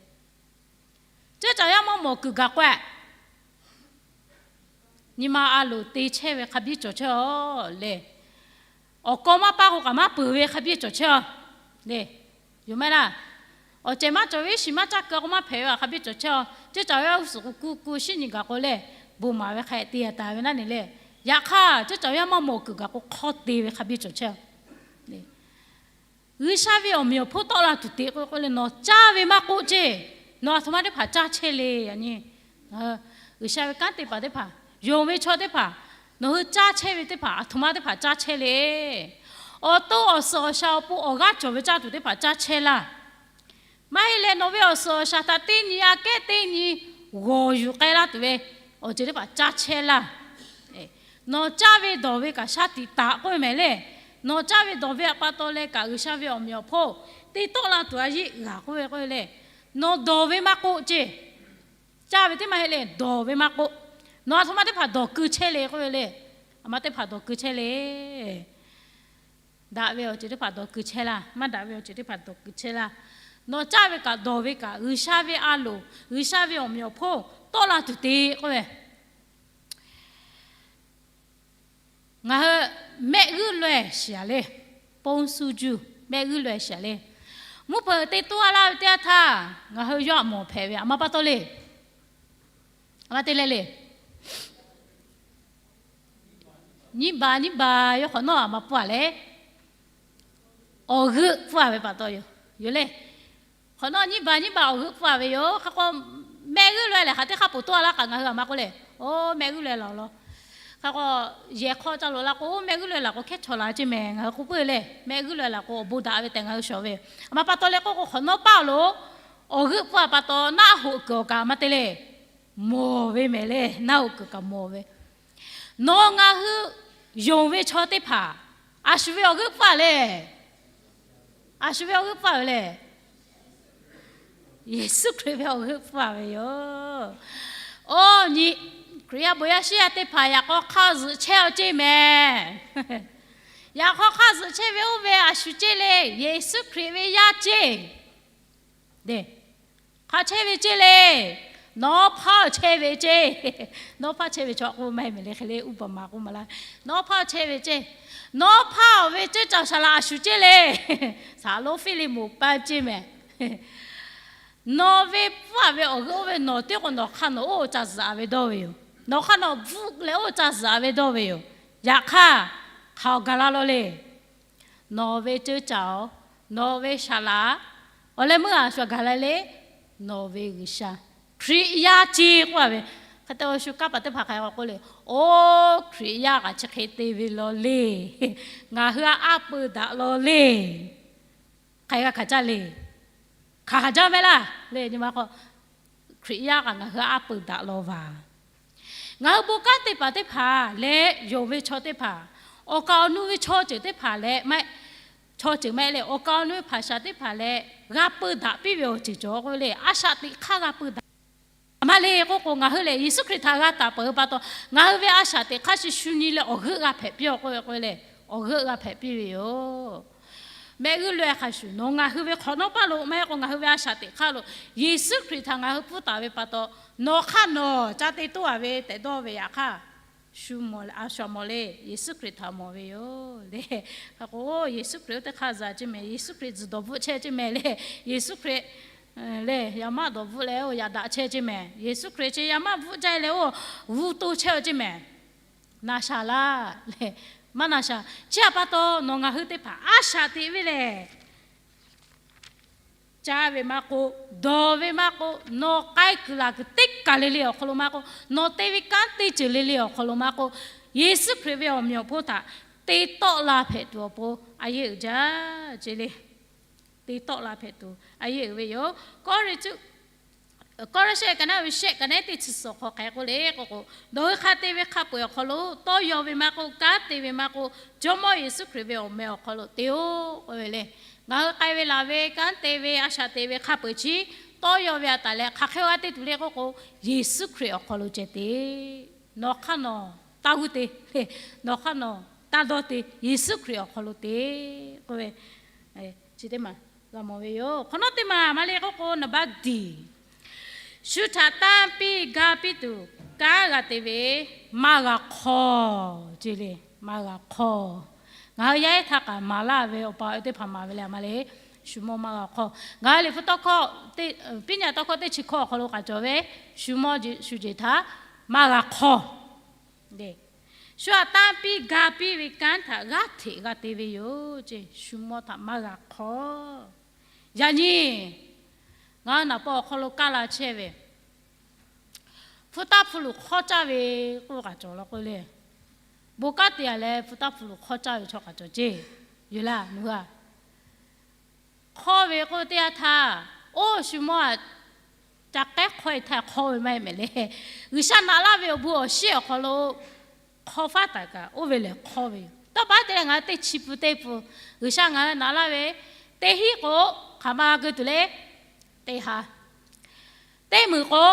Ceuˇ caˬ yaˇ maˇ mawˬ kuiˬ gaˬ k'o-e, nyi ma a loˍ te chehˇ ve hk'a biˇ cawˬ chehˇ-a le. Awˬ kaw maˇ paˇ k'o kaꞈ maˇ peuˬ ve hk'a biˇ cawˬ chehˇ-a le. Yoˬ maˇ laˇ. Awˬ cehˬ maˇ cawˬ ve iˉ shiˍ maˇ caˇ keu k'o maˇ hpehꞈ ve hk'a biˇ cawˬ chehˇ-a. Ceuˇ caˬ yaˇ g'uˇ suhˍ k'o ku ku shiˉ nyi gaˬ k'o le, bon maˍ ve hk'a te-a taˍ ve naˉ neˬ le. Yaꞈ hk'aˇ ceuˇ caˬ yaˇ maˇ mawˬ kuiˬ gaˬ k'o hk'awˇ te ve hk'a biˇ cawˬ chehˇ-a. G'uiˬsha ve awˬ meꞈ awˬ hponˇ tawˆ la tuˬ te k'o k'oˆ le, nawˬ caˇ ve maˇ k'oˆ ce. Nawˬ a htoꞈ ma teˇ hpaˍ caˇ chehˇ le yaꞈ nyi. G'uiˬsha ve kanˉ te paˍ teˇ hpaˍ, yonˍ ve chaw teˇ hpaˍ, nawˬ hui caˇ chehˇ ve teˇ hpaˍ a htoꞈ ma teˇ hpaˍ caˇ chehˇ le. Awˬ to awˬ suhˍ awˬ shaˍ awˬ pon awˬ g'aˇ cawˬ ve caˇ tuˬ teˇ hpaˍ caˇ chehˇ laˇ. Maˇ heˆ leh nawˬ ve awˬ suhˍ awˬ shaˍ htaꞈ teˇ nyi aꞈ kehˉ teˇ nyi g'awˬ yuˬ k'ai laˇ tuˬ ve awˬ ceuˬ teˇ hpaˍ caˇ chehˇ laˇ. Nawˬ caˇ ve dawˬ ve kaꞈ shaˉ tiꞈ taˍ k'oˆ ve mehˍ le. Nawˬ caˇ ve dawˬ ve a pa taw leh kaꞈ G'uiˬsha ve awˬ meꞈ awˬ hponˇ te tawˆ la tuˬ a yeˆ g'aˬ k'oˆ ve k'oˆ ve le. Nawˬ dawˬ ve maˇ k'oˆ ce. Caˇ ve teˇ maˇ heˆ leh dawˬ ve maˇ k'oˆ. Nawˬ a htoꞈ ma teˇ hpaˍ dawˬ keu chehˇ le k'oˆ ve le. A ma teˇ hpaˍ dawˬ keu chehˇ le. Daꞈ ve awˬ ceuˬ teˇ hpaˍ dawˬ keu chehˇ laˇ. Maˇ daꞈ ve awˬ ceuˬ teˇ hpaˍ dawˬ keu chehˇ laˇ. Nawˬ caˇ ve kaꞈ dawˬ ve kaꞈ G'uiˬsha ve a loˍ, G'uiˬsha ve awˬ meꞈ awˬ hponˇ tawˆ la tuˬ te k'oˆ ve Ngaˬ hui mehˆ g'uiˇ loeh shiˍ a le. ဘုန်းစု juˇ mehˆ g'uiˇ loeh shiˍ a le. Mvuhˇ hpeuꞈ te toˇ a laˇ ve teˇ yanˇ htaˇ, ngaˬ hui yawˇ htaꞈ mawˬ hpehꞈ ve a ma pa taw le. A ma te leh le. Nyiˇ baˬ nyiˇ baˬ yawˇ hk'awꞈ nawˉ a ma pfuhˇ a le. Awˬ g'euˆ pfuhˇ a ve pa taw yoˬ le. Hk'awꞈ nawˉ nyiˇ baˬ nyiˇ baˬ awˬ g'euˆ pfuhˇ a ve yoˬ. Hk'a k'o, mehˆ g'uiˇ loeh lehˬ hk'aˬ teˇ hk'aˇ poˬ toˇ a laˇ k'aꞈ ngaˬ hui a ma k'oˆ le. Oˇ mehˆ g'uiˇ loeh laˬ law. Hk'a k'o, yehˬ hk'aw ca loꞈ la k'o, oˇ mehˆ g'uiˇ loeh laˬ k'o hkehˉ chaw la ceˇ mehˍ. Ngaˬ hui k'oˆ puiˉ le, mehˆ g'uiˇ loeh laˬ k'o awˬ bon daꞈ ve tehꞈ ngaˬ hui shawˍ ve. A ma pa taw leh k'oˆ k'o, hk'awꞈ nawˉ paˇ lo awˬ g'euˆ pfuhˇ a pa taw naˆ hoꞈ kuiˬ awˬ kaꞈ a ma te le. Mawˬ ve mehˍ le, naˆ hoꞈ kuiˬ kaꞈ mawˬ ve. Nawˬ ngaˬ hui yonˍ ve chaw teˇ hpaˍ, a shu ve awˬ g'euˆ pfuhˇ a le. A shu ve awˬ g'euˆ pfuhˇ a ve le. Yeˍsuˆ Hkriꞈ ve awˬ g'euˆ pfuhˇ a ve yoˬ. Oˇ nyi, Hkriꞈ yaˇ bon yaˇ shiˉ yaˇ teˇ hpaˍ yaꞈ k'aw hk'aˇ zuhꞈ chehˇ a ceˇ mehˍ. Yaꞈ k'aw hk'aˇ zuhꞈ chehˇ ve oˇ ve a shu ceˇ le, Yeˍsuˆ Hkriꞈ ve yaˇ ceˇ. Hk'a chehˇ ve ceˇ le. Nawˉ hpaˇ chehˇ ve ceˇ. Nawˉ hpaˇ chehˇ ve chaw k'oˆ maˇ heˆ mehˍ le, hk'e le uˉ paˍ maˍ k'oˆ maˍ laˇ. Nawˉ hpaˇ chehˇ ve ceˇ. Nawˉ hpaˇ awˬ ve ceuˇ caˬ saˍ laꞈ a shu ceˇ le. Saˍ lonˉ Hpiˇliˍmoˍ paˇ ceˇ mehˍ. Nawˬ ve pfuhˇ a ve awˬ g'euˆ oˇ ve nawˬ teˇ k'o nawˬ hk'aˇ nawˬ oˇ ca zuhꞈ a ve dawˇ ve yoˬ. Nawˬ hk'aˇ nawˬ bvuhˆ leh oˇ ca zuhꞈ a ve dawˇ ve yoˬ. Yaꞈ hk'aˇ, hk'aˬ awˬ gaˬ la law le. Nawˬ ve ceuˇ caˬ-oˬ, nawˬ ve saˍ laꞈ, awˬ leh meuˇ a shu gaˬ la le. Nawˬ ve G'uiˬsha, Hkriꞈ yaˇ ceˇ k'oˆ a ve, hk'e te awˬ shu kanˉ paˍ teˇ hpaˍ hk'aˬ hk'e k'oˆ le. Oˇ Hkriꞈ yaˇ kaꞈ chi hk'e te ve law le. Ngaˬ hui a aˉ peu daꞈ law le. Hk'aˬ hk'e g'a hkanˍ jaˇ le. Hkanˍ hkanˍ jaˇ mehˍ laˇ le. Nyi ma k'o, Hkriꞈ yaˇ kaꞈ ngaˬ hui a aˉ peu daꞈ law vaˬ. Ngaˬ hui bon kanˉ te paˍ teˇ hpaˍ leh yonˍ ve chaw teˇ hpaˍ, awˬ kaˍ awˬ nu ve chaw ceuˬ teˇ hpaˍ leh maˇ, chaw ceuˬ maˇ heˆ le, awˬ kaˍ awˬ nu ve hpaˍ shaˍ teˇ hpaˍ leh g'a peu daꞈ piˇ ve awˬ ceuˬ cawˬ k'oˆ ve le. A shaꞈ teꞈ hk'aˇ g'a peu daꞈ a ma le k'oˆ k'o, ngaˬ hui lehˬ Yeˍsuˆ Hkriꞈ htaꞈ g'a taˍ peuˬ ve pa taw, ngaˬ hui ve a shaꞈ teꞈ hk'aˇ chi shu nyi leh awˬ g'euˆ g'a hpehꞈ piˇ-oˬ k'oˆ ve k'o le, awˬ g'euˆ g'a hpehꞈ piˇ ve yoˬ. Mehˆ g'uiˇ loeh hk'a shuˍ nawˬ ngaˬ hui ve hk'awꞈ nawˉ paˇ lo maˇ heˆ k'o ngaˬ hui ve a shaꞈ teꞈ hk'aˇ lo Yeˍsuˆ Hkriꞈ htaꞈ ngaˬ hui pfuhˇ taˍ ve pa taw, nawˬ hk'aˇ nawˬ ca te toˇ a ve tehꞈ dawˇ ve yaꞈ hk'aˇ, shu mawˬ leh a shu mawˬ le. Yeˍsuˆ Hkriꞈ htaꞈ mawˬ ve yoˬ le. Hk'a k'o, Yeˍsuˆ Hkriꞈ oˇ teˇ hk'aˇ zuhꞈ ceˇ mehˍ. Yeˍsuˆ Hkriꞈ tzuhˬ dawˬ bvuhˆ chehˇ ceˇ mehˍ le. Yeˍsuˆ Hkriꞈ lehˬ yaꞈ maˆ dawˬ bvuhˆ leh oˇ yaꞈ daꞈ chehˇ ceˇ mehˍ. Yeˍsuˆ Hkriꞈ chi yaꞈ maˆ bvuhˆ jaˇ leh oˇ g'uˇ to chehˇ ceˇ mehˍ. Na shaˍ laˇ lehˬ, maˇ na shaˍ. Chi htaꞈ pa taw nawˬ ngaˬ hui teˇ hpaˍ a shaꞈ teꞈ ve lehˬ, caˇ ve maˇ k'oˆ, dawˬ ve maˇ k'oˆ, nawˬ k'ai kuiˬ laˬ kuiˬ teˇ kaˬ le le awˬ hk'aw lo maˇ k'oˆ, nawˬ te ve kanˉ teˇ ceuˬ le le awˬ hk'aw lo maˇ k'oˆ, Yeˍsuˆ Hkriꞈ ve awˬ meꞈ awˬ hponˇ htaꞈ te tawˆ la hpehꞈ tuˬ awˬ pon a yeˇ uiˍ jaˇ ceˇ le. Te tawˆ la hpehꞈ tuˬ a yeˇ uiˍ ve yoˬ. Kawˇrenˍhtuˆ, Kawˇrenˍhtuˆ ka naˉ ve shehˆ ka naˉ teˇ chi suhˍ hk'aw hk'aˬ hk'e k'oˆ le k'oˆ k'o, nawˬ hui hk'a te ve hk'a peu-eˬ awˬ hk'aw lo, tawˇ yaw ve maˇ k'oˆ, kanˉ te ve maˇ k'oˆ, Jawˇmawˇ Yeˍsuˆ Hkriꞈ ve awˬ meh awˬ hk'aw lo te-oˆ k'oˆ ve le. Ngaˬ hui k'ai ve laˬ ve, kanˉ te ve, a shaꞈ teꞈ ve hk'a peu-eˬ chi tawˇ yaw ve a taˍ leh hk'aˬ hk'e g'a te tuˬ le k'oˆ k'o, Yeˍsuˆ Hkriꞈ awˬ hk'aw lo ceh te. Nawˬ hk'aˇ nawˬ taˇ g'uˇ te, nawˬ hk'aˇ nawˬ taˇ dawˇ te, Yeˍsuˆ Hkriꞈ awˬ hk'aw lo te k'oˆ ve, chi teˇ maˬ g'a mawˬ ve yoˬ. Hk'awꞈ nawˉ teˇ maˬ ma le k'oˆ k'o, naˍ baˆ diˬ shu htaꞈ tanˇ piˇ ga piˇ tuˬ kanˉ g'a te ve, maˇ g'a hk'awˇ ceˇ le. Maˇ g'a hk'awˇ. Ngaˬ hui yaˇ ehˉ htaˇ kaꞈ maˍ laˇ ve awˬ pa awˬ e teˇ hpaˍ maˍ ve le a ma le. Shu mawˇ maˇ g'a hk'awˇ. Ngaˬ hui Liꞈ hpu tawˇ hkawˇ, piˉ nyaꞈ tawˇ hkawˇ teˇ chi hkawˇ awˬ hk'aw lo k'aꞈ cawˬ ve, shu mawˇ shu jeˬ htaꞈ maˇ g'a hk'awˇ. Shu htaꞈ tanˇ piˇ ga piˇ ve kanˉ htaꞈ g'aˇ hteꞈ g'a te ve yoˬ ceˇ. Shu mawˇ htaꞈ maˇ g'a hk'awˇ. Yaꞈ nyi ngaˬ hui naˍ paw awˬ hk'aw lo kaˇ la chehˇ ve, hpu taˇ hpu luˬ hk'awˇ caˇ ve k'oˆ k'aꞈ cawˬ law k'oˆ le. Bon kanˉ te a leh hpu taˇ hpu luˬ hk'awˇ caˇ ve chaw k'aꞈ cawˬ ceˇ. Yoˬ laˇ, nawˬ hui a hk'awˇ ve k'oˆ ve teˇ yanˇ htaˇ, oˇ shu mawˇ a ca k'ehˉ hk'awˇ e htaˇ hk'awˇ ve maˇ heˆ mehˍ le. G'uiˬsha naꞈ laˇ ve awˬ bon awˬ shiˉ awˬ hk'aw lo hk'aw faˉ taˍ kaꞈ oˇ ve lehˬ hk'awˇ ve yoˬ. Tawˇ pa te leh ngaˬ hui teˇ chi pun teˇ pun, G'uiˬsha ngaˬ hui naꞈ laˇ ve, teˇ hinˉ k'o hk'aˬ ma g'a keu tuˬ le, teˇ ha, teˇ meunˍ k'o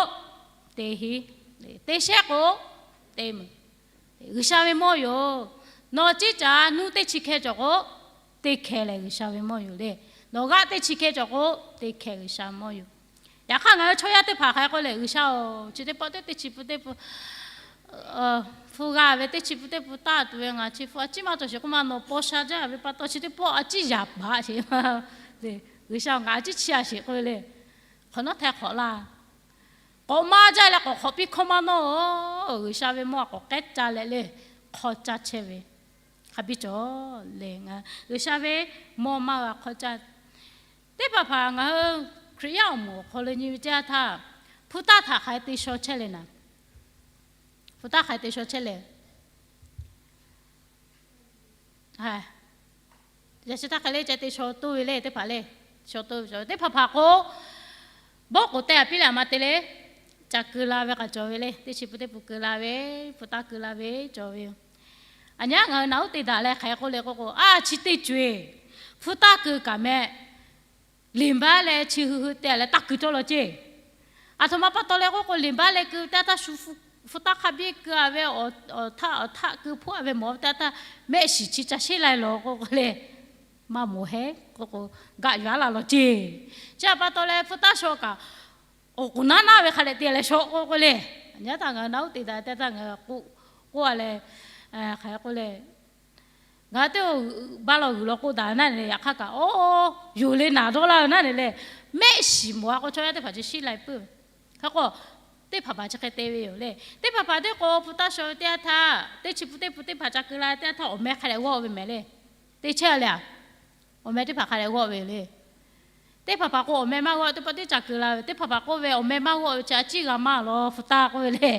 teˇ hinˉ, teˇ shehˆ k'o teˇ meunˍ. G'uiˬsha ve mawˇ yoˬ. Nawˬ ciˉ caˬ nuˇ teˇ chi hkeh cawˬ k'o, teˇ hkeh lehˬ G'uiˬsha ve mawˇ yoˬ le. Nawˬ g'aˆ teˇ chi hkeh cawˬ k'o, teˇ hkeh G'uiˬsha mawˇ yoˬ. Yaꞈ hk'aˇ ngaˬ hui chaw yaˇ teˇ hpaˍ hk'aˬ hk'e k'oˆ lehˬ, G'uiˬsha-oˬ, chi teˇ pawˆ teˇ teˇ chi pun teˇ pun, hpu g'a ve teˇ chi pun teˇ pun taˇ tuˬ ve ngaˬ chi hpu a ciˉ maˇ cawˬ sheˍ k'oˆ ma, nawˬ paw sha jaˇ ve pa taw chi teˇ pawˆ a ciˉ yaˍ baꞈ sheˍ. G'uiˬsha ngaˬ a ciˉ chi a sheˍ k'oˆ ve le. Hk'awꞈ nawˉ hteh hk'awꞈ laˇ. K'awꞈ maˇ jaˇ leh k'awꞈ hk'awꞈ piˇ hkawˇ maˇ nawˉ-oˬ. G'uiˬsha ve mawˇ a k'awꞈ k'ehˉ ca leh le, hk'aw caˇ chehˇ ve hk'a biˇ cawˬ le. Ngaˬ G'uiˬsha ve mawˇ maˇ g'a hk'aw caˇ. Teˇ hpaˍ hpaˍ ngaˬ hui Hkriꞈ yaˇ awˬ moˍ awˬ hk'aw lo nyi ve teˇ yanˇ htaˇ, hpu taˇ htaꞈ hk'aˬ hk'e te shaw chehˇ le naˍ. Hpu taˇ hk'aˬ hk'e te shaw chehˇ le. Yaꞈ chi htaˇ hk'e le ca te shaw toˇ ve le teˇ hpaˍ le. Shaw toˇ ve, teˇ hpaˍ hpaˍ k'o, bawˆ k'oˍ teh a piˇ leh a ma te le, ca keu la ve k'a cawˬ ve le. Teˇ chi pun teˇ pun keu la ve, hpu taˇ keu la ve cawˬ ve yoˬ. Aˬ nyi ngaˬ hui naˬ uˉ te daꞈ leh hk'aˬ hk'e k'oˆ le k'oˆ k'o, a chi teˇ co eˬ, hpu taˇ keu kaꞈ meh, liꞈ baˆ leh chi hui hui te a leh taˇ keu cawˇ law ceˇ. Aˬ htoꞈ ma pa taw leh k'oˆ k'o, liꞈ baˆ leh keu teˇ htaˇ shu hpu taˇ hk'a biˇ keu a ve, awˬ htaˆ awˬ htaˆ keu hpoˆ a ve mawˬ teˇ htaˇ, mehˆ shiˍ chi ca sheˉ lai lawˬ k'oˆ k'o le, maˇ mawˬ hehˉ k'oˆ k'o, gaˆ yuˬ a laˇ law ceˇ. Chi a pa taw leh hpu taˇ shaw kaꞈ, awˬ k'oˍ naˉ naˉ ve hk'a dehꞈ te leh shaw k'oˆ k'o le. Aˬ nyi htaˇ ngaˬ hui naˬ uˉ te daꞈ teˇ htaˇ ngaˬ hui k'oˆ k'oˆ a leh, hk'aˬ hk'e k'oˆ le, ngaˬ hui teˇ baˆ law g'uiˬ law k'oˆ daꞈ ve naˉ ne le, yaꞈ hk'aˇ kaꞈ, o, yonˍ le naˍ dawˇ laˇ ve naˉ ne le, mehˆ shiˍ mawˬ a k'o chaw yaˇ teˇ hpaˍ chi sheˉ lai puiˉ ve. Hk'e k'o, teˇ hpaˍ hpaˍ chi hk'e te ve yoˬ le. Teˇ hpaˍ hpaˍ teˇ k'o hpu taˇ shaw ve teˇ yanˇ htaˇ, teˇ chi pun teˇ pun teˇ hpaˍ ca keu la teˇ yanˇ htaˇ, awˬ meh hk'a dehꞈ g'awˆ ve mehˍ le. Teˇ chehˇ a le a, awˬ meh teˇ hpaˍ hk'a dehꞈ g'awˆ ve yoˬ le. Teˇ hpaˍ hpaˍ k'o awˬ meh maˇ g'awˆ, teˇ pawˆ teˇ ca keu la ve. Teˇ hpaˍ hpaˍ k'oˆ ve, awˬ meh maˇ g'awˆ ve chi a ciˉ g'a maˇ law, hpu taˇ k'oˆ ve le.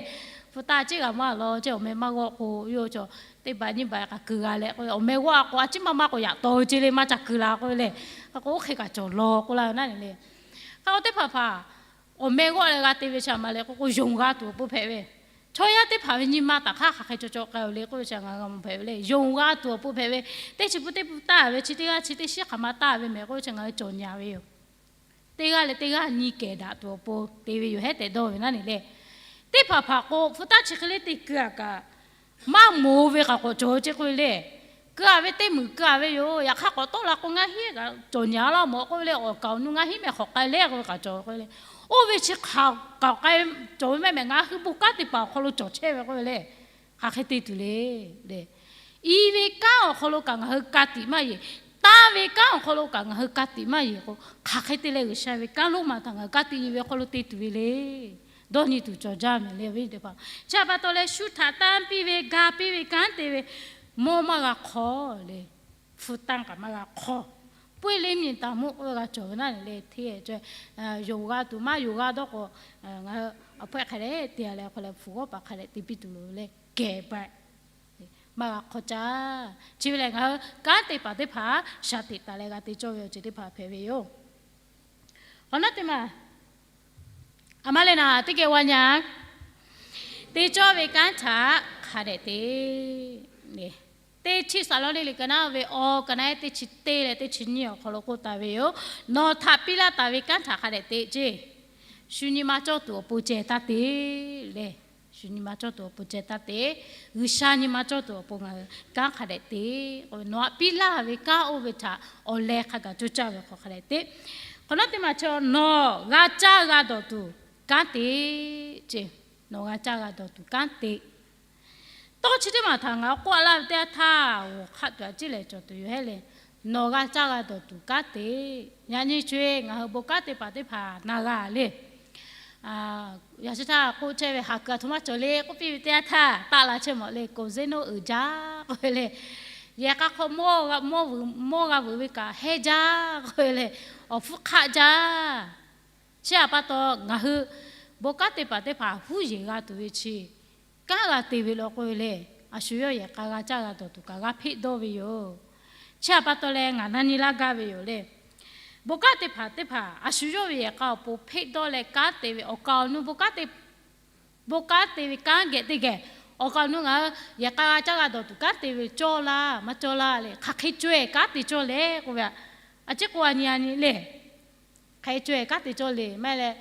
Hpu taˇ a ciˉ g'a maˇ law ceˇ, awˬ meh maˇ g'awˆ k'o, yawˇ cawˬ teˇ baˬ nyiˇ baˬ k'a keu g'a leh k'o, awˬ meh g'awˆ a k'o a ciˉ maˇ maˇ k'o yaꞈ taw ve ceˇ le, maˇ ca keu la k'oˆ ve le. Hk'e k'o oˇ hk'e kaꞈ cawˬ law k'oˆ laˇ ve naˉ ne le. Hk'e k'o teˇ hpaˍ hpaˍ awˬ meh g'awˆ leh g'a te ve chi a ma le k'oˆ k'o, yonˍ g'a tuˬ awˬ pon hpehꞈ ve. Chaw yaˇ teˇ hpaˍ ve nyi ma taꞈ hk'aˇ hk'aˬ hk'e cawˬ cawˬ k'ai-oˬ le k'oˆ ve chi ngaˬ hui g'a mawˬ hpehꞈ ve le. Yonˍ g'a tuˬ awˬ pon hpehꞈ ve. Teˇ chi pun teˇ pun taˇ ve chi teˇ g'aˇ chi teˇ shiˉ hk'aˬ ma taˇ ve mehˍ k'oˆ ve chi ngaˬ hui cawˬ nyi a ve yoˬ. Teˇ g'aˇ leh teˇ g'aˇ nyi kehˬ daꞈ tuˬ awˬ pon te ve yoˬ hehˉ tehꞈ dawˇ ve naˉ ne le. Teˇ hpaˍ hpaˍ k'o hpu taˇ chi hk'e le te keu a kaꞈ, maˇ moˍ ve k'aꞈ k'awꞈ cawˬ ceˇ k'oˆ ve le. Keu a ve teˇ muiˬ keu a ve yoˬ. Yaꞈ hk'aˇ k'awꞈ tawˆ la k'o ngaˇ hinˉ kaꞈ cawˬ nyi a laˇ mawˬ k'oˆ ve le. Awˬ kaˍ awˬ nu ngaˇ hinˉ mehˍ hk'awꞈ k'ai le k'oˆ ve kaꞈ cawˬ k'oˆ ve le. Oˇ ve chi hk'aˬ kaꞈ k'ai cawˬ ve mehˆ mehˍ ngaˬ hui bon kanˉ te paˍ awˬ hk'aw lo cawˬ chehˇ ve k'oˆ ve le. Hk'aˬ hk'e te tuˬ le. I ve kanˉ awˬ hk'aw lo kaꞈ ngaˬ hui ka tiꞈ maˇ yeˬ. Tanˇ ve kanˉ awˬ hk'aw lo kaꞈ ngaˬ hui ka tiꞈ maˇ yeˬ k'o, hk'aˬ hk'e te leh G'uiˬsha ve kanˉ lonˉ ma htaꞈ ngaˬ hui ka tiꞈ yeˬ ve hk'aw lo te tuˬ ve le. Dawˇ nyi tuˬ cawˬ jaˇ mehˍ le ve teˇ hpaˍ. Chi a pa taw leh shu htaꞈ tanˇ piˇ ve, ga piˇ ve, kanˉ te ve, mawˇ maˇ g'a hk'aw le. Hpu tanˇ kaꞈ maˇ g'a hk'aw. Puiˇ le miˬ taˍ mvuhˇ k'oˆ ve g'a cawˬ ve naˉ ne le. Hteˇ yonˍ g'a tuˬ maˇ yonˍ g'a dawˇ k'o, ngaˬ hui awˬ hpawehˇ hk'a dehꞈ te a leh hk'aw leh hpu g'awˇ paˍ hk'a dehꞈ te piˇ tuˬ loˍ le. Kehˬ baꞈ maˇ g'a hk'aw caˇ. Chi ve lehˬ ngaˬ hui kanˉ te paˍ teˇ hpaˍ shaˍ teꞈ taˍ leh g'a te cawˇ ve awˬ ceuˬ teˇ hpaˍ hpehꞈ ve yoˬ. Awˬ naˉ teˇ maˬ a ma le naˍ teˇ geh wa nyi a. Te cawˇ ve kanˉ htaꞈ hk'a dehꞈ te. Teˇ Hteˇsaˍlawˇniˆ liꞈ ka naˉ ve awˬ ka naˉ teˇ chi teˇ leh teˇ chi nyiˇ awˬ hk'aw lo k'oˆ taˍ ve yoˬ. Nawˬ htaꞈ piˇ laˇ taˍ ve kanˉ htaꞈ hk'a dehꞈ te ceˇ. Shu nyi ma cawˇ tuˬ awˬ pon ceh taˇ te le. Shu nyi ma cawˇ tuˬ awˬ pon ceh taˇ te. G'uiˬsha nyi ma cawˇ tuˬ awˬ pon ngaˬ hui kanˉ hk'a dehꞈ te. Nawˬ htaꞈ piˇ laˇ ve kanˉ oˇ ve htaꞈ awˬ leh hk'a gaˬ coˇ caˇ ve hk'aw hk'a dehꞈ te. Hk'awꞈ nawˉ teˇ maˬ chaw nawˬ g'a caˇ g'a dawˬ tuˬ kanˉ te ceˇ. Nawˬ g'a caˇ g'a dawˬ tuˬ kanˉ te. Tawˇ chi teˇ maˬ htaꞈ ngaˬ k'oˆ a laˇ ve teˇ yanˇ htaˇ, g'awˬ hk'aˆ tuˬ a ciˉ lehˬ cawˬ tuˬ yoˬ hehˉ le. Nawˬ g'a caˇ g'a dawˬ tuˬ kanˉ te. Yaꞈ nyi co e ngaˬ hui bon kanˉ te paˍ teˇ hpaˍ na g'a le. Yaꞈ chi htaˇ k'oˆ chehˇ ve, haˍ kuiˬ aˬ htoꞈ ma cawˬ le k'oˆ piˇ ve teˇ yanˇ htaˇ, taˆ la chehˇ mawˬ le, k'oˍ zeˉ noˉ uiˍ jaˇ k'oˆ ve le. Yehˬ k'a hk'aw mawˇ g'a vuiˬ ve kaꞈ hehnˇ jaˇ k'oˆ ve le. Awˬ hpfuhˇ hk'aˆ jaˇ. Chi a pa taw ngaˬ hui bon kanˉ te paˍ teˇ hpaˍ huˉ yeˬ g'a tuˬ ve chi kanˉ g'a te ve law k'oˆ ve le. A shu yawˇ yehˬ k'a g'a caˇ g'a dawˬ tuˬ kaꞈ g'a hpeˆ dawˇ ve yoˬ. Chi a pa taw leh ngaˬ na nyi laˇ gaˇ ve yoˬ le. Bon kanˉ te paˍ teˇ hpaˍ a shu yawˇ ve yehˬ k'a awˬ pon hpeˆ dawˇ leh kanˉ te ve awˬ kaˍ awˬ nu bon kanˉ te bon kanˉ te ve kanˉ geh teˇ geh, awˬ kaˍ awˬ nu ngaˬ hui yehˬ k'a g'a caˇ g'a dawˬ tuˬ kanˉ te ve cawˇ laˇ maˇ cawˇ laˇ le. Hk'aˬ hk'e caweh kanˉ te cawˇ le k'oˆ ve, a ciˉ k'oˆ a nyi a nyi le. Hk'aˬ hk'e caweh kanˉ te cawˇ le maˇ heˆ leh,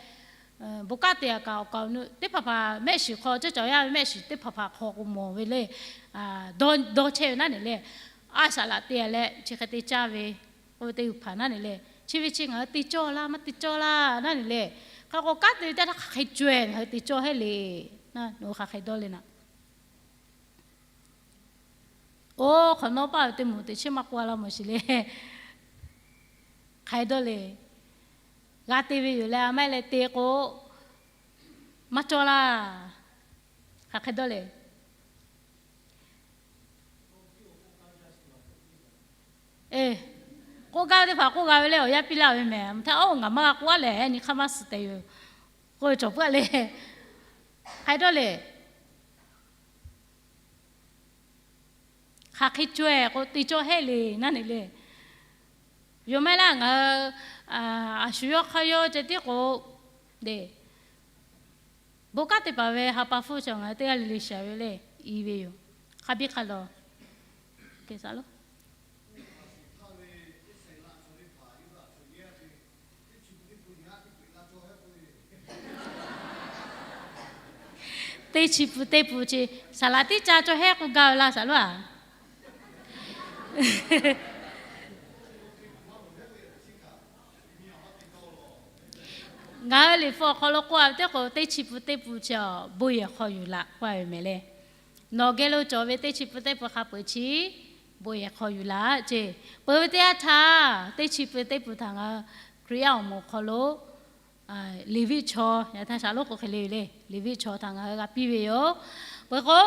bon kanˉ te a kaꞈ awˬ kaˍ awˬ nu teˇ hpaˍ hpaˍ mehˆ shiˍ hk'aw cawˇ cawˬ yaˇ ve mehˆ shiˍ teˇ hpaˍ hpaˍ hk'aw k'o mawˬ ve le. Dawˇ chehˇ ve naˉ ne le. A shaˍ laꞈ te a leh chi hk'e te caˇ ve k'oˆ ve teˇ hpaˍ naˉ ne le. Chi ve chi ngaˬ hui te cawˇ laˇ maˇ te cawˇ laˇ naˉ ne le. Hk'aˬ k'o kanˉ te ve teˇ htaˇ hk'aˬ hk'e caweh ngaˬ hui te cawˇ heˆ le. Nawˬ hui hk'aˬ hk'e dawˇ le naˍ. Oˇ hk'awꞈ nawˉ paˆ ve teˇ moˍ teꞈ chiˉ maˇ k'oˆ a laˇ mawˬ shiˍ le. Hk'aˬ hk'e dawˇ le. G'a te ve yoˬ leh a maˇ heˆ leh te k'o, maˇ cawˇ laˇ. Hk'aˬ hk'e dawˇ le. K'oˆ gaˇ ve teˇ hpaˍ k'oˆ g'a ve leh awˬ yanˇ piˇ laˇ ve mehˍ. Mvuhˇ htaˇ, oˇ, ngaˬ maˇ g'a k'oˆ a lehˬ, nyi hk'aˇ maˇ suh tehꞈ yoˬ k'oˆ ve cawˬ puiˉ a le. Hk'aˬ hk'e dawˇ le. Hk'aˬ hk'e caweh k'o, te cawˇ hehˆ le naˉ ne le. Yawˇ maˇ heˆ laˇ ngaˬ hui a shu yawˇ hk'aˇ yawˇ ceh tiˉ k'o, bon kanˉ te paˍ ve ha pa hpfuhˇ chi ngaˬ hui teˇ g'aˇ le le shiˍ ve le, i ve yoˬ. Hk'a biˇ hk'a lawˬ. Teˇ chi pun teˇ pun chi saˍ laꞈ tiˉ ca cawˇ hehˆ k'oˆ gaˇ ve laˇ saˍ loˉ a. Ngaˬ hui Liꞈ hpu awˬ hk'aw lo k'oˆ a ve teˇ k'o, teˇ chi pun teˇ pun chi a bon yehˬ hk'aw yuˬ laꞈ k'oˆ a ve mehˍ le. Nawˬ geh lo cawˬ ve teˇ chi pun teˇ pun hk'a peu-eˬ chi bon yehˬ hk'aw yuˬ laꞈ ceˇ. Peuˬ ve teˇ yanˇ htaˇ, teˇ chi pun teˇ pun htaꞈ ngaˬ hui Hkriꞈ yaˇ awˬ moˍ hk'aw lo Leˍviˆ chaw, yaꞈ htaˇ shaˍ lonˉ k'o hk'e le le, Leˍviˆ chaw htaꞈ ngaˬ hui g'a piˇ ve yoˬ. Peuˬ k'o,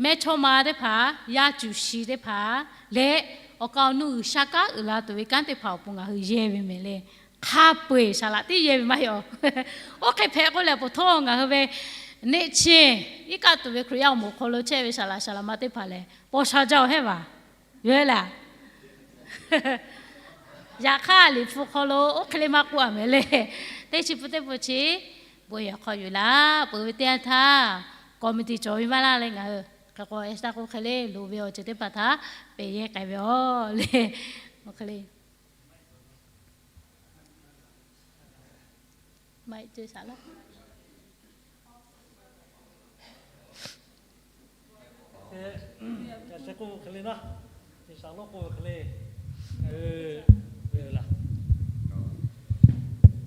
mehˇchawˇma teˇ hpaˍ, yaˇ cuˬ shi teˇ hpaˍ leh, awˬ kaˍ awˬ nu G'uiˬsha kanˉ uiˍ la tuˬ ve kanˉ teˇ hpaˍ awˬ pon ngaˬ hui yehˇ ve mehˍ le. Hk'a peu-eˬ saˍ laꞈ tiˉ yehˇ ve maˇ heˆ a. Oˇ hk'e hpehꞈ k'oˆ leh, poˬ htawˇ ngaˬ hui ve neˆ chi iˉ kaˆ tuˬ ve Hkriꞈ yaˇ awˬ moˍ hk'aw lo chehˇ ve saˍ laꞈ saˍ laꞈ ma teˇ hpaˍ lehˬ, paw sha jaˇ-oˬ hehˉ vaˬ. Yehˇ laˇ. Yaꞈ hk'aˇ Liꞈ hpu hk'aw lo oˇ hk'e le maˇ k'oˆ a mehˍ le. Teˇ chi pun teˇ pun chi bon yehˬ hk'aw yuˬ laꞈ. Peuˬ ve teˇ yanˇ htaˇ, committee cawˬ ve maˇ laˇ leh ngaˬ hui hk'e k'o, Esther k'o hk'e le, loˍ ve awˬ ceuˬ teˇ hpaˍ htaꞈ pehˬ yehˇ k'ai ve yoˬ le. Oˇ hk'e le.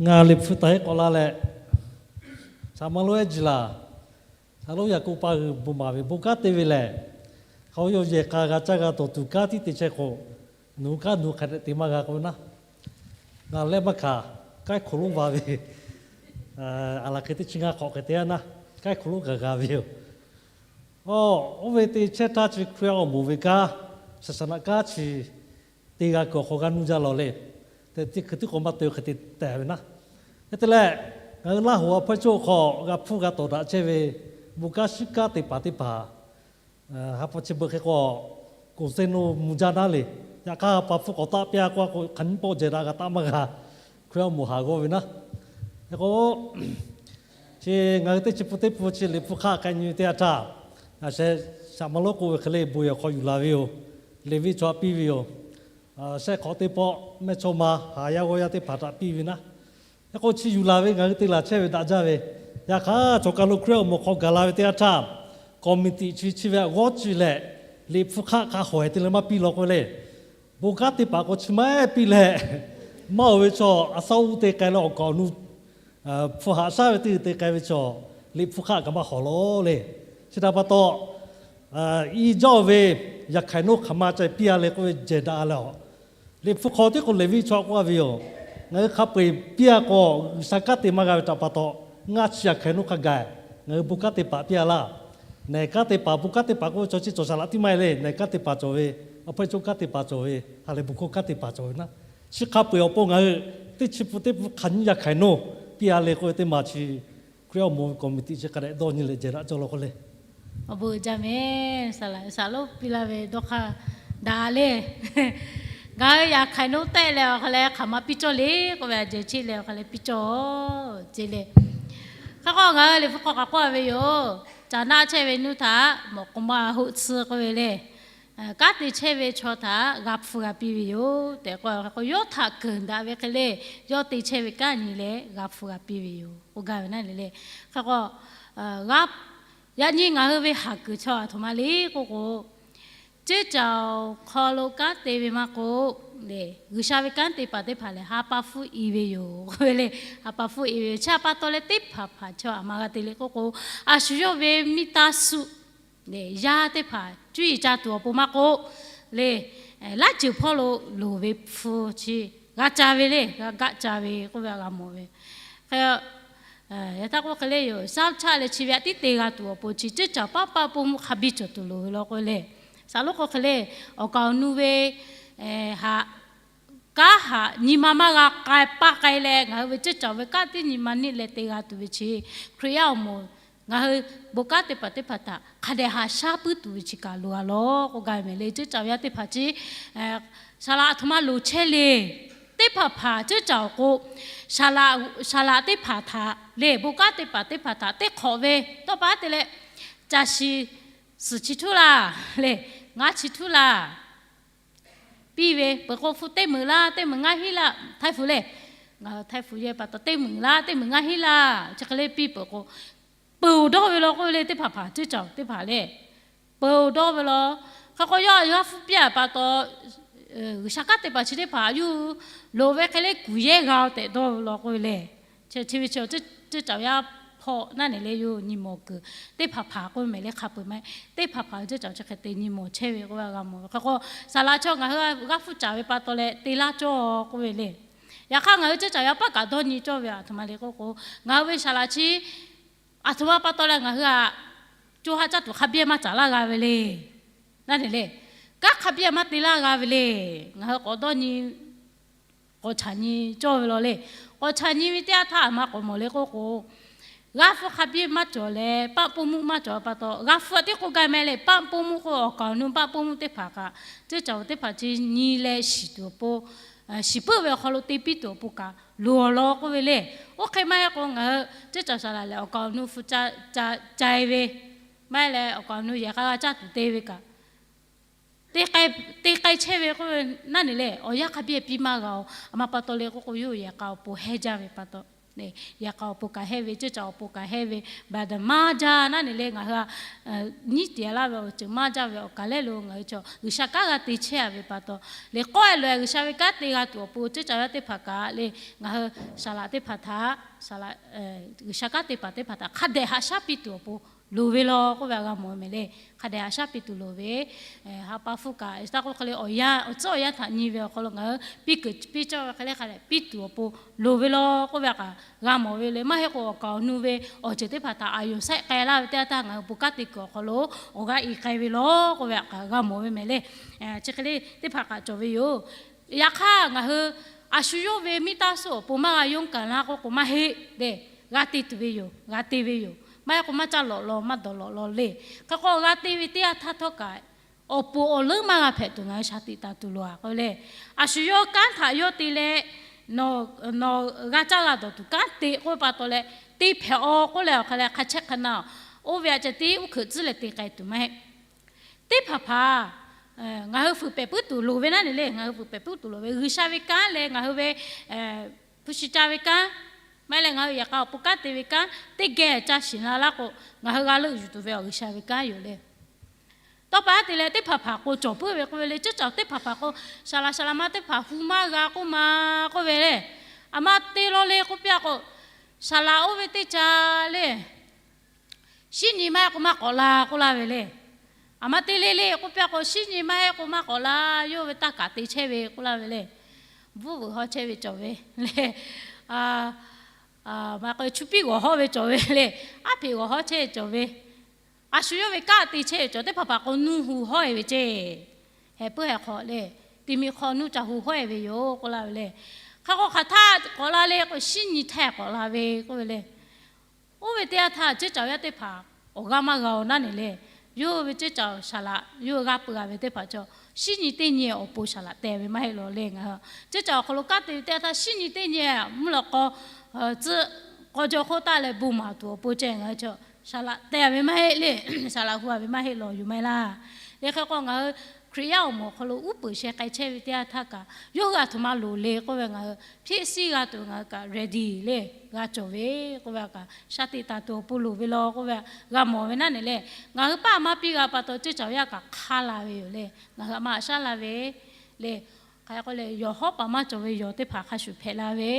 Ngaˬ Liꞈ hpu taˍ heˆ k'awꞈ la leh, shaˍ ma lonˉ ehˉ jiˬ laˬ, shaˍ lonˉ yaꞈ k'oˆ pa g'uiˬ bon maˍ ve bon kanˉ te ve lehˬ, hk'aˬ hk'o yawˇ yehˬ k'a g'a caˇ g'a tawˍ tuˬ kanˉ tiˉ te chehˇ k'o, nawˬ hui kanˉ nawˬ hui hk'aˬ hk'e te maˇ g'a k'oˆ ve naˉ, ngaˬ lehˆ maˇ hkanˍ, k'ai hk'oˬ lonˉ va ve, a laˬ hk'e teˇ chi ngaˇ hk'awꞈ hk'e te a naˉ, k'ai hk'oˬ lonˉ gaˬ g'a ve yoˬ. Oˇ, oˇ ve te chehˇ htaˇ chi Hkriꞈ yaˇ awˬ moˍ ve kanˉ, saˍ saˍ naꞈ kanˉ chi te g'a kuiˬ awˬ hk'aw g'a nuˇ jaˇ lawˬ le. Teꞈ hkui tiˉ k'awꞈ maˇ te hk'e te tehꞈ ve naˉ. Hk'e te leh, ngaˬ hui Laˇ hoꞈ awˬ hpawˇ cawˇ hk'aw g'a hpuˇ g'a tawˍ daꞈ chehˇ ve bon kanˉ shiˉ kanˉ te paˍ teˇ hpaˍ, ha pa chi beuꞈ hk'e k'o, k'oˍ sehnonˇ mvuh jaˇ naˉ le. Yaꞈ hk'aˇ ha pa hpfuhˇ k'awꞈ taˆ piˇ a k'oˆ a k'o, hk'aˬ nyiˇ pawˆ jehˬ daꞈ g'a taˆ maˇ g'a. Hkriꞈ yaˇ awˬ moˍ haˍ g'awˇ ve naˉ. Hk'e k'o, chi ngaˬ hui teˇ chi pun teˇ pun chi Liꞈ hpu hk'aˆ k'ai nyi ve teˇ yanˇ htaˇ, a sheh, shaˍ ma lonˉ k'oˆ ve hk'e le bon yehˬ hk'aw yuˬ laˬ ve yoˬ. Leˍviˆ chaw htaꞈ piˇ ve yoˬ. Shehˆ hk'awꞈ teˇ pawˆ mehˇchawˇma haˍ yaˇ g'awˇ yaˇ teˇ hpaˍ htaꞈ piˇ ve naˉ. Hk'e k'o chi yuˬ laˬ ve ngaˬ hui te laˬ chehˇ ve daꞈ jaˇ ve. Yaꞈ hk'aˇ, chaw kaˬ lo Hkriꞈ yaˇ awˬ moˍ hk'aw gaˬ la ve teˇ yanˇ htaˇ, committee chi chi ve aꞈ g'awˇ ci leh, Liꞈ hpu hk'aˆ hk'a hawehˬ te leh maˇ piˇ law k'oˆ ve le. Bon kanˉ teˇ hpaˍ k'o chi maˇ heˆ piˇ leh, maˇ oˬ ve chaw a shaˉ uˉ te k'ai leh awˬ kaˍ awˬ nu hpu haꞈ shaˉ ve teˇ te k'ai ve chaw, Liꞈ hpu hk'aˆ kaꞈ maˇ hawˍ law le. Chi htaꞈ pa taw, i jaˇ oˬ ve yaꞈ hk'aiˬ nawˉ hk'aˬ ma ca piˇ a le k'oˆ ve jehˬ daꞈ a leh a. Liꞈ hpu hk'aw tiˉ k'o Leˍviˆ chaw k'oˆ a ve yoˬ. Ngaˬ hui hk'a peu-eˬ piˇ a k'o, G'uiˬsha kanˉ te maˇ g'a ve htaꞈ pa taw, ngaˇ chi yaꞈ hk'aiˬ nawˉ hk'a gaˬ, ngaˬ hui bon kanˉ te paˍ piˇ a laˇ. Nehˬ kanˉ te paˍ, bon kanˉ te paˍ k'oˆ ve chaw chi cawˬ saˍ laꞈ tiˉ maˇ heˆ le. Nehˬ kanˉ te paˍ cawˬ ve, awˬ hpawˇ cawˇ kanˉ te paˍ cawˬ ve, ha lehˬ bon hkawˇ kanˉ te paˍ cawˬ ve naˉ. Chi hk'a peu-eˬ awˬ pon ngaˬ hui teˇ chi pun teˇ pun hk'aˬ nyiˇ yaꞈ hk'aiˬ nawˉ piˇ a le k'oˆ ve teˇ maˬ chi Hkriꞈ yaˇ awˬ moˍ ve committee chi hk'a dehꞈ dawˇ nyi leh jehˬ daꞈ cawˇ law k'oˆ le. Awˬ bon uiˍ jaˇ mehˍ. Saˍ laꞈ lonˉ piˇ laˇ ve dawˇ hk'aˇ daꞈ le. Ngaˬ hui yaꞈ hk'aiˬ nawˉ tehˆ leh awˬ hk'a leh hk'aˬ ma piˇ cawˇ le k'oˆ ve, a jehˬ cheˇ leh awˬ hk'a leh piˇ cawˇ ceˇ le. Hk'e k'o ngaˬ hui Liꞈ hpu hk'aw k'awꞈ k'oˆ a ve yoˬ. Caˍ naˆ chehˇ ve nuˇ htaꞈ mawꞈ k'o ma hoˆ tsuhˇ k'oˆ ve le. Kanˉ te chehˇ ve chaw htaꞈ g'a hpu g'a piˇ ve yoˬ tehꞈ k'o, hk'e k'o yawˇ htaꞈ keunˍ daꞈ ve hk'e le, yawˇ te chehˇ ve kanˉ nyi leh g'a hpu g'a piˇ ve yoˬ k'oˆ gaˇ ve naˉ le le. Hk'e k'o, yaꞈ nyi ngaˬ hui ve haˍ kuiˬ chaw aˬ htoꞈ ma le k'oˆ k'o, ceˇ caˬ awˬ hk'aw lo kanˉ te ve maˇ k'oˆ, G'uiˬsha ve kanˉ te paˍ teˇ hpaˍ lehˬ ha pa hpfuhˇ i ve yoˬ k'oˆ ve le. Ha pa hpfuhˇ i ve yoˬ. Chi htaꞈ pa taw leh teˇ hpaˍ hpaˍ chaw aˬ ma g'a te le k'oˆ k'o, a shu yawˇ ve miˇ taˇ suˆ Yaˇ teˇ hpaˍ cuˇ yiˍ ca tuˬ awˬ pon maˇ k'oˆ le, laˇ ceuˬ hpawˇ lo loˍ ve hpu chi g'a ca ve le, g'a gaˆ ca ve k'oˆ ve g'a mawˬ ve. Hk'e, yaꞈ htaˇ k'oˆ hk'e le yoˬ, shaˉ chaˆ leh chi ve aꞈ tiˉ te g'a tuˬ awˬ pon chi ceuˉ caˍ paˆ paˆ poˇ mvuhˇ hk'a biˇ cawˬ tuˬ loˍ ve law k'oˆ ve le. Saˍ lonˉ k'oˆ hk'e le, awˬ kaˍ awˬ nu ve haꞈ kanˉ haꞈ nyi ma maˇ g'a k'ai paˇ k'ai leh, ngaˬ hui ve ceuˉ caˍ ve kanˉ tiˉ nyi ma neˆ leh te g'a tuˬ ve chi, Hkriꞈ yaˇ awˬ moˍ ngaˬ hui bon kanˉ teˇ hpaˍ teˇ hpaˍ htaꞈ hk'a dehꞈ haꞈ shaˉ puiˉ tuˬ ve chi kaꞈ loˍ a law k'oˆ gaˇ ve mehˍ le. Ceuˉ caˍ yaˇ teˇ hpaˍ chi saˍ laꞈ aˬ htoꞈ ma loˍ chehˇ le. Teˇ hpaˍ hpaˍ ceuˉ caˍ awˬ k'o, saˍ laꞈ, saˍ laꞈ teˇ hpaˍ htaꞈ le, bon kanˉ teˇ hpaˍ teˇ hpaˍ htaꞈ teˇ hk'awꞈ ve tawˇ pa te leh, caˬ shiˍ suhˍ chi htuˉ laˇ le, ngaˇ chi htuˉ laˇ piˇ ve peuˬ k'o, hpu teˇ meunˍ laˇ, teˇ meunˍ ngaˇ hinˉ laˇ, htaiˇ hpu le, ngaˬ htaiˇ hpu yehˇ pa taw teˇ meunˍ laˇ, teˇ meunˍ ngaˇ hinˉ laˇ, chi hk'e le piˇ peuˬ k'o, peuˬ dawˇ ve law k'oˆ ve le. Teˇ hpaˍ hpaˍ ceuˉ caˍ teˇ hpaˍ le, peuˬ dawˇ ve law. Hk'e k'o, yawˇ g'aˇ hpfuhˇ piˇ a pa taw, G'uiˬsha kanˉ te paˍ chi teˇ hpaˍ a yuˇ loˍ ve hk'e le kuˬ yehˇ g'a-o tehꞈ dawˇ ve law k'oˆ ve le. Chi ve chi ceuˉ caˍ yaˇ hpawˇ naˉ neˬ le, yawˇ nyi mawˬ kuiˬ teˇ hpaˍ hpaˍ k'oˆ ve mehˍ le, hk'a peu-eˬ maˇ heˆ. Teˇ hpaˍ hpaˍ ceuˉ caˍ chi hk'e te nyi mawˬ chehˇ ve k'oˆ ve g'a mawˬ ve. Hk'e k'o, saˍ laꞈ chaw ngaˬ hui g'aˇ hpfuhˇ caˍ ve pa taw leh te laˇ cawˇ k'oˆ ve le. Yaꞈ hk'aˇ, ngaˬ hui ceuˉ caˍ yaˇ paˉ kaꞈ dawˇ nyi cawˇ ve aˬ htoꞈ ma le k'oˆ k'o, ngaˬ hui ve saˍ laꞈ chi aˬ htoꞈ ma pa taw leh ngaˬ hui a co ha caˇ tuˬ hk'a biˇ maˇ caˍ laˇ g'a ve le. Naˉ neˬ le, kanˉ hk'a biˇ maˇ te laˇ g'a ve le. Ngaˬ hui k'awꞈ dawˇ nyi k'awꞈ chaꞈ nyi cawˇ ve law le. K'awꞈ chaꞈ nyi ve teˇ yanˇ htaˇ, aˬ ma k'awꞈ mawˬ le k'oˆ k'o, g'aˇ hpfuhˇ hk'a biˇ maˇ cawˬ leh, paˆ poˇ mvuhˇ maˇ cawˬ pa taw, g'aˇ hpfuhˇ a tiˉ k'oˆ gaˇ mehˍ le, paˆ poˇ mvuhˇ k'o, awˬ kaˍ awˬ nu paˆ poˇ mvuhˇ teˇ hpaˍ kaꞈ, ceuˉ caˍ teˇ hpaˍ chi nyi leh shiˍ tuˬ awˬ pon, shiˍ puiˉ ve awˬ hk'aw lo te piˇ tuˬ awˬ pon kaꞈ loˍ awˬ lawn k'oˆ ve le. Oˇ hk'e maˇ heˆ k'o, ngaˬ hui ceuˉ caˍ saˍ laꞈ lehˬ awˬ kaˍ awˬ nu hpu ca, ca, ca-e ve, maˇ heˆ leh awˬ kaˍ awˬ nu yehˬ k'a g'a caˇ tuˬ te ve kaꞈ te k'ai chehˇ ve k'oˆ ve naˉ neˬ le, awˬ yanˇ hk'a biˇ piˇ maˇ g'a-o. Aˬ ma pa taw le k'oˆ k'o, yawˇ yehˬ k'a awˬ pon hehˇ jaˇ ve pa taw, yehˬ k'a awˬ pon kaꞈ hehˇ ve, ceuˉ caˍ awˬ pon kaꞈ hehˇ ve, baˬ daꞈ maˇ jaˇ naˉ neˬ le. Ngaˬ hui a nyiˉ tiˍ laˇ ve awˬ ceuˬ maˇ jaˇ ve awˬ kaˍ lehˉ lo ngaˬ hui chaw G'uiˬsha kanˉ g'a te chehˇ a ve pa taw, le k'awehˇ loꞈ-e G'uiˬsha ve kanˉ te g'a tuˬ awˬ pon ceuˉ caˍ yaˇ teˇ hpaˍ kaꞈ le, ngaˬ hui saˍ laꞈ teˇ hpaˍ htaꞈ, G'uiˬsha kanˉ te paˍ teˇ hpaˍ htaꞈ hk'a dehꞈ haꞈ shaˉ piˇ tuˬ awˬ pon loˍ ve law k'oˆ ve g'a mawˬ mehˍ le. Hk'a dehꞈ haꞈ shaˉ piˇ tuˬ loˍ ve, ha pa hpfuhˇ kaꞈ taˇ k'oˆ hk'e le, awˬ yanˇ awˬ tcuhˉ awˬ yanˇ htaꞈ nyi ve awˬ hk'aw lo ngaˬ hui piˇ kuiˬ piˇ cawˇ ve hk'e le, hk'a dehꞈ piˇ tuˬ awˬ pon loˍ ve law k'oˆ ve kaꞈ g'a mawˬ ve le. Maˇ heˆ k'o, awˬ kaˍ awˬ nu ve awˬ ceuˬ teˇ hpaˍ htaꞈ aˬ yonˍ sehˆ k'ai laˇ ve teˇ yanˇ htaˇ, ngaˬ hui bon kanˉ te kuiˬ awˬ hk'aw lo awˬ g'aˇ i k'ai ve law k'oˆ ve kaꞈ g'a mawˬ ve mehˍ le. Chi hk'e le teˇ hpaˍ kaꞈ cawˬ ve yoˬ. Yaꞈ hk'aˇ, ngaˬ hui a shu yawˇ ve miˇ taˇ suh awˬ pon maˇ g'a yonˍ kaˬ laˇ k'oˆ k'o maˇ heˆ le. G'a te tuˬ ve yoˬ, g'a te ve yoˬ. Maˇ heˆ k'o maˇ caˇ lawꞈ law, maˇ dawˬ lawꞈ law le. Hk'e k'o, g'a te ve teˇ yanˇ htaˇ htawˇ kaꞈ, awˬ pon awˬ leuˉ maˇ g'a hpehꞈ tuˬ ngaˬ hui shaˍ tiꞈ taˍ tuˬ loˬ a k'oˆ ve le. A shu yawˇ kanˉ htaꞈ yawˇ te leh, nawˬ g'a caˇ g'a dawˬ tuˬ kanˉ te k'oˆ ve pa taw leh, te hpehꞈ-aw k'oˆ leh awˬ hk'a leh hk'a chehˇ hk'a na, oˇ ve aꞈ ca tiˉ uˉ hkeuꞈ tcuhˉ leh te k'ai tuˬ maˇ heˆ. Teˇ hpaˍ hpaˍ ngaˬ hui fuiˍ pehˍ puiˉ tuˬ loˍ ve naˉ neˬ le. Ngaˬ hui fuiˍ pehˍ puiˉ tuˬ loˍ ve G'uiˬsha ve kanˉ leh ngaˬ hui ve hpu shi ca ve kanˉ, maˇ heˆ leh ngaˬ hui yehˬ k'a awˬ pon kanˉ te ve kanˉ teˇ geh ca shiˍ la laˇ k'o, ngaˬ hui g'a leuˆ yuˬ tuˬ ve awˬ G'uiˬsha ve kanˉ yoˬ le. Tawˇ pa te leh teˇ hpaˍ hpaˍ k'o cawˬ puiˉ ve k'oˆ ve le. Ceuˉ caˍ teˇ hpaˍ hpaˍ k'o, saˍ laꞈ saˍ laꞈ ma teˇ hpaˍ hu maˇ g'a k'oˆ ma k'oˆ ve le. Aˬ ma te law le k'oˆ piˇ-a k'o, saˍ laꞈ oˇ ve teˇ ca le, shinˉ nyi maˇ heˆ k'o maˇ k'awꞈ la k'oˆ laˇ ve le. Aˬ ma te le le k'oˆ piˇ-a k'o, shinˉ nyi maˇ heˆ k'o maˇ k'awꞈ la, yawˇ ve taˇ kaꞈ te chehˇ ve k'oˆ laˇ ve le. Bvuhˇ vuiˬ hawˉ chehˇ ve cawˬ ve le. Maˇ k'o chu piˇ g'awˬ hawˉ ve cawˬ ve le. Aˉ hpeꞈ g'awˬ hawˉ chehˇ cawˬ ve. A shu yawˇ ve kanˉ te chehˇ ve cawˬ teˇ hpaˍ hpaˍ k'o nuˇ hu hawˉ-e ve ceˇ. Heh puiˉ heh hk'aw le, ti mi hk'aw nuˇ ca hu hawˉ-e ve yoˬ k'oˆ laˇ ve le. Hk'e k'o hk'aˬ htaˇ k'awꞈ la le k'o, shinˉ nyi htehˇ k'awꞈ la ve k'oˆ ve le. Oˇ ve teˇ yanˇ htaˇ ceuˉ caˍ yaˇ teˇ hpaˍ awˬ g'aˇ maˇ g'a-o naˉ neˬ le. Yawˇ ve ceuˉ caˍ saˍ laꞈ yawˇ g'aˇ peuˬ-a ve teˇ hpaˍ chaw, shinˉ nyi teˇ nyi awˬ pon saˍ laꞈ te ve maˇ heˆ law le. Ngaˬ hui ceuˉ caˍ awˬ hk'aw lo kanˉ te ve teˇ yanˇ htaˇ shinˉ nyi teˇ nyi mvuhˇ lawꞈ k'aw tcuhˆ k'aw jaw hk'oˆ taˇ leh bon maˍ tuˬ awˬ pon ceh ngaˬ hui chaw saˍ laꞈ te-a ve maˇ heˆ le. Saˍ laꞈ hu-a ve maˇ heˆ law yuˬ maˇ heˆ laˇ. Leh hk'e k'o ngaˬ hui Hkriꞈ yaˇ awˬ moˍ awˬ hk'aw lo uˉ peunˍ sheh k'ai chehˇ ve teˇ yanˇ htaˇ kaꞈ, yawˇ hui aˬ htoꞈ ma loˍ le k'oˆ ve ngaˬ hui hpiˆ siˉ g'a tuˬ ngaˬ hui kaꞈ ready le g'a cawˬ ve k'oˆ ve kaꞈ, shaˉ teꞈ taˍ tuˬ awˬ pon loˍ ve law k'oˆ ve g'a mawˬ ve naˉ neˬ le. Ngaˬ hui paˆ maˇ piˇ g'a pa taw ceuˉ caˍ yaˇ kaꞈ hk'aˇ la ve yoˬ le. Ngaˬ hui aˬ ma aꞈ shaˉ la ve le. k'o le, yawˬ hawˉ paˍ maˇ cawˬ ve yawˬ teˇ hpaˍ hk'a shuˍ hpehꞈ la ve,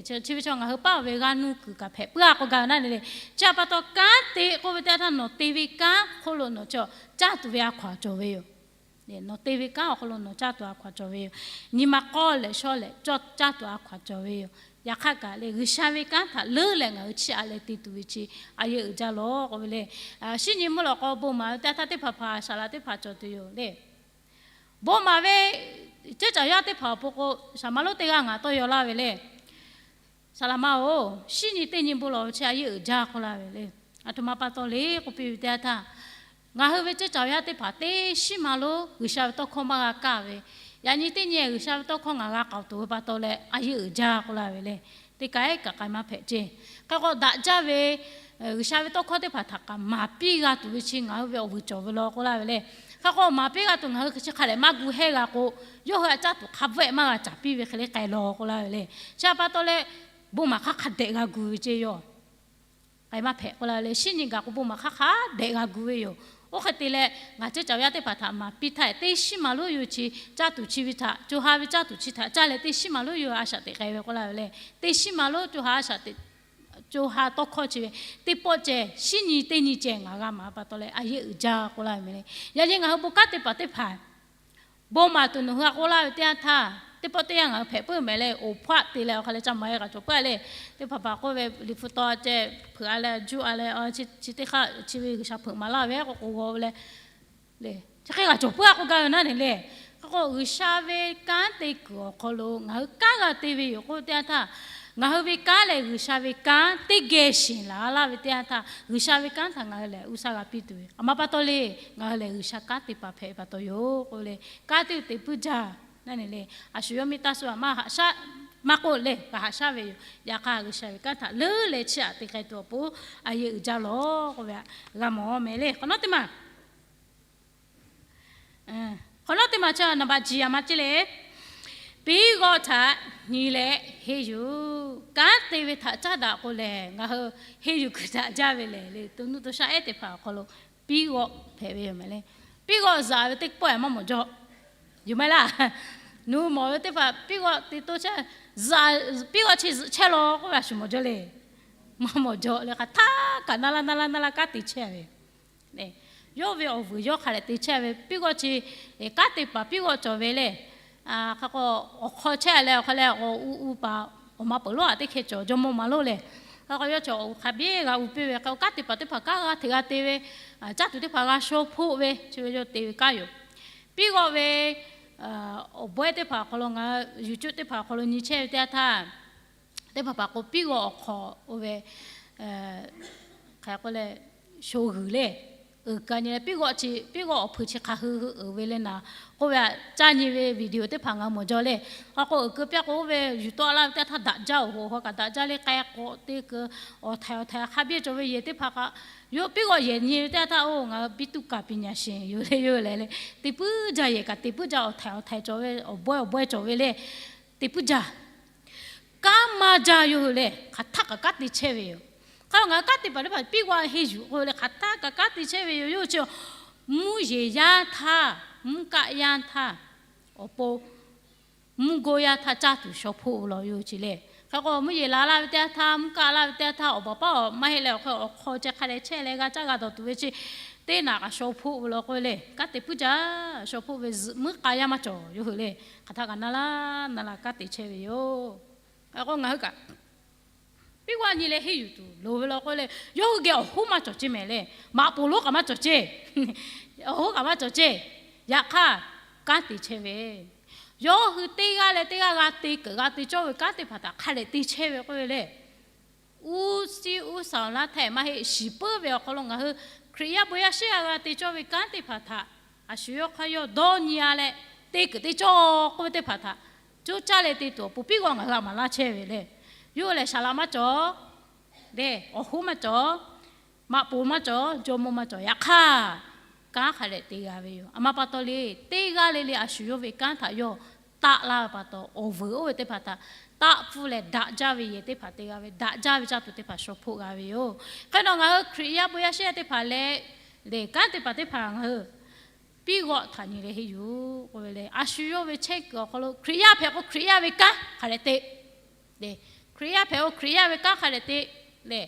chi ve chaw ngaˬ hui paˇ ve g'aˇ nuˇ kuiˬ kaꞈ hpehꞈ puiˉ a k'o gaˇ ve naˇ le le. Chi a pa taw kanˉ te k'oˆ ve teˇ yanˇ htaˇ nawˬ te ve kanˉ hk'oˆ lo nawˬ caˇ tuˬ ve a hkaw-anˬ cawˬ ve yoˬ. Nawˬ te ve kanˉ awˬ hk'aw lo nawˬ caˇ tuˬ a hkaw-anˬ cawˬ ve yoˬ. Nyi ma k'awˇ lehˬ shawˉ leh caˇ tuˬ a hkaw-anˬ cawˬ ve yoˬ. Yaꞈ hk'aˇ kaꞈ le, G'uiˬsha ve kanˉ htaꞈ leuˉ leh ngaˬ hui chiˇ aꞈ leh te tuˬ ve chi a yehˬ uiˍ jaˇ lawˬ k'oˆ ve le. Shinˉ nyi mvuhˇ lawꞈ k'aw bon maˍ ve teˇ yanˇ htaˇ teˇ hpaˍ hpaˍ saˍ laꞈ teˇ hpaˍ cawˬ tuˬ yoˬ le. Bon maˍ ve ceuˇ caˬ yaˇ teˇ hpaˍ awˬ pon k'o, saˍ laꞈ ma lonˉ teˇ g'aˇ ngaˬ tawˇ yaw laˇ ve le. Saˍ laꞈ ma-oˬ, shinˉ nyi teˇ nyi bon lawˬ ve chi a yehˬ uiˍ jaˇ k'oˆ laˇ ve le. A htoꞈ ma pa taw le k'oˆ piˇ ve teˇ yanˇ htaˇ, ngaˬ hui ve ceuˇ caˬ yaˇ teˇ hpaˍ teˇ shinˉ ma lonˉ G'uiˬsha ve tawˇ hkawˇ maˇ g'a kaˇ ve, yaꞈ nyi teˇ nyi G'uiˬsha ve tawˇ hkawˇ ngaˬ g'a k'aoˍ tuˬ ve pa taw leh a yehˬ uiˍ jaˇ k'oˆ laˇ ve le. Teˇ kaꞈ kaꞈ k'ai maˇ hpehꞈ ceˇ. Hk'e k'o daꞈ jaˇ ve G'uiˬsha ve tawˇ hkawˇ teˇ hpaˍ htaꞈ kaꞈ maˍ piˇ g'a tuˬ ve chi ngaˬ hui ve awˬ vuiˬ cawˬ ve law k'oˆ laˇ ve le. Hk'e k'o maˍ piˇ g'a tuˬ ngaˬ hui chi hk'a dehꞈ maˇ gu hehˇ g'a k'o, yawˇ hui a caˇ tuˬ hk'a bvuhˆ ehˍ maˇ g'a caˍ piˇ ve hk'e le k'ai law k'oˆ laˇ ve le. Chi a pa taw leh, bon maˍ hk'aˇ hk'a dehꞈ g'a gu ve ceˇ yoˬ. K'ai maˇ hpehꞈ k'oˆ laˇ ve le. Shinˉ nyi gaˬ k'o bon maˍ hk'aˇ hk'a dehꞈ g'a gu ve yoˬ. Oˇ hk'e te leh ngaˬ ceuˇ caˬ yaˇ teˇ hpaˍ htaꞈ maˍ piˇ htaˇ, teˇ shinˉ ma lonˉ yoˬ chi caˇ tuˬ chi ve htaꞈ co ha ve caˇ tuˬ chi htaꞈ caˇ leh teˇ shinˉ ma lonˉ yoˬ a shaꞈ teꞈ k'ai ve k'oˆ laˇ ve le. Teˇ shinˉ ma lonˉ co ha a shaꞈ teꞈ co ha tawˇ hkawˇ chi ve teˇ pawˆ ceh, shinˉ nyi teˇ nyi ceh ngaˬ g'a maˍ pa taw leh a yehˬ uiˍ jaˇ k'oˆ laˇ ve meh le. Yaꞈ nyi ngaˬ hui bon kanˉ teˇ hpaˍ teˇ hpaˍ bon maˍ tuˬ nawˬ hui a k'oˆ laˇ ve teˇ yanˇ htaˇ, teˇ pawˆ teˇ yanˇ ngaˬ hui hpehꞈ puiˉ mehˍ le. Oˍ hpaˆ te leh awˬ hk'a leh ca maˍ e kaꞈ cawˬ puiˉ a le. Teˇ hpaˍ hpaˍ k'oˆ ve liꞈ hpu taw ceh hpeuꞈ a leh juˇ a leh, chi teˇ hk'aˇ chi ve G'uiˬsha hpeuꞈ maˍ laˇ ve k'o k'o g'aw ve le. Le, chi hk'e g'a cawˬ puiˉ a k'oˆ gaˇ ve naˇ ne le. Hk'e k'o G'uiˬsha ve kanˉ te kuiˬ awˬ hk'aw lo ngaˬ hui kanˉ g'a te ve yoˬ k'oˆ ve teˇ yanˇ htaˇ, ngaˬ hui ve kanˉ lehˬ G'uiˬsha ve kanˉ teˇ geh shiˍ laˬ laˇ ve teˇ yanˇ htaˇ, G'uiˬsha ve kanˉ htaꞈ ngaˬ hui lehˬ uˇ saˇ g'a piˇ tuˬ ve. A ma pa taw le, ngaˬ hui lehˬ G'uiˬsha kanˉ te paˍ hpehꞈ ve pa taw yoˬ k'oˆ ve le. Kanˉ te teꞈ puiˉ jaˇ naˇ ne le. A shu yawˇ miˇ taˇ suh a maˇ haꞈ shaˉ, maˇ k'oˆ leh g'a haꞈ shaˉ ve yoˬ. Yaꞈ hk'aˇ G'uiˬsha ve kanˉ htaꞈ leuˉ leh chiˇ aꞈ te k'ai tuˬ awˬ pon a yehˬ uiˍ jaˇ lawˬ k'oˆ ve htaꞈ g'a mawˬ mehˍ le. Hk'awꞈ nawˉ teˇ maˬ Hk'awꞈ nawˉ teˇ maˬ chi naˍ baꞈ jiˍ yaˍ ma ceˇ le. Piˉ g'awˆ htaꞈ nyi leh henˇ yuˬ. Kanˉ te ve htaꞈ caˉ daꞈ k'o lehˬ, ngaˬ hui henˇ yuˬ kuiˬ htaꞈ jaˇ ve lehˬ le, to nuˇ to shaˆ ehˉ teˇ hpaˍ awˬ hk'aw lo piˉ g'awˆ hpehꞈ ve yoˬ mehˍ le. Piˉ g'awˆ zaꞈ ve teˇ pawˆ maˇ mawˬ jaw, yuˬ maˇ heˆ laˇ. Nawˬ hui mawˬ ve teˇ hpaˍ piˉ g'awˆ te to chehˇ, piˉ g'awˆ chi zuhꞈ chehˇ law k'oˆ ve a shu mawˬ jaw le. Maˇ mawˬ jaw le. Hk'aˬ htaˇ kaꞈ naˇ laˇ naˇ laˇ naˇ laˇ kanˉ te chehˇ ve yawˇ ve awˬ vuiˬ yawˇ hk'a dehꞈ te chehˇ ve piˉ g'awˆ chi, kanˉ te paˍ piˉ g'awˆ cawˬ ve le. Hk'e k'o, awˬ hk'aw chehˇ leh awˬ hk'aw leh awˬ u u paˍ awˬ ma peuˬ lonˉ aꞈ teˇ hkeh cawˬ, jawˇmawˇ ma lonˉ lehˬ. Hk'e k'o, yawˇ cawˬ awˬ u hk'a biˉ g'a u piˇ ve hk'e k'o, kanˉ te paˍ teˇ hpaˍ kanˉ g'a hteꞈ g'a te ve, caˇ tuˬ teˇ hpaˍ g'a shaw hpoˆ ve chi ve yawˇ te ve kanˉ yoˬ. Piˉ g'awˆ ve awˬ bawehˇ teˇ hpaˍ awˬ hk'aw lo ngaˬ hui YouTube teˇ hpaˍ awˬ hk'aw lo nyi chehˇ ve teˇ yanˇ htaˇ, teˇ hpaˍ hpaˍ k'o piˉ g'awˆ awˬ hk'aw oˇ ve hk'e k'oˆ leh, sho g'uiˬ le, uiˍ ka nyi leh piˉ g'awˆ chi, piˉ g'awˆ awˬ hpui chi hk'aˬ hui hui uiˍ ve le naˍ k'oˆ ve htaꞈ caˇ nyi ve video teˇ hpaˍ ngaˬ hui mawˬ jaw le. Hk'e k'o, uiˍ keu piˇ k'o oˇ ve yuˬ tawˆ laˇ ve teˇ htaˇ daꞈ jaˇ oˬ, hoꞈ hk'aw kaꞈ daꞈ jaˇ le, k'ai k'awꞈ te keu awˬ htaiˍ awˬ htaiˍ hk'a biˇ cawˬ ve yehˬ teˇ hpaˍ kaꞈ, yawˇ piˉ g'awˆ yehˬ nyi ve teˇ htaˇ, oˇ ngaˬ hui piˉ tuˇ kaˍ piˍ nyaˍ sheˍ yoˬ le, yawˇ lehˬ le, te puiˉ jaˇ yehˬ kaꞈ te puiˉ jaˇ, awˬ htaiˍ awˬ htaiˍ cawˬ ve, awˬ bawehˇ awˬ bawehˇ cawˬ ve le, te puiˉ jaˇ. Kanˉ maˇ jaˇ yawˇ hui lehˬ, hk'aˬ htaˇ kaꞈ kanˉ te chehˇ ve yoˬ. Hk'e k'o ngaˬ hui kanˉ te paˍ teˇ hpaˍ piˉ g'awˆ henˇ yuˬ k'oˆ ve lehˬ, hk'aˬ htaˇ kaꞈ kanˉ te chehˇ ve yoˬ. Yawˇ hui chi mvuhˇ yeˬ yaˇ htaˇ, mvuhˇ kaˆ yaˇ htaˇ, awˬ pon mvuhˇ gawˇ yaˇ htaˇ caˇ tuˬ shaw hpoˆ ve law yawˇ hui chi lehˬ. Hk'e k'o, mvuhˇ yeˬ la laˇ ve teˇ yanˇ htaˇ, mvuhˇ kaˆ laˇ ve teˇ yanˇ htaˇ, awˬ baˬ paˉ awˬ maˇ heˆ leh awˬ hk'e awˬ hk'aw ceh hk'a dehꞈ chehˇ leh g'a caˇ g'a dawˬ tuˬ ve chi teˇ naꞈ kaꞈ shaw hpoˆ ve law k'oˆ ve le. Kanˉ te puiˉ jaˇ, shaw hpoˆ ve zuhꞈ muiˉ k'a yaˇ maˇ cawˬ yawˇ hui le. Hk'aˬ htaˇ kaꞈ naˇ laˇ naˇ laˇ kanˉ te chehˇ ve yoˬ. Hk'e k'o, ngaˬ hui kaꞈ piˉ g'awˆ nyi leh henˇ yuˬ tuˬ loˍ ve law k'oˆ le. Yawˇ hui geh awˬ hoˉ maˇ cawˬ ceˇ mehˍ le. Maꞈ poˍ lonˉ kaꞈ maˇ cawˬ ceˇ. Awˬ hoˉ kaꞈ maˇ cawˬ ceˇ. Yaꞈ hk'aˇ, kanˉ te chehˇ ve, yawˇ hui teˇ g'aˇ leh teˇ g'aˇ g'a te keunˍ g'a te cawˇ ve kanˉ teˇ hpaˍ htaꞈ hk'a dehꞈ te chehˇ ve k'oˆ ve le. Uˉ siˉ uˉ saˍ laˇ htaˇ maˇ heˆ, shiˍ puiˉ ve awˬ hk'aw lo ngaˬ hui Hkriꞈ yaˇ bon yaˇ shehˉ g'a g'a te cawˇ ve kanˉ teˇ hpaˍ htaꞈ a shu yawˇ hk'aˇ yawˇ dawˇ nyi a leh, te keunˍ te cawˇ k'oˆ ve teˇ hpaˍ htaꞈ coˇ caˇ leh te tuˬ awˬ pon piˉ g'awˆ ngaˬ hui a maˍ laˇ chehˇ ve le. Yawˇ hui lehˬ, saˍ laꞈ maˇ cawˬ le, awˬ hoˉ maˇ cawˬ, maꞈ poˍ maˇ cawˬ, jawˇmawˇ maˇ cawˬ. Yaꞈ hk'aˇ, kanˉ hk'a dehꞈ te g'a ve yoˬ. A ma pa taw le, teˇ g'aˇ le le a shu yawˇ ve kanˉ htaꞈ yawˇ taˆ laˇ ve pa taw, awˬ vuiˬ oˇ ve teˇ hpaˍ htaꞈ taˆ pfuhˇ leh daꞈ jaˇ ve yehˬ teˇ hpaˍ te g'a ve, daꞈ jaˇ ve caˇ tuˬ teˇ hpaˍ shaw hpoˆ g'a ve yoˬ. Hk'e nawˬ ngaˬ hui Hkriꞈ yaˇ bon yaˇ shehˉ yaˇ teˇ hpaˍ leh, lehˬ kanˉ te paˍ teˇ hpaˍ ngaˬ hui piˇ g'awˆ htaꞈ nyi leh henˇ yuˬ k'oˆ ve le. A shu yawˇ ve chehˇ kuiˬ awˬ hk'aw lo Hkriꞈ yaˇ hpehꞈ k'o Hkriꞈ yaˇ ve kanˉ hk'a dehꞈ te Hkriꞈ yaˇ hpehꞈ k'o Hkriꞈ yaˇ ve kanˉ hk'a dehꞈ te leh,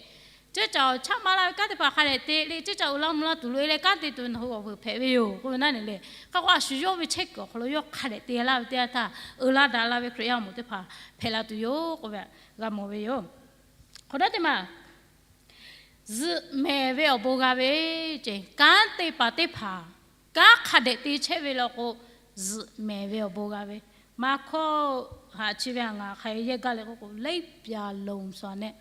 ceˇ caˬ awˬ chaˉ maˇ laˇ ve kanˉ teˇ hpaˍ hk'a dehꞈ te le, ceˇ caˬ uiˍ la mvuh la tuˬ loꞈ e leh kanˉ te tuˬ ve nawˬ hui awˬ veuˬ hpehꞈ ve yoˬ k'oˆ ve naˉ ne le. Hk'e k'o a shu yawˇ ve chehˇ kuiˬ awˬ hk'aw lo yawˇ hk'a dehꞈ te laˇ ve teˇ yanˇ htaˇ, uiˍ la daꞈ la ve Hkriꞈ yaˇ awˬ moˍ teˇ hpaˍ hpehꞈ la tuˬ yoˬ k'oˆ ve g'a mawˬ ve yoˬ. Hk'awꞈ nawˉ teˇ maˬ zuhꞈ mehˍ ve awˬ bon g'a ve ceˇ, kanˉ te paˍ teˇ hpaˍ kanˉ hk'a dehꞈ te chehˇ ve law k'o, zuhꞈ mehˍ ve awˬ bon g'a ve. Maˇ hkawˇ haꞈ chi ve a ngaˬ hk'aˬ hk'e yehˇ gaˇ le k'oˆ k'o, လက်ပြလုံးစွာ nehˆ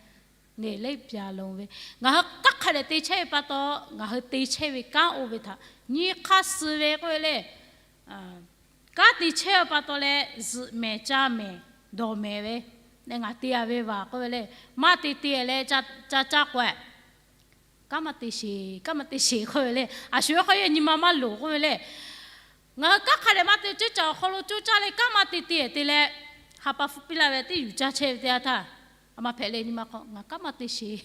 လက်ပြလုံး ve, ngaˬ hui kanˉ hk'a dehꞈ te chehˇ ve pa taw, ngaˬ hui te chehˇ ve kanˉ oˇ ve htaꞈ nyi hk'aˇ suh ve k'oˆ ve le. Kanˉ te chehˇ ve pa taw leh zuhꞈ mehˍ caˇ mehˍ dawˬ mehˍ ve, ngaˬ te a ve vaˬ k'oˆ ve le. Maˇ te te leh ca caˇ k'o, kanˉ maˇ te sheˍ, kanˉ maˇ te sheˍ k'oˆ ve le. A shu ve hk'aw yawˇ nyi ma maˇ loˍ k'oˆ ve le. Ngaˬ hui kanˉ hk'a dehꞈ maˇ te, ceˇ caˬ awˬ hk'aw lo coˇ caˇ leh kanˉ maˇ te te te leh, ha pa hpfuhˇ piˇ laˇ ve teˇ yuˬ caˇ chehˇ ve teˇ yanˇ htaˇ, a ma hpehꞈ leh nyi ma hk'aw ngaˬ kanˉ maˇ te sheˍ,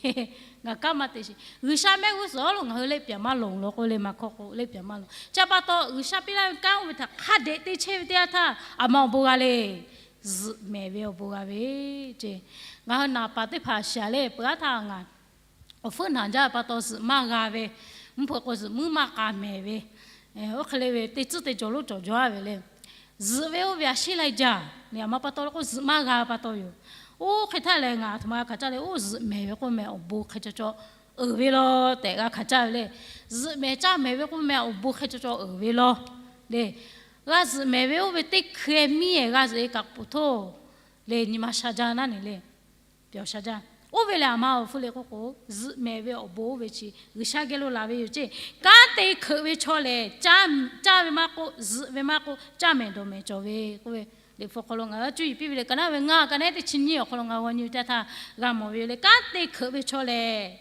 ngaˬ kanˉ maˇ te sheˍ. G'uiˬsha mehˆ g'uˇ suhˍ lo ngaˬ hui လက်ပြလုံး law k'oˆ ve le. Maˇ hkawˇ k'o လက်ပြလုံး chi pa taw, G'uiˬsha piˇ laˇ ve kanˉ oˇ ve htaꞈ hk'a dehꞈ te chehˇ ve teˇ yanˇ htaˇ a ma awˬ bon g'a le. Zuhꞈ mehˍ ve awˬ bon g'a ve ceˇ. Ngaˬ hui naˍ paˍ teˇ hpaˍ shaˍ leh peuˬ aˉ htaˇ ngaˬ awˬ hpfuhˇ naˬ jaˇ ve pa taw zuhꞈ maˇ g'a ve, mvuhˇ hpeuꞈ k'o zuhꞈ muiˉ maˇ k'a mehˍ ve, oˇ hk'e le ve teˇ tcuhˉ te jawˬ lonˉ cawˬ jaw a ve le. Zuhꞈ ve oˇ ve a sheˉ lai jaˇ. Aˬ ma pa taw le k'o zuhꞈ maˇ g'a ve pa taw yoˬ. Oˇ hk'e htaˇ lehˬ ngaˬ aˬ htoꞈ ma hkanˍ caˇ le, oˇ zuhꞈ mehˍ ve k'oˆ meh awˬ bon hk'e caw caw uiˍ ve law tehꞈ g'a hkanˍ caˇ ve le. Zuhꞈ mehˍ caˇ mehˍ ve k'oˆ meh awˬ bon hk'e caw caw uiˍ ve law le. G'a zuhꞈ mehˍ ve oˇ ve teˇ hkeh miˇ ehˍ g'a zuhꞈ e kaꞈ k'oˍ htoˇ le, nyi ma sha jaˇ naˉ ne le. Pyawˬ sha jaˇ. Oˇ ve lehˬ aˬ ma awˬ hpfuhˇ le k'oˆ k'o, zuhꞈ mehˍ ve awˬ bon oˇ ve chi G'uiˬsha geh lo laˬ ve yoˬ ceˇ. Kanˉ te hkeuꞈ ve chaw lehˬ, caˇ ve maˇ k'oˆ, zuhꞈ ve maˇ k'oˆ, caˇ mehˍ dawˬ mehˍ cawˬ ve k'oˆ ve, Liꞈ hpu hk'aw lo ngaˬ hui cuˇ yiˍ piˇ ve le. Ka naˉ ve ngaˇ ka naˉ teˇ chi nyiˇ awˬ hk'aw lo ngaˬ hui g'aw nyi ve teˇ htaˇ g'a mawˬ ve yoˬ le. Kanˉ te hkeuꞈ ve chaw lehˬ,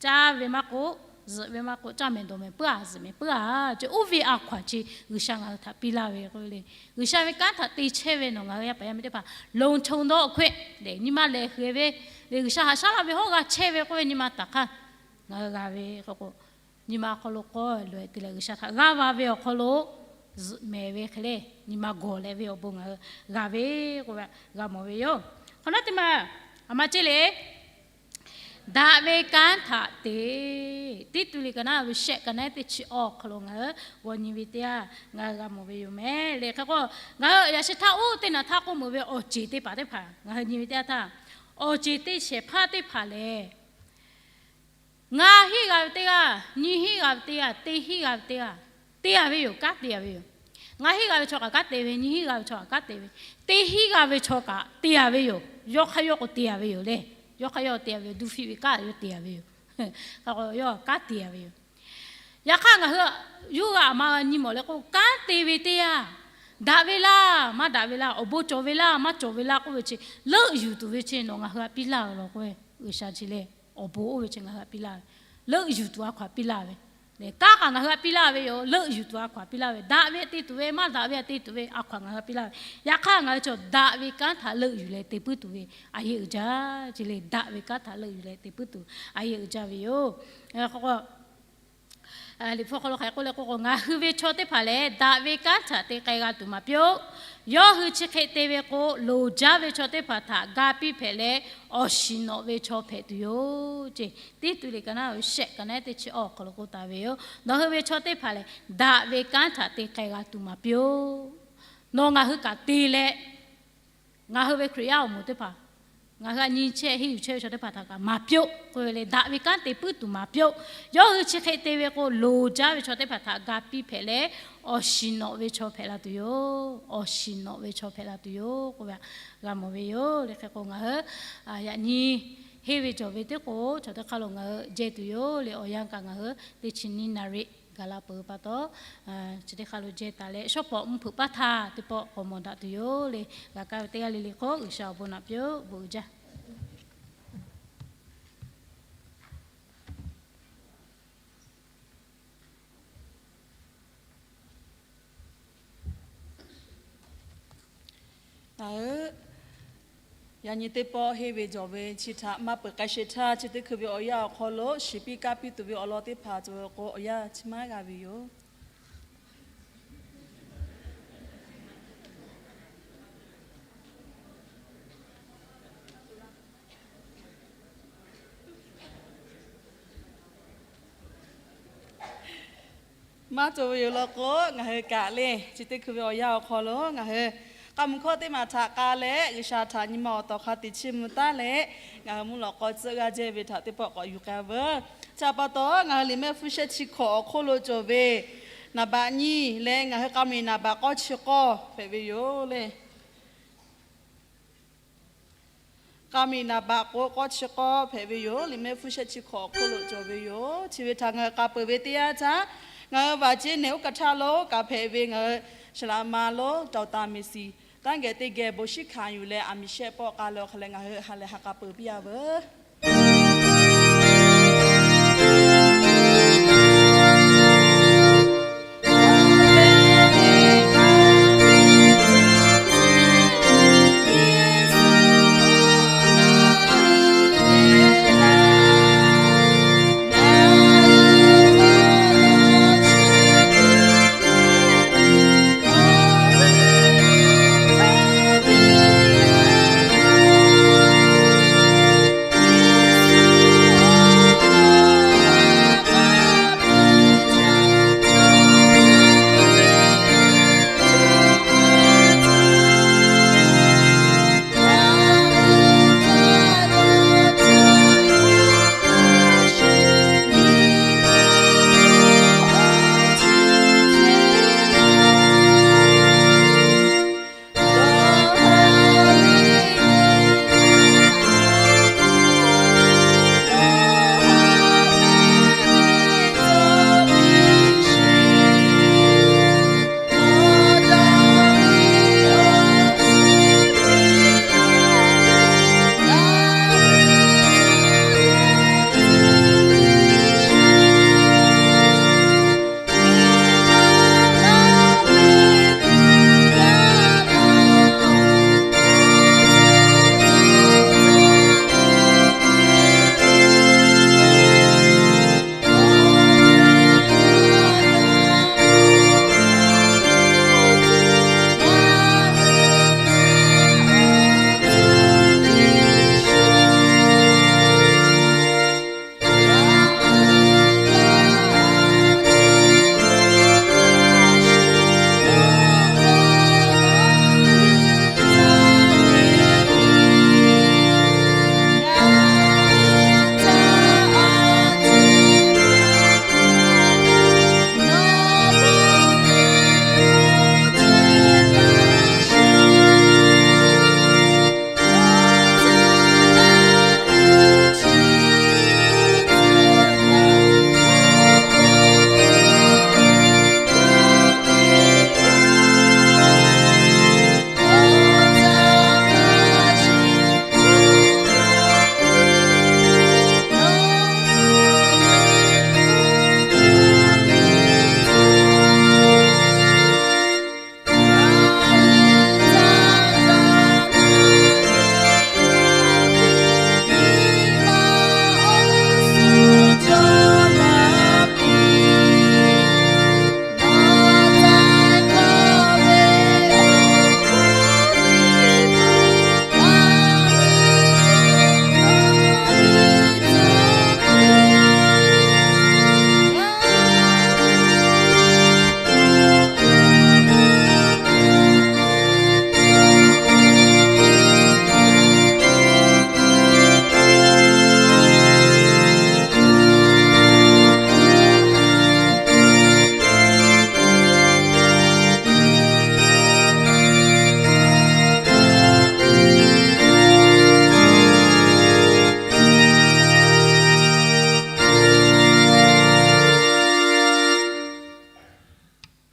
caˇ ve maˇ k'oˆ, zuhꞈ ve maˇ k'oˆ, caˇ mehˍ dawˬ mehˍ puiˉ a, zuhꞈ mehˍ puiˉ a ceˇ. Oˇ ve a hkaw aˬ chi G'uiˬsha ngaˬ hui htaꞈ piˇ laˇ ve k'oˆ ve le. G'uiˬsha ve kanˉ htaꞈ te chehˇ ve nawˬ ngaˬ hui yaˇ paˍ yaˇ miˇ teˇ hpaˍ လုံခြုံသောအခွင့် leh nyi ma lehˬ hui ve le, G'uiˬsha haꞈ shaˉ laˇ ve hawˉ g'a chehˇ ve k'oˆ ve nyi ma taˍ hk'aˇ ngaˬ hui g'a ve k'o k'o, nyi ma awˬ hk'aw lo k'awˇ loꞈ e te leh G'uiˬsha htaꞈ g'aˇ va ve awˬ hk'aw lo zuhꞈ mehˍ ve hk'e le, nyi ma gawˬ leh ve awˬ bon ngaˬ hui g'a ve k'oˆ ve g'a mawˬ ve yoˬ. Hk'awꞈ nawˉ teˇ maˬ aˬ ma ceˇ le. Daꞈ ve kanˉ htaꞈ te. Tiˇtuꞈ liꞈ ka naˉ ve shehˆ ka naˉ teˇ chi awˬ hk'aw lo ngaˬ hui g'aw nyi ve teˇ yanˇ ngaˬ hui g'a mawˬ ve yoˬ meh le. Hk'e k'o, ngaˬ hui yaꞈ sheh htaˇ oˇ teˇ naˬ htaˇ k'oˆ meuꞈ ve awˬ ceˬ teˇ hpaˍ teˇ hpaˍ ngaˬ hui nyi ve teˇ yanˇ htaˇ, awˬ ceˬ teˇ shehˍ hpaˇ teˇ hpaˍ lehˬ, ngaˇ hinˉ g'a ve teˇ g'aˇ, nyiˇ hinˉ g'a ve teˇ g'aˇ, teˇ hinˉ g'a ve teˇ g'aˇ, te a ve yoˬ. Kanˉ te a ve yoˬ. Ngaˇ hinˉ g'a ve chaw kaꞈ kanˉ te ve, nyiˇ hinˉ g'a ve chaw kaꞈ kanˉ te ve, teˇ hinˉ g'a ve chaw kaꞈ te a ve yoˬ. Yawˇ hk'aˇ yawˇ k'o te a ve yoˬ le. Yawˇ hk'aˇ yawˇ te a ve yoˬ. Duˇ hpiˆ ve kaꞈ yawˇ te a ve yoˬ. Yawˇ kanˉ te a ve yoˬ. Yaꞈ hk'aˇ ngaˬ hui yawˇ g'a aˬ ma nyi mawˬ leh k'o, kanˉ te ve teˇ yanˇ, daꞈ ve laˇ maˇ daꞈ ve laˇ, awˬ bon cawˬ ve laˇ maˇ cawˬ ve laˇ k'oˆ ve chi, leuˆ yuˬ tuˬ ve chi nawˬ ngaˬ hui htaꞈ piˇ laˇ ve law k'o, G'uiˬsha chi lehˬ awˬ bon oˇ ve chi ngaˬ hui htaꞈ piˇ laˇ ve, leuˆ yuˬ tuˬ a hkaw aˬ piˇ laˇ ve. Kanˉ kaꞈ ngaˬ hui htaꞈ piˇ laˇ ve yoˬ. Leuˆ yuˬ tuˬ a hkaw aˬ piˇ laˇ ve, daꞈ ve te tuˬ ve maˇ daꞈ ve te tuˬ ve a hkaw aˬ ngaˬ hui piˇ laˇ ve. Yaꞈ hk'aˇ ngaˬ hui chaw daꞈ ve kanˉ htaꞈ leuˆ yuˬ leh te puiˉ tuˬ ve a yeˇ uiˍ jaˇ. Chi le daꞈ ve kanˉ htaꞈ leuˆ yuˬ leh te puiˉ tuˬ a yeˇ uiˍ jaˇ ve yoˬ. Liꞈ hpu hk'aw lo hk'aˬ hk'e k'oˆ le k'oˆ k'o, ngaˬ hui ve chaw teˇ hpaˍ lehˬ daꞈ ve kanˉ htaꞈ te k'ai g'a tuˬ maˍ piˇ-oˆ. Yawˇ hui chi hk'e te ve k'o, loˍ jaˇ ve chaw teˇ hpaˍ htaꞈ ga piˇ hpehꞈ leh, awˬ shiˍ nawꞈ ve chaw hpehꞈ tuˬ yoˬ ceˇ. Tiˇtuꞈ liꞈ ka naˉ ve shehˆ ka naˉ teˇ chi awˬ hk'aw lo k'oˆ taˍ ve yoˬ. Nawˬ hui ve chaw teˇ hpaˍ lehˬ, daꞈ ve kanˉ htaꞈ te k'ai g'a tuˬ maˍ piˇ-oˆ. Nawˬ ngaˬ hui kaꞈ te leh, ngaˬ hui ve Hkriꞈ yaˇ awˬ moˍ teˇ hpaˍ, ngaˬ hui htaꞈ nyi chehˇ henˇ yuˬ chehˇ ve chaw teˇ hpaˍ htaꞈ kaꞈ maˍ piˇ-oˆ k'oˆ ve le. Daꞈ ve kanˉ te puiˉ tuˬ maˍ piˇ-oˆ. Yawˇ hui chi hk'e te ve k'o, loˍ jaˇ ve chaw teˇ hpaˍ htaꞈ ga piˇ hpehꞈ leh, awˬ shiˍ nawꞈ ve chaw hpehꞈ la tuˬ yoˬ. Awˬ shiˍ nawꞈ ve chaw hpehꞈ la tuˬ yoˬ k'oˆ ve g'a mawˬ ve yoˬ le. Hk'e k'o ngaˬ hui yaꞈ nyi henˇ ve cawˬ ve teˇ k'o, chaw teˇ hk'aˇ lo ngaˬ hui jehˇ tuˬ yoˬ le. Awˬ yanˇ kaꞈ ngaˬ hui teˇ chi nyiˇ naˍ riˍ gaˬ la peuˬ pa taw, chi teˇ hk'aˇ lo jehˇ taˍ leh, shawˉ pawˍ mvuhˇ hpeuꞈ paˇ htaˇ teˇ pawˆ k'awꞈ mawˬ daꞈ tuˬ yoˬ le. G'a kaˇ ve teˇ g'aˇ le le hk'oˆ G'uiˬsha awˬ bon naꞈ piˇ-oˆ. Bon uiˍ jaˇ. Ngaˬ hui yaꞈ nyi teˇ pawˆ henˇ ve jawˬ ve chi htaꞈ maˇ peuˬ k'ai sheˍ htaˇ, chi teˇ hkui ve awˬ yanˇ awˬ hk'aw lo shiˍ piˇ kaˇ piˇ tuˬ ve awˬ lawn teˇ hpaˍ cawˬ ve k'o, awˬ yanˇ chi maˇ g'a ve yoˬ. Maˇ cawˬ ve yoˬ law k'o, ngaˬ hui kaꞈ le, chi teˇ hkui ve awˬ yanˇ awˬ hk'aw lo ngaˬ hui k'a mvuh hkawˇ teˇ maˬ htaꞈ k'a leh, G'uiˬsha htaꞈ nyi ma awˬ tawˍ hk'a teꞈ chiˇ mvuh taˉ leh, ngaˬ hui mvuhˇ lawꞈ k'aw tcuhˆ g'aˇ jehˇ ve htaꞈ teˇ pawˆ k'awꞈ yuˬ k'ai-a veuˬ. Chi pa taw, ngaˬ hui liꞈ mehˆ hpfuhˇ shehˆ chi hkawꞈ awˬ hk'oˆ lo cawˬ ve naˍ baꞈ nyi leh ngaˬ hui k'a mvuh naˍ baꞈ k'awˇ chi k'awˇ hpehꞈ ve yoˬ le. K'a mvuh naˍ baꞈ k'o k'awˇ chi k'awˇ hpehꞈ ve yoˬ. Liꞈ mehˆ hpfuhˇ shehˆ chi hkawꞈ awˬ hk'oˆ lo cawˬ ve yoˬ. Chi ve htaꞈ ngaˬ hui k'a peuˬ ve teˇ yanˇ htaˇ, ngaˬ hui vaꞈ ceˇ nehˬ oˇ kaˬ htaˇ lo kaꞈ hpehꞈ ve ngaˬ hui Saˍ laꞈ ma lonˉ Dawˬ taˍ miˬ siˍ, taˇ geh teˇ geh bon shiˉ hkanˍ yuˬ leh aˬ miˍ shehˆ pawˆ k'a leh awˬ hk'a leh ngaˬ hui ha lehˬ ha k'a peuˬ piˇ-a veuˬ.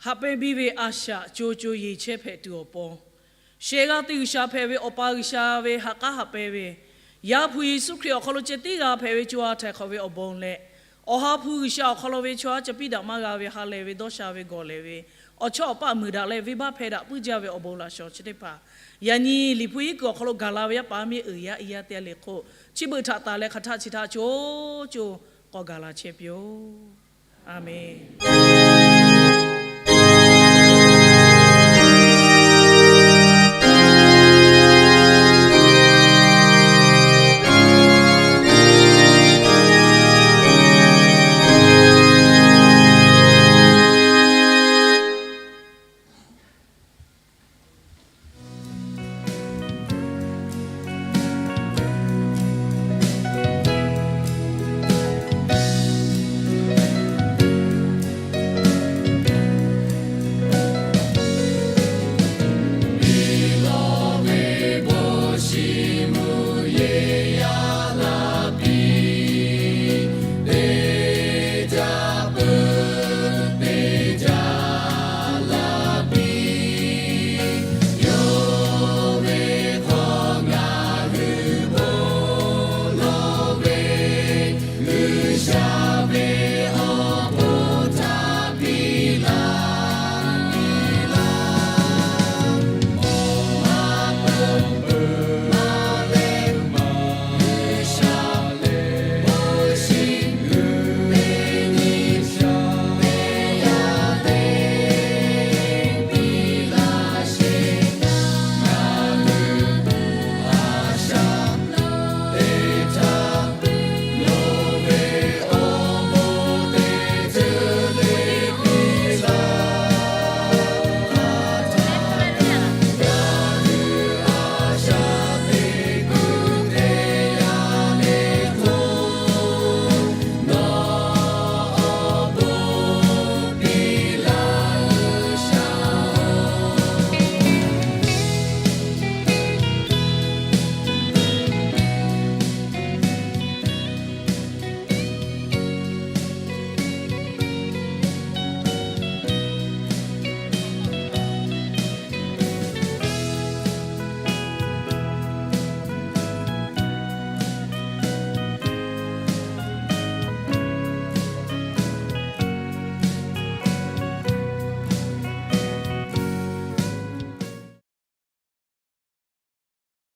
Haꞈ pehnˇ biˇ ve a shaꞈ co co yeˬ chehˇ hpehꞈ tuˬ awˬ pon, shehˍ g'aˇ teˇ G'uiˬsha hpehꞈ ve Awˬ pa G'uiˬsha ve ha k'aˉ haꞈ pehnˇ ve, Yaˇ hpu Yeˍsuˆ Hkriꞈ awˬ hk'aw lo ceh tiˉ g'a hpehꞈ ve co ha htaiˍ hk'awꞈ ve awˬ bon leh, Awˬ ha hpu G'uiˬsha awˬ hk'aw lo ve chaw haˉ ca piˇ daꞈ maˇ g'a ve ha lehˬ ve dawˇ sha ve gawˬ lehˬ ve, awˬ chawˇ awˬ paˆ muiˬ daꞈ leh venˇbaˆ hpehˇ daꞈ puiˉ jaˇ ve awˬ bon laꞈ shawˍ chi teˇ hpaˍ, yaꞈ nyi Liꞈ hpu iˉ kuiˬ awˬ hk'aw lo gaˬ la ve yaˇ paˍ miˇ uiˍ yaˇ i yaˇ teˇ g'aˇ le hk'oˆ, chi beuꞈ htaꞈ taˍ leh hk'aˬ htaˆ chi htaꞈ co co k'awꞈ gaˬ la chehˇ piˇ-oˆ. A menˬ.